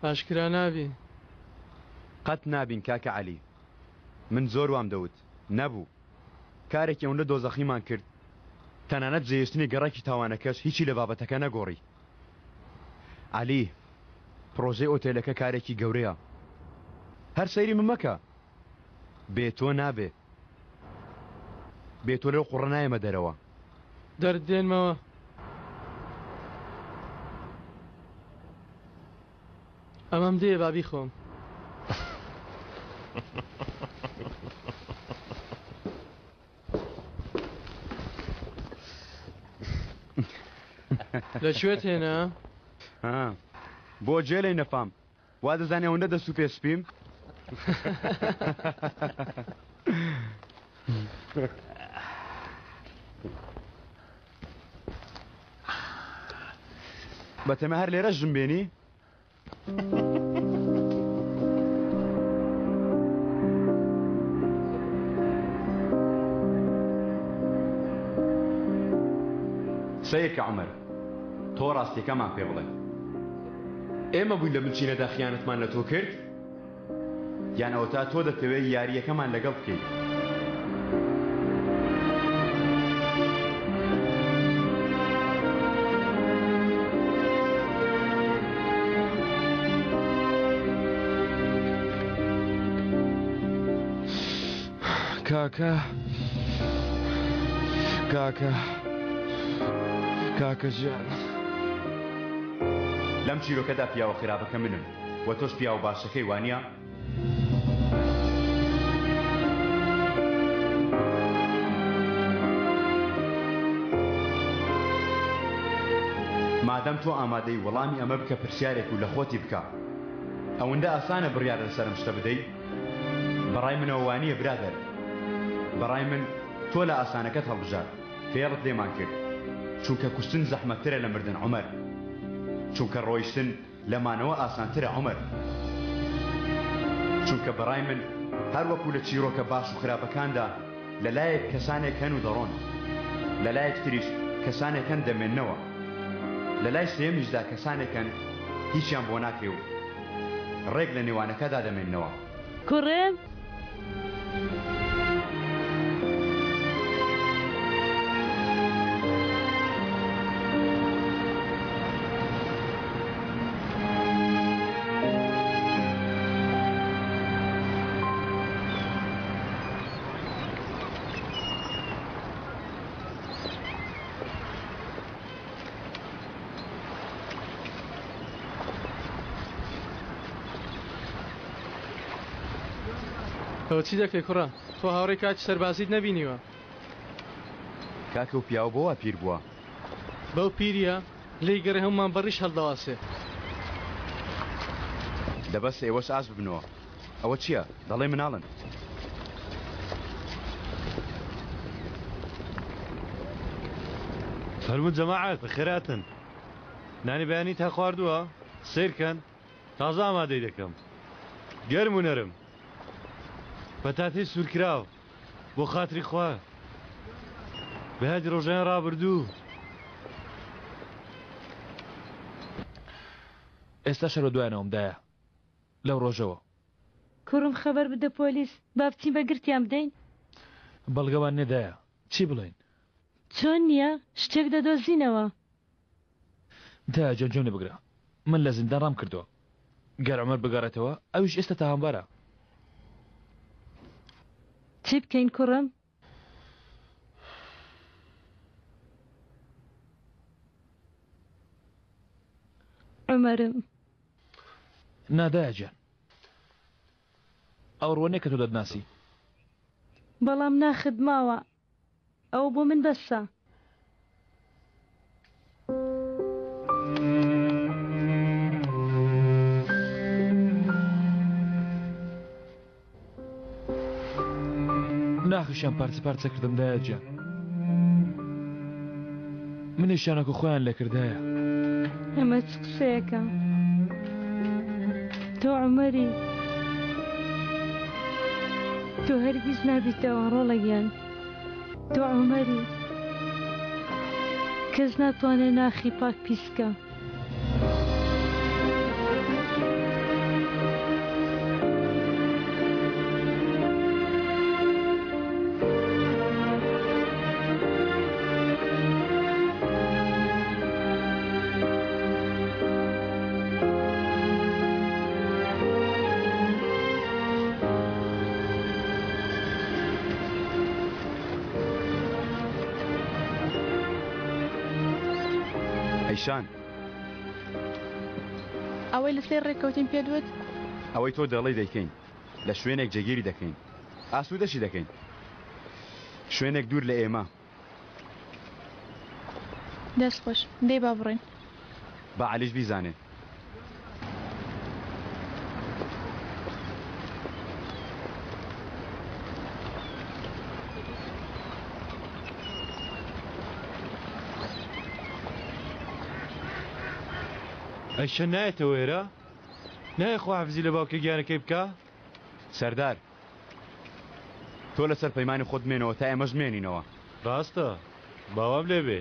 ئاشکرا نابی. قەت نابین کاکە عەلی من زۆر وام دەوت نەبوو کارێکی ئەوندە دۆزەخیمان کرد تەنانەت جێهێشتنی گەڕەکی تاوانەکەش هیچی لە بابەتەکە نەگۆڕی عەلی پڕۆژەی ئۆتێلەکە کارێکی گەورەیە هەر سەیری من مەکە بێ تۆ نابێ بێ تۆ لەو قوڕە نایەمە دەرەوە. دەرت دێنمەوە. ئەمەم دێ با بیخۆم. لە کوێت هێنا؟ ها. بۆ جێلەی نەفام وا دەزانی ئەوەندە دەست و پێ سپیم؟ بەتەمە هەر لێرە ژن بێنی؟ سەیرکە عومەر تۆ ڕاستیەکەمان پێ بڵێ ئێمە بووین لە بنچینەدا خیانەتمان لە تۆ کرد یان ئەوەتا تۆ دەتەوێت یارییەکەمان لەگەڵ بکەیت؟ کاکە کاکە کاکە ژیان. لەم چیرۆکەدا پیاوە خراپەکە منم. وە تۆش پیاوە باشەکەی وانیە؟ مادەم تۆ ئامادەی وەڵامی ئەمە بکە پرسیارێک و لە خۆتی بکە ئەوەندە ئاسانە بڕیار لەسەر ئەم شتە بدەی؟ بەڕای منەوە وانیە برادەر بەڕای من تۆ لە ئاسانەکەت هەڵبژارد فێڵت لێمان کرد چونکە کوشتن زەحمەتترە لە مردن عومەر چونکە ڕۆیشتن لە مانەوە ئاسانترە عومەر. چونکە بەڕای من هەر وەکو لە چیرۆکە باش و خراپەکاندا لە لایەک کەسانێک هەن و دەڕۆن، لە لایەک تریش کەسانێک هەن دەمێننەوە، لە لای سێیەمیشدا کەسانێک هەن هیچیان بۆ ناکرێ و ڕێک لە نێوانەکەدا دەمێننەوە. کوڕم! ئەوە چی دەکەی کوڕە؟ تۆ هاوڕێی کاتی سەربازیت نەبینیوە. کاکە و پیاو بۆ وا پیر بووە؟ بەو پیریە لێی گەڕێ هەموومان بە ڕیش هەڵدەواسێ. دە بەس ئێوەش ئاش ببنەوە. ئەوە چییە؟ دەڵێی مناڵن. فەرموون جەماعەت بەخێرهاتن. نانی بەیانیتان خواردووە؟ سەیرکەن تازە ئامادەی دەکەم. گەرم و نەرم. پەتاتەی سوورکراو. بۆ خاتری خوا. بە یادی ڕۆژانی ڕابردوو. ئێستاش هەر بە دوایانەوەم دایە لەو ڕۆژەوە. کوڕم خەبەر بدە پۆلیس با بچین بە گرتیان بدەین. بەڵگەمان نیە دایە چی بڵێین؟ چۆن نیە شتێک دەدۆزینەوە. دایە جان گوێم لێ بگرە من لە زیندان ڕام کردوە گەر عومەر بگەڕێتەوە ئەویش ئێستا تاوانبارە. چی بکەین کوڕم؟ عومەرم. نا دایە گیان ئەو ڕووە نیە کە تۆ دەتناسی. بەڵام ناخت ماوە ئەوە بۆ من بەسە. ناخیشیان پارچە پارچە کردم دایە گیان منیشیان وەکو خۆیان لێکردایە. ئەمە چ قسەیەکە؟ تۆ عومەری تۆ هەرگیز نابیتەوە ڕۆڵە گیان تۆ عومەری کەس ناتوانێت ناخی پاک پیس بکا. ئەیشان. ئەوەی لەسەر ڕێککەوتین پێت وت؟ ئەوەی تۆ دەڵێی دەیکەین. لە شوێنێک جێگیری دەکەین. ئاسوودەشی دەکەین. شوێنێک دوور لە ئێمە. دەست خۆش. دەی با بڕۆین. با عەلیش بیزانێ. ئەیشە نایەتەوە ئێرە؟ نایە خواحافزی لە باوکە گیانەکەی بکا؟ سەردار تۆ لەسەر پەیمانی خۆت بمێنەوە تا ئێمەش بمێنینەوە. ڕاستە با وام لێ بێ.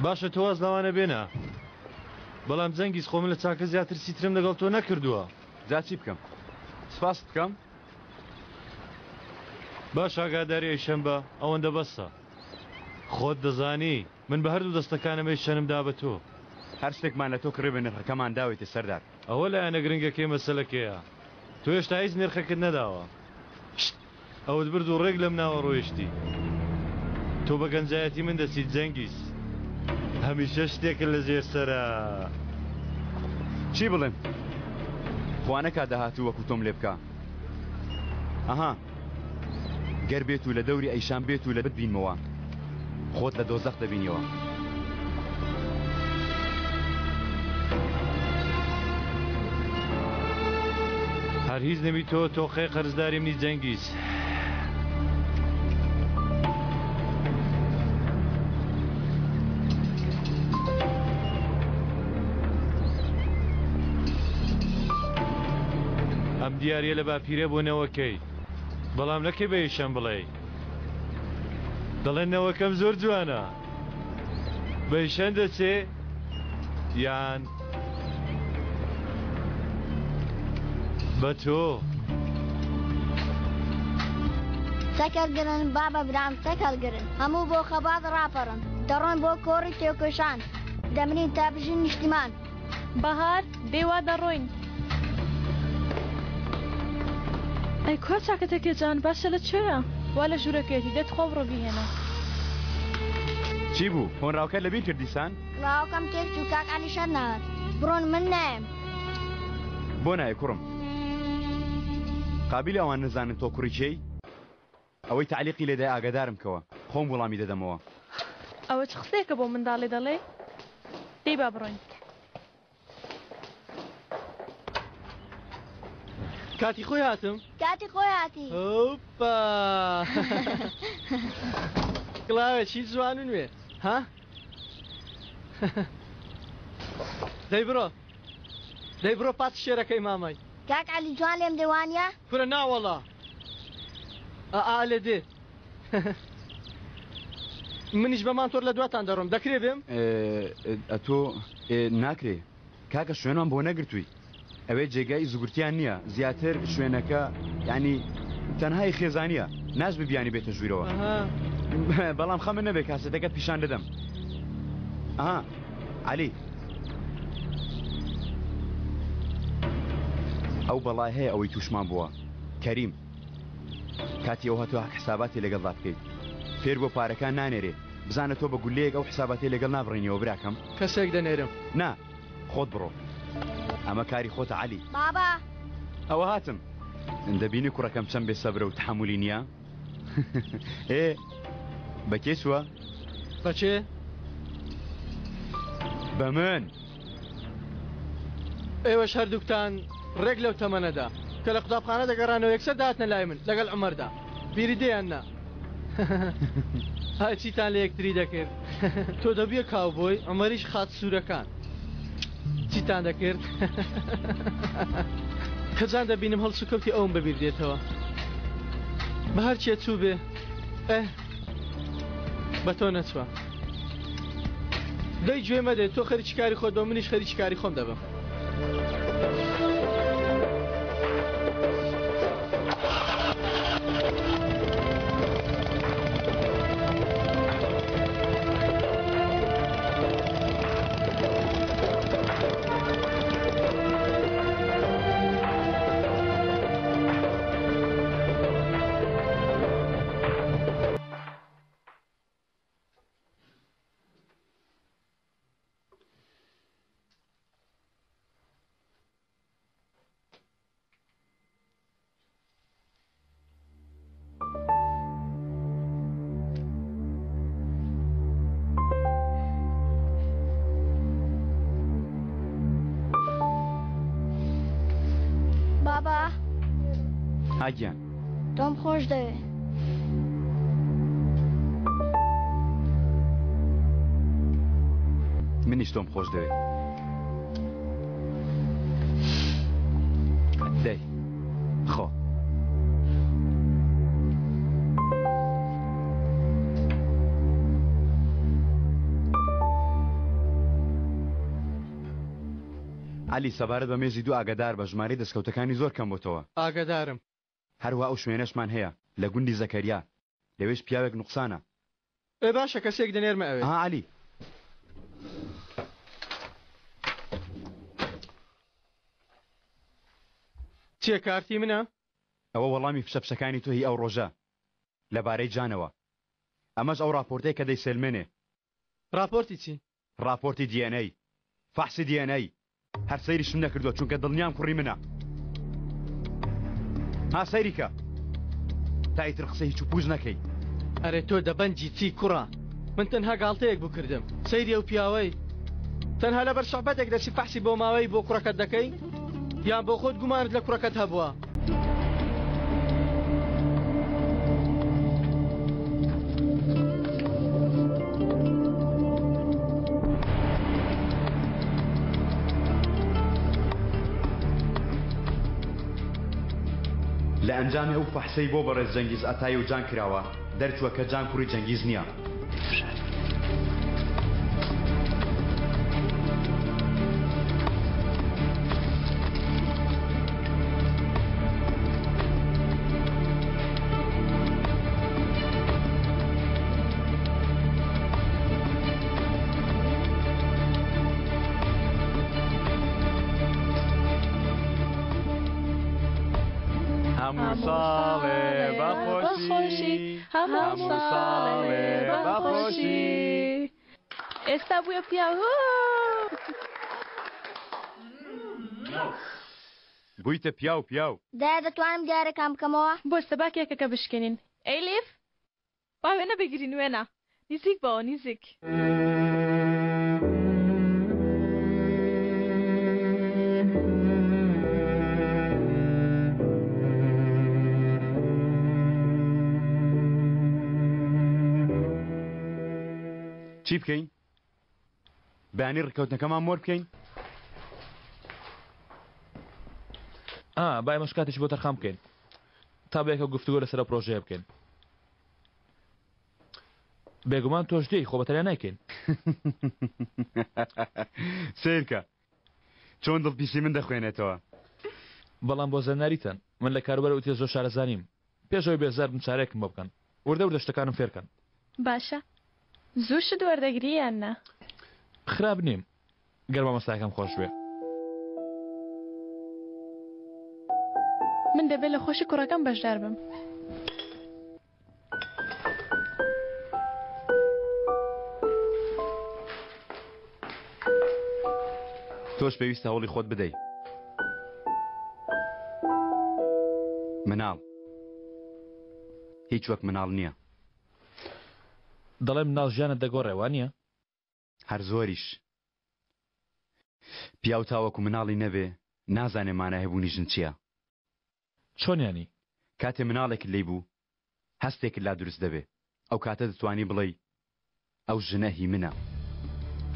باشە تۆ واز لەوانە بێنە بەڵام جەنگیز خۆ من لە چاکە زیاتر سیترم لەگەڵ تۆ نەکردووە. جا چی بکەم؟ سپاست بکەم؟ باش ئاگاداری ئەیشەم بە ئەوەندە بەسە. خۆت دەزانی من بە هەردوو دەستەکانم ئەیشەنم دا بە تۆ. هەر شتێکمان لە تۆ کڕی بە نرخەکەمان داویتە سەردار. ئەوە لایەنە گرنگەکەی مەسەلەکەیە. تۆ هێشتا هیچ نرخەکت نەداوە. شت! ئەوت برد و ڕێک لەم ناوە ڕۆیشتی. تۆ بە گەنجایەتی من دەچیت جەنگیز. هەمیشە شتێکت لە ژێر سەرە. چی بڵێم؟ خوا نەکا داهاتوو وەکو تۆم لێ بکا. ئەها گەر بێت و لە دەوری ئەیشان بێت و لە بتبینمەوە خۆت لە دۆزەخ دەبینیەوە. هەر هیچ نەبی تۆ تۆقەی قەرزداری منی جەنگیز. ئەم دیاریە لە باپیرە بۆ نەوەکەی بەڵام نەکەی بە یشەم بڵێی دەڵێن نەوەکەم زۆر جوانە بە یشەن دەچێ یان بە تۆ. چەک هەڵگرن بابە برام چەک هەڵگرن هەموو بۆ خەبات ڕاپەڕن دەڕۆن بۆ کۆڕی تێکۆشان دەمرین تا بژین نیشتیمان. بەهار، دەی وا دەڕۆین. ئەی کوا چاکەتەکەی جان باشە لە کوێیە؟ وا لە ژوورەکەیەتی دە تخوا بڕۆ بیهێنە. چی بوو؟ هۆنراوەکەت لەبیر کرد دیسان؟ کڵاوەکەم تێک چوو کاک عەلی شەر نەهات. بڕۆن من نایەم. بۆ نایەی کوڕم؟ قابیلە ئەوان نەزانن تۆ کوڕی کێی؟ ئەوەی تەعلیقی لێدای ئاگادارم کەوە خۆم وڵامی دەدەمەوە. ئەوە چ قسەیەکە بۆ منداڵێ دەڵێی؟ دەی با بڕۆین. کاتی خۆی هاتم؟ کاتی خۆی هاتی. هۆپا کڵاوێکی جوان و نوێ ها؟ دەی بڕۆ دەی بڕۆ پات شێرەکەی مامای. کاک عەلی جوان لێم دێ وانیە؟ کورە ناوەڵا ئا لێ دێ منیش بە مانتۆر لە دواتان دەڕۆم دەکرێ بێم؟ ئەتۆ ناکرێ کاکە شوێنمان بۆ نەگرتووی ئەوێ جێگای زوگرتیان نییە زیاتر شوێنەکە ینی تەنهای خێزانیە ناش ببیانی بێتە ژوورەوە بەڵام خەمە نەبێ کاسێتەکەت پیشان دەدەم ئەها عەلی ئەو بەڵای هەیە ئەوەی تووشمان بووە کەریم کاتی ئەو هاتووە حساباتی لەگەڵدا بکەیت فێر بۆ پارەکان نانێرێ بزانە تۆ بە گولەیەک ئەو حساباتی لەگەڵ نابڕینەوە براکەم کەسێک دەنێرم نا خۆت بڕۆ ئەمە کاری خۆتە عەلی بابا ئەوە هاتم دەبینی کوڕەکەم چەند بێ سەبرە و تحملی نییە ئێ بە کێ چووە؟ بە کێ؟ بە من. ئێوەش هەردووکتان ڕێک لەو تەمەنەدا کە لە قوتابخانە دەگەڕانەوە یەکسەر دەهاتنە لای من لەگەڵ عومەردا بیری دێ یان نا؟ های چیتان لە یەکتری دەکرد؟ تۆ دەبوویە کاوبۆی عومەریش خاچ سوورەکان چیتان دەکرد؟ کەجان دەبینم هەڵسوکەوتی ئەوم بەبیر دێتەوە بە هەرچێ چوو بێ ئه بە تۆ نەچوە دەی گوێ مەدێ تۆ خەریکی کاری خۆت بە منیش خەریکی کاری خۆم دەبم. بابا. ها گیان. تۆم خۆش دەوێ. منیش تۆم خۆش دەوێ. دەی خۆ. عەلی سەبارەت بە مێزی دوو ئاگادار بە ژمارەی دەستکەوتەکانی زۆر کەم بۆتەوە. ئاگادارم. هەروا ئەو شوێنەشمان هەیە لە گوندی زەکەریا لەوێش پیاوێک نوقسانە. ئێ باشە کەسێک دەنێرمە ئەوێ. ئەها عەلی. چیە کارتی منە؟ ئەوە وەڵامی فشە فشەکانی تۆ هی ئەو ڕۆژە لەبارەی جانەوە. ئەمەش ئەو ڕاپۆرتەیە کە دەیسەلمێنێ. ڕاپۆرتی چی؟ ڕاپۆرتی DNA، فەحسی DNA، هەر سەیریشم نەکردووە چونکە دڵنیام کوڕی منە. ها سەیری کە. تا ئیتر قسەی هیچ و پووچ نەکەی. ئەرێ تۆ دەبەنگی چی کوڕە؟ من تەنها گاڵتەیەک بوو کردم. سەیری ئەو پیاوەی. تەنها لەبەر سوعبەتێک دەچی فەحسی بۆماوەیی بۆ کوڕەکەت دەکەی؟ یان بۆ خۆت گومانت لە کوڕەکەت هەبووە؟ لە ئەنجامی ئەو فەحسەی بۆ بەڕێز جەنگیز ئەتای و جان کراوە، دەرچووە کە جان کوڕی جەنگیز نییە. هەموو ساڵێ بە خۆشی هەموو ساڵێ بە خۆشی. ئێستا بوویە پیاو. بوویتە پیاو پیاو. دایە دەتوانم دیارەکان بکەمەوە؟ بۆستە با کێکەکە بشکێنین. ئەیلیف با وێنە بگرین وێنە. نیزیک بەوە نیزیک. چی بکەین؟ بەیانی ڕکەوتنەکەمان مۆر بکەین؟ ئا با ئێمەش کاتێکی بۆ تەرخان بکەین تا بەیەکەوە گفتوگۆ لەسەر ئەو پرۆژەیە بکەین. بێگومان تۆش دێی خۆ بەتەنیا نایکەین. سەیرکە چۆن دڵپیسی من دەخوێنێتەوە. بەڵام بۆ زانیاریتان من لە کاروباری ئوتێل زۆر شارەزا نیم. پێش ئەوەی بێزار بن چارەیەکم بۆ بکەن. وردە وردە شتەکانم فێرکەن. باشە زوو شت وەردەگری یان نا؟ خراپ نیم گەر مامۆستاکەم خۆش بێ. من دەبێ لە خۆشی کوڕەکەم بەشدار بم. تۆش پێویستە هەوڵی خۆت بدەی. مناڵ هیچ وەک مناڵ نییە. دەڵێن مناڵ ژیانت دەگۆڕێ وانییە؟ هەر زۆریش. پیاو تاوەکو مناڵی نەبێ نازانێ مانای هەبوونی ژن چییە. چۆن یانی؟ کاتێ مناڵێکت لێی بوو هەستێکت لا دروست دەبێ ئەو کاتە دەتوانی بڵێی ئەو ژنە هی منە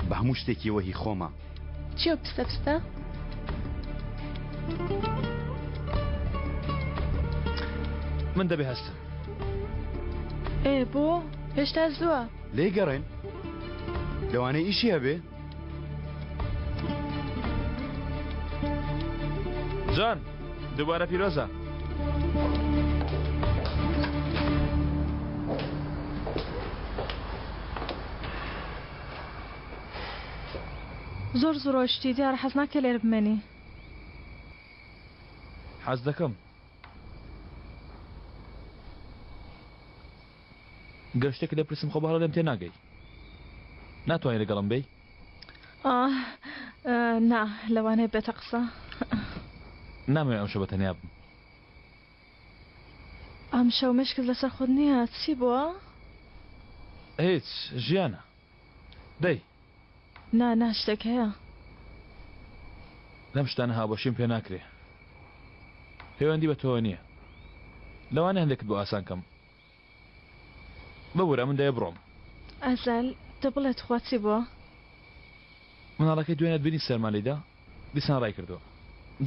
بە هەموو شتێکیەوە هی خۆمە. چیە ئەو پستە پستە؟ من دەبێ هەستم. ئێ بۆ؟ هێشتا زووە. لێی گەڕێن لەوانەیە ئیشی هەبێ. جان دووبارە پیرۆزە. زۆر زوو ڕۆیشتی دیارە حەز ناکەی لێرە بمێنی. حەز دەکەم. گەر شتێکت لێ پرسم خۆ بە هەڵە لێم تێناگەی. ناتوانی لەگەڵم بێی؟ ئاه نا لەوانەیە بێتە قسە. نامەوێ ئەمشەو بە تەنیا بم. ئەمشەو مێشکت لەسەر خۆت نییە چی بووە؟ هیچ ژیانە. دەی. نا نا شتێک هەیە. لەم شتانە هاوبەشیم پێ ناکرێ. پەیوەندی بە تۆوە نییە. لەوانەیە هەندێکت بۆ ئاسان کەم. ببورە من دەبێ بڕۆم. ئەزەل، تۆ بڵێ تخوا چی بووە؟ مناڵەکەی دوێنێت بینی سەرمان لێیدا دیسان ڕای کردووە.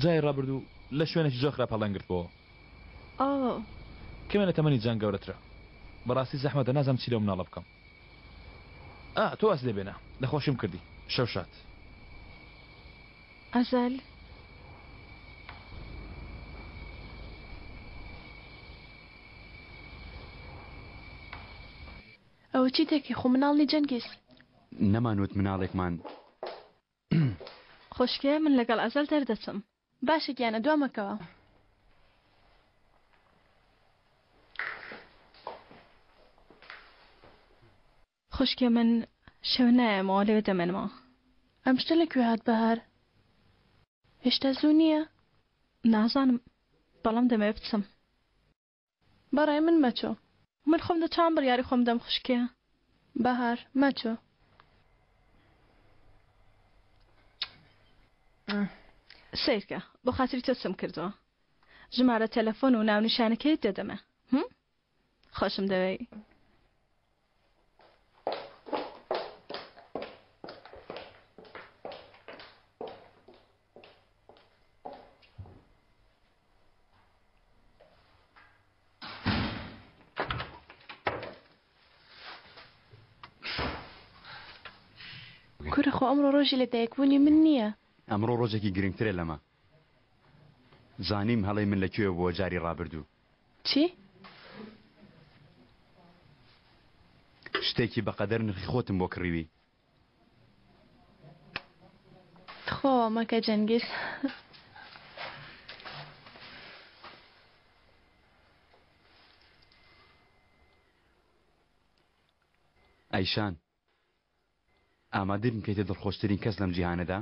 جاری ڕابردوو لە شوێنێکی زۆر خراپ هەڵیان گرتبۆوە. ئۆ. کەمێ لە تەمەنی جان گەورەترە. بەڕاستی زەحمەتە نازانم چی لەو مناڵە بکەم. ئا تۆ واز لێ بێنە لە خۆشیم کردی. شەو شاد. ئەزەل. ئەوە چی دەکەی خۆ مناڵ نی جەنگیز. نەمانوت مناڵێکمان. خوشکێ من لەگەڵ ئەزەل دەردەچم. باشە گیانە دوا مەکەوە. خوشکێ من شەو نایەمەوە لەوێ دەمێنمەوە. ئەم شتە لە کوێ هات بەهار؟ هێشتا زوو نییە؟ نازانم بەڵام دەمەوێ بچم. بەڕای من مەچۆ. من خۆم دەتوانم بڕیاری خۆم بدەم خوشکێ. بەهار، مەچۆ. سەیرکە بۆ خاتری تۆ چم کردووە. ژمارە تەلەفۆن و ناونیشانەکەیت دەدەمێ. هم؟ خۆشم دەوێی. کورە خۆ ئەمڕۆ ڕۆژی لەدایکبوونی من نییە. ئەمڕۆ ڕۆژێکی گرنگترە لەمە. زانیم هەڵەی من لە کوێ بووە جاری ڕابردوو. چی؟ شتێکی بەقەدەر نرخی خۆتم بۆ کڕیوی. تخوا وا مەکە جەنگیز. ئەیشان ئامادەی بمکەیتە دڵخۆشترین کەس لەم جیهانەدا؟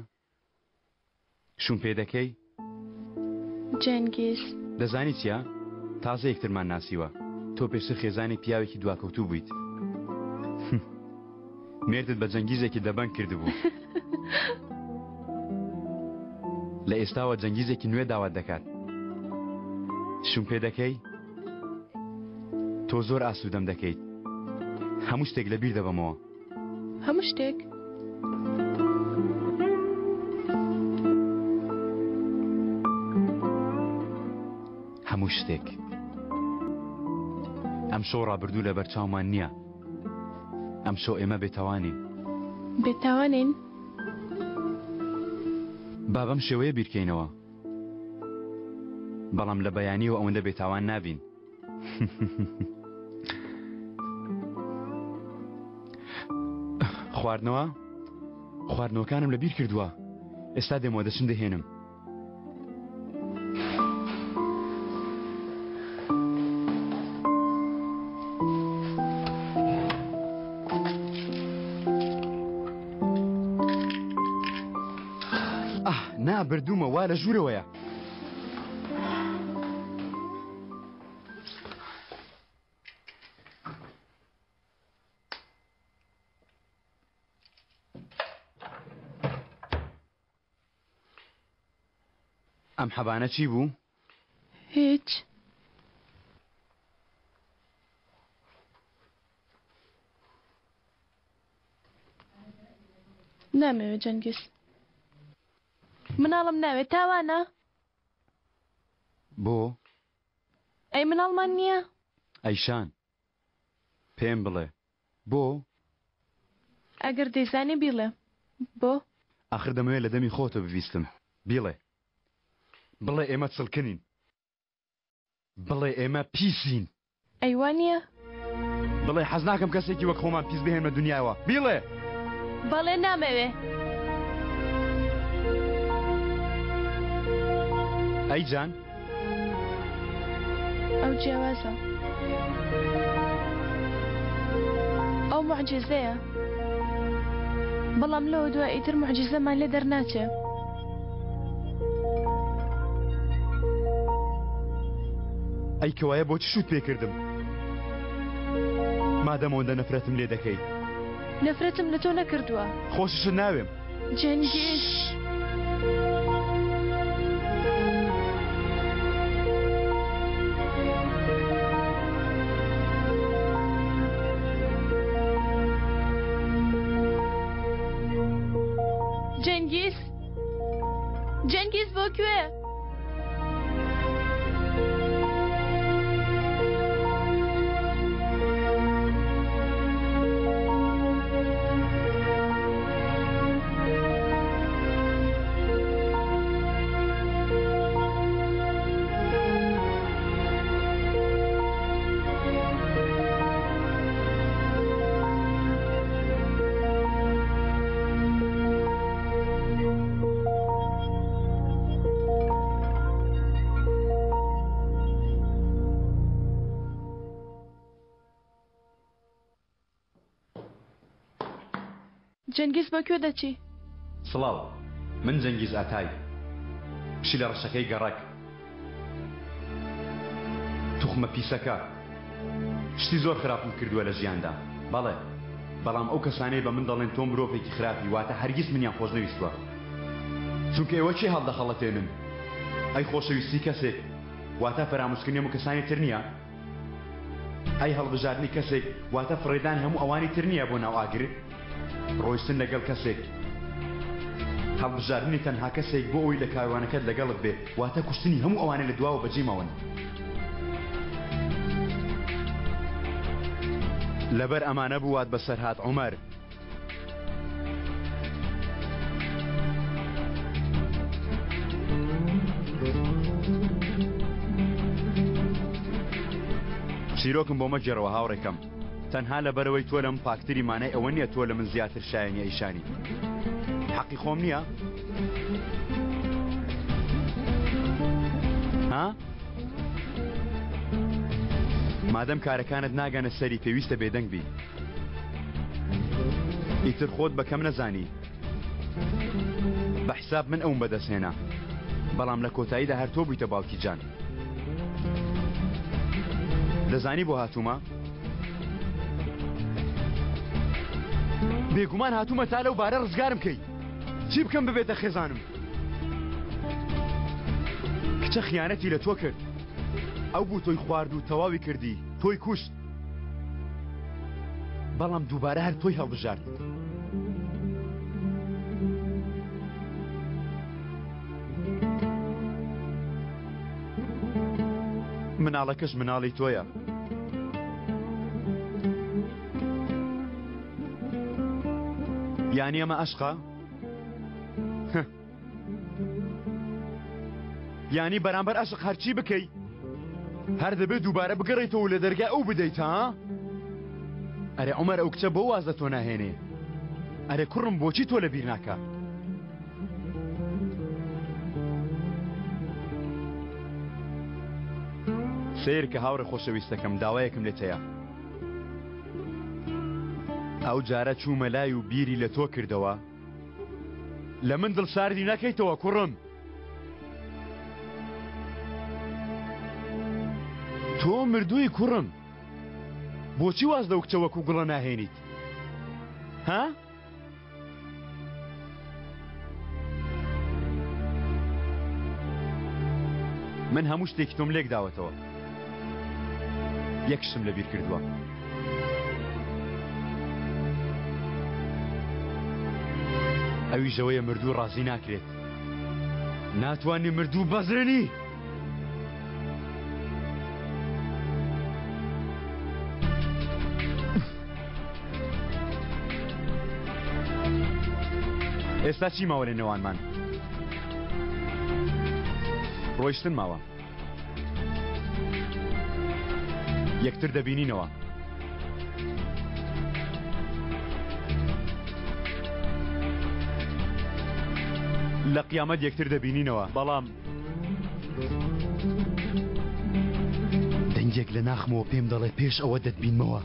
شوم پێ دەکەی؟ جەنگیز. دەزانی چیە؟ تازە یەکترمان ناسیوە. تۆ پێشتر خێزانی پیاوێکی دواکەوتوو بوویت. مێردت بە جەنگیزێکی دەبەنگ کردبوو. لە ئێستاوە جەنگیزێکی نوێ داوات دەکات. شوم پێ دەکەی؟ تۆ زۆر ئاسوودەم دەکەیت. هەموو شتێک لەبیر دەبەمەوە. هەموو شتێک؟ هەموو شتێک. ئەمشەو ڕابردوو لەبەر چاومان نییە. ئەمشەو ئێمە بێتاوانین. بێتاوانین؟ با بەم شێوەیە بیرکەینەوە. بەڵام لە بەیانیەوە ئەوەندە بێتاوان نابین. خواردنەوە؟ خواردنەوەکانم لەبیر کردووە. ئێستا دێمەوە دەچم دەهێنم. ئاه نا بردوومە وا لە ژوورەوەیە. ئەم حەبانە چی بوو؟ هیچ. نامەوێت جەنگیز. مناڵم ناوێت تاوانە؟ بۆ؟ ئەی مناڵمان نییە؟ ئەیشان پێم بڵێ بۆ؟ ئەگەر دەیزانی بیڵێ بۆ؟ ئاخر دەمەوێت لە دەمی خۆتەوە ببیستم بیڵێ. بڵێ ئێمە چڵکنین. بڵێ ئێمە پیسین. ئەی وا نییە؟ بڵێ حەز ناکەم کەسێکی وەک خۆمان پیس بهێنمە دنیاوە. بیڵێ! بەڵێ نامەوێ. ئەی جان؟ ئەو جیاوازە. ئەو موعجیزەیە. بەڵام لەوە دوا ئیتر موعجیزەمان لێ دەرناچێ. ئەی کەوایە بۆچی شووت پێ کردم؟ مادەم ئەوەندە نەفرەتم لێ دەکەی. نەفرەتم لە تۆ نەکردووە. خۆشیشت ناوێم. جەنگیز. جەنگیز بۆ کوێ؟ جەنگیز بۆ کوێ دەچی؟ سڵاو من جەنگیز ئاتای پشیلە ڕەشەکەی گەڕەک توخمە پیسەکە شتی زۆر خراپم کردووە لە ژیاندا بەڵێ بەڵام ئەو کەسانەی بە من دەڵێن تۆ مرۆڤێکی خراپی واتە هەرگیز منیان خۆشنەویستووە چونکە ئێوە کێ هەڵدەخەڵەتێنن ئەی خۆشەویستی کەسێک واتە فەرامۆشکردنی هەموو کەسانی تر نییە ئەی هەڵبژاردنی کەسێک واتە فڕێدانی هەموو ئەوانی تر نییە بۆ ناو ئاگر؟ ڕۆیشتن لەگەڵ کەسێک، هەڵبژاردنی تەنها کەسێک بۆ ئەوەی لە کاروانەکەت لەگەڵت بێ، واتە کوشتنی هەموو ئەوانەی لە دواوە بەجێ ماون. لەبەر ئەمانە بوو وات بەسەر هات عومەر. چیرۆکم بۆ مەگێڕەوە هاوڕێکەم. تەنها لەبەرئەوەی تۆ لەمن پاکتری مانای ئەوە نیە تۆ لەمن زیاتر شایەنی ئەیشانی. حەقی خۆم نیە؟ ها؟ مادەم کارەکانت ناگەنە سەری پێویستە بێدەنگ بی. ئیتر خۆت بە کەم نەزانی. بە حساب من ئەوم بەدەست هێنا. بەڵام لە کۆتاییدا هەر تۆ بوویتە باوکی جان. دەزانی بۆ هاتوومە؟ بێگومان هاتوومە تا لەو بارە ڕزگارم کەی. چی بکەم ببێتە خێزانم؟ کچە خیانەتی لە تۆ کرد. ئەو بوو تۆی خوارد و تەواوی کردی، تۆی کوشت. بەڵام دووبارە هەر تۆی هەڵبژارد. مناڵەکەش مناڵی تۆیە. یانی ئەمە ئەشقە؟ یانی بەرامبەر ئەشق هەرچی بکەی هەر دەبێت دووبارە بگەڕێیتەوە لە دەرگای ئەو بدەیت ها؟ ئەرێ عومەر ئەو کچە بۆ واز لە تۆ ناهێنێ؟ ئەرێ کوڕم بۆچی تۆ لەبیر ناکا؟ سەیرکە هاوڕێ خۆشەویستەکەم داوایەکم لێت هەیە ئەو جارە چوومە لای و بیری لە تۆ کردەوە لە من دڵساردی نەکەیتەوە کوڕم تۆ مردووی کوڕم بۆچی واز لەو کچە وەکو گوڵە ناهێنیت ها؟ من هەموو شتێکی تۆم لێک داوەتەوە یەک شتم لەبیر کردووە ئەویش ئەوەیە مردوو ڕازی ناکرێت ناتوانانی مردوو بەزێنی ئێستا چی ماوە لە نێوانمان؟ ڕۆیشتن ماوە. یەکتر دەبینینەوە. لە قیامەت یەکتر دەبینینەوە بەڵام دەنگێک لە ناخمەوە پێم دەڵێ پێش ئەوە دەتبینمەوە.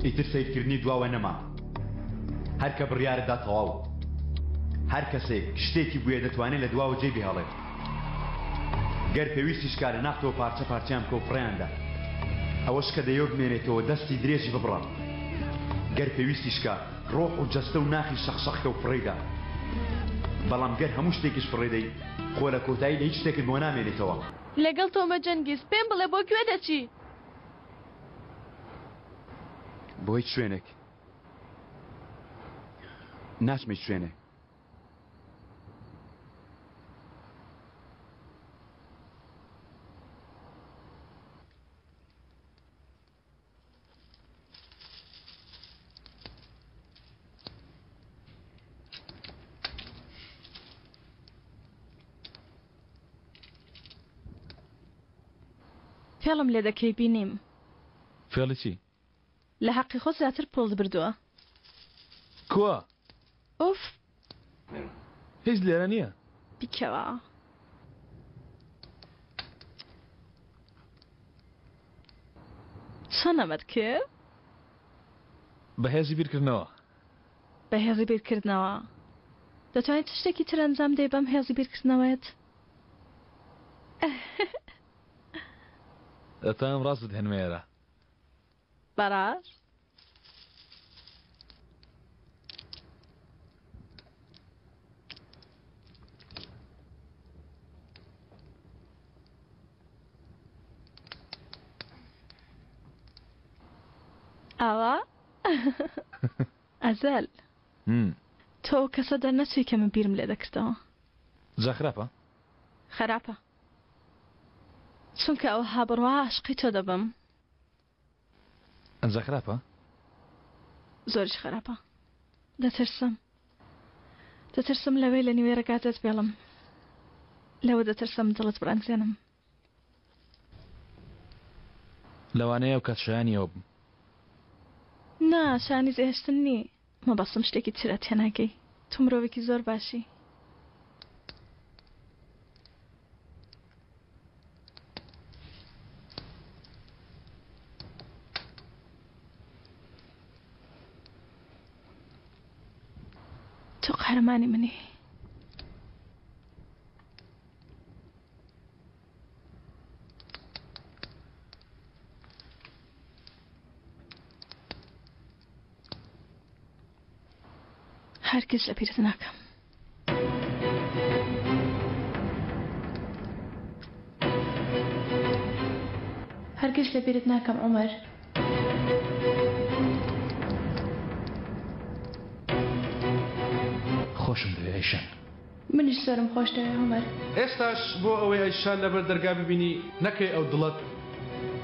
ئیتر سەیرکردنی دواوە نەما. هەر کە بڕیارت دا تەواو. هەر کەسێک شتێکی بوێ دەتوانێ لە دواوە جێی بهێڵێت. گەر پێویستیش کا لە ناختەوە پارچە پارچەیان بکە و فڕێیان دە. ئەوەش کە دەیەوێ بمێنێتەوە دەستی درێژی ببڕە. گەر پێویستیش کا. ڕۆح و جەستە و ناخی شەق شەق کە و فڕێی دە. بەڵام گەر هەموو شتێکیش فڕێ دەی، خۆ لە کۆتاییدا هیچ شتێکت بۆ نامێنێتەوە. لەگەڵ تۆمە جەنگیز، پێم بڵێ بۆ کوێ دەچی؟ بۆ هیچ شوێنێک. ناچمە هیچ شوێنێ. فێڵم لێ دەکەی بینیم. فێڵی چی؟ لە حەقی خۆت زیاتر پوڵت بردووە. کوا؟ ئوف. هیچ لێرە نییە. بیکەوە. چۆن ئەمەت کرد؟ بە هێزی بیرکردنەوە. بە هێزی بیرکردنەوە. دەتوانیت چ شتێکی تر ئەنجام بدەیت بەم هێزی بیرکردنەوەیەت؟ دەتوانم ڕاستت هێنمە ئێرە. بەڕاست؟ ئاوا؟ ئەزەل تۆ ئەو کەسە دەرنەچووی کە من بیرم لێ دەکردەوە. جا خراپە؟ خراپە چونکە ئەوها بڕوا عاشقی تۆ دەبم. ئەنجا خراپە؟ زۆریش خراپە. دەترسم. دەترسم لەوەی لە نیوەی ڕێگا جێت بێڵم. لەوە دەترسم دڵت بڕەنجێنم. لەوانەیە ئەو کات شایانی ئەوە بم. نا، شایانی جێهێشتن نی. مەبەستم شتێکی ترە تێناگەی. تۆ مرۆڤێکی زۆر باشی. تۆ قارەمانی منی. هەرگیز لەبیرت ناکەم. هەرگیز لەبیرت ناکەم عومەر. خۆشم دەوێ ئەیشان. منیش زۆرم خۆش دەوێ عومەر. ئێستاش بۆ ئەوەی ئەیشان لەبەر دەرگا ببینی نەکەی ئەو دڵەت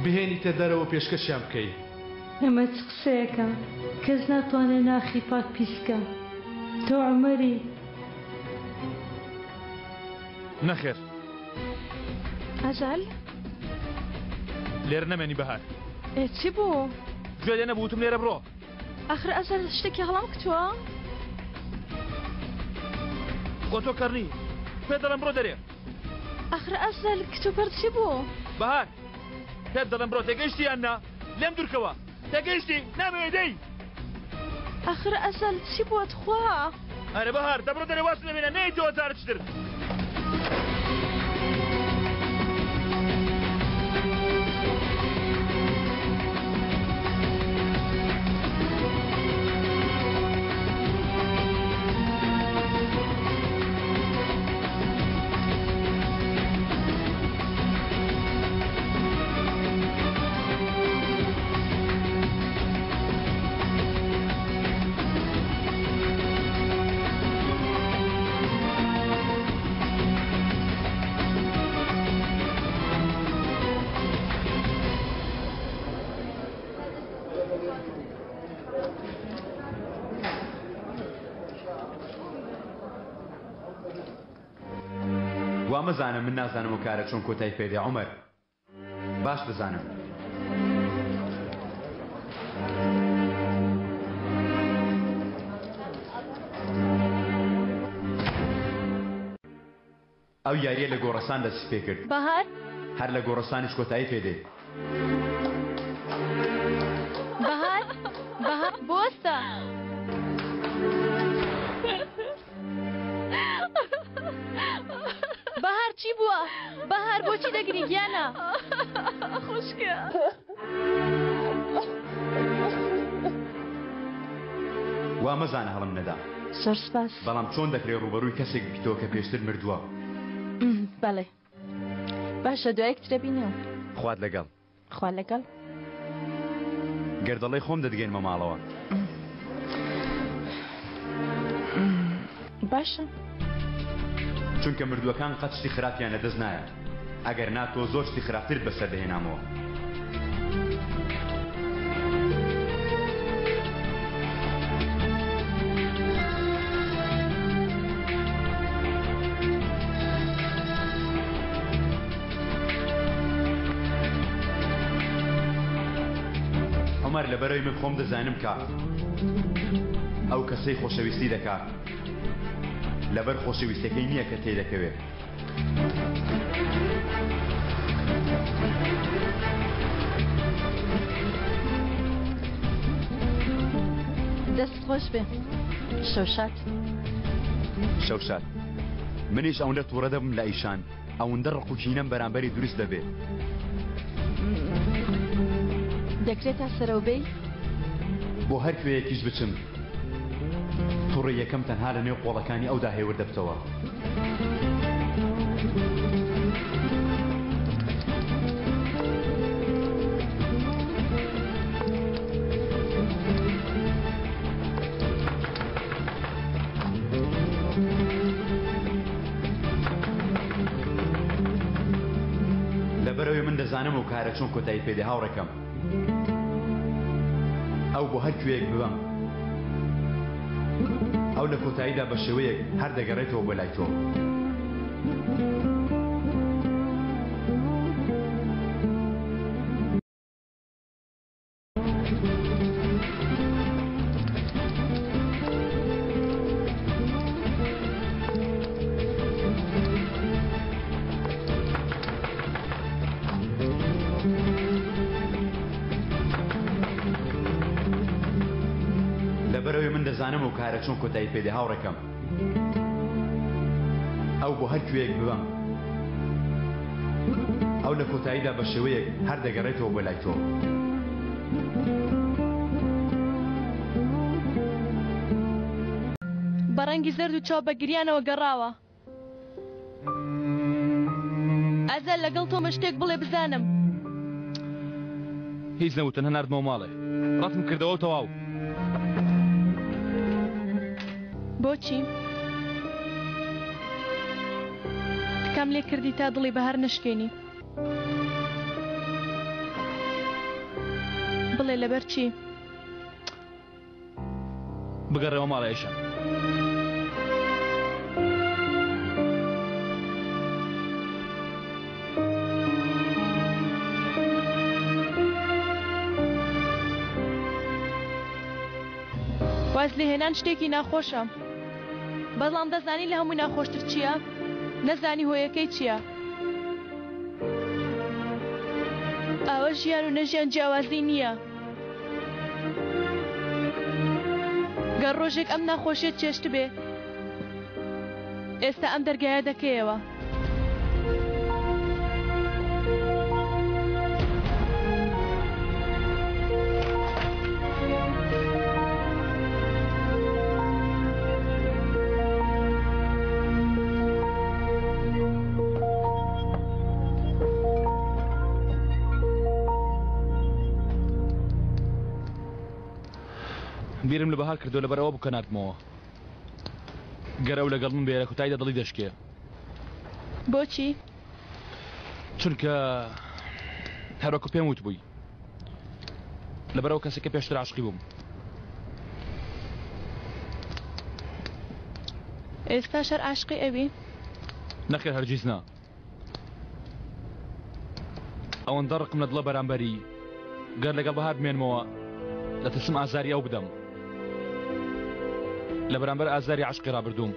بهێنیتە دەرەوە پێشکەشیان بکەی. ئەمە چ قسەیەکە کەس ناتوانێ ناخی پاک پیس کا تۆ عومەری. نەخێر. ئەزەل. لێرە نەمێنی بەهار. ئێ چی بوو؟ گوێ لێ نەبوو وتم لێرە بڕۆ. ئاخر ئەزەل شتێکی هەڵەم کتووە؟ خۆ تۆ کەڕ نی پێت دەڵێم بڕۆ دەرێ. ئاخر ئەزەل کتوپڕ چی بوو؟ بەهار پێت دەڵێم بڕۆ تێگەیشتی یان نا؟ لێم دوورکەوە تێگەیشتی؟ نامەوێ دەی. ئاخر ئەزەل چی بووە تخوا؟ ئەرێ بەهار دەبڕۆ دەرێ واز لێ بێنە نەیەیتەوە جارێکی تر. وا مەزانە من نازانم ئەو کارە چۆن کۆتای پێ دێ عومەر باش دەزانم. ئەو یاریە لە گۆڕستان دەستی پێ کرد. بەهار. هەر لە گۆڕستانیش کۆتایی پێ دێ. بەهار بەهار بوەستە. بەهار چی بووە؟ بەهار بۆچی دەگری گیانە؟ خوشکە. وا مەزانە هەڵم نەدا. زۆر سپاس. بەڵام چۆن دەکرێ ڕووبەڕووی کەسێک ببیتەوە کە پێشتر مردووە؟ بەڵێ. باشە دوای یەکترە بینەوە. خوات لەگەڵ. خوا لەگەڵ. گەر دەڵێی خۆم دەتگەینمە ماڵەوە. باشە. چونکە مردووەکان قەت شتی خراپیان لەدەست نایەت. ئەگەر نا تۆ زۆر شتی خراپترت بەسەر دەهێنامەوە. عومەر لەبەرەوەی من خۆم دەزانم کە ئەو کەسەی خۆشەویستی دەکات لەبەر خۆشەویستەکەی نییە کە تێدەکەوێت. دەست خۆش بێ شەوشاد. شەوشاد منیش ئەوەندە تووڕە دەبم لە ئیشان ئەوەندە ڕق و کینەم بەرامبەری دروست دەبێ. دەکرێت تا سەرەوە بێی؟ بۆ هەر کوێیەکیش بچم توڕەییەکەم تەنها لە نێو قۆڵەکانی ئەودا هێور دەبتەوە. لەبەرئەوەی من دەزانم ئەو کارە چۆن کۆتایی پێدێ هاوڕێکەم. ئەو بۆ هەر کوێیەک ببەم ئەو لە کۆتاییدا بە شێوەیەک هەر دەگەڕێتەوە بۆ لای تۆ. لەبەرئەوەی من دەزانم ئەو کارە چۆن کۆتایی پێدێ هاوڕێکەم ئەو بۆ هەر کوێیەک ببەم ئەو لە کۆتاییدا بە شێوەیەک هەر دەگەڕێتەوە بۆ لای تۆ. بە ڕەنگی زەرد و چاو بە گریانەوە گەڕاوە. ئەزەل لەگەڵ تۆمە شتێک بڵێ بزانم. هیچ نەوتن هەناردمەوە ماڵێ ڕەتم کردەوە و تەواو. بۆچی؟ تکام لێ کردی تا دڵی بەهار نەشکێنی. بڵێ لەبەر چی؟ بگەڕێوە ماڵێ ئەیشە. واز لێهێنان شتێکی ناخۆشە بەڵام دەزانی لە هەمووی ناخۆشتر چییە؟ نەزانی هۆیەکەی چییە؟ ئاوە ژیان و نەژیان جیاوازی نییە. گەر ڕۆژێک ئەم ناخۆشیەت چێشتبێ ئێستا ئەم دەرگایە دەکەیەوە. بیرم لە بەهار کردو لەبەر ئەوە بوو کە ناردمەوە گەر ئەو لەگەڵ من بێ لە کوتایدا دڵی دەشکێ. بۆچی؟ چونکە هەروەکو پێم وتبووی لەبەر ئەو کەسێکە پێشتر عاشقی بووم. ئێستاش هەر عاشقی ئەوی؟ نەخێر هەرگیز نا. ئەوەندە ڕقم لە دڵە بەرامبەری گەر لەگەڵ بەهار بمێنمەوە دەترسم ئازاری ئەو بدەم لە بەرامبەر ئازاری عەشقی ڕابردووم.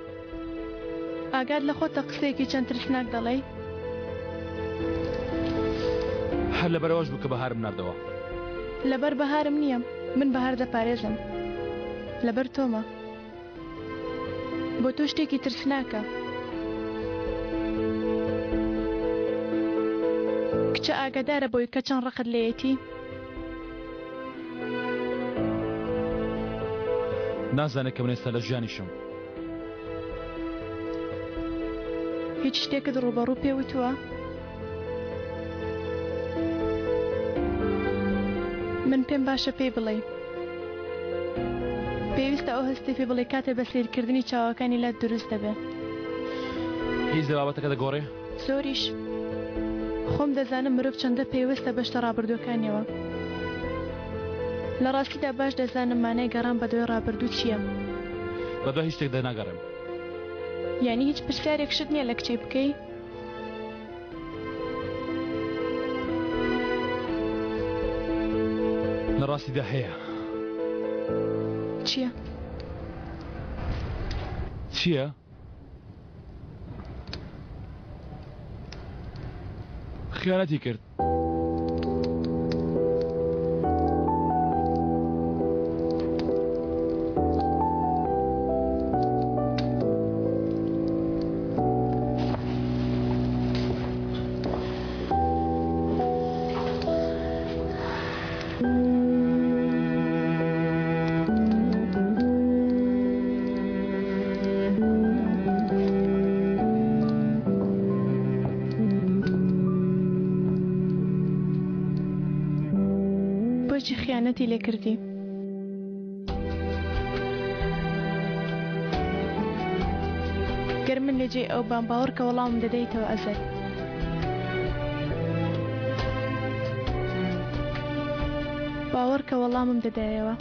ئاگات لە خۆتە قسەیەکی چەند ترسناک دەڵێی؟ هەر لەبەرئەوەش بوو کە بەهارم ناردەوە. لەبەر بەهارم نییە، من بەهار دەپارێزم. لەبەر تۆمە. بۆ تۆ شتێکی ترسناکە. کچە ئاگادارە بۆی کە چەند ڕقت لێیەتی؟ نازانێت کە من ئێستا لە ژیانیشم. هیچ شتێکت ڕووبەڕوو پێ وتووە؟ من پێم باشە پێی بڵێی. پێویستە ئەو هەستەی پێ بڵێی کاتێ بە سەیرکردنی چاوەکانی لات دروست دەبێ. هیچ لە بابەتەکە دەگۆڕێ؟ زۆریش. خۆم دەزانم مرۆڤ چەندە پەیوەستە بە شتە ڕابردووەکانیەوە. لە ڕاستیدا باش دەزانم مانای گەڕان بەدوای ڕابردوو چییە. بەدوای هیچ شتێکدا ناگەڕێم. یانی هیچ پرسیارێکشت نییە لە کچەی بکەی؟ لە ڕاستیدا هەیە. چییە؟ چییە؟ خیانەتی کرد. بۆچی خیانەتی لێ کردی؟ گەر من لە جێی ئەو بام باوەڕ کە وەڵامم دەدەیتەوە ئەزەل. باوەڕ کە وەڵامم دەدایەوە.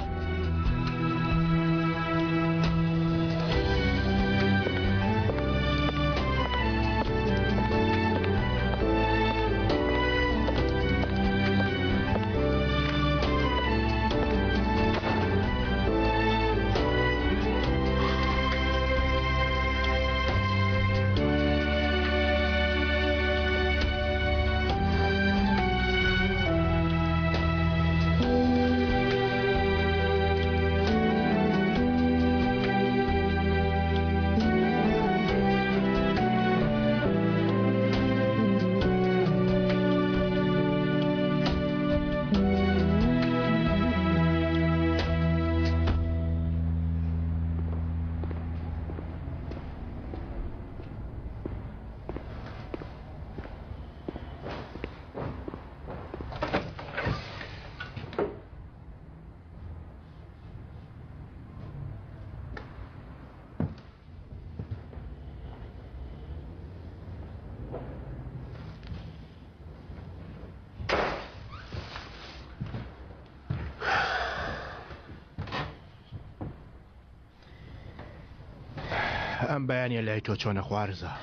ئەم بەیانە لای تۆ چۆنە خوارزا؟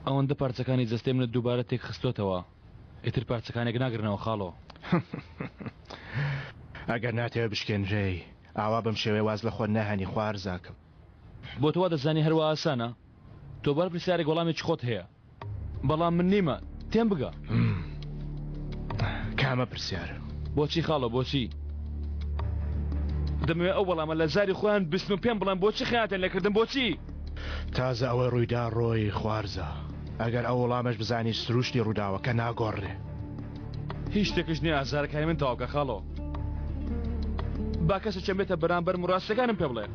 ئەوەندە پارچەکانی جەستەی منت دووبارە تێک خستۆتەوە ئیتر پارچەکانێک ناگرنەوە خاڵۆ. ئەگەر ناتەوێ بشکێنرێی ئاوا بەم شێوەیە واز لە خۆت ناهێنی خوارزاکەم. بۆ تۆ وا دەزانی هەر وا ئاسانە؟ تۆ بەر پرسیارێک وەڵامێکی خۆت هەیە بەڵام من نیمە تێم بگە. کامە پرسیار؟ بۆچی خاڵۆ بۆچی؟ دەمەوێت ئەو وەڵامە لە زاری خۆیان بسن و پێم بڵێن بۆچی خیانەتیان لێکردم بۆچی؟ تازە ئەوەی ڕوویدا ڕۆی خوارزا ئەگەر ئەو وەڵامەش بزانی سروشتی ڕووداوەکە ناگۆڕرێ. هیچ شتێکش نییە ئازارەکانی من تەواو کە خاڵۆ با کەسێکیان بێتە بەرامبەرم و ڕاستیەکانم پێ بڵێ.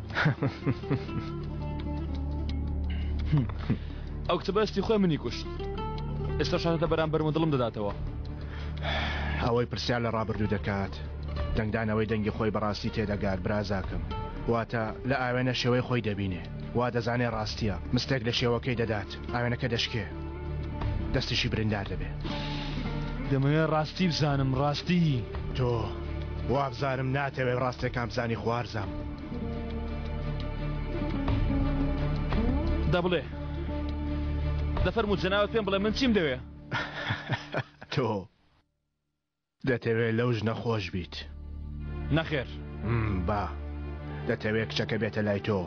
ئەو کچە بەستی خۆی منی کوشت ئێستا شاتەتە بەرامبەرم و دڵم دەداتەوە. ئەوەی پرسیار لە ڕابردوو دەکات دەنگدانەوەی دەنگی خۆی بەڕاستی تێدەگات برازاکەم واتە لە ئاوێنە شێوەی خۆی دەبینێ وا دەزانێ ڕاستیە مستێک لە شێوەکەی دەدات ئاوێنەکە دەشکێ دەستیشی بریندار دەبێ. دەمەوێ ڕاستی بزانم ڕاستی. تۆ وابزانم ناتەوێ ڕاستیەکان بزانی خوارزام. دە بڵێ دە فەرموو جەنابت پێم بڵێ من چیم دەوێ؟ تۆ دەتەوێ لەو ژنە خۆش بیت؟ نەخێر. با دەتەوێ کچەکە بێتە لای تۆ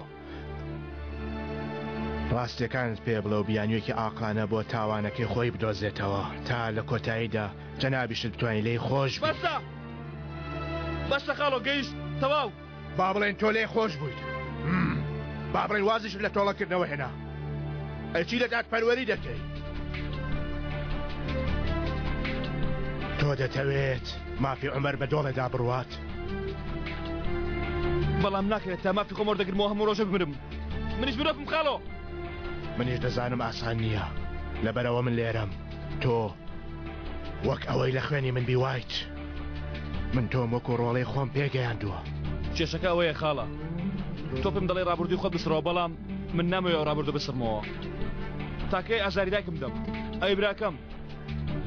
ڕاستیەکانت پێ بڵێ و بیانوویەکی ئاقڵانە بۆ تاوانەکەی خۆی بدۆزێتەوە تا لە کۆتاییدا جەنابیشت بتوانی لێی خۆش بیت. بەسە بەسە خاڵۆ گەیشت تەواو. با بڵێین تۆ لێی خۆش بوویت. با بڵێین وازیشت لە تۆڵەکردنەوە هێنا. ئەی چی لە دادپەروەری دەکەی؟ تۆ دەتەوێت مافی عومەر بە دۆڵێدا بڕوات؟ بەڵام ناکرێت تا مافی خۆم وەردەگرمەوە هەموو ڕۆژە بمرم. منیش مرۆڤم خاڵۆ. منیش دەزانم ئاسان نییە. لەبەرئەوە من لێرەم. تۆ وەک ئەوەی لە خوێنی من بی وایت. من تۆم وەکو ڕۆڵەی خۆم پێگەیاندووە. کێشەکە ئەوەیە خاڵە. تۆ پێم دەڵێی ڕابردووی خۆت بسڕەوە بەڵام من نامەوێ ئەو ڕابردوو بسڕمەوە. تا کەی ئازاری دایکم بدەم؟ ئەی براکەم؟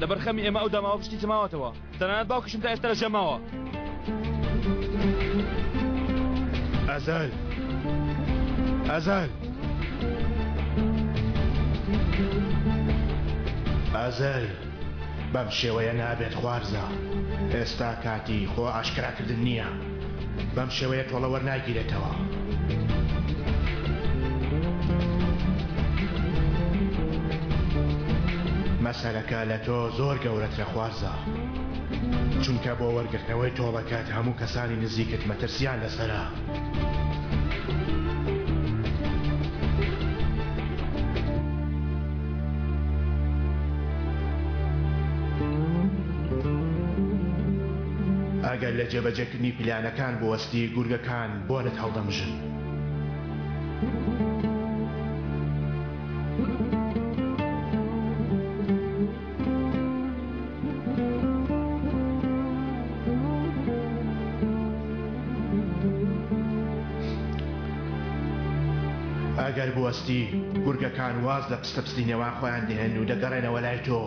لەبەر خەمی ئێمە ئەو داماوە پشتی چەماوەتەوە. تەنانەت باوکیشم تا ئێستا لە ژیان ماوە. ئەزەل ئەزەل ئەزەل بەم شێوەیە نابێت خوارزا ئێستا کاتی خۆ ئاشکراکردن نییە بەم شێوەیە تۆڵە وەرناگیرێتەوە. مەسەلەکە لە تۆ زۆر گەورەترە خوارزا. چونکە بۆ وەرگرتنەوەی تۆڵەکەت هەموو کەسانی نزیکت مەترسیان لەسەرە. ئەگەر لە جێبەجێکردنی پلانەکان بوەستی گورگەکان بۆنت هەڵدەمژن. ئەگەر بوەستی، گورگەکان واز لە پستەپستی نێوان خۆیان دێنن و دەگەڕێنەوە لای تۆ.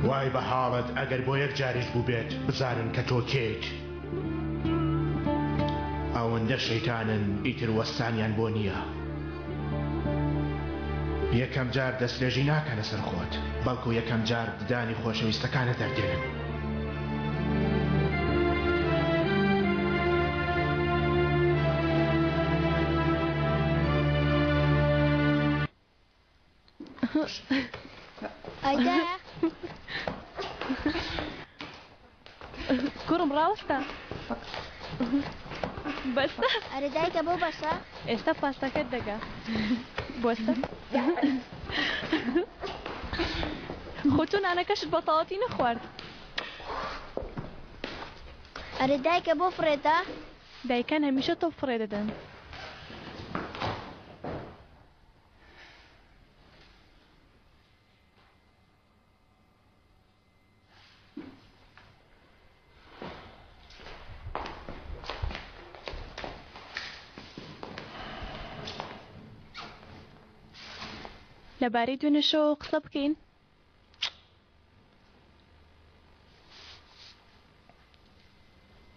وای بە حاڵت ئەگەر بۆ یەک جاریش بووبێت بزانن کە تۆ کێیت. ئەوەندە شەیتانن ئیتر وەستانیان بۆ نییە. یەکەم جار دەسترێژی ناکەنە سەر خۆت، بەڵکو یەکەم جار ددانی خۆشەویستەکانت دەردێنن. ئای دایە. کوڕم ڕاوەستە. بەسە. ئەرێ دایکە بۆ بەسە؟ ئێستا پاستاکەت دەگا. بۆستە. خۆ تۆ نانەکەشت بە تەواوەتی نەخوارد. ئەرێ دایکە بۆ فڕێتە؟ دایکان هەمیشە تۆپ فڕێ دەدەن. لەبارەی دوێنێ شەوەوە قسە بکەین؟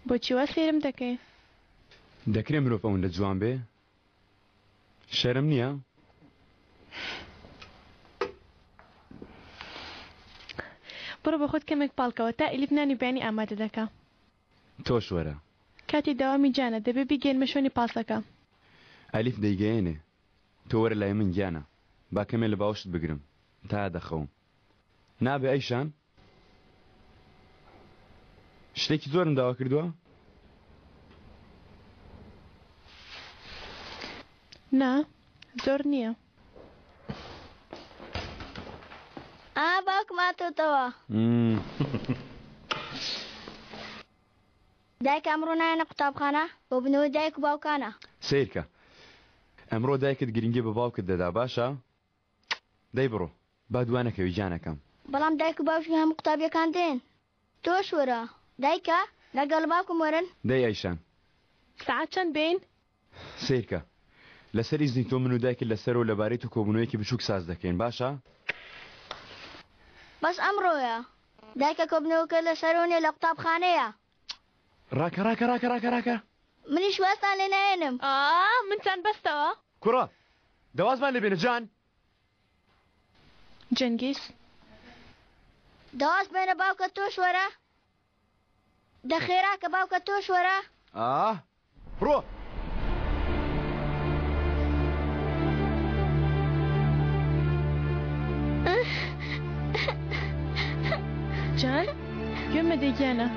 بۆچی وا سەیرم دەکەی؟ دەکرێ مرۆڤ ئەوەندە جوان بێ؟ شەرم نییە؟ بڕۆ بە خۆت کەمێک پاڵکەوە تا ئیلیف نانی بەیانی ئامادە دەکا. تۆش وەرە. کاتی دەوامی جانە دەبێ بیگەیەنمە شوێنی پاسەکە. ئەلیف دەیگەیەنێ. تۆ وەرە لای من گیانە. با کەمێ لە باوەشت بگرم تا دەخەوم. نابێ ئەیشان؟ شتێکی زۆرم داوا کردووە؟ نا زۆر نییە. ئا باوکم هاتۆتەوە. دایکە ئەمڕۆ نایەنە قوتابخانە؟ کۆبوونەوەی دایک و باوکانە. سەیرکە ئەمڕۆ دایکت گرنگی بە باوکت دەدا باشە؟ دەی بڕۆ با دوا نەکەوی گیانەکەم. بەڵام دایک و باوکی هەموو قوتابیەکان دێن. تۆش وەرە دایکە لەگەڵ باوکم وەرن. دەی ئەیشان. سەعات چەند بێین؟ سەیرکە لەسەر ئیزنی تۆ من و دایکت لەسەرەوە لەبارەی تۆ کۆبوونەوەیەکی بچووک ساز دەکەین باشە؟ بەس ئەمڕۆیە دایکە کۆبنەوەکە لەسەرەوە نیە لە قوتابخانەیە. ڕاکە ڕاکە ڕاکە ڕاکە ڕاکە. منیش وازتان لێ ناهێنم. ئا منتان بەستەوە. کوڕە دەوازمان لێ بێنە جان. جەنگیز. دەواز بێنە باوکە تۆش وەرە. دە خێراکە باوکە تۆش وەرە. ئاه بڕۆ. جان گوێم مەدە گیانە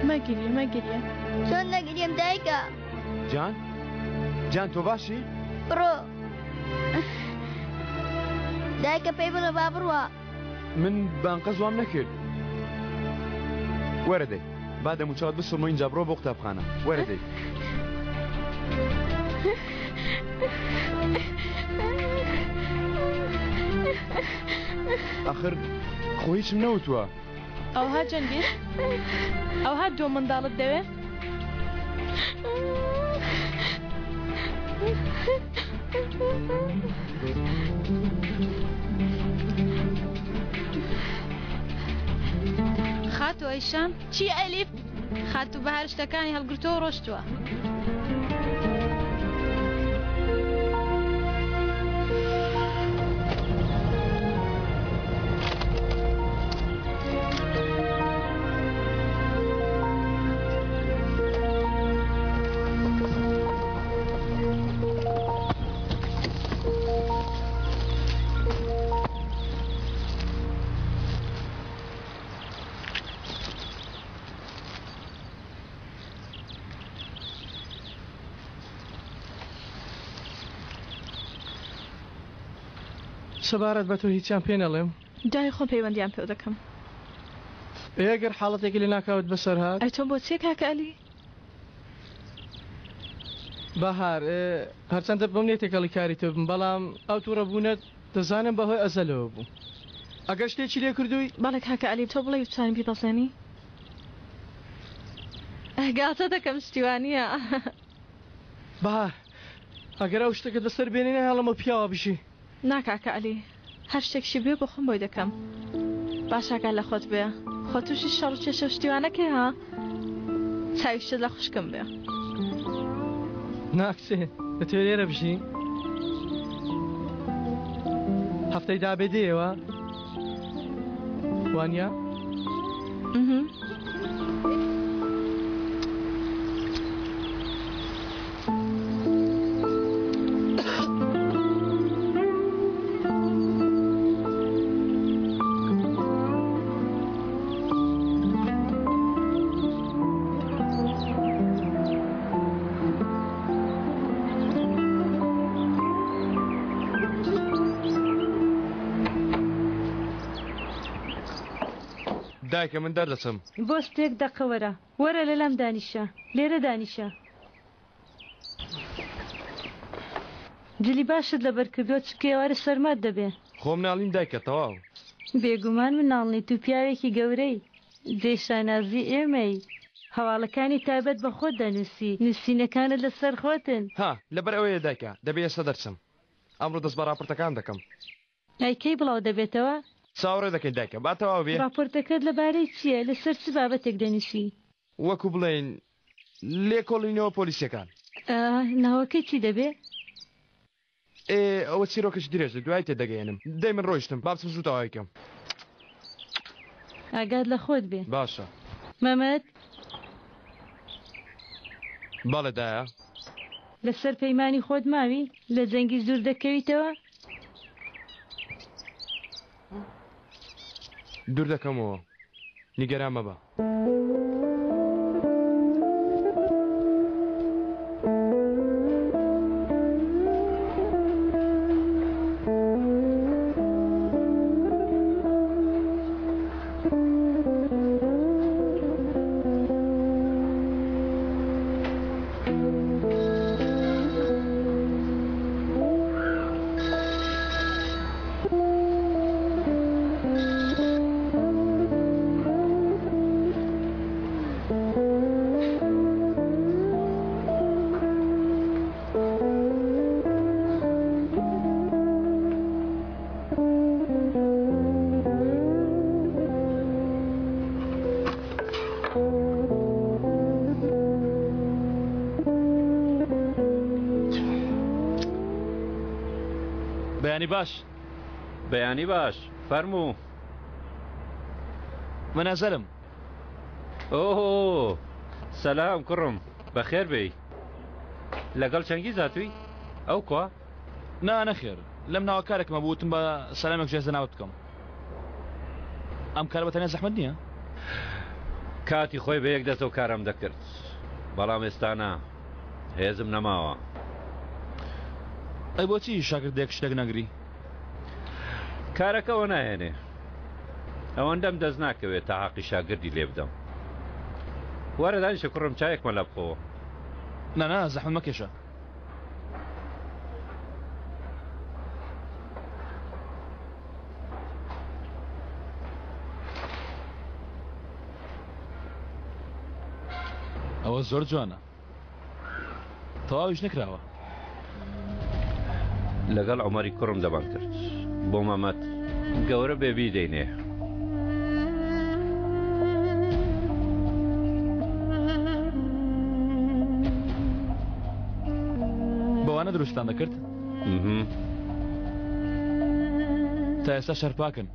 مەگریە مەگریە. چۆن نەگریم دایکە. جان جان تۆ باشی؟ بڕۆ. دایکە پێی بڵێ با بڕوا. من بانقەز وام نەکرد. وەرە دەی با دەموچاوت بسڕم و ئینجا بڕۆ بۆ قوتابخانە. وەرە دەی. ئاخر خۆ هیچم نەوتووە. ئەوها جەنگیز ئەوها دوو منداڵت دەوێ؟ خاتوو ئەیشان چی ئەلیف خاتوو بەهار شتەکانی هەڵگرتووە ڕۆشتووە. سەبارەت بە تۆ هیچیان پێ نەڵێم؟ دوای خۆم پەیوەندیان پێو دەکەم. ئێ ئەگەر حاڵەتێکی لەناکاوت بەسەر هات؟ ئەی تۆ بۆ چیە کاکە ئەلی؟ بەهار، هەرچەندە بۆم نیە تێکەڵی کاری تۆ بم، بەڵام ئەو توڕەبوونەت دەزانم بەهۆی ئەزەلەوە بوو. ئەگەر شتێکی لێ کردووی؟ بەڵێ کاکە ئەلی، تۆ بڵێی بتوانم بیبەزێنی؟ گاڵتە دەکەم شتی وا نییە. بەهار، ئەگەر ئەو شتەکەت بەسەر بێنێ ناهێڵم ئەو پیاوە بژی. نا کاکە عەلی هەر شتێکشی بوێ بۆ خۆم بۆی دەکەم باش ئاگات لە خۆت بێ خۆ توشی شەڕ و کێشە و شتی وا نەکەی ها چاویشت لە خوشکم بێ. نا کچێ دەتەوێ لێرە بژی؟ هەفتەی دابێ دێیەوە وانە؟ دایکە من دەردەچم. بۆ شتێک دەقە وەرە. وەرە لەلام دانیشە. لێرە دانیشە. جلی باشت لەبەر کردووە چونکە ئێوارە سەرمات دەبێ. خۆ مناڵیم دایکە تەواو. بێگومان مناڵ نیت و پیاوێکی گەورەی. جێی شانازی ئێمەی. هەواڵەکانی تایبەت بە خۆت دەنووسی. نووسینەکانت لەسەر خۆتن. ها لەبەر ئەوەیە دایکە دەبێ ئێستا دەرچم. ئەمڕۆ دەست بە ڕاپۆرتەکان دەکەم. ئەی کەی بڵاو دەبێتەوە؟ چاوەڕێ دەکەین دایکە با تەواو بێ. ڕاپۆرتەکەت لەبارەی چییە؟ لەسەر چ بابەتێک دەنووسی؟ وەکو بڵێین لێکۆڵینەوە پۆلیسیەکان. ئا، ناوەکەی چی دەبێ؟ ئێ ئەوە چیرۆکێکی درێژە دوای تێدەگەیەنم. دەی من ڕۆیشتم با بچم زوو تەواوی کەم. ئاگات لە خۆت بێ. باشە. مەمەد. بەڵێ دایە. لەسەر پەیمانی خۆت ماوی؟ لە جەنگیز دوور دەکەویتەوە؟ دوور دەکەمەوە نیگەران مەبە. بەیانی باش. بەیانی باش فەرموو. من ئەزەلم. ئۆه سەلام کوڕم بەخێر بێی. لەگەڵ چەنگیز هاتووی؟ ئەو کوا؟ نا نەخێر لەم ناوە کارێکم هەبوو وتم بە سەلامێک ژێر زەناوت بکەم. ئەم کارە بە تەنیا زەحمەت نییە؟ کاتی خۆی بە یەک دەست ئەو کارەم دەکرد بەڵام ئێستا نا هێزم نەماوە. ئەی بۆچی شاگردێک شتێک نەگری؟ کارەکە ئەوە ناهێنێ. ئەوەندەم دەست ناکەوێت تا حەقی شاگردی لێ بدەم. وەرە دانیشە کوڕم چایەکمان لا بخۆوە. نا نا زەحمەت مەکێشە. ئەوە زۆر جوانە. تەواویش نەکراوە. لەگەڵ عومەری کوڕم دەمان کرد بۆ مەمەد گەورە بێ بیدەینێ. بەوانە دروستتان دەکرد؟ تا ئێستا شەرپاکن.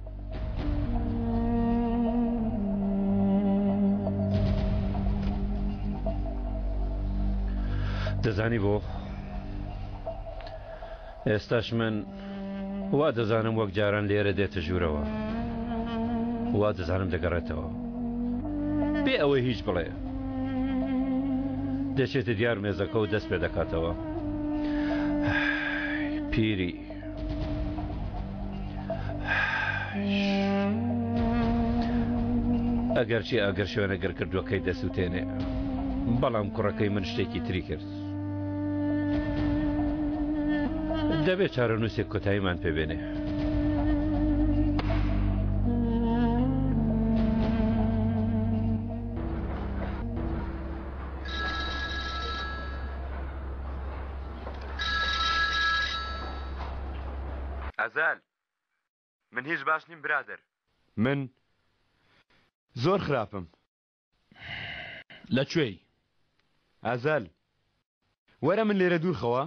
دەزانی بۆ ئێستاش من وا دەزانم وەک جاران لێرە دێتە ژوورەوە وا دەزانم دەگەڕێتەوە بێ ئەوەی هیچ بڵێ دەچێتە دیار مێزەکە و دەست پێ دەکاتەوە پیری ئەگەرچی ئاگر شوێنە گڕکردووەکەی دەسووتێنێ، بەڵام کوڕەکەی من شتێکی تری کرد. دەبێت چارەنووسێک کۆتاییمان پێ بێنێ. ئەزەل من هیچ باش نیم برادەر. من زۆر خراپم. لە کوێی؟ ئەزەل وەرە من لێرە دوور خەوە.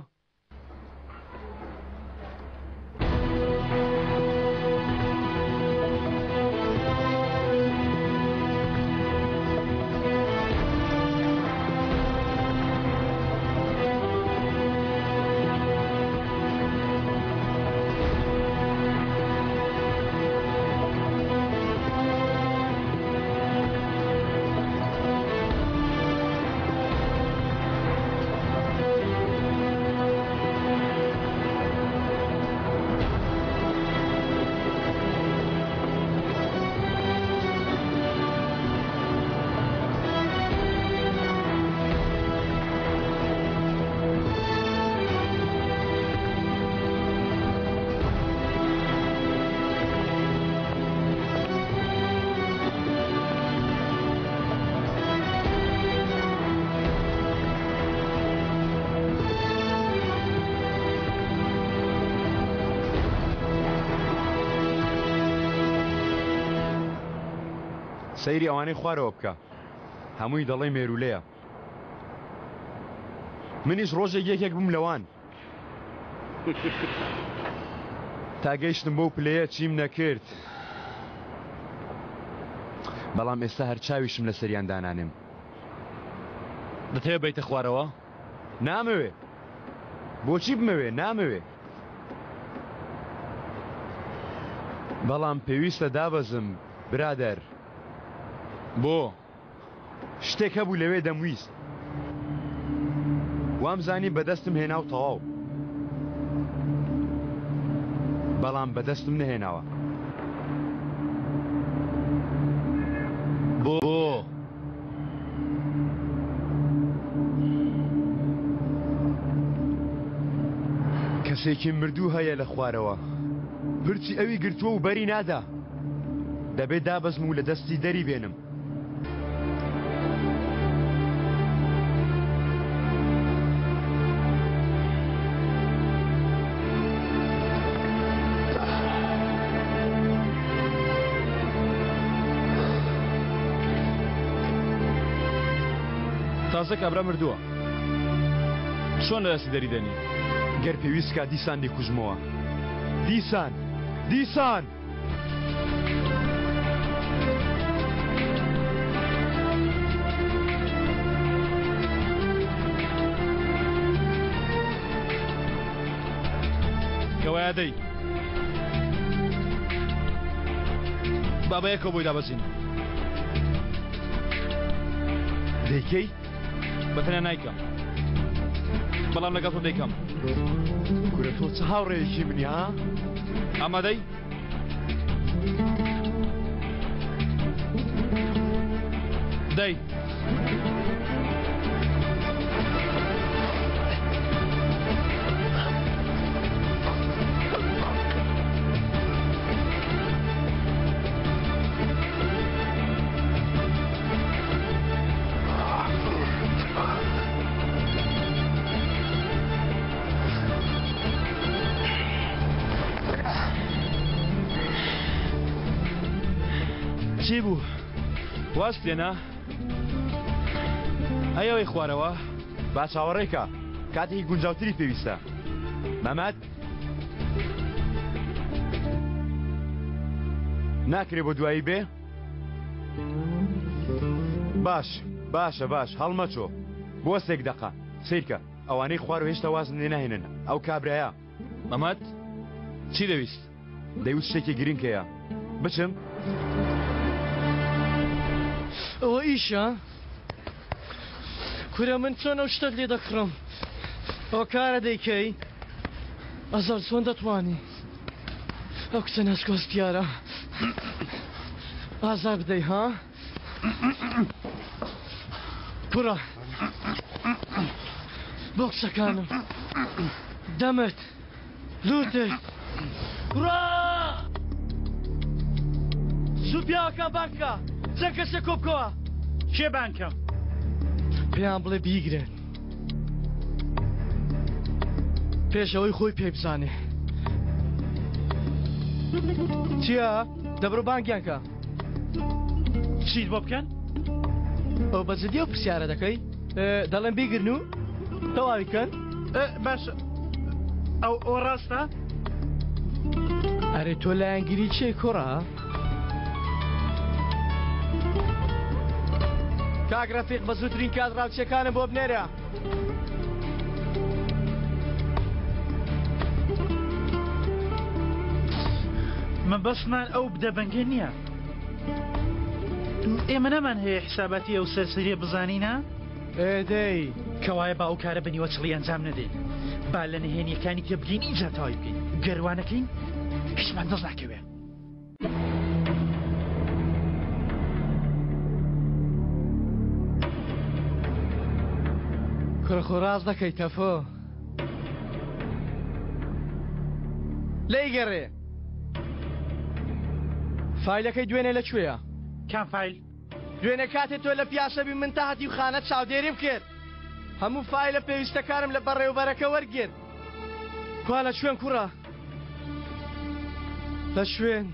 سەیری ئەوانەی خوارەوە بکە هەمووی دەڵێی مێروولەیە. منیش ڕۆژێک یەکێک بووم لەوان. تا گەیشتم بەو پلەیە چیم نەکرد. بەڵام ئێستا هەر چاویشم لەسەریان دانانێم. دەتەوێ بێیتە خوارەوە؟ نامەوێ. بۆچی بمەوێ؟ نامەوێ. بەڵام پێویستە دابەزم برادەر. بۆ؟ شتێک هەبوو لەوێ دەمویست. وامزانی بەدەستم هێنا و تەواو. بەڵام بەدەستم نەهێناوە. بۆ؟ کەسێکی مردوو هەیە لە خوارەوە. پرچی ئەوی گرتووە و بەری نادا. دەبێ دابەزم و لە دەستی دەری بێنم. تازە کابرا مردووە چۆن لە دەستی دەری دێنی؟ گەر پێویست کا دیسان دەیکوژمەوە. دیسان! دیسان! کەوایە دەی با بەیەکەوە بۆی دابەزین. دەیکەی؟ بە تەنیا نایکەم بەڵام لەگەڵ تۆ دەیکەم. کورە تۆ چ هاوڕێیەکی منی ها؟ ئامادەی؟ دەی. چی بوو؟ واز لێنا؟ ئەی ئەوەی خوارەوە؟ با چاوەڕێکە کاتێکی گونجاوتری پێویستە مەمەد ناکرێ بۆ دوایی بێ؟ باش باشە باش هەڵمەچۆ بۆ سێک دەقە سیرکە ئەوانەی خوار و هێشتا وازم لێ ناهێنن ئەو کابرایە مەمەد چی دەویست؟ دەیوت شتێکی گرنگ هەیە بچم؟ ئەوە ئیشە؟ کورە من چۆن ئەو شتەت لێ دەکڕم؟ ئەوە کارە دەیکەی؟ ئەزەل چۆن دەتوانی ئەو کچە ناسکۆستیارە ئازار بدەی ها؟ کوڕە بۆ قسەکانم دەمت لوتت کوڕە زوو پیاوەکان بانگ بکە چەند کەسێک کۆ بکەوە. کێ بانگ کەم؟ پێیان بڵێ بیگرن پێش ئەوەی خۆی پێ بزانێ. چییە؟ دەبڕۆ بانگیان کە. چیت بۆ بکەن؟ ئەو بە جدی ئەو پرسیارە دەکەی؟ دەڵێن بیگرن و تەواوی کەن. باش ئەو ئەو ڕاستە؟ ئەرێ تۆ لایەنگری چێ کوڕە؟ کاک ڕەفیق بە زووترین کات ڕاوچیەکانم بۆ بنێرە. مەبەستمان ئەو بدەبەنگە نییە. ئێمە نەمان هەیە حساباتی ئەو سەرسەریە بزانینە؟ دەی. کەوایە با ئەو کارە بە نیوەچڵی ئەنجام نەدەین. با لە نهێنییەکانی تێبگەین ئینجا تەواوی بکەین. گەر وا نەکەین هیچمان دەست ناکەوێ. کوڕە خۆ ڕاست دەکەی تەفۆ. لێی گەڕێ. فایلەکەی دوێنێ لە کوێیە؟ کام فایل؟ دوێنێ کاتێ تۆ لە پیاسە بی من تا هەتیوخانە چاودێریم کرد. هەموو فایلە پێویستەکانم لە بەڕێوبەرەکە وەرگرت. کوا لە کوێن کوڕە؟ لە کوێن؟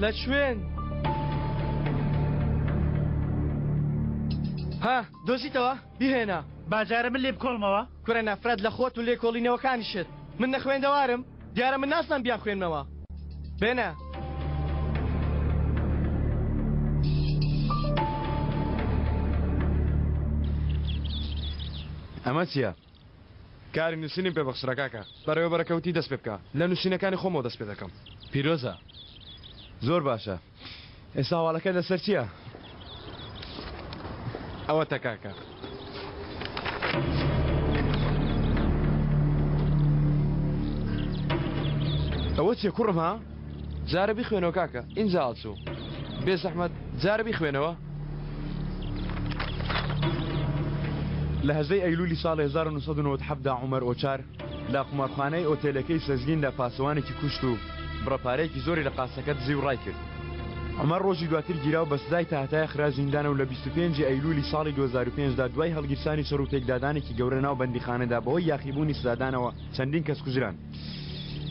لە کوێن؟ ها دۆزیتەوە؟ بیهێنە. با جارە من لێ بکۆڵمەوە. کورە نەفرەت لە خۆت و لێکۆڵینەوەکانیشت. من نەخوێندەوارم؟ دیارە من نازانم بیانخوێنمەوە. بێنە. ئەمە چییە؟ کاری نووسینیم پێ بەخشرا کاکە. بەڕێوەبەرەکە وتی دەست پێ بکە. لە نووسینەکانی خۆمەوە دەست پێ دەکەم. پیرۆزە. زۆر باشە. ئێستا هەواڵەکە لەسەر چییە؟ ئەوەتە کاکە. ئەوە چیە کوڕم ها؟ جارە بیخوێنەوە کاکە ئینجا هەڵچوو. بێ زەحمەت جارە بیخوێنەوە. لە هەژدەی ئەیلولی ساڵی 1997 دا عومەر ئۆچار لە قومارخانەی ئۆتێلەکەی سەزگیندا پاسەوانێکی کوشت و بڕە پارەیەکی زۆری لە قاسەکە دزی و ڕایکرد. عومەر ڕۆژی دواتر گیرا و بە سزای تاهەتایە خرا زیندانە و لە 25 ئەیلولی ساڵی 2005 دا دوای هەڵگیرسانی شەڕ و پێکدادانێکی گەورە ناو بەندیخانەدا بەهۆی یاخیبوونی سزادانەوە چەندین کەس کوژران.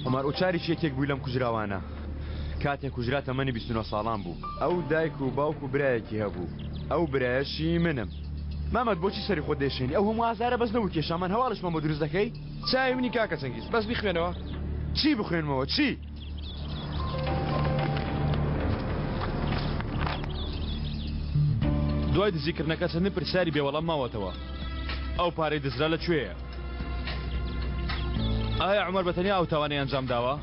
عومەر ئوچاریش یەکێک بوو لەم کوژراوانە. کاتێک کوژرا تەمەنی 29 ساڵان بوو. ئەو دایک و باوک و برایەکی هەبوو. ئەو برایەشی منم. مامەد بۆچی سەری خۆت دەیشێنی؟ ئەو هەموو ئازارە بەس نەبوو کێشامان هەواڵیشمان بۆ دروست دەکەی؟ چاوی منی کاکە چەنگیز بەس بیخوێنەوە. چی بخوێنمەوە چی؟ دوای دزیکردنەکە چەندین پرسیاری بێ وەڵام ماوەتەوە. ئەو پارەی دزرا لە کوێیە؟ ئایا عومەر بە تەنیا ئەو تاوانەی ئەنجام داوە؟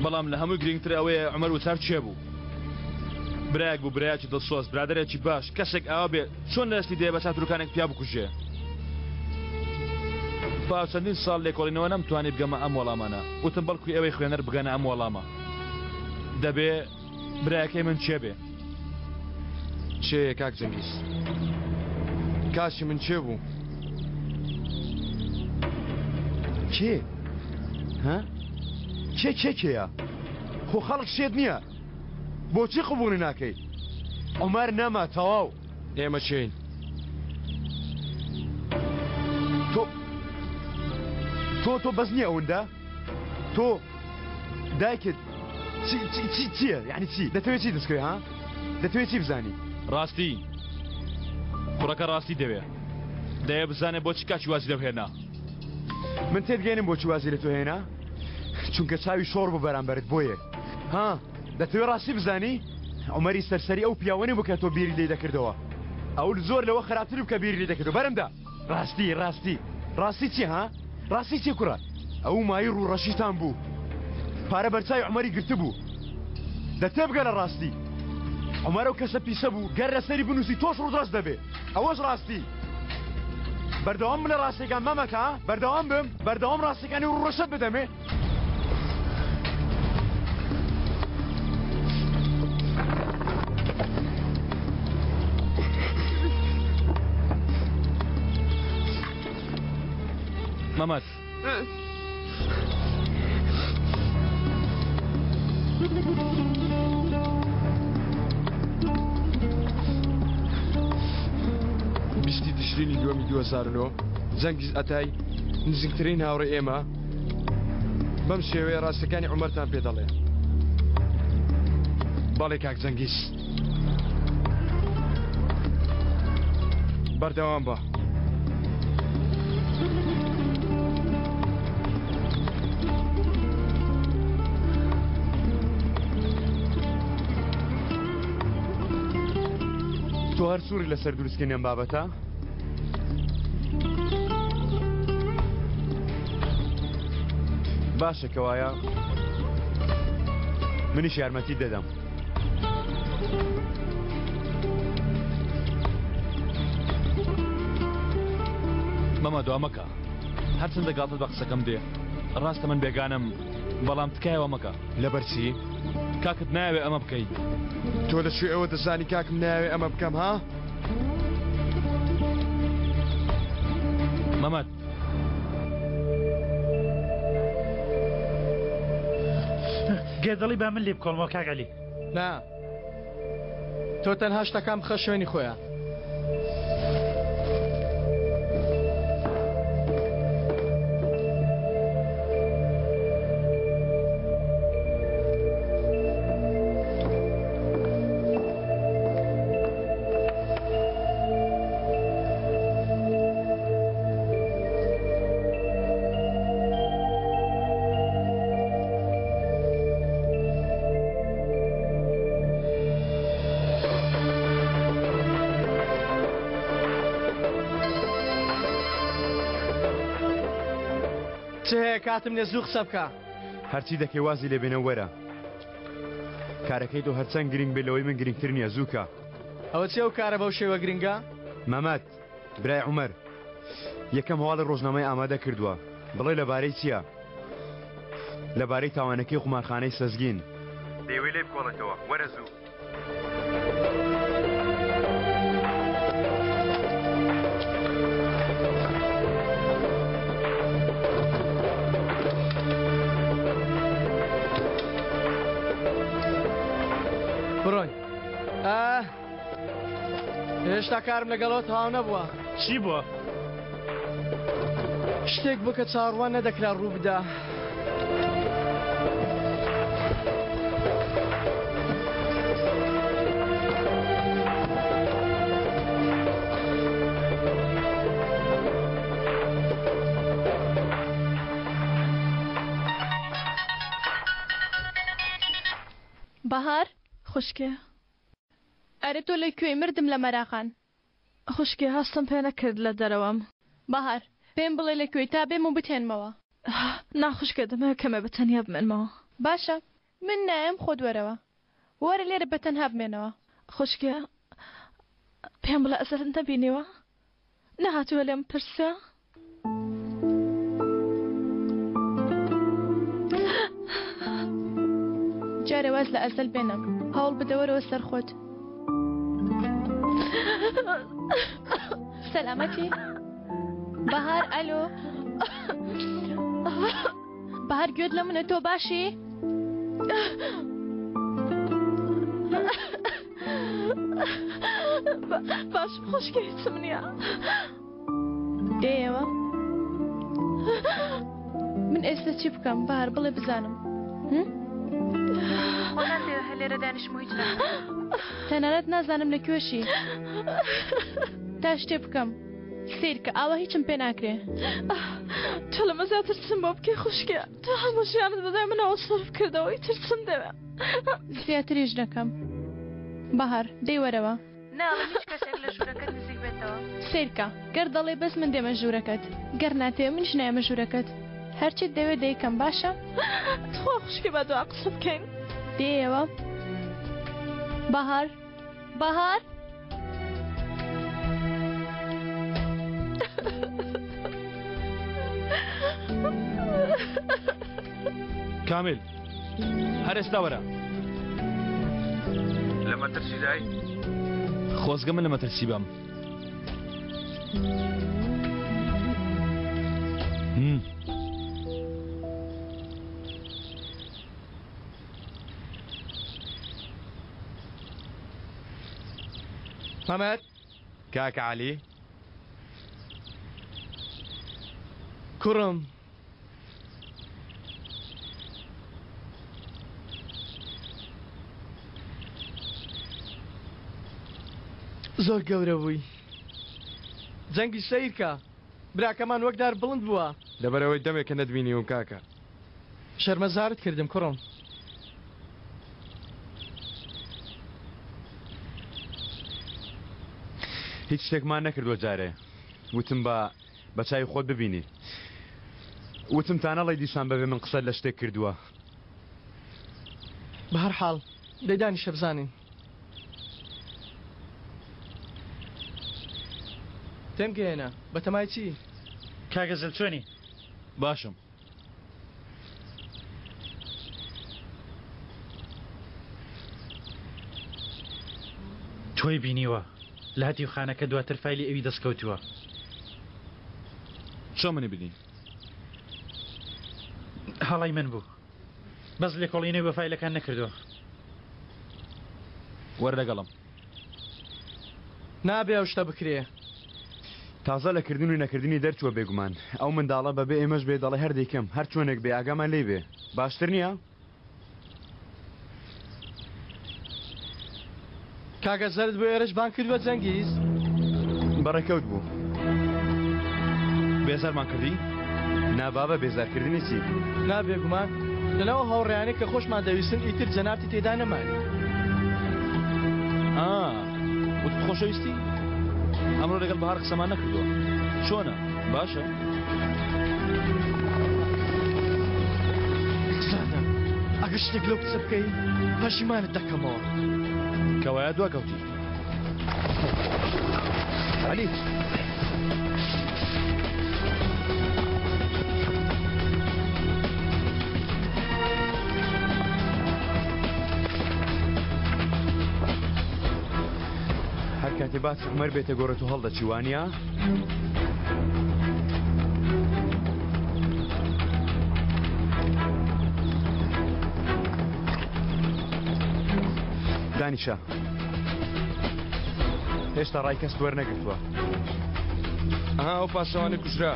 بەڵام لە هەمووی گرنگتر ئەوەیە عومەر وچار کێ بوو؟ برایەک بوو برایەکی دڵسۆز برادەرێکی باش کەسێک ئاوا بێ چۆن لە دەستی دێ بە چاتروکانێک پیا بکوژێ؟ پاش چەندین ساڵ لێکۆڵینەوە نەمتوانی بگەمە ئەم وەڵامانە وتم بەڵکو ئێوەی خوێنەر بگەنە ئەم وەڵامە. دەبێ برایەکەی من کێ بێ؟ کێیە کاک جەنگیز؟ کاکی من کێ بوو؟ کێ؟ ها؟ کێ کێ کێیە؟ خۆ خەڵک شێت نییە. بۆچی قبوڵی ناکەی؟ عومەر نەما تەواو. ئێمە کێین؟ تۆ تۆ تۆ بەس نییە ئەوەندە؟ تۆ دایکت چی چی چی چییە؟ یعنی چی؟ دەتەوێت چی دەستکەوێ ها؟ دەتەوێت چی بزانی؟ ڕاستی کوڕەکە ڕاستی دەوێ دەیە بزانێ بۆچی کاکی وازی لەو هێنا. من تێدگەێنم بۆچی وازی لە تۆ هێنا چونکە چاوی شۆڕ بوو بەرامبەرت بۆیە ها دەتەوێ ڕاستی بزانی عومەری سەرسەری ئەو پیاوە نەبوو کە تۆ بیری لێی دەکردەوە ئەو زۆر لەوە خراپتر بوو کە بیری لێ دەکردەوە بەرمدا ڕاستی ڕاستی ڕاستی چی ها ڕاستی چی کوڕە ئەو مای ڕوو ڕەشیتان بوو پارە بەرچاوی عومەری گرتبوو دە تێبگە لە ڕاستی عومەر ئەو کەسە پیسە بوو گەر لەسەری بنووسی تۆش ڕووت ڕەش دەبێ ئەوەش ڕاستی بەردەوام بم لە ڕاستیەکان مامەکە بەردەوام بم بەردەوام ڕاستیەکانی ڕوو ڕەشت بدەمێ. مەمەد. بیستی تشرینی دووەمی 2009 جەنگیز ئەتای نزیکترین هاوڕێ ئێمە بەم شێوەیە ڕاستەکانی عومەرتان پێ دەڵێ بەڵێ کاک جەنگیز بەردەوام بە. تۆ هەر سووری لەسەر دروستکردنی ئەم بابەتە؟ باشە کەوایە منیش یارمەتیت دەدەم. مەمە دوا مەکە هەرچەندە گاڵتەت بە قسەکەم دێ ڕاستە من بێگانەم بەڵام تکایە وا مەکە. لەبەر چی؟ کاکت نایەوێ ئەمە بکەی. تۆ لە کوێ ئەوە دەزانی کاکم نایەوێ ئەمە بکەم ها؟ مەمەد. گەر دەڵی با من لێ بکۆڵمەوە کاک عەلی. نا تۆ تەنها شتەکان بخە شوێنی خۆیان. چ هەیە کاتم نیە زوو قسە بکە. هەرچی دەکەی وازی لێ بێنە وەرە. کارەکەی تۆ هەرچەند گرینگ بێ لەوەی من گرینگتر نیە زوو کە. ئەوە چیە ئەو کارە بەو شێوە گرینگە؟ مەمەد برای عومەر یەکەم هەواڵی ڕۆژنامەی ئامادە کردووە بڵێ لەبارەی چییە؟ لەبارەی تاوانەکەی قومارخانەی سەزگین. دەیەوێ لێی بکۆڵێتەوە وەرە زوو. بڕۆین. ئا هێشتا کارم لەگەڵەوە تەواو نەبووە. چی بووە؟ شتێک بوو کە چاوەڕوان نەدەکرا ڕوو بدا. بەهار؟ خوشکێ. ئەرێ تۆ لە کوێی؟ مردم لە مەراقان. خوشکێ هەستم پێ نەکرد لە دەرەوەم. بەهار، پێم بڵێ لە کوێی تا بێم و بتهێنمەوە. نا خوشکێ دەمەوێ کەمێ بە تەنیا بمێنمەوە. باشە من نایەم خۆت وەرەوە. وەرە لێرە بە تەنها بمێنەوە. خوشکێ پێم بڵێ ئەزەرت نەبینیوە؟ نەهاتووە لێم پرسێ؟ جارێ واز لە ئەزەل بێنە هەوڵ بدە وەرەوە سەر خۆت. سەلامەتی بەهار ئەلۆ بەهار گوێت لە منە تۆ باشی؟ باشم خۆشکە هیچم نییە دێیەوە من ئێستا چی بکەم بەهار بڵێ بزانم هەر لێرە دانیشم و هیچ تەنانەت نازانم لە کوێشی تا شتێ بکەم سیرکە ئاوا هیچم پێ ناکرێ تۆ لەمە زیاتر چم بۆ بکەی خوشکێ تۆ هەموو ژیانت بەدای منەوە سەرف کردەوە ئیتر چم دەوێ زیاتریش دەکەم بەهار دەی وەرەوە ناڵێم هیچ کەسێک لە ژوورەکەت نزیک بێتەوە. سەیرکە گەر دەڵێی بەس من دێمە ژوورەکەت گەر ناتەوێ منیش نایەمە ژوورەکەت هەرچیت دەوێ دەیکەم باشە؟ تخوا خوشکێ با دوا قسە بکەین. دێیەوە بەهار بەهار. کامیل هەر ئێستا وەرە. لە مەترسیدای؟ خۆزگە من لە مەترسی بم. مەمەد کاکە عەلی کوڕم زۆر گەورە بووی جەنگی سەیرکە براکەمان وەک دار بڵند بووە. لەبەرئەوەی دەمێکە نەتبینیوم کاکە. شەرمەزارت کردم کوڕم. هیچ شتێکمان نەکردووە جارێ وتم با بە چاوی خۆت ببینی وتم تا نەڵێی دیسان بەبێ من قسەت لە شتێک کردووە. بەهەرحاڵ دەی دانیشە بزانین. تێم گەیەنە بەتەمای چی؟ کاک ئەزەل چۆنی؟ باشم. تۆی بینیوە لە هەتیوخانەکە دواتر فایلی ئەوی دەست کەوتووە. چۆن منی بینی؟ هەڵەی من بوو بەس لێکۆڵینەوەی بە فایلەکان نەکردووە. وەرە لەگەڵم. نابێ ئەو شتە بکرێ. تازە لە کردن و نەکردنی دەرچووە بێگومان ئەو منداڵە بەبێ ئێمەش بێ دەڵێ هەر دەیکەم هەر چۆنێک بێ ئاگامان لێی بێ باشتر نییە؟ کاکە زەرد بۆ ئێرەش بانگ کردوە جەنگیز؟ بەڕێکەوت بوو. بێزارمان کردی؟ نا بابە بێزارکردنی چی؟ نا بێگومان لەناو ئەو هاوڕێیانەی کە خۆشمان دەویستن ئیتر جەنابتی تێدا نەماوی. ئا وتت خۆشەویستی؟ ئەمڕۆ لەگەڵ بەهار قسەمان نەکردووە. چۆنە؟ باشە؟ زانم ئەگەر شتێک لەو کچە بکەی پەشیمانت دەکەمەوە. کەوایە دواکەوتی. عەلی. هەر کاتێ باسی عومەر بێتە گۆڕێ تۆ هەڵدەچی وانییە؟ دانیشە هێشتا ڕای کەست وەرنەگرتووە. ئەها ئەو پاسەوانەی کوژرا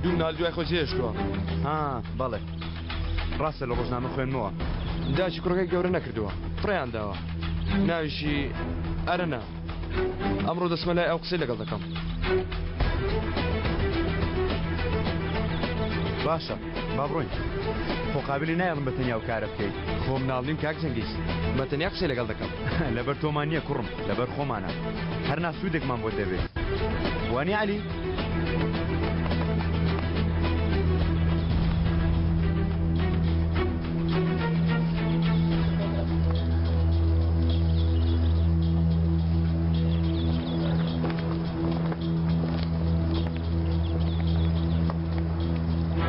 دوو مناڵی دوای خۆی جێهێشتووە. ها بەڵێ ڕاستە لە ڕۆژنامە خوێندمەوە. دایکی کوڕەکەی گەورە نەکردووە فڕێیان داوە ناویشی ئەرەنە ئەمڕۆ دەچمە لای ئەو قسەی لەگەڵ دەکەم. باشە با بڕۆین. خۆ قابلی نایەڵم بە تەنیا ئەو کارە بکەیت. خۆ مناڵ نیم کاک جەنگیز. بە تەنیا قسەی لەگەڵ دەکەم. لەبەر تۆمان نییە کوڕم لەبەر خۆمانە. هەر نا سوودێکمان بۆت دەبێ. وانیە عەلی؟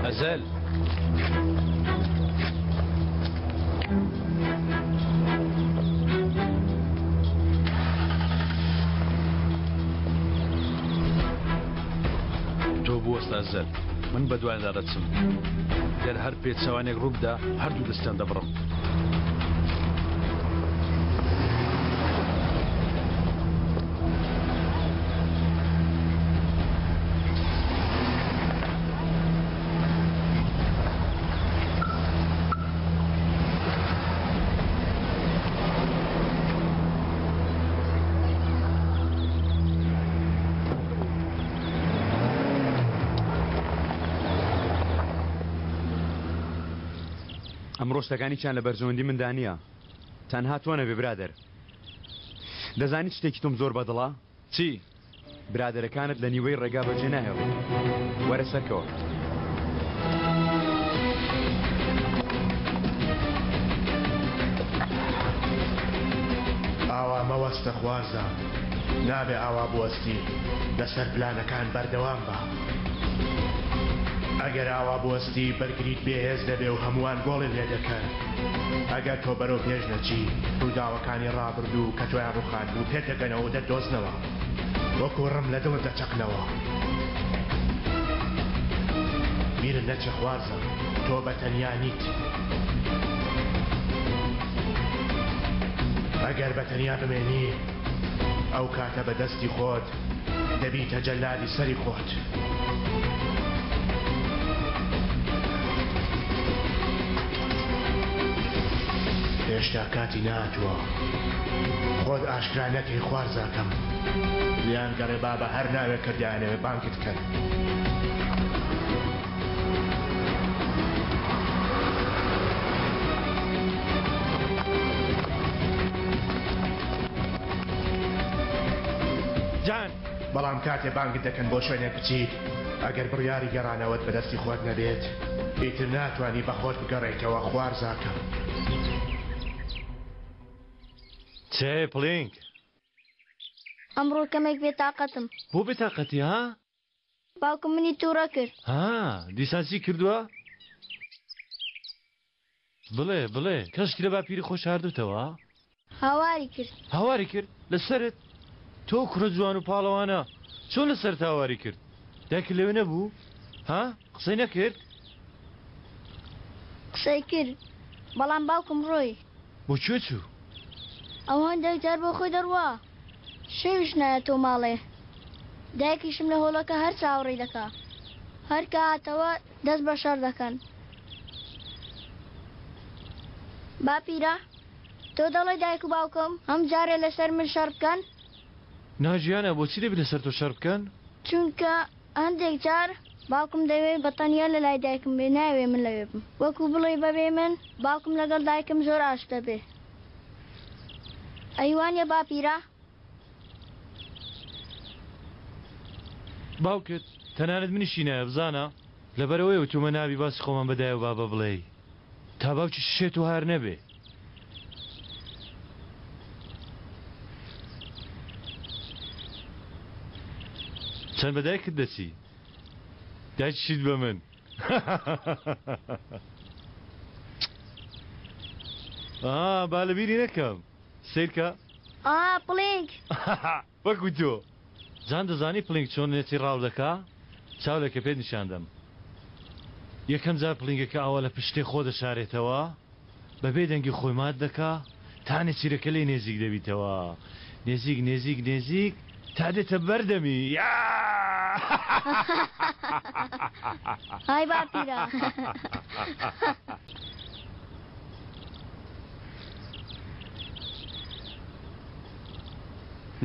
ئەزەل. ئەزەل. من بە دوایاندا دەچم. گەر هەر پێچەوانێک ڕووبدا، هەردوو دەستیان دەبڕم. ئەمڕۆ شتەکان هیچیان لە بەرژەوەندی مندا نییە تەنها تۆ نەبێ برادەر دەزانی شتێکی تۆم زۆر بەدڵە چی؟ برادەرەکانت لە نیوەی ڕێگا بەجێ ناهێڵی وەرە سەرکەوە. ئاوا مەوەستە خوارزا نابێ ئاوا بوەستی لەسەر پلانەکان بەردەوام بە ئەگەر ئاوا بوەستی بەرگریت بێهێز دەبێ و هەمووان گۆڵی لێ دەکەن ئەگەر تۆ بەرەو پێش نەچی ڕووداوەکانی ڕابردوو کە تۆیان ڕووخاندبوو پێت دەگەنەوە و دەتدۆزنەوە وەکو ڕم لە دڵت دەچەقنەوە. بیرت نەچێ خوارزا تۆ بە تەنیا نیت. ئەگەر بە تەنیا بمێنی ئەو کاتە بە دەستی خۆت دەبیتە جەلادی سەری خۆت. هێشتا کاتی نەهاتووە خۆت ئاشکرا نەکەی خوارزاکەم. لێیان گەڕێ با بە هەر ناوێک کە دەیانەوێ بانگت کەن. جان. بەڵام کاتێ بانگت دەکەن بۆ شوێنێک بچیت، ئەگەر بڕیاری گەڕانەوەت بەدەستی خۆت نەبێت، ئیتر ناتوانی بە خۆت بگەڕێیتەوە خوارزاکەم. چێ پڵینگ؟ ئەمڕۆ کەمێک بێتاقەتم. بۆ بێتاقەتی ها؟ باوکم منی تووڕە کرد. ها دیسان چی کردووە؟ بڵێ بڵێ کەشکی لە باپیری خۆی شاردوتەوە؟ هاواری کرد. هاواری کرد؟ لەسەرت؟ تۆ کوڕە جوان و پاڵەوانە چۆن لەسەرت هاواری کرد؟ دایکت لەوێ نەبوو؟ ها؟ قسەی نەکرد؟ قسەی کرد بەڵام باوکم ڕۆی. بۆ کوێ چوو؟ ئەو هەندێک جار بۆ خۆی دەڕوا شەویش نایەتەوە ماڵێ دایکیشم لە هۆڵەکە هەر چاوەڕێی دەکا هەر کە هاتەوە دەست بە شەڕ دەکەن. باپیرە تۆ دەڵێی دایک و باوکم هەم جارێ لەسەر من شەڕ بکەن؟ نا گیانە بۆچی دەبی لەسەر تۆ شەڕ بکەن؟ چونکە هەندێک جار باوکم دەیەوێ بە تەنیا لە لای دایکم بێ نایەوێ من لەوێ بم وەکو بڵێی بەبێ من باوکم لەگەڵ دایکم زۆر ئاشت دەبێ ئەی وانیە باپیرە؟ باوکت تەنانەت منیشی نایە بزانە لەبەرئەوەیە وتومە نابی باسی خۆمان بە دایە و بابە بڵێی تا باوکی شێت و هار نەبێ. چەند بە دایکت دەچی؟ دایکیشیت بە من. ئا با لەبیری نەکەم. سەیرکە. ئا پڵینگ. وەکو تۆ. جان دەزانی پڵینگ چۆن نێچیر ڕاو دەکا؟ چاو لەکە پێت نیشان دەم. یەکەم جار پڵینگەکە ئاوا لە پشت شتێ خۆ دەشارێتەوە، بە بێ دەنگی خۆی مات دەکا تا نێچیرەکە لێی نێزیک دەبیتەوە. نێزیک نێزیک نێزیک تا دێتە بەر دەمی. های باپیرە.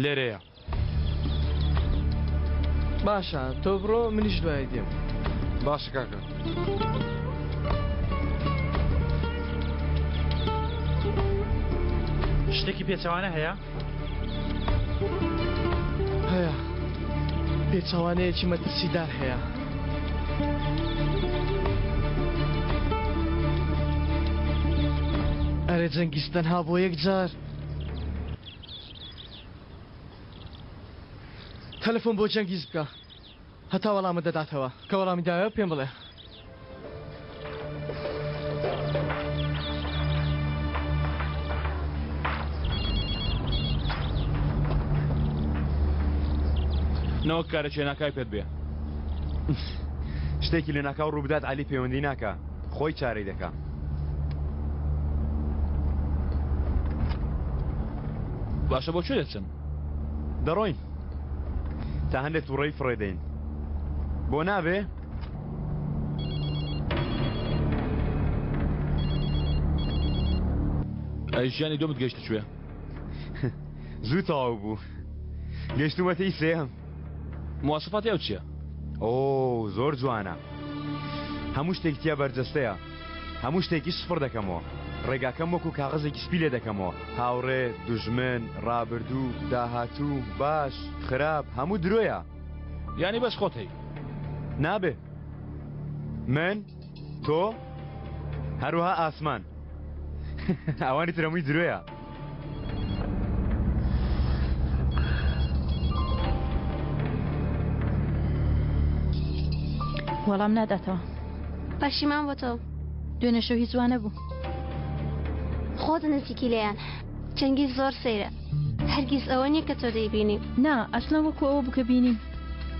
لێرەیە. باشە تۆ بڕۆ منیش دوای دێم. باشە کاکە. شتێکی پێچەوانە هەیە؟ هەیە پێچەوانەیەکی مەترسیدار هەیە. ئەرێ جەنگیز تەنها بۆ یەک جار تەلەفۆن بۆ جەنگیز بکە هەتا وەڵامت دەداتەوە کە وەڵامی دایەوە پێم بڵێ. نەوەک کارە چێناکای پێت بێ. شتێکی لەناکاو ڕووبدات عەلی پەیوەندی ناکا خۆی چارەی دەکا. باشە بۆ کوێ دەچن؟ دەڕۆین تا هەندێک تووڕەیی فڕێ دەین. بۆ نابێ؟ ئەی ژیانی دۆمت گەیشتە کوێ؟ زوو تەواو بوو. گەیشتوومەتە ئی سێیەم. مواسەفاتی ئەو چییە؟ ئۆ زۆر جوانە. هەموو شتێکی تیا بەرجەستەیە. هەموو شتێکیش سفر دەکەمەوە. ڕێگاکەم وەکو کاغەزێکی سپی لێ دەکەمەوە. هاوڕێ، دوژمن، ڕابردوو، داهاتوو، باش، خراپ، هەموو درۆیە. یانی بەس خۆت هەی؟ نابێ. من، تۆ، هەروەها ئاسمان. ئەوانی تر هەمووی درۆیە. وەڵام ناداتەوە. پەشیمان بۆ تۆ. دوێنێ شەو هیچ وا نەبوو. خۆت نزیکی لێیان. چەنگیز زۆر سەیرە. هەرگیز ئەوە نییە کە تۆ دەیبینی. نا، ئەسڵەن وەکو ئەوە بوو کە بینیم.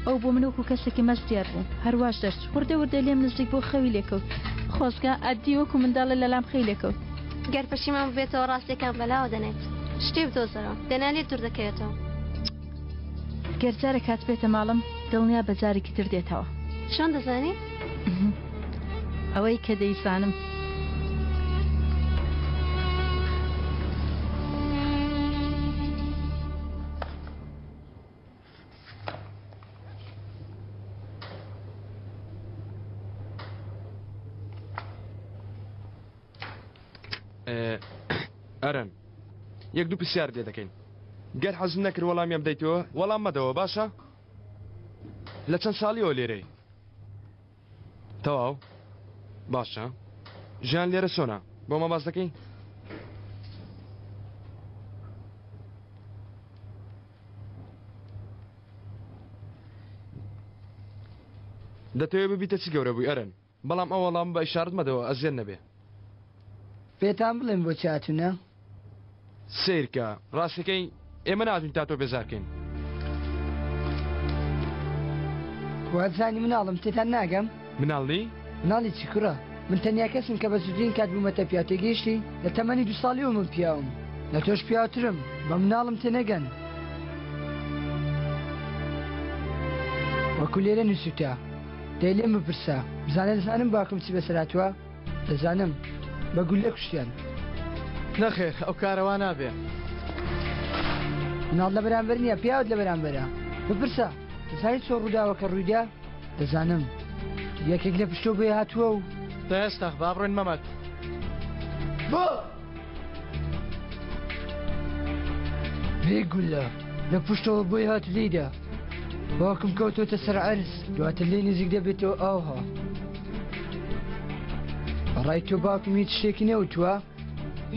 ئەو بۆ من وەکو کەسێکی مەست دیار بوو. هەر واش دەرچوو. وردە وردە لێم نزیک بوو خەوی لێ کەوت. خۆزگە، ئەدی وەکو منداڵێ لەلام خەوی لێ کەوت. گەر پەشیمان ببێتەوە ڕاستیەکان بەلاوە دەنێت. شتێ بدۆزەرەوە. دەنا لێت دوور دەکەوێتەوە. گەر جارێک هاتبێتە ماڵم دڵنیا بە جارێکی تر دێتەوە. چۆن دەزانی؟ ئەوەی کە دەیزانم. ئەرەن یەک دوو پرسیارت لێ دەکەین گەر حەزت نەکرد وەڵامیان بدەیتەوە وەڵام مەدەوە باشە لە چەند ساڵیەوە لێرەی تەواو باشە ژیان لێرە چۆنە بۆمان باس دەکەی دەتەوێ ببیتە چ گەورە بووی ئەرەن بەڵام ئەو وەڵامە بە ئیشارەت مەدەوە ئەزیەت نەبێ. پێتان بڵێم بۆچی هاتوونە؟ سەیرکە ڕاستەکەی ئێمە ناتوین تا تۆ بێزار کەین. وازانی مناڵم تێتان ناگەم؟ مناڵ نی؟ مناڵی چی کوڕە؟ من تەنیا کەسم کە بە زووترین کات بوومەتە پیاو تێگەیشتی؟ لە تەمەنی دوو ساڵیەوە من پیاوم لە تۆش پیاوترم بە مناڵم تێنەگەن. وەکو لێرە نووسوتە. دەی لێم بپرسە بزانە دەزانم باوکم چی بەسەر هاتووە؟ دەزانم. بە گوللە کوشتیان. نەخێر ئەو کارە وا نابێ. مناڵ لە بەرامبەر نییە پیاوت لە بەرامبەرە. بپرسە دەزانی چۆن ڕووداوەکە ڕوویدا؟ دەزانم. یەکێک لە پشتۆ بۆی هاتووە و. دە ئێستا با بڕۆین مەمەد. بۆ؟ بێ گوللە لە پشتەوە بۆی هات لێیدا. باوکم کەوتۆتە سەر عەرز دواتر لێی نزیک دەبێتەوە ئاوها. بەڕای تۆ باوکم هیچ شتێکی نەوتووە؟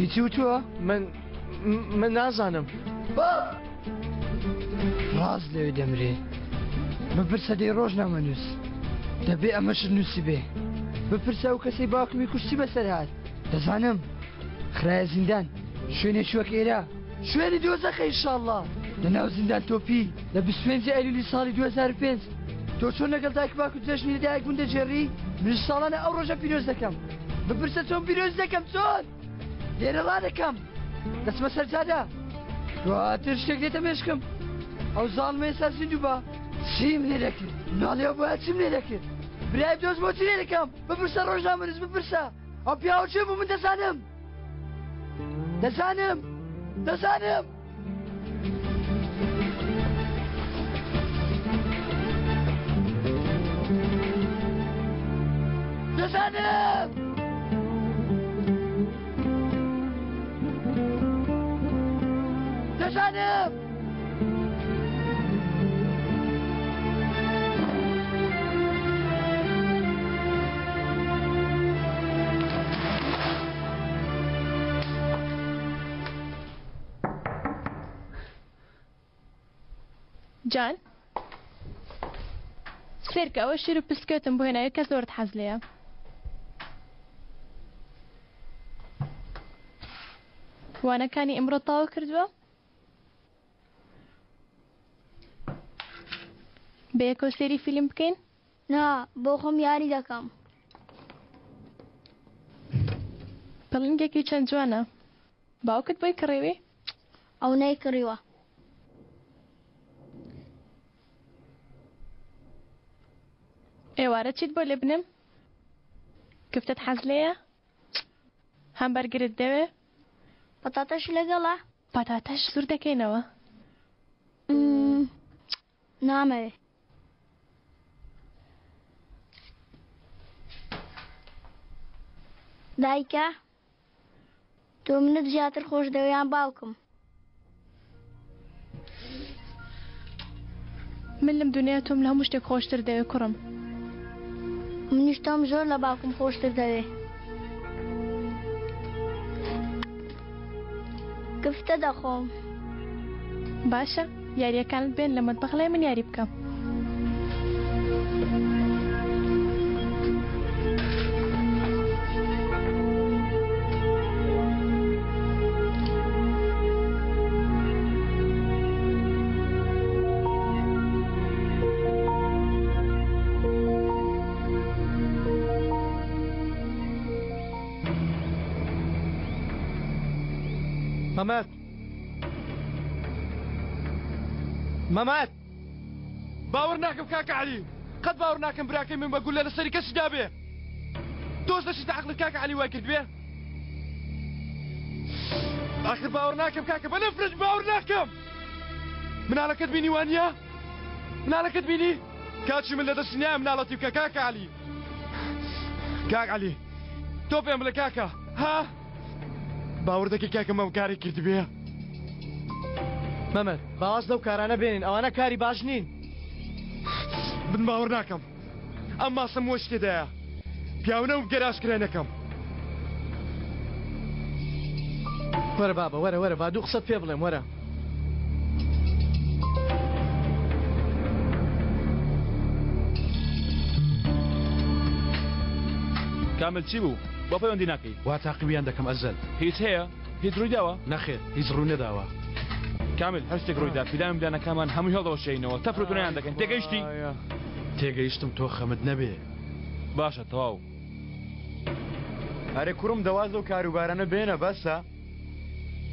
هیچی وتووە؟ من من نازانم. باب! ڕاست لەوێ دەمرێ. بپرسە دەی ڕۆژنامەنووس. دەبێ ئەمەشت نووسیبێ. بپرسە ئەو کەسەی باوکمی کوشت چی بەسەر هات. دەزانم. خرایە زیندان. شوێنێکی وەک ئێرە. شوێنی دۆزەخە ئیشاڵڵا. لەناو زیندان تۆپی. لە 25 ئەیلولی ساڵی 2005. تۆ چۆن لەگەڵ دایک و باوکت جەژنی لەدایک بوون دەگێڕی؟ منیش ساڵانە ئەو ڕۆژە پیرۆز دەکەم. بپرسە چۆن پیرۆز دەکەم چۆن؟ لێرە ڕادەکەم. دەچمە سەر جادە. دواتر شتێک دێتە مێشکم. ئەو زاڵمە ئێستا زیندوو بە. چیم لێ دەکرد؟ مناڵی ئەو بۆیە چیم لێ دەکرد؟ برای دۆست بۆ چی لێ دەکەم؟ بپرسە ڕۆژنامەنووس بپرسە. ئەو پیاوە کێ بوو من دەزانم. دەزانم. دەزانم. دەزانم. دەزانم. جان سێرکە ئەوە شیر و پسکێتم بۆ هێناوی کە زۆرت حەز لێیە. وانەکانی ئیمڕۆت تەواو کردووە؟ بەیەکەوە سەیری فیلم بکەین؟ نا بۆ خۆم یاری دەکەم. پڵنگێکی چەند جوانە. باوکت بۆی کڕیوی؟ ئەو نەیکڕیوە. ئێوارە چیت بۆ لێ بنێم؟ کفتەت حەز لێیە؟ هەمبەرگرت دەوێ؟ پەتاتەش لەگەڵە؟ پەتاتەش سوور دەکەینەوە. نامەوێ. دایکە تۆ منت زیاتر خۆش دەوێ یان باوکم؟ من لەم دنیا تۆم لە هەموو شتێک خۆشتر دەوێ کوڕم. منیش تۆم زۆر لە باوکم خۆشتر دەوێ. کفتە دەخۆم. باشە یاریەکانت بێن لە مەتبەخ لای من یاری بکە. مەمەد مەمەد باوەڕ ناکەم کاکە عەلی قەت باوەڕ ناکەم براکەی من بە گوللە لە سەری کەسی دابێ تۆش دەچیتە عەقڵت کاکە عەلی وای کردبێ ئاخر باوەڕ ناکەم کاکە بە نەفرەت باوەڕ ناکەم مناڵەکەت بینی وانە مناڵەکەت بینی کاچی من لە دەستی نایە مناڵەتی بکە کاکە عەلی کاک عەلی تۆ پێم بڵێ کاکە ها باوەڕ دەکەی کاکە مەم کاری کردبێ؟ مەمەد با واز لەو کارانە بێنین ئەوانە کاری باش نین. من باوەڕ ناکەم ئەم ماسە مووەش تێدایە پیاو نەبووم گەر ئاشکرای نەکەم. وەرە بابە وەرە وەرە با دوو قسەت پێ بڵێم وەرە. کامل چی بوو؟ بۆ پەیوەندی ناکەی؟ وا تاقیبیان دەکەم ئەزەل. هیچ هەیە؟ هیچ ڕوویداوە؟ نەخێر هیچ ڕووی نەداوە. کامل هەر شتێک ڕوویدا پیلان و بلانەکانمان هەمووی هەڵدەوەشێینەوە تەفر و تونایان دەکەین تێگەیشتی؟ تێگەیشتم تۆ خەمت نەبێ. باشە تەواو. ئەرێ کوڕم دە واز لەو کاروبارانە بێنە بەسە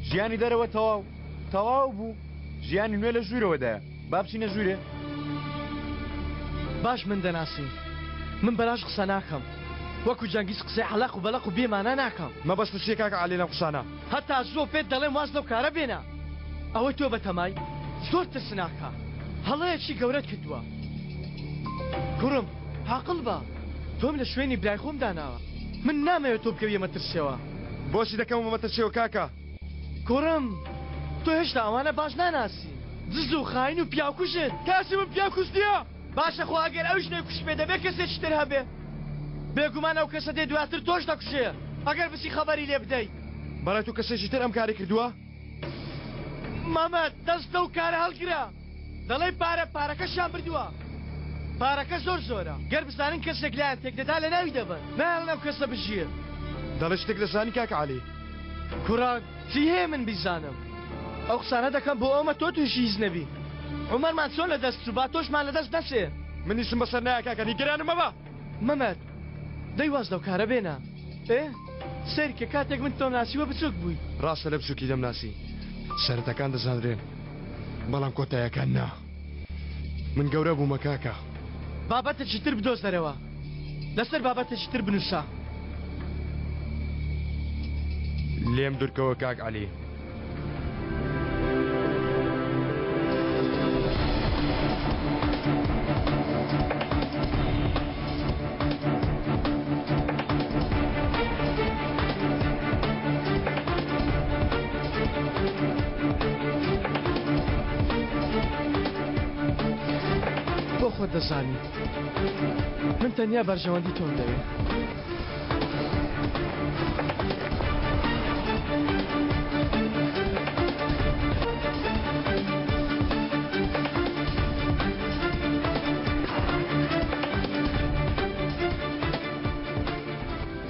ژیانی دەرەوە تەواو تەواو بوو ژیانی نوێ لە ژوورەوەدایە با بچینە ژوورێ. باش من دەناسی من بەلاش قسە ناکەم وەکو جەنگیز قسەی عەلەق و بەلەق و بێ مانا ناکەم. مەبەستت چیە کاکە عەلی لەم قسانە؟ هەتا زووە پێت دەڵێم واز لەو کارە بێنە ئەوەی تۆ بەتەمای زۆر ترسناکە هەڵەیەکی گەورەت کردووە کوڕم عاقڵ بە تۆم لە شوێنی برای خۆم داناوە من نامەوێت تۆ بکەویە مەترسیەوە. بۆچی دەکەومە مەترسیەوە کاکە؟ کوڕم تۆ هێشتا ئەوانە باش ناناسی دز و خاین و پیاوکوژن. کاچی من پیاوکوژ نییە. باشە خۆ ئەگەر ئەویش نەیکوشتبێ دەبێ کەسێکی تر هەبێ بێگومان ئەو کەسە دێ دواتر تۆش دەکوژێ ئەگەر بچی خەبەری لێ بدەی. بەڕای تۆ کەسێکی تر ئەم کارەی کردووە؟ مامە دەست لەو کارە هەڵگرە دەڵێی پارە پارەکەشیان بردووە پارەکە زۆر زۆرە گەر بزانن کەسێک لایان تێکدەدا لەناوی دەبەن نایەڵن ئەو کەسە بژیێ. دەڵێ شتێک دەزانی کاکە عەلی؟ کوڕە چی هەیە من بیزانم؟ ئەو قسانە دەکەم بۆ ئەومە تۆ تووشی هیچ نەبی. عومەرمان چۆن لە دەست چوو با تۆشمان لە دەست نەچێ. من هیچم بەسەر نایە کاکە نیگەرانم مەبە. مەمەد دەی واز لەو کارە بێنە. ئێ سەیرکە کاتێک من تۆم ناسیوە بچوک بووی. ڕاستە لە بچوکی دەمناسی. سەرەتاکان دەزانرێن بەڵام کۆتایەکان نا. من گەورە بوومە کاکە. بابەتێکی تر بدۆزەرەوە لەسەر بابەتێکی تر بنووسە. لێم دوورکەوە کاک عەلی. بۆ خۆت دەزانی من تەنیا بەرژەوەندی تۆم دەوێ.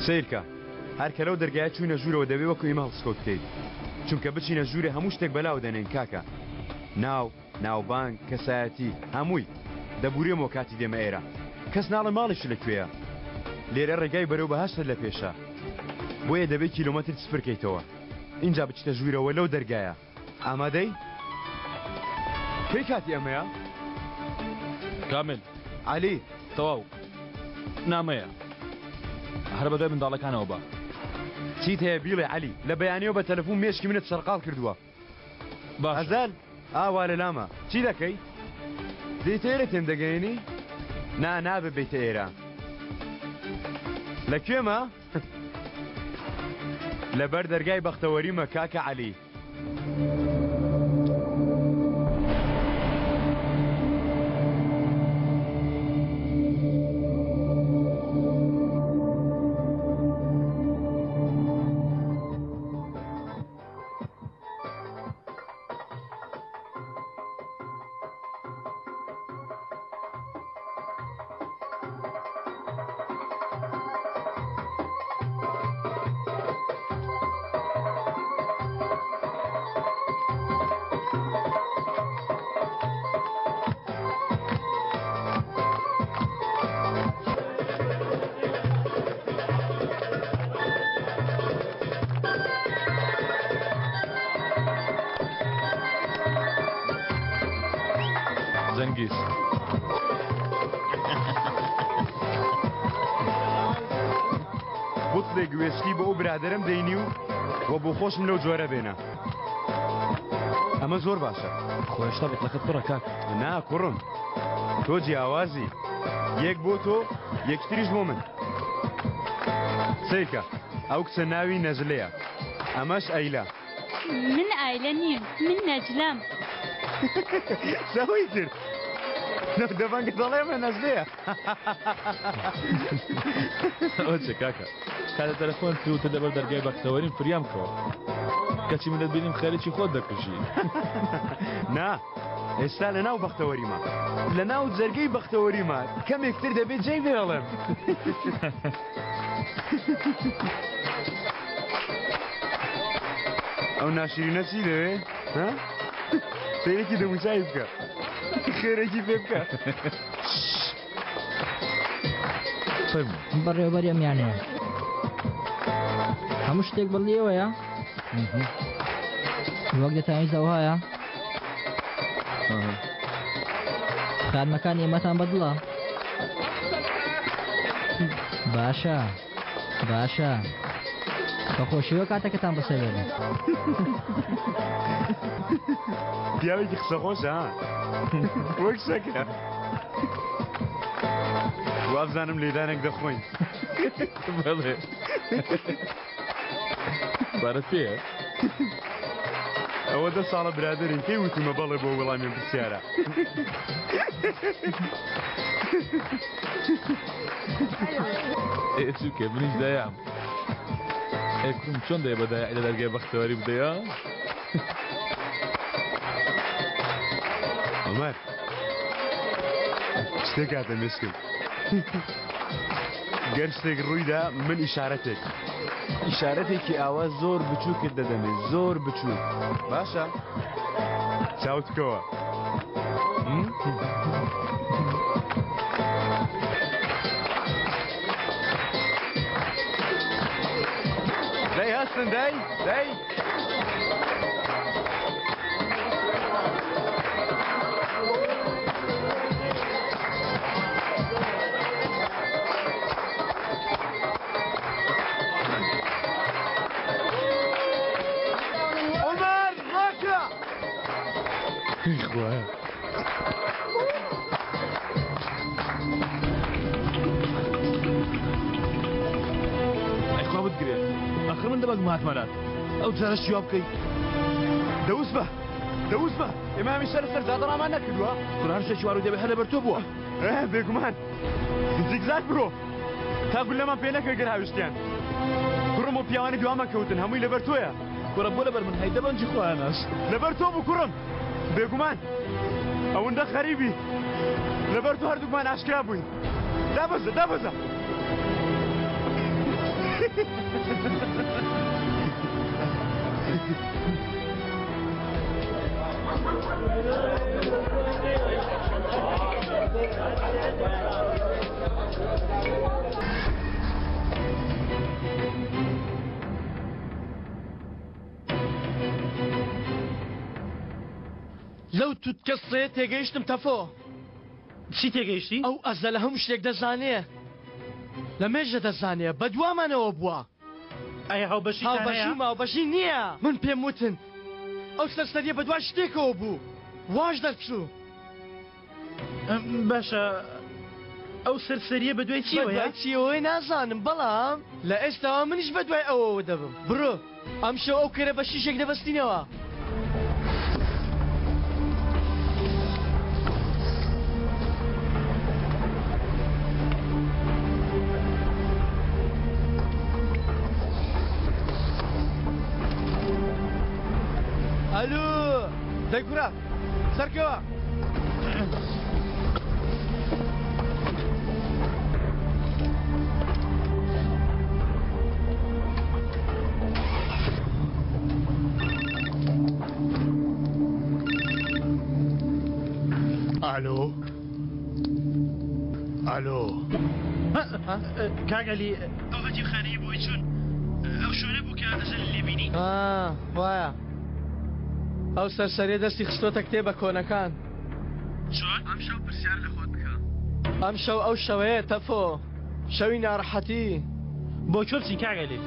سەیرکە هەر کە لەو دەرگایە چووینە ژوورەوە دەبێ وەکو ئێمە هەڵسکەوت بکەیت چونکە بچینە ژوورێ هەموو شتێک بەلاوە دەنێین کاکە ناو ناوبانگ کەسایەتی هەمووی دەبورێمەوە کاتی دێمە ئێرە. کەس ناڵێ ماڵیشت لە کوێیە. لێرە ڕێگای بەرەو بەهەشتت لە پێشە. بۆیە دەبێ کیلۆمەتر سفر کەیتەوە. ئینجا بچیتە ژوورەوە لەو دەرگایە. ئامادەی؟ کەی کاتی ئەمەیە؟ کامل. عەلی. تەواو. نامەیە. هەر بەدوای منداڵەکانەوە بە. چیت هەیە بیڵێ عەلی. لە بەیانیەوە بە تەلەفون مێشکی منت سەرقاڵ کردووە. باشە. ئەزەل، ئاوا لە لامە. چی دەکەی؟ دێیتە ئێرە تێم دەگەیەنی؟ نا، نابێ بێیتە ئێرە. لە کوێمە؟ لەبەر دەرگای بەختەوەریمە کاکە عەلی. زەنگیز. بوتڵێک وێسکی بۆ ئەو برادەرەم دەینی و وە بۆ خۆشم لەو جۆرە بێنە. ئەمە زۆر باشە. خۆ هێشتا بتڵەکەت پڕە کاک. نا کوڕم تۆ جیاوازی. یەک بۆ تۆ یەکتریش بۆ من. سەیرکە ئەو کچە ناوی نەجلەیە ئەمەش ئەیلە. من ئایلە نیم من نەجلەم. چاوی کرد دەبەنگە دەڵێ من نەجلەیە. ئەوە چیە کاکە کاتە تەلەفۆن کرد وتت لەبەر دەرگای بەختەوەریم فریام کەوە کەچی من دەتبینیم خەریکی خۆت دەکوژی. نا ئێستا لە ناو بەختەوەریمە لە ناو جەرگەی بەختەوەریمە کەمێک تر دەبێت جێی بێڵم. ئەو ناشرینە چی دەوێ؟ ها؟ سەیرێکی دەموچاوی بکە خێرێکی پێ بکە. بەڕێوەبەری ئەم یانەیە هەموو شتێک بەڵیەوەیە وەک دەتانویست ئەوهایە خانمەکانی ئێمەتان بەدڵە باشە باشە بەخۆشیەوە کاتەکەتان بەسەر بەرن. پیاوێکی قسەخۆشە ها وەک شەکرە وابزانم لێدانێک دەخۆین. بەڵێ پارەت پێیە؟ ئەوە دە ساڵە برادەرین کەی وتومە بەڵێ بۆ وەڵامی ئەم پرسیارە. ئێ چوکێ منیش دایام. ئێ کوڕم چۆن دەیە بە دایع لە دەرگای بەختەوەری بدەیە؟ عومەر شتێک هاتە مێشکم گەر شتێک ڕوویدا من ئیشارەتێک ئیشارەتێکی ئاوا زۆر بچووکت دەدەمێ زۆر بچووک باشە چاوت بکەوە دەی هەستن دەی دەی عومەر ڕاکە خوایە ئەی خوا بتگرێ ئاخر من دەبەک ماتمەرات ئەو جارە شیوا بکەی دەوس بە دەوس بە ئێمە هەمیشە لەسەر جادە ڕامان نەکردووە کوڕە هەر شتێکی وا ڕووی دەبێ هەر لەبەر تۆ بووە بێگومان زیگزاگ بڕۆ تا گوللەمان پێ نەکرێ گەر هاویشتیان کوڕم و پیاوانی دوامان کەوتن هەمووی لەبەر تۆیە کوڕە بۆ لەبەر من هەی دەبەنجی خۆیاناش لەبەر تۆ بوو کوڕم بێگومان ئەوەندە خەریبی لەبەر تۆ هەردووکمان ئاشکرا بووین دابەزە دابەزە لەو توتکە سێ تێگەیشتم تەفۆ. چی تێگەیشتی؟ ئەو ئەزەلە هەموو شتێک دەزانێ. لە مێژە دەزانێ بە دوامانەوە بووە. ئایا هاوبەشیتان هەیە؟ هاوبەشی و ماوبەشی نییە. من پێم وتن ئەو سەرسەرییە بە دوای شتێکەوە بوو. واش دەرچوو. باشە ئەو سەرسەرییە بە دوای چییەوەیە؟ بە دوای چییەوەیە نازانم بەڵام لە ئێستاوە منیش بە دوای ئەوەوە دەبم. بڕۆ ئەمشەو ئەو کەرە بە شیشێک دەبەستینەوە. ئەلو دەی کورە سەرکەوە. ئالۆ ئالۆ کاک عەلی ئەو هەتیوخانەیە بۆی چوون ئەو شوێنە بوو کە ئەزەلی لێ بینی؟ وایە ئەو سەرسەریە دەستی خستۆتە کتێبە کۆنەکان. چۆن؟ ئەمشەو پرسیار لە خۆت بکە. ئەمشەو ئەو شەوەیە تەفۆ، شەوی ناڕەحەتی. بۆ کوێ بچین کاک عەلی؟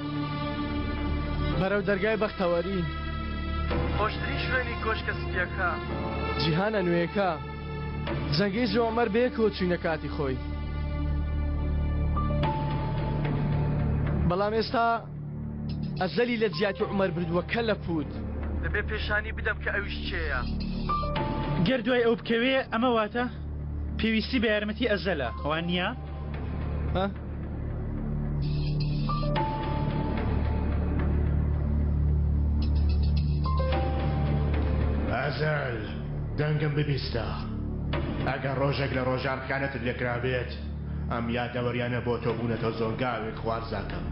بەرەو دەرگای بەختەوەری. خۆشترین شوێنی کۆشکە سپییەکە. جیهانە نوێیەکە. جەنگیز و عومەر بەیەکەوە چووینە کاتی خۆی. بەڵام ئێستا ئەزەلی لە جیاتی عومەر بردووە کەلە پووت. دەبێ پێشانی بدەم کە ئەویش کێیە. گەر دوای ئەو بکەوێ ئەمە واتە پێویستی بە یارمەتی ئەزەلە وا نییە؟ ها؟ ئەزەل دەنگم ببیستە ئەگەر ڕۆژێک لە ڕۆژان خیانەتت لێکرابێت ئەم یادەوەریانە بۆ تۆ بوونەتە زۆنگاوێک خوارزاکەم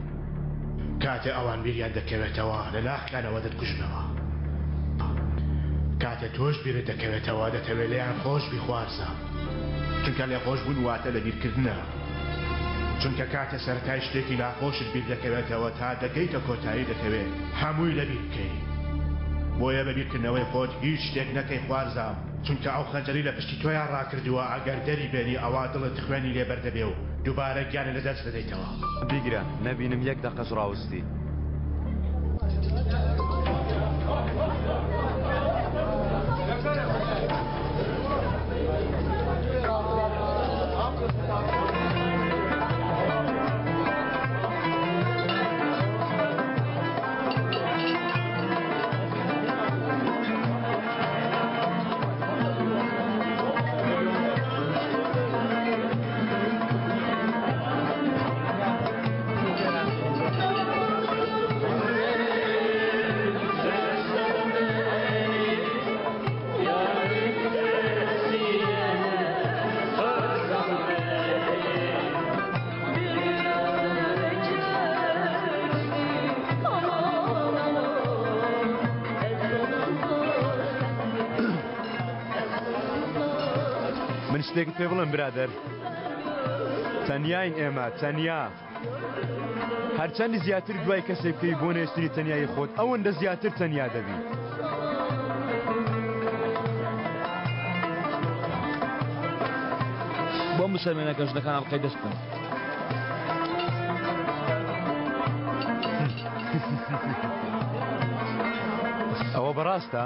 کاتێ ئەوان بیریان دەکەوێتەوە لە ناخیانەوە دەتکوژنەوە کاتێ تۆش بیرت دەکەوێتەوە دەتەوێ لێیان خۆش بی خوارزام چونکە لێخۆشبوون واتە لەبیرکردنە چونکە کاتێ سەرەتای شتێکی ناخۆشت بیر دەکەوێتەوە تا دەگەیتە کۆتایی دەتەوێ هەمووی لەبیر بکەی بۆیە بە بیرکردنەوەی خۆت هیچ شتێک نەکەی خوارزام چونکە ئەو خەنجەرەی لە پشتی تۆیا ڕاکردووە ئەگەر دەری بێنی ئەوا دڵت خوێنی لێ بەردەبێ و دووبارە گیانت لەدەست دەدەیتەوە. بیگرە نەبینم یەک دەقەش ڕاوستی. من شتێکت پێ بڵێم برادەر تەنیاین ئێمە تەنیا هەرچەندی زیاتر دوای کەسێک بکەوی بۆ نێشتنی تەنیایی خۆت ئەوەندە زیاتر تەنیا دەبی. بۆم بسەلمێنە کە ژنەکان ئەڵقەی دەست بکەن. ئەوە بەڕاستە؟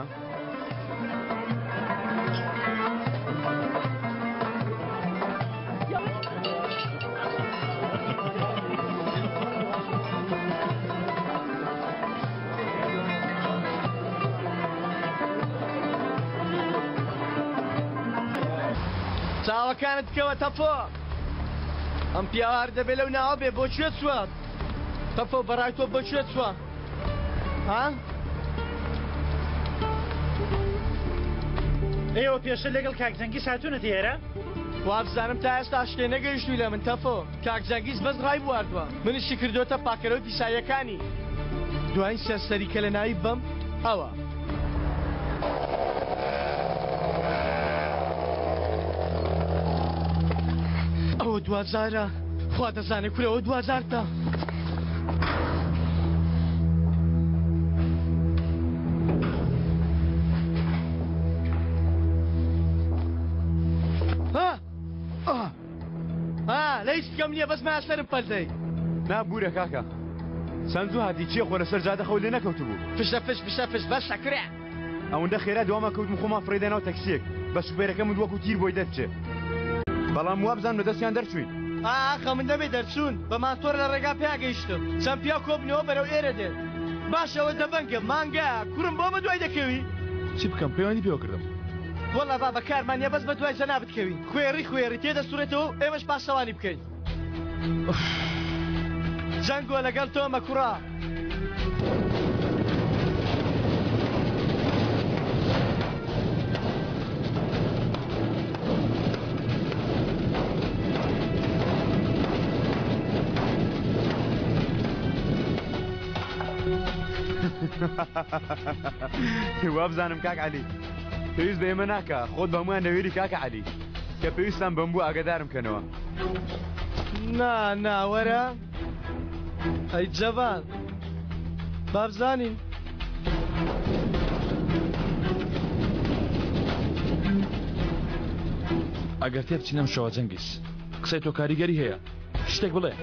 چاوەکانت بکەوە تەفۆ ئەم پیاوە هەر دەبێ لەو ناوە بێ بۆ کوێ چووە تەفۆ بەڕای تۆ بۆ کوێ چووە ها؟ ئێوە پێشتر لەگەڵ کاک جەنگیز هاتوونەتە ئێرە؟ وابزانم تا ئێستا شتێ نەگەیشتووی لە من تەفۆ کاک جەنگیز بەس ڕایبواردووە منیشی کردۆتە پاکەرەوەی پیساییەکانی دوایین سەرسەری کە لە ناوی ببەم ئەوە. ئەوە دواجارە خوا دەزانێ کورە ئەوە دواجارتە. ها ها لە هیچ بکەم نییە بەس ما سەرم پەلدەی. نا بورە کاکە چەند زوو هاتی چیە خۆ لەسەر جادە خەو لێ نەکەوتبوو. فشە فش فشە فش بەسە کورە. ئەوەندە خێرا دوامان کەوتم خۆمان فڕێدا ناو تەکسیەک بە شوفێرەکەم وت وەکو تیر بۆی دەرچێ بەڵام وابزانم لە دەستیان دەرچووین. ئاخ من دەبێ دەرچوون بە ماتۆر لە ڕێگا پیا گەیشتم چەند پیاو کۆبنەوە بەرەو ئێرە دێن باشە ئەوە دەبەنگە مانگایە کوڕم بۆ بە دوای دەکەوی؟ چی بکەم پەیوەندی پێوە کردم. وەڵا بابە کارمان نیە بەس بە دوای جەنابت کەوین خوێڕی خوێڕی تێ دەسوڕێتەوە و ئێمەش پاسەوانی بکەین. جەنگۆ لەگەڵ تۆمە کوڕە. وابزانم کاک عەلی پێویست بە ئێمە ناکا خۆت بە هەموویان دەوێری کاکە عەلی کە پێویستان بەم بوو ئاگادارم کەنەوە. نا نا وەرە ئەی جەبان بابزانین. ئەگەر تێبچین ئەم شەوە جەنگیز قسەی تۆ کاریگەری هەیە شتێک بڵێ.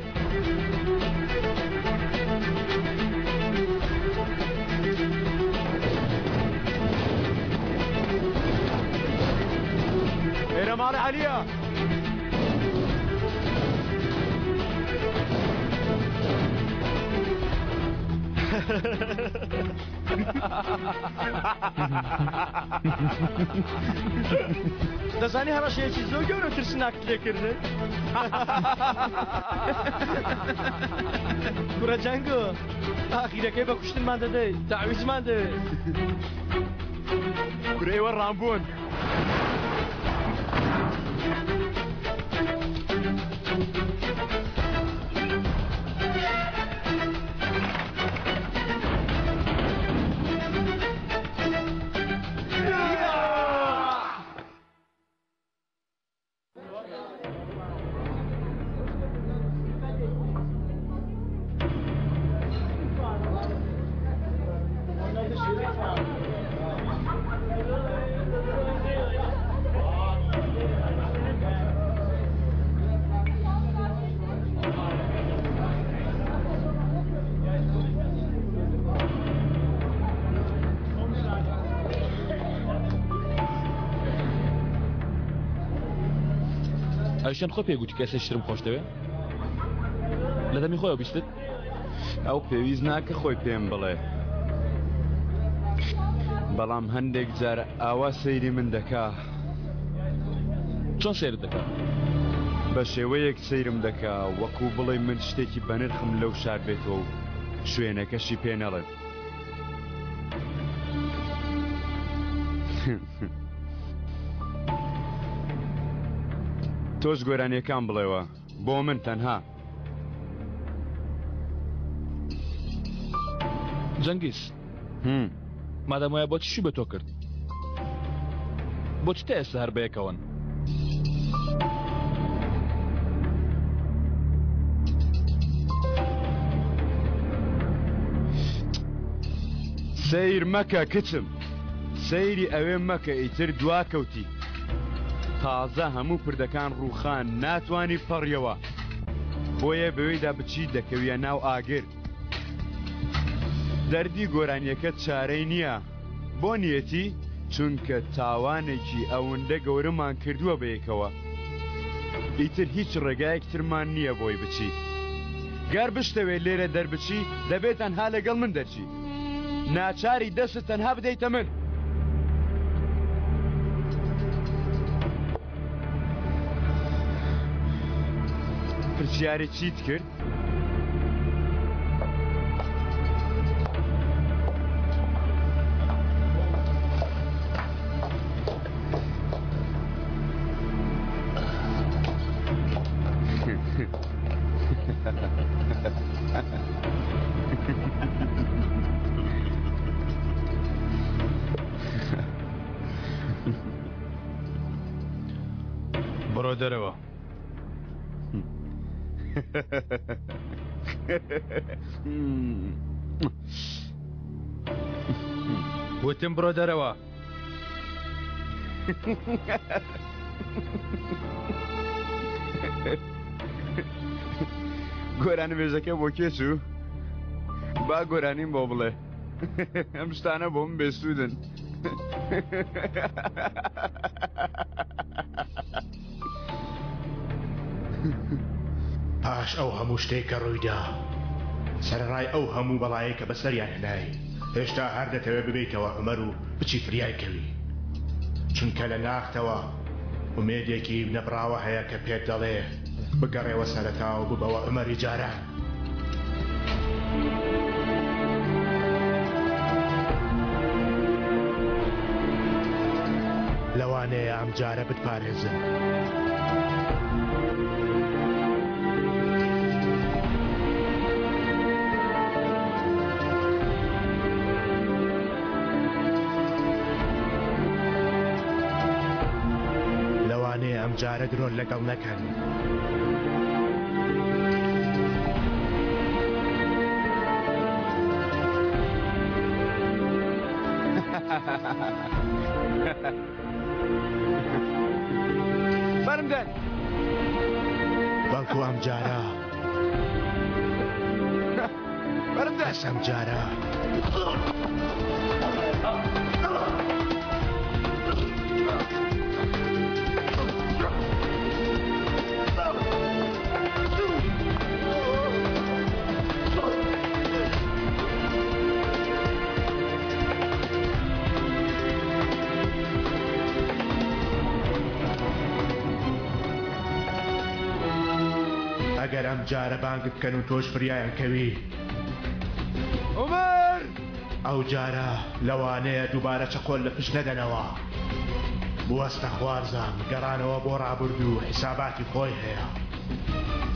ئێرە ماڵی عەلیە. دەزانی هەڕەشەیەکی زۆر گەورە و ترسناکت لێکردن کوڕە جەنگۆ ئاخیرەکەی بە کوشتنمان دەدەی تەعویزمان دەوێت کورە ئێوە ڕامبوون. ئەویشیان خۆی پێی گوتی کەسێکی ترم خۆش دەوێ؟ لە دەمی خۆیەوە بیستت؟ ئەو پێویست ناکە خۆی پێم بڵێ. بەڵام هەندێک جار ئاوا سەیری من دەکا. چۆن سەیرت دەکا؟ بە شێوەیەک سەیرم دەکا وەکوو بڵێی من شتێکی بەنرخم لەو شاردبێتەوە و شوێنەکەشی پێ نەڵێم. تۆش گۆرانیەکان بڵێوە بۆ من تەنها. جەنگیز مادام وایە بۆچی شوی بە تۆ کرد؟ بۆچی تا ئێستا هەر بەیەکەوەن؟ سەیر مەکە کچم سەیری ئەوێ مەکە ئیتر دواکەوتی تازە هەموو پردەکان ڕووخان ناتوانی پەڕیەوە بۆیە بەوێدا بچی دەکەویە ناو ئاگر دەردی گۆرانیەکە چارەی نییە بۆ نیەتی چونکە تاوانێکی ئەوەندە گەورەمان کردووە بەیەکەوە ئیتر هیچ ڕێگایەک ترمان نییە بۆی بچی گەر بشتەوێ لێرە دەربچی دەبێت تەنها لەگەڵ من دەرچی ناچاری دەستت تەنها بدەیتە من. پرسیاری چیت کرد؟ بڕۆ دەرەوە. وتم بڕۆ دەرەوە. گۆرانیبێژەکە بۆ کێ چوو؟ با گۆرانیم بۆ بڵێ. ئەم شتانە بۆ من بێسوودن. پاش ئەو هەموو شتەی کە ڕوویدا، سەرەڕای ئەو هەموو بەڵایەی کە بەسەریان هێنای، هێشتا هەر دەتەوێت ببیتەوە عومەر و بچی فریای کەوی. چونکە لە ناختەوە ئومێدێکی نەبڕاوە هەیە کە پێت دەڵێ بگەڕێوە سەرەتا و ببەوە عومەری جاران. لەوانەیە ئەمجارە بتپارێزن. لەوانەیە ئەمجارە درۆت لەگەڵ نەکەن. بەرم دەن. بەڵکو ئەمجارە. بەرم دەن. بەس ئەمجارە. ئەگەر ئەم جارە بانگت بکەن و تۆش فریایان کەوی عومەر! ئەو جارە لەوانەیە دووبارە چەقۆل لە پشت نەدەنەوە. بوەستە خوارزان، گەڕانەوە بۆ ڕابردوو حیساباتی خۆی هەیە.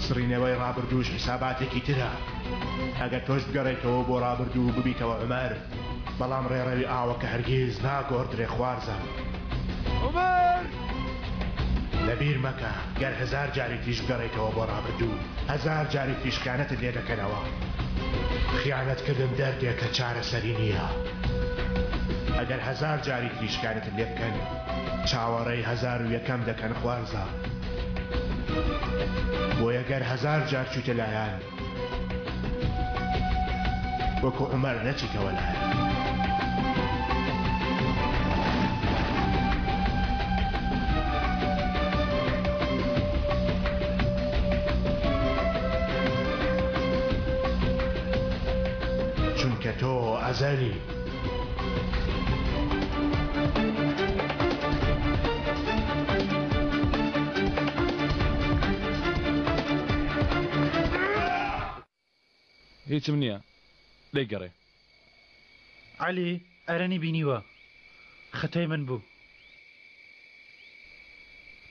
سڕینەوەی ڕابردووش حیساباتێکی ترە. ئەگەر تۆش بگەڕێیتەوە بۆ ڕابردوو و ببیتەوە عومەر، بەڵام ڕێڕەوی ئاوەکە هەرگیز ناگۆڕدرێ خوارزان. عومەر! لەبیر مەکە گەر هەزار جاری تریش بگەڕێیتەوە بۆ ڕابردوو، هەزار جاری تریش خیانەتت لێ دەکەنەوە. خیانەتکردن دەردێکە چارەسەری نییە. ئەگەر هەزار جاری تریش خیانەتت لێ بکەن، چاوەڕێی 1001ەم دەکەن خوارزا. بۆیە گەر هەزار جار چوویتە لایان، وەکو عومەر نەچیتەوە لایان. چونکە تۆ ئەزەلی. هیچم نییە لێی گەڕێ. عەلی ئەرەنی بینیوە خەتای من بوو.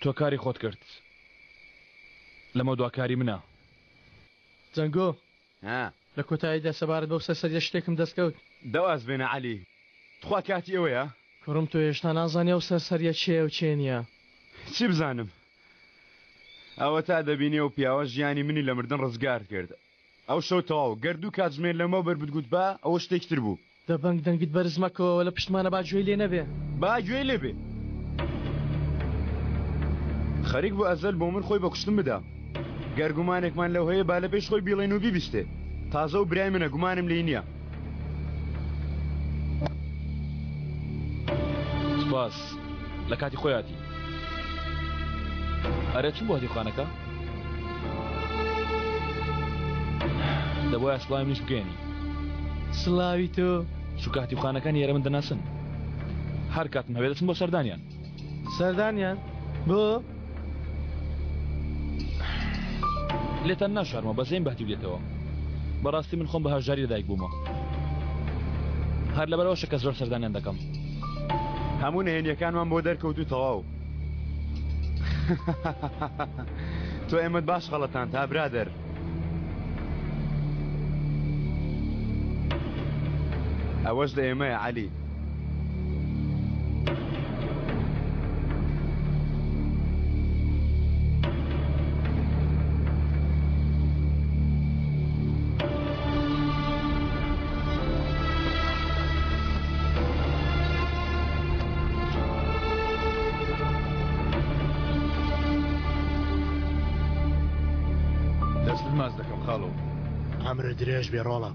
تۆ کاری خۆت کرد لەمەودوا کاری منە. جەنگۆ لە کۆتاییدا سەبارەت بەو سەرسەریە شتێکم دەست کەوت. دەواز بێنە عەلی تخوا کاتی ئەوەیە؟ کوڕم تۆ هێشتا نازانی ئەو سەرسەریە کێیە و کێ نییە. چی بزانم؟ ئەوەتا دەبینی ئەو پیاوە ژیانی منی لە مردن ڕزگار کرد ئەو شەو تەواو گەر دوو کاتژمێر لەمەو بەر بتگوتبا ئەوە شتێکی تر بوو. دەبەنگ دەنگت بەرز مەکەوە لە پشتمانە با گوێی لێ نەبێ. با گوێی لێ بێ. خەریک بوو ئەزەل بۆ من خۆی بە کوشتن بدا. گەر گومانێکمان لەو هەیە با لە پێش خۆی بیڵێین و بیبیستێ. تازە ئەو برای منە گومانم لێی نییە. سوپاس لە کاتی خۆی هاتی. ئەرێ چون بۆ هەتیوخانەکە؟ دەبوایە سڵاوی منیش بگەیەنی. سڵاوی تۆ. چونکە هەتیوخانەکان ئێرە من دەناسن. هەر کاتم هەبێ دەچم بۆ سەردانیان. سەردانیان؟ بۆ؟ لێتان ناشارمەوە بەزەیم بە هەتیو دێتەوە. بەڕاستی من خۆم بە هەژاری لەدایک بوومە. هەر لەبەرئەوەشە کە زۆر سەردانیان دەکەم. هەموو نهێنیەکانمان بۆ دەرکەوت و تەواو. تۆ ئێمەت باش خەڵەتاند ها برادەر. ئەوەش لە ئێمەیە عەلی. ماچ دەکەم خاڵۆ. عەمرت درێژ بێ ڕۆڵە.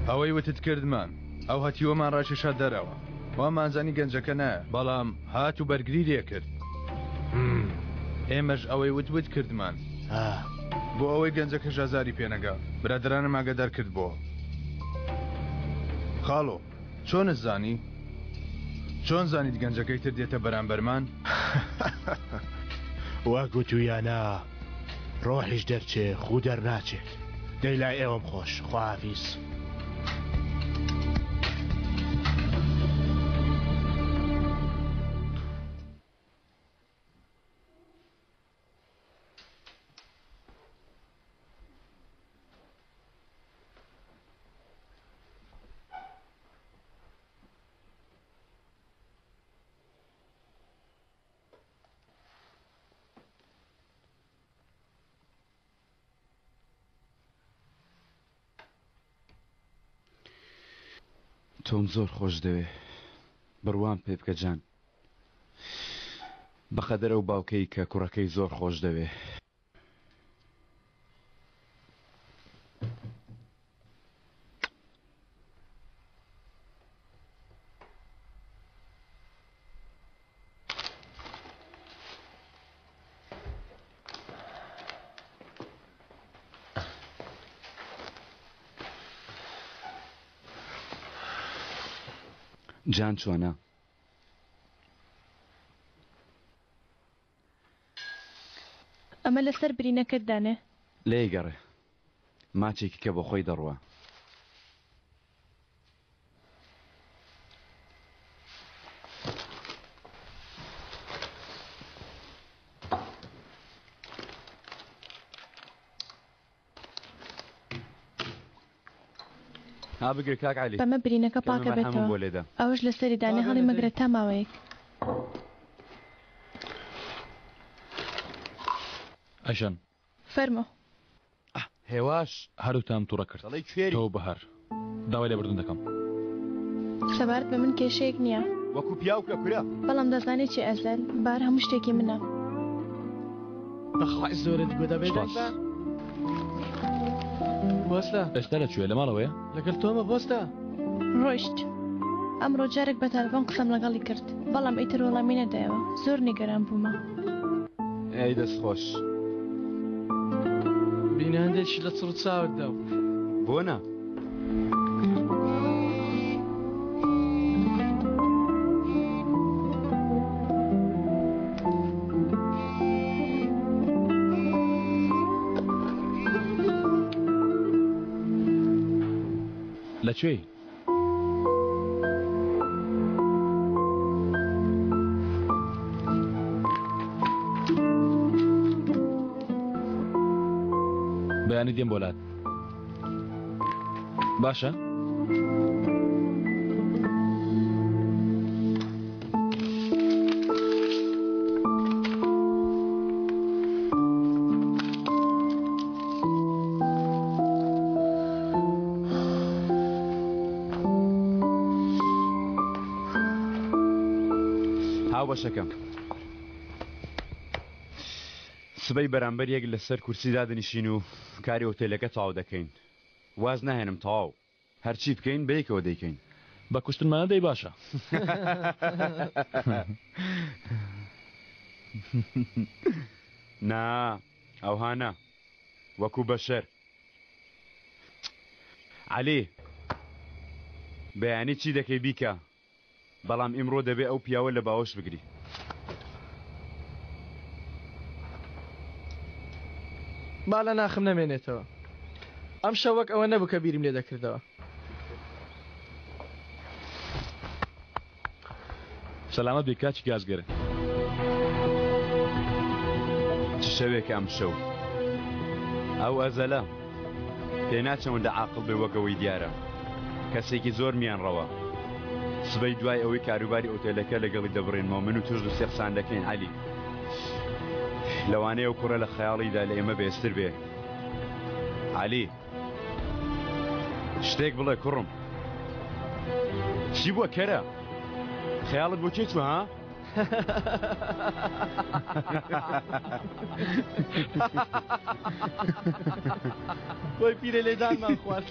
ئەوەی وتت کردمان. ئەو هەتیوەمان ڕاکێشا دەرەوە. وامانزانی گەنجەکە نایە، بەڵام هات و بەرگری لێ کرد. ئێمەش ئەوەی وت وت کردمان. بۆ ئەوەی گەنجەکەش ئازاری پێ نەگا، برادەرانم ئاگادار کردبۆوە. خاڵۆ، چۆنت زانی؟ چۆن زانیت گەنجەکەی تر دێتە بەرامبەرمان؟ وەک وتویانە ڕۆحیش دەرچێ خوو دەرناچێت. دەی لای ئێوەم خۆش. خواحافیز. تۆم زۆر خۆش دەوێ بڕوام پێ بکە جان بەقەدەر ئەو باوکەی کە کوڕەکەی زۆر خۆش دەوێ. جان چۆنە؟ ئەمە لەسەر برینەکەت دانێ. لێی گەڕێ ماچێکی کە بۆ خۆی دەڕوا. ها بگرە کاک عەلی. بەمە برینەکە کەمێ پاکە مەرحەمم بێتەوە بۆ لێدە. ئەوەش لەسەری دانێ هەڵی مەگرە تا ماوەیەک. ئەژەن. فەرموو. هێواش. هەردووکتانم توڕە کرد. دەڵێی کوێری. تۆ و بەهار. داوای لێبوردن دەکەم. سەبارەت بە من کێشەیەک نییە. وەکو پیاو کە کورە. بەڵام دەزانی چی ئەزەل، بەهار هەموو شتێکی منە. بەخوای زۆرت گوو دەبێ دەنگ سوپاس. بە. بۆستە. ئێستا لە کوێ؟ لە ماڵەوەیە؟ لەگەڵ تۆمە بۆستە. ڕۆیشت. ئەمڕۆ جارێک بە تەلەفۆن قسەم لەگەڵی کرد، بەڵام ئیتر وەڵامی نەدایەوە. زۆر نیگەران بوومە. ئەی دەست خۆش. بینە هەندێکی لە چڕ چاوت داو. بۆ نا؟ لە کوێی؟ بەیانی دێم بۆ لات باشە؟ هاوبەشەکەم سبەی بەرامبەر یەک لەسەر کورسی دادەنیشین و کاری ئۆتێلەکە تەواو دەکەین واز ناهێنم تەواو هەرچی بکەین بەیەکەوە دەیکەین. بە کوشتنمانە دەی باشە. نا ئەوها نا وەکو بەشەر. عەلی بەیانی چی دەکەی بیکە بەڵام ئیمڕۆ دەبێ ئەو پیاوە لە باوەش بگری. با لە ناخم نەمێنێتەوە. ئەمشەو وەک ئەوە نەبوو کە بیرم لێ دەکردەوە. سەلامەت بی کاکی گازگەر. چ شەوێکە ئەمشەو. ئەو ئەزەلە. پێناچێ ئەوەندە عاقڵ بێ وەک ئەوەی دیارە. کەسێکی زۆر میانڕەوە. سبەی دوای ئەوەی کاروباری ئۆتێلەکە لەگەڵی دەبڕینمەوە من و تۆش دوسێ قسان دەکەین عەلی. لەوانەیە ئەو کوڕە لە خەیاڵیدا لە ئێمە بەهێزتر بێ. عەلی. شتێک بڵێ کوڕم. چی بووە کەرە؟ خەیاڵت بۆ کێ چووە ها؟ وەی پیرە لێدانمان خوارد.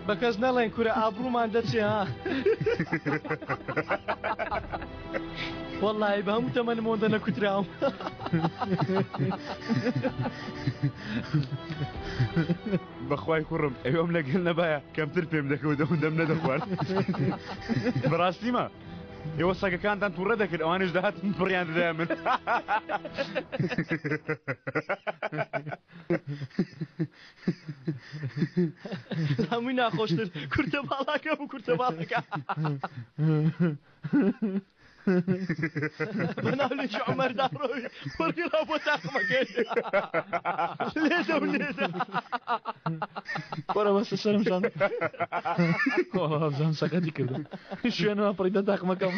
بە کەس نەڵێن کورە ئابڕوومان دەچێ ها. وەڵڵاهی بە هەموو تەمەنم ئەوەندە نەکوتراوم. بەخوای کوڕم ئەوم لەگەل نەبایە کەمتر پێم دەکەوت ئەوەندەم نەدەخوارد بەڕاستیمە ئێوە سەگەکانتان تووڕە دەکرد ئەوانش دەهاتن بڕیان دەدایە من هەمووی ناخۆشتر کورتە باڵاکە بوو کورتە باڵەکە بەناو لێکی عومەردا ڕۆی وەرگرا بۆ تاقمەکەی لێدە و لێدە وەرە بەسە سەرم شان بزانم سەقەتی کردم شوێنەوە پڕیدە تاقمەکەم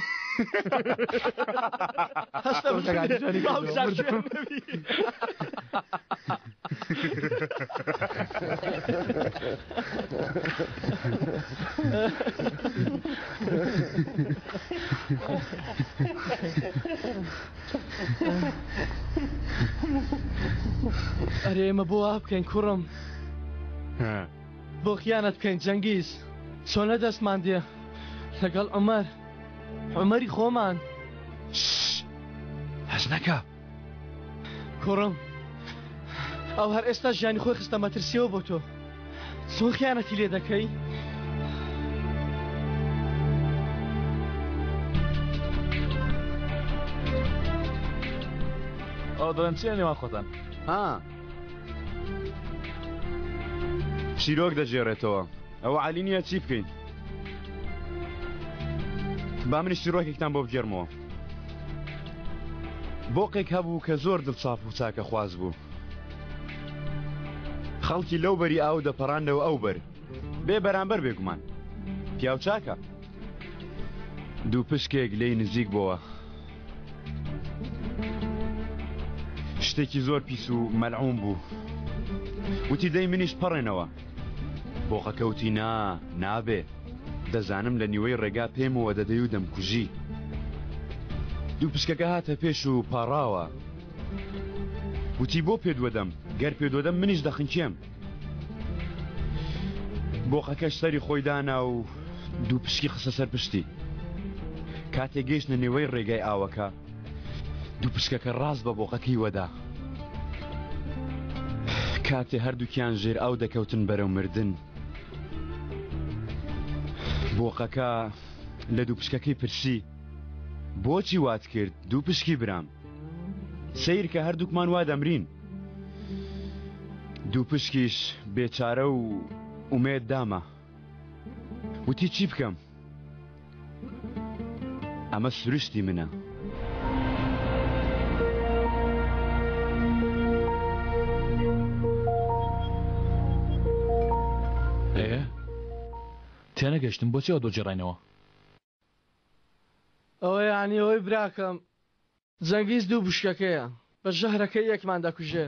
هەستە باوک شوێن نەبی. ئەرێ ئێمە بۆ وا بکەین کوڕم بۆ خیانەت بکەین جەنگیز چۆنە دەستمان دێ لەگەڵ عومەر عومەری خۆمان هەست نەکە کوڕم ئەو هەر ئێستا ژیانی خۆی خستە مەترسیەوە بۆ تۆ چۆن خیانەتی لێ دەکەی؟ ئەو دەڵێن چیە نێوان خۆتان ها چیرۆک دەگێڕێتەوە ئەوە عەلی نییە چی بکەین با منیش چیرۆکێکتان بۆ بگێڕمەوە بۆقێک هەبوو کە زۆر دڵساف و چاکەخواز بوو. خەڵکی لەو بەری ئاو دەپەڕاندەوە ئەو بەر. بێ بەرامبەر بێگومان. پیاو چاکە. دووپشکێک لێی نزیک بۆوە. شتێکی زۆر پیس و مەلعوون بوو. وتی دەی منیش پەڕێنەوە. بۆقەکە وتی نا، نابێ. دەزانم لە نیوەی ڕێگا پێمەوە دەدەی و دەمکوژی. دووپشکەکە هاتە پێش و پاڕاوە. وتی بۆ پێت وەدەم، گەر پێت وەدەم منیش دەخنکێم. بۆقەکەش سەری خۆی دانا و دووپشکی خستە سەر پشتی. کاتێ گەیشتنە نێوەی ڕێگای ئاوەکە، دووپشکەکە ڕاست بە بۆقەکەی وەدا. کاتێ هەردووکیان ژێر ئاو دەکەوتن بەرەو مردن، بۆقەکە لە دووپشکەکەی پرسی، بۆچی وات کرد دووپشکی برام؟ سەیرکە هەردووکمان وا دەمرین. دووپشکیش بێچارە و ئومێد داما. وتی چی بکەم؟ ئەمە سروشتی منە. ئێ تێنەگەشتم بۆچی ئەوە دۆجێڕاینەوە؟ ئەوە یانی ئەوەی براکەم جەنگیز دوو بشکەکەیە بە ژەهرەکەی یەکمان دەکوژێ.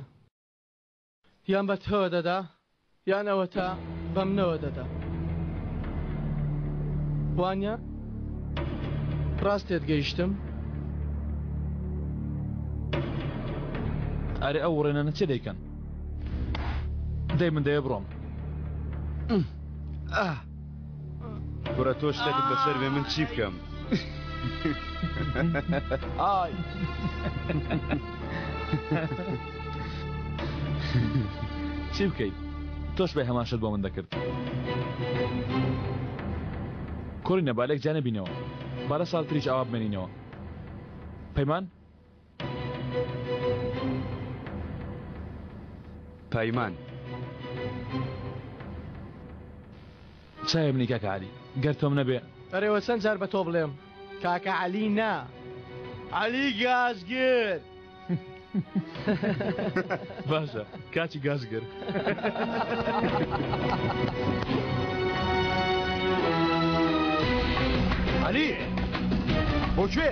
یان بە تۆوە دەدا یان ئەوەتا بە منەوە دەدا وانە؟ ڕاست تێت گەیشتم؟ ئەرێ ئەو وڕێنانە چێ دەیکەن؟ دەی من دەیە بڕۆم. کوڕە تۆ شتێکت بەسەر بێ من چی بکەم؟ ئای. چی بکەیت تۆش بە هەمان شت بۆ من دەکرد کوڕینە با لێک جیا نەبینەوە با لە ساڵ تریش ئاوا بمێنینەوە پەیمان پەیمان چاوی منی کاکە عەلی گەر تۆم نەبێ. ئەرێ وە چەند جار بە تۆ بڵێم کاکە عەلی نا عەلی گازگر. باشە کاکی گازگر. عەلی بۆ کوێ؟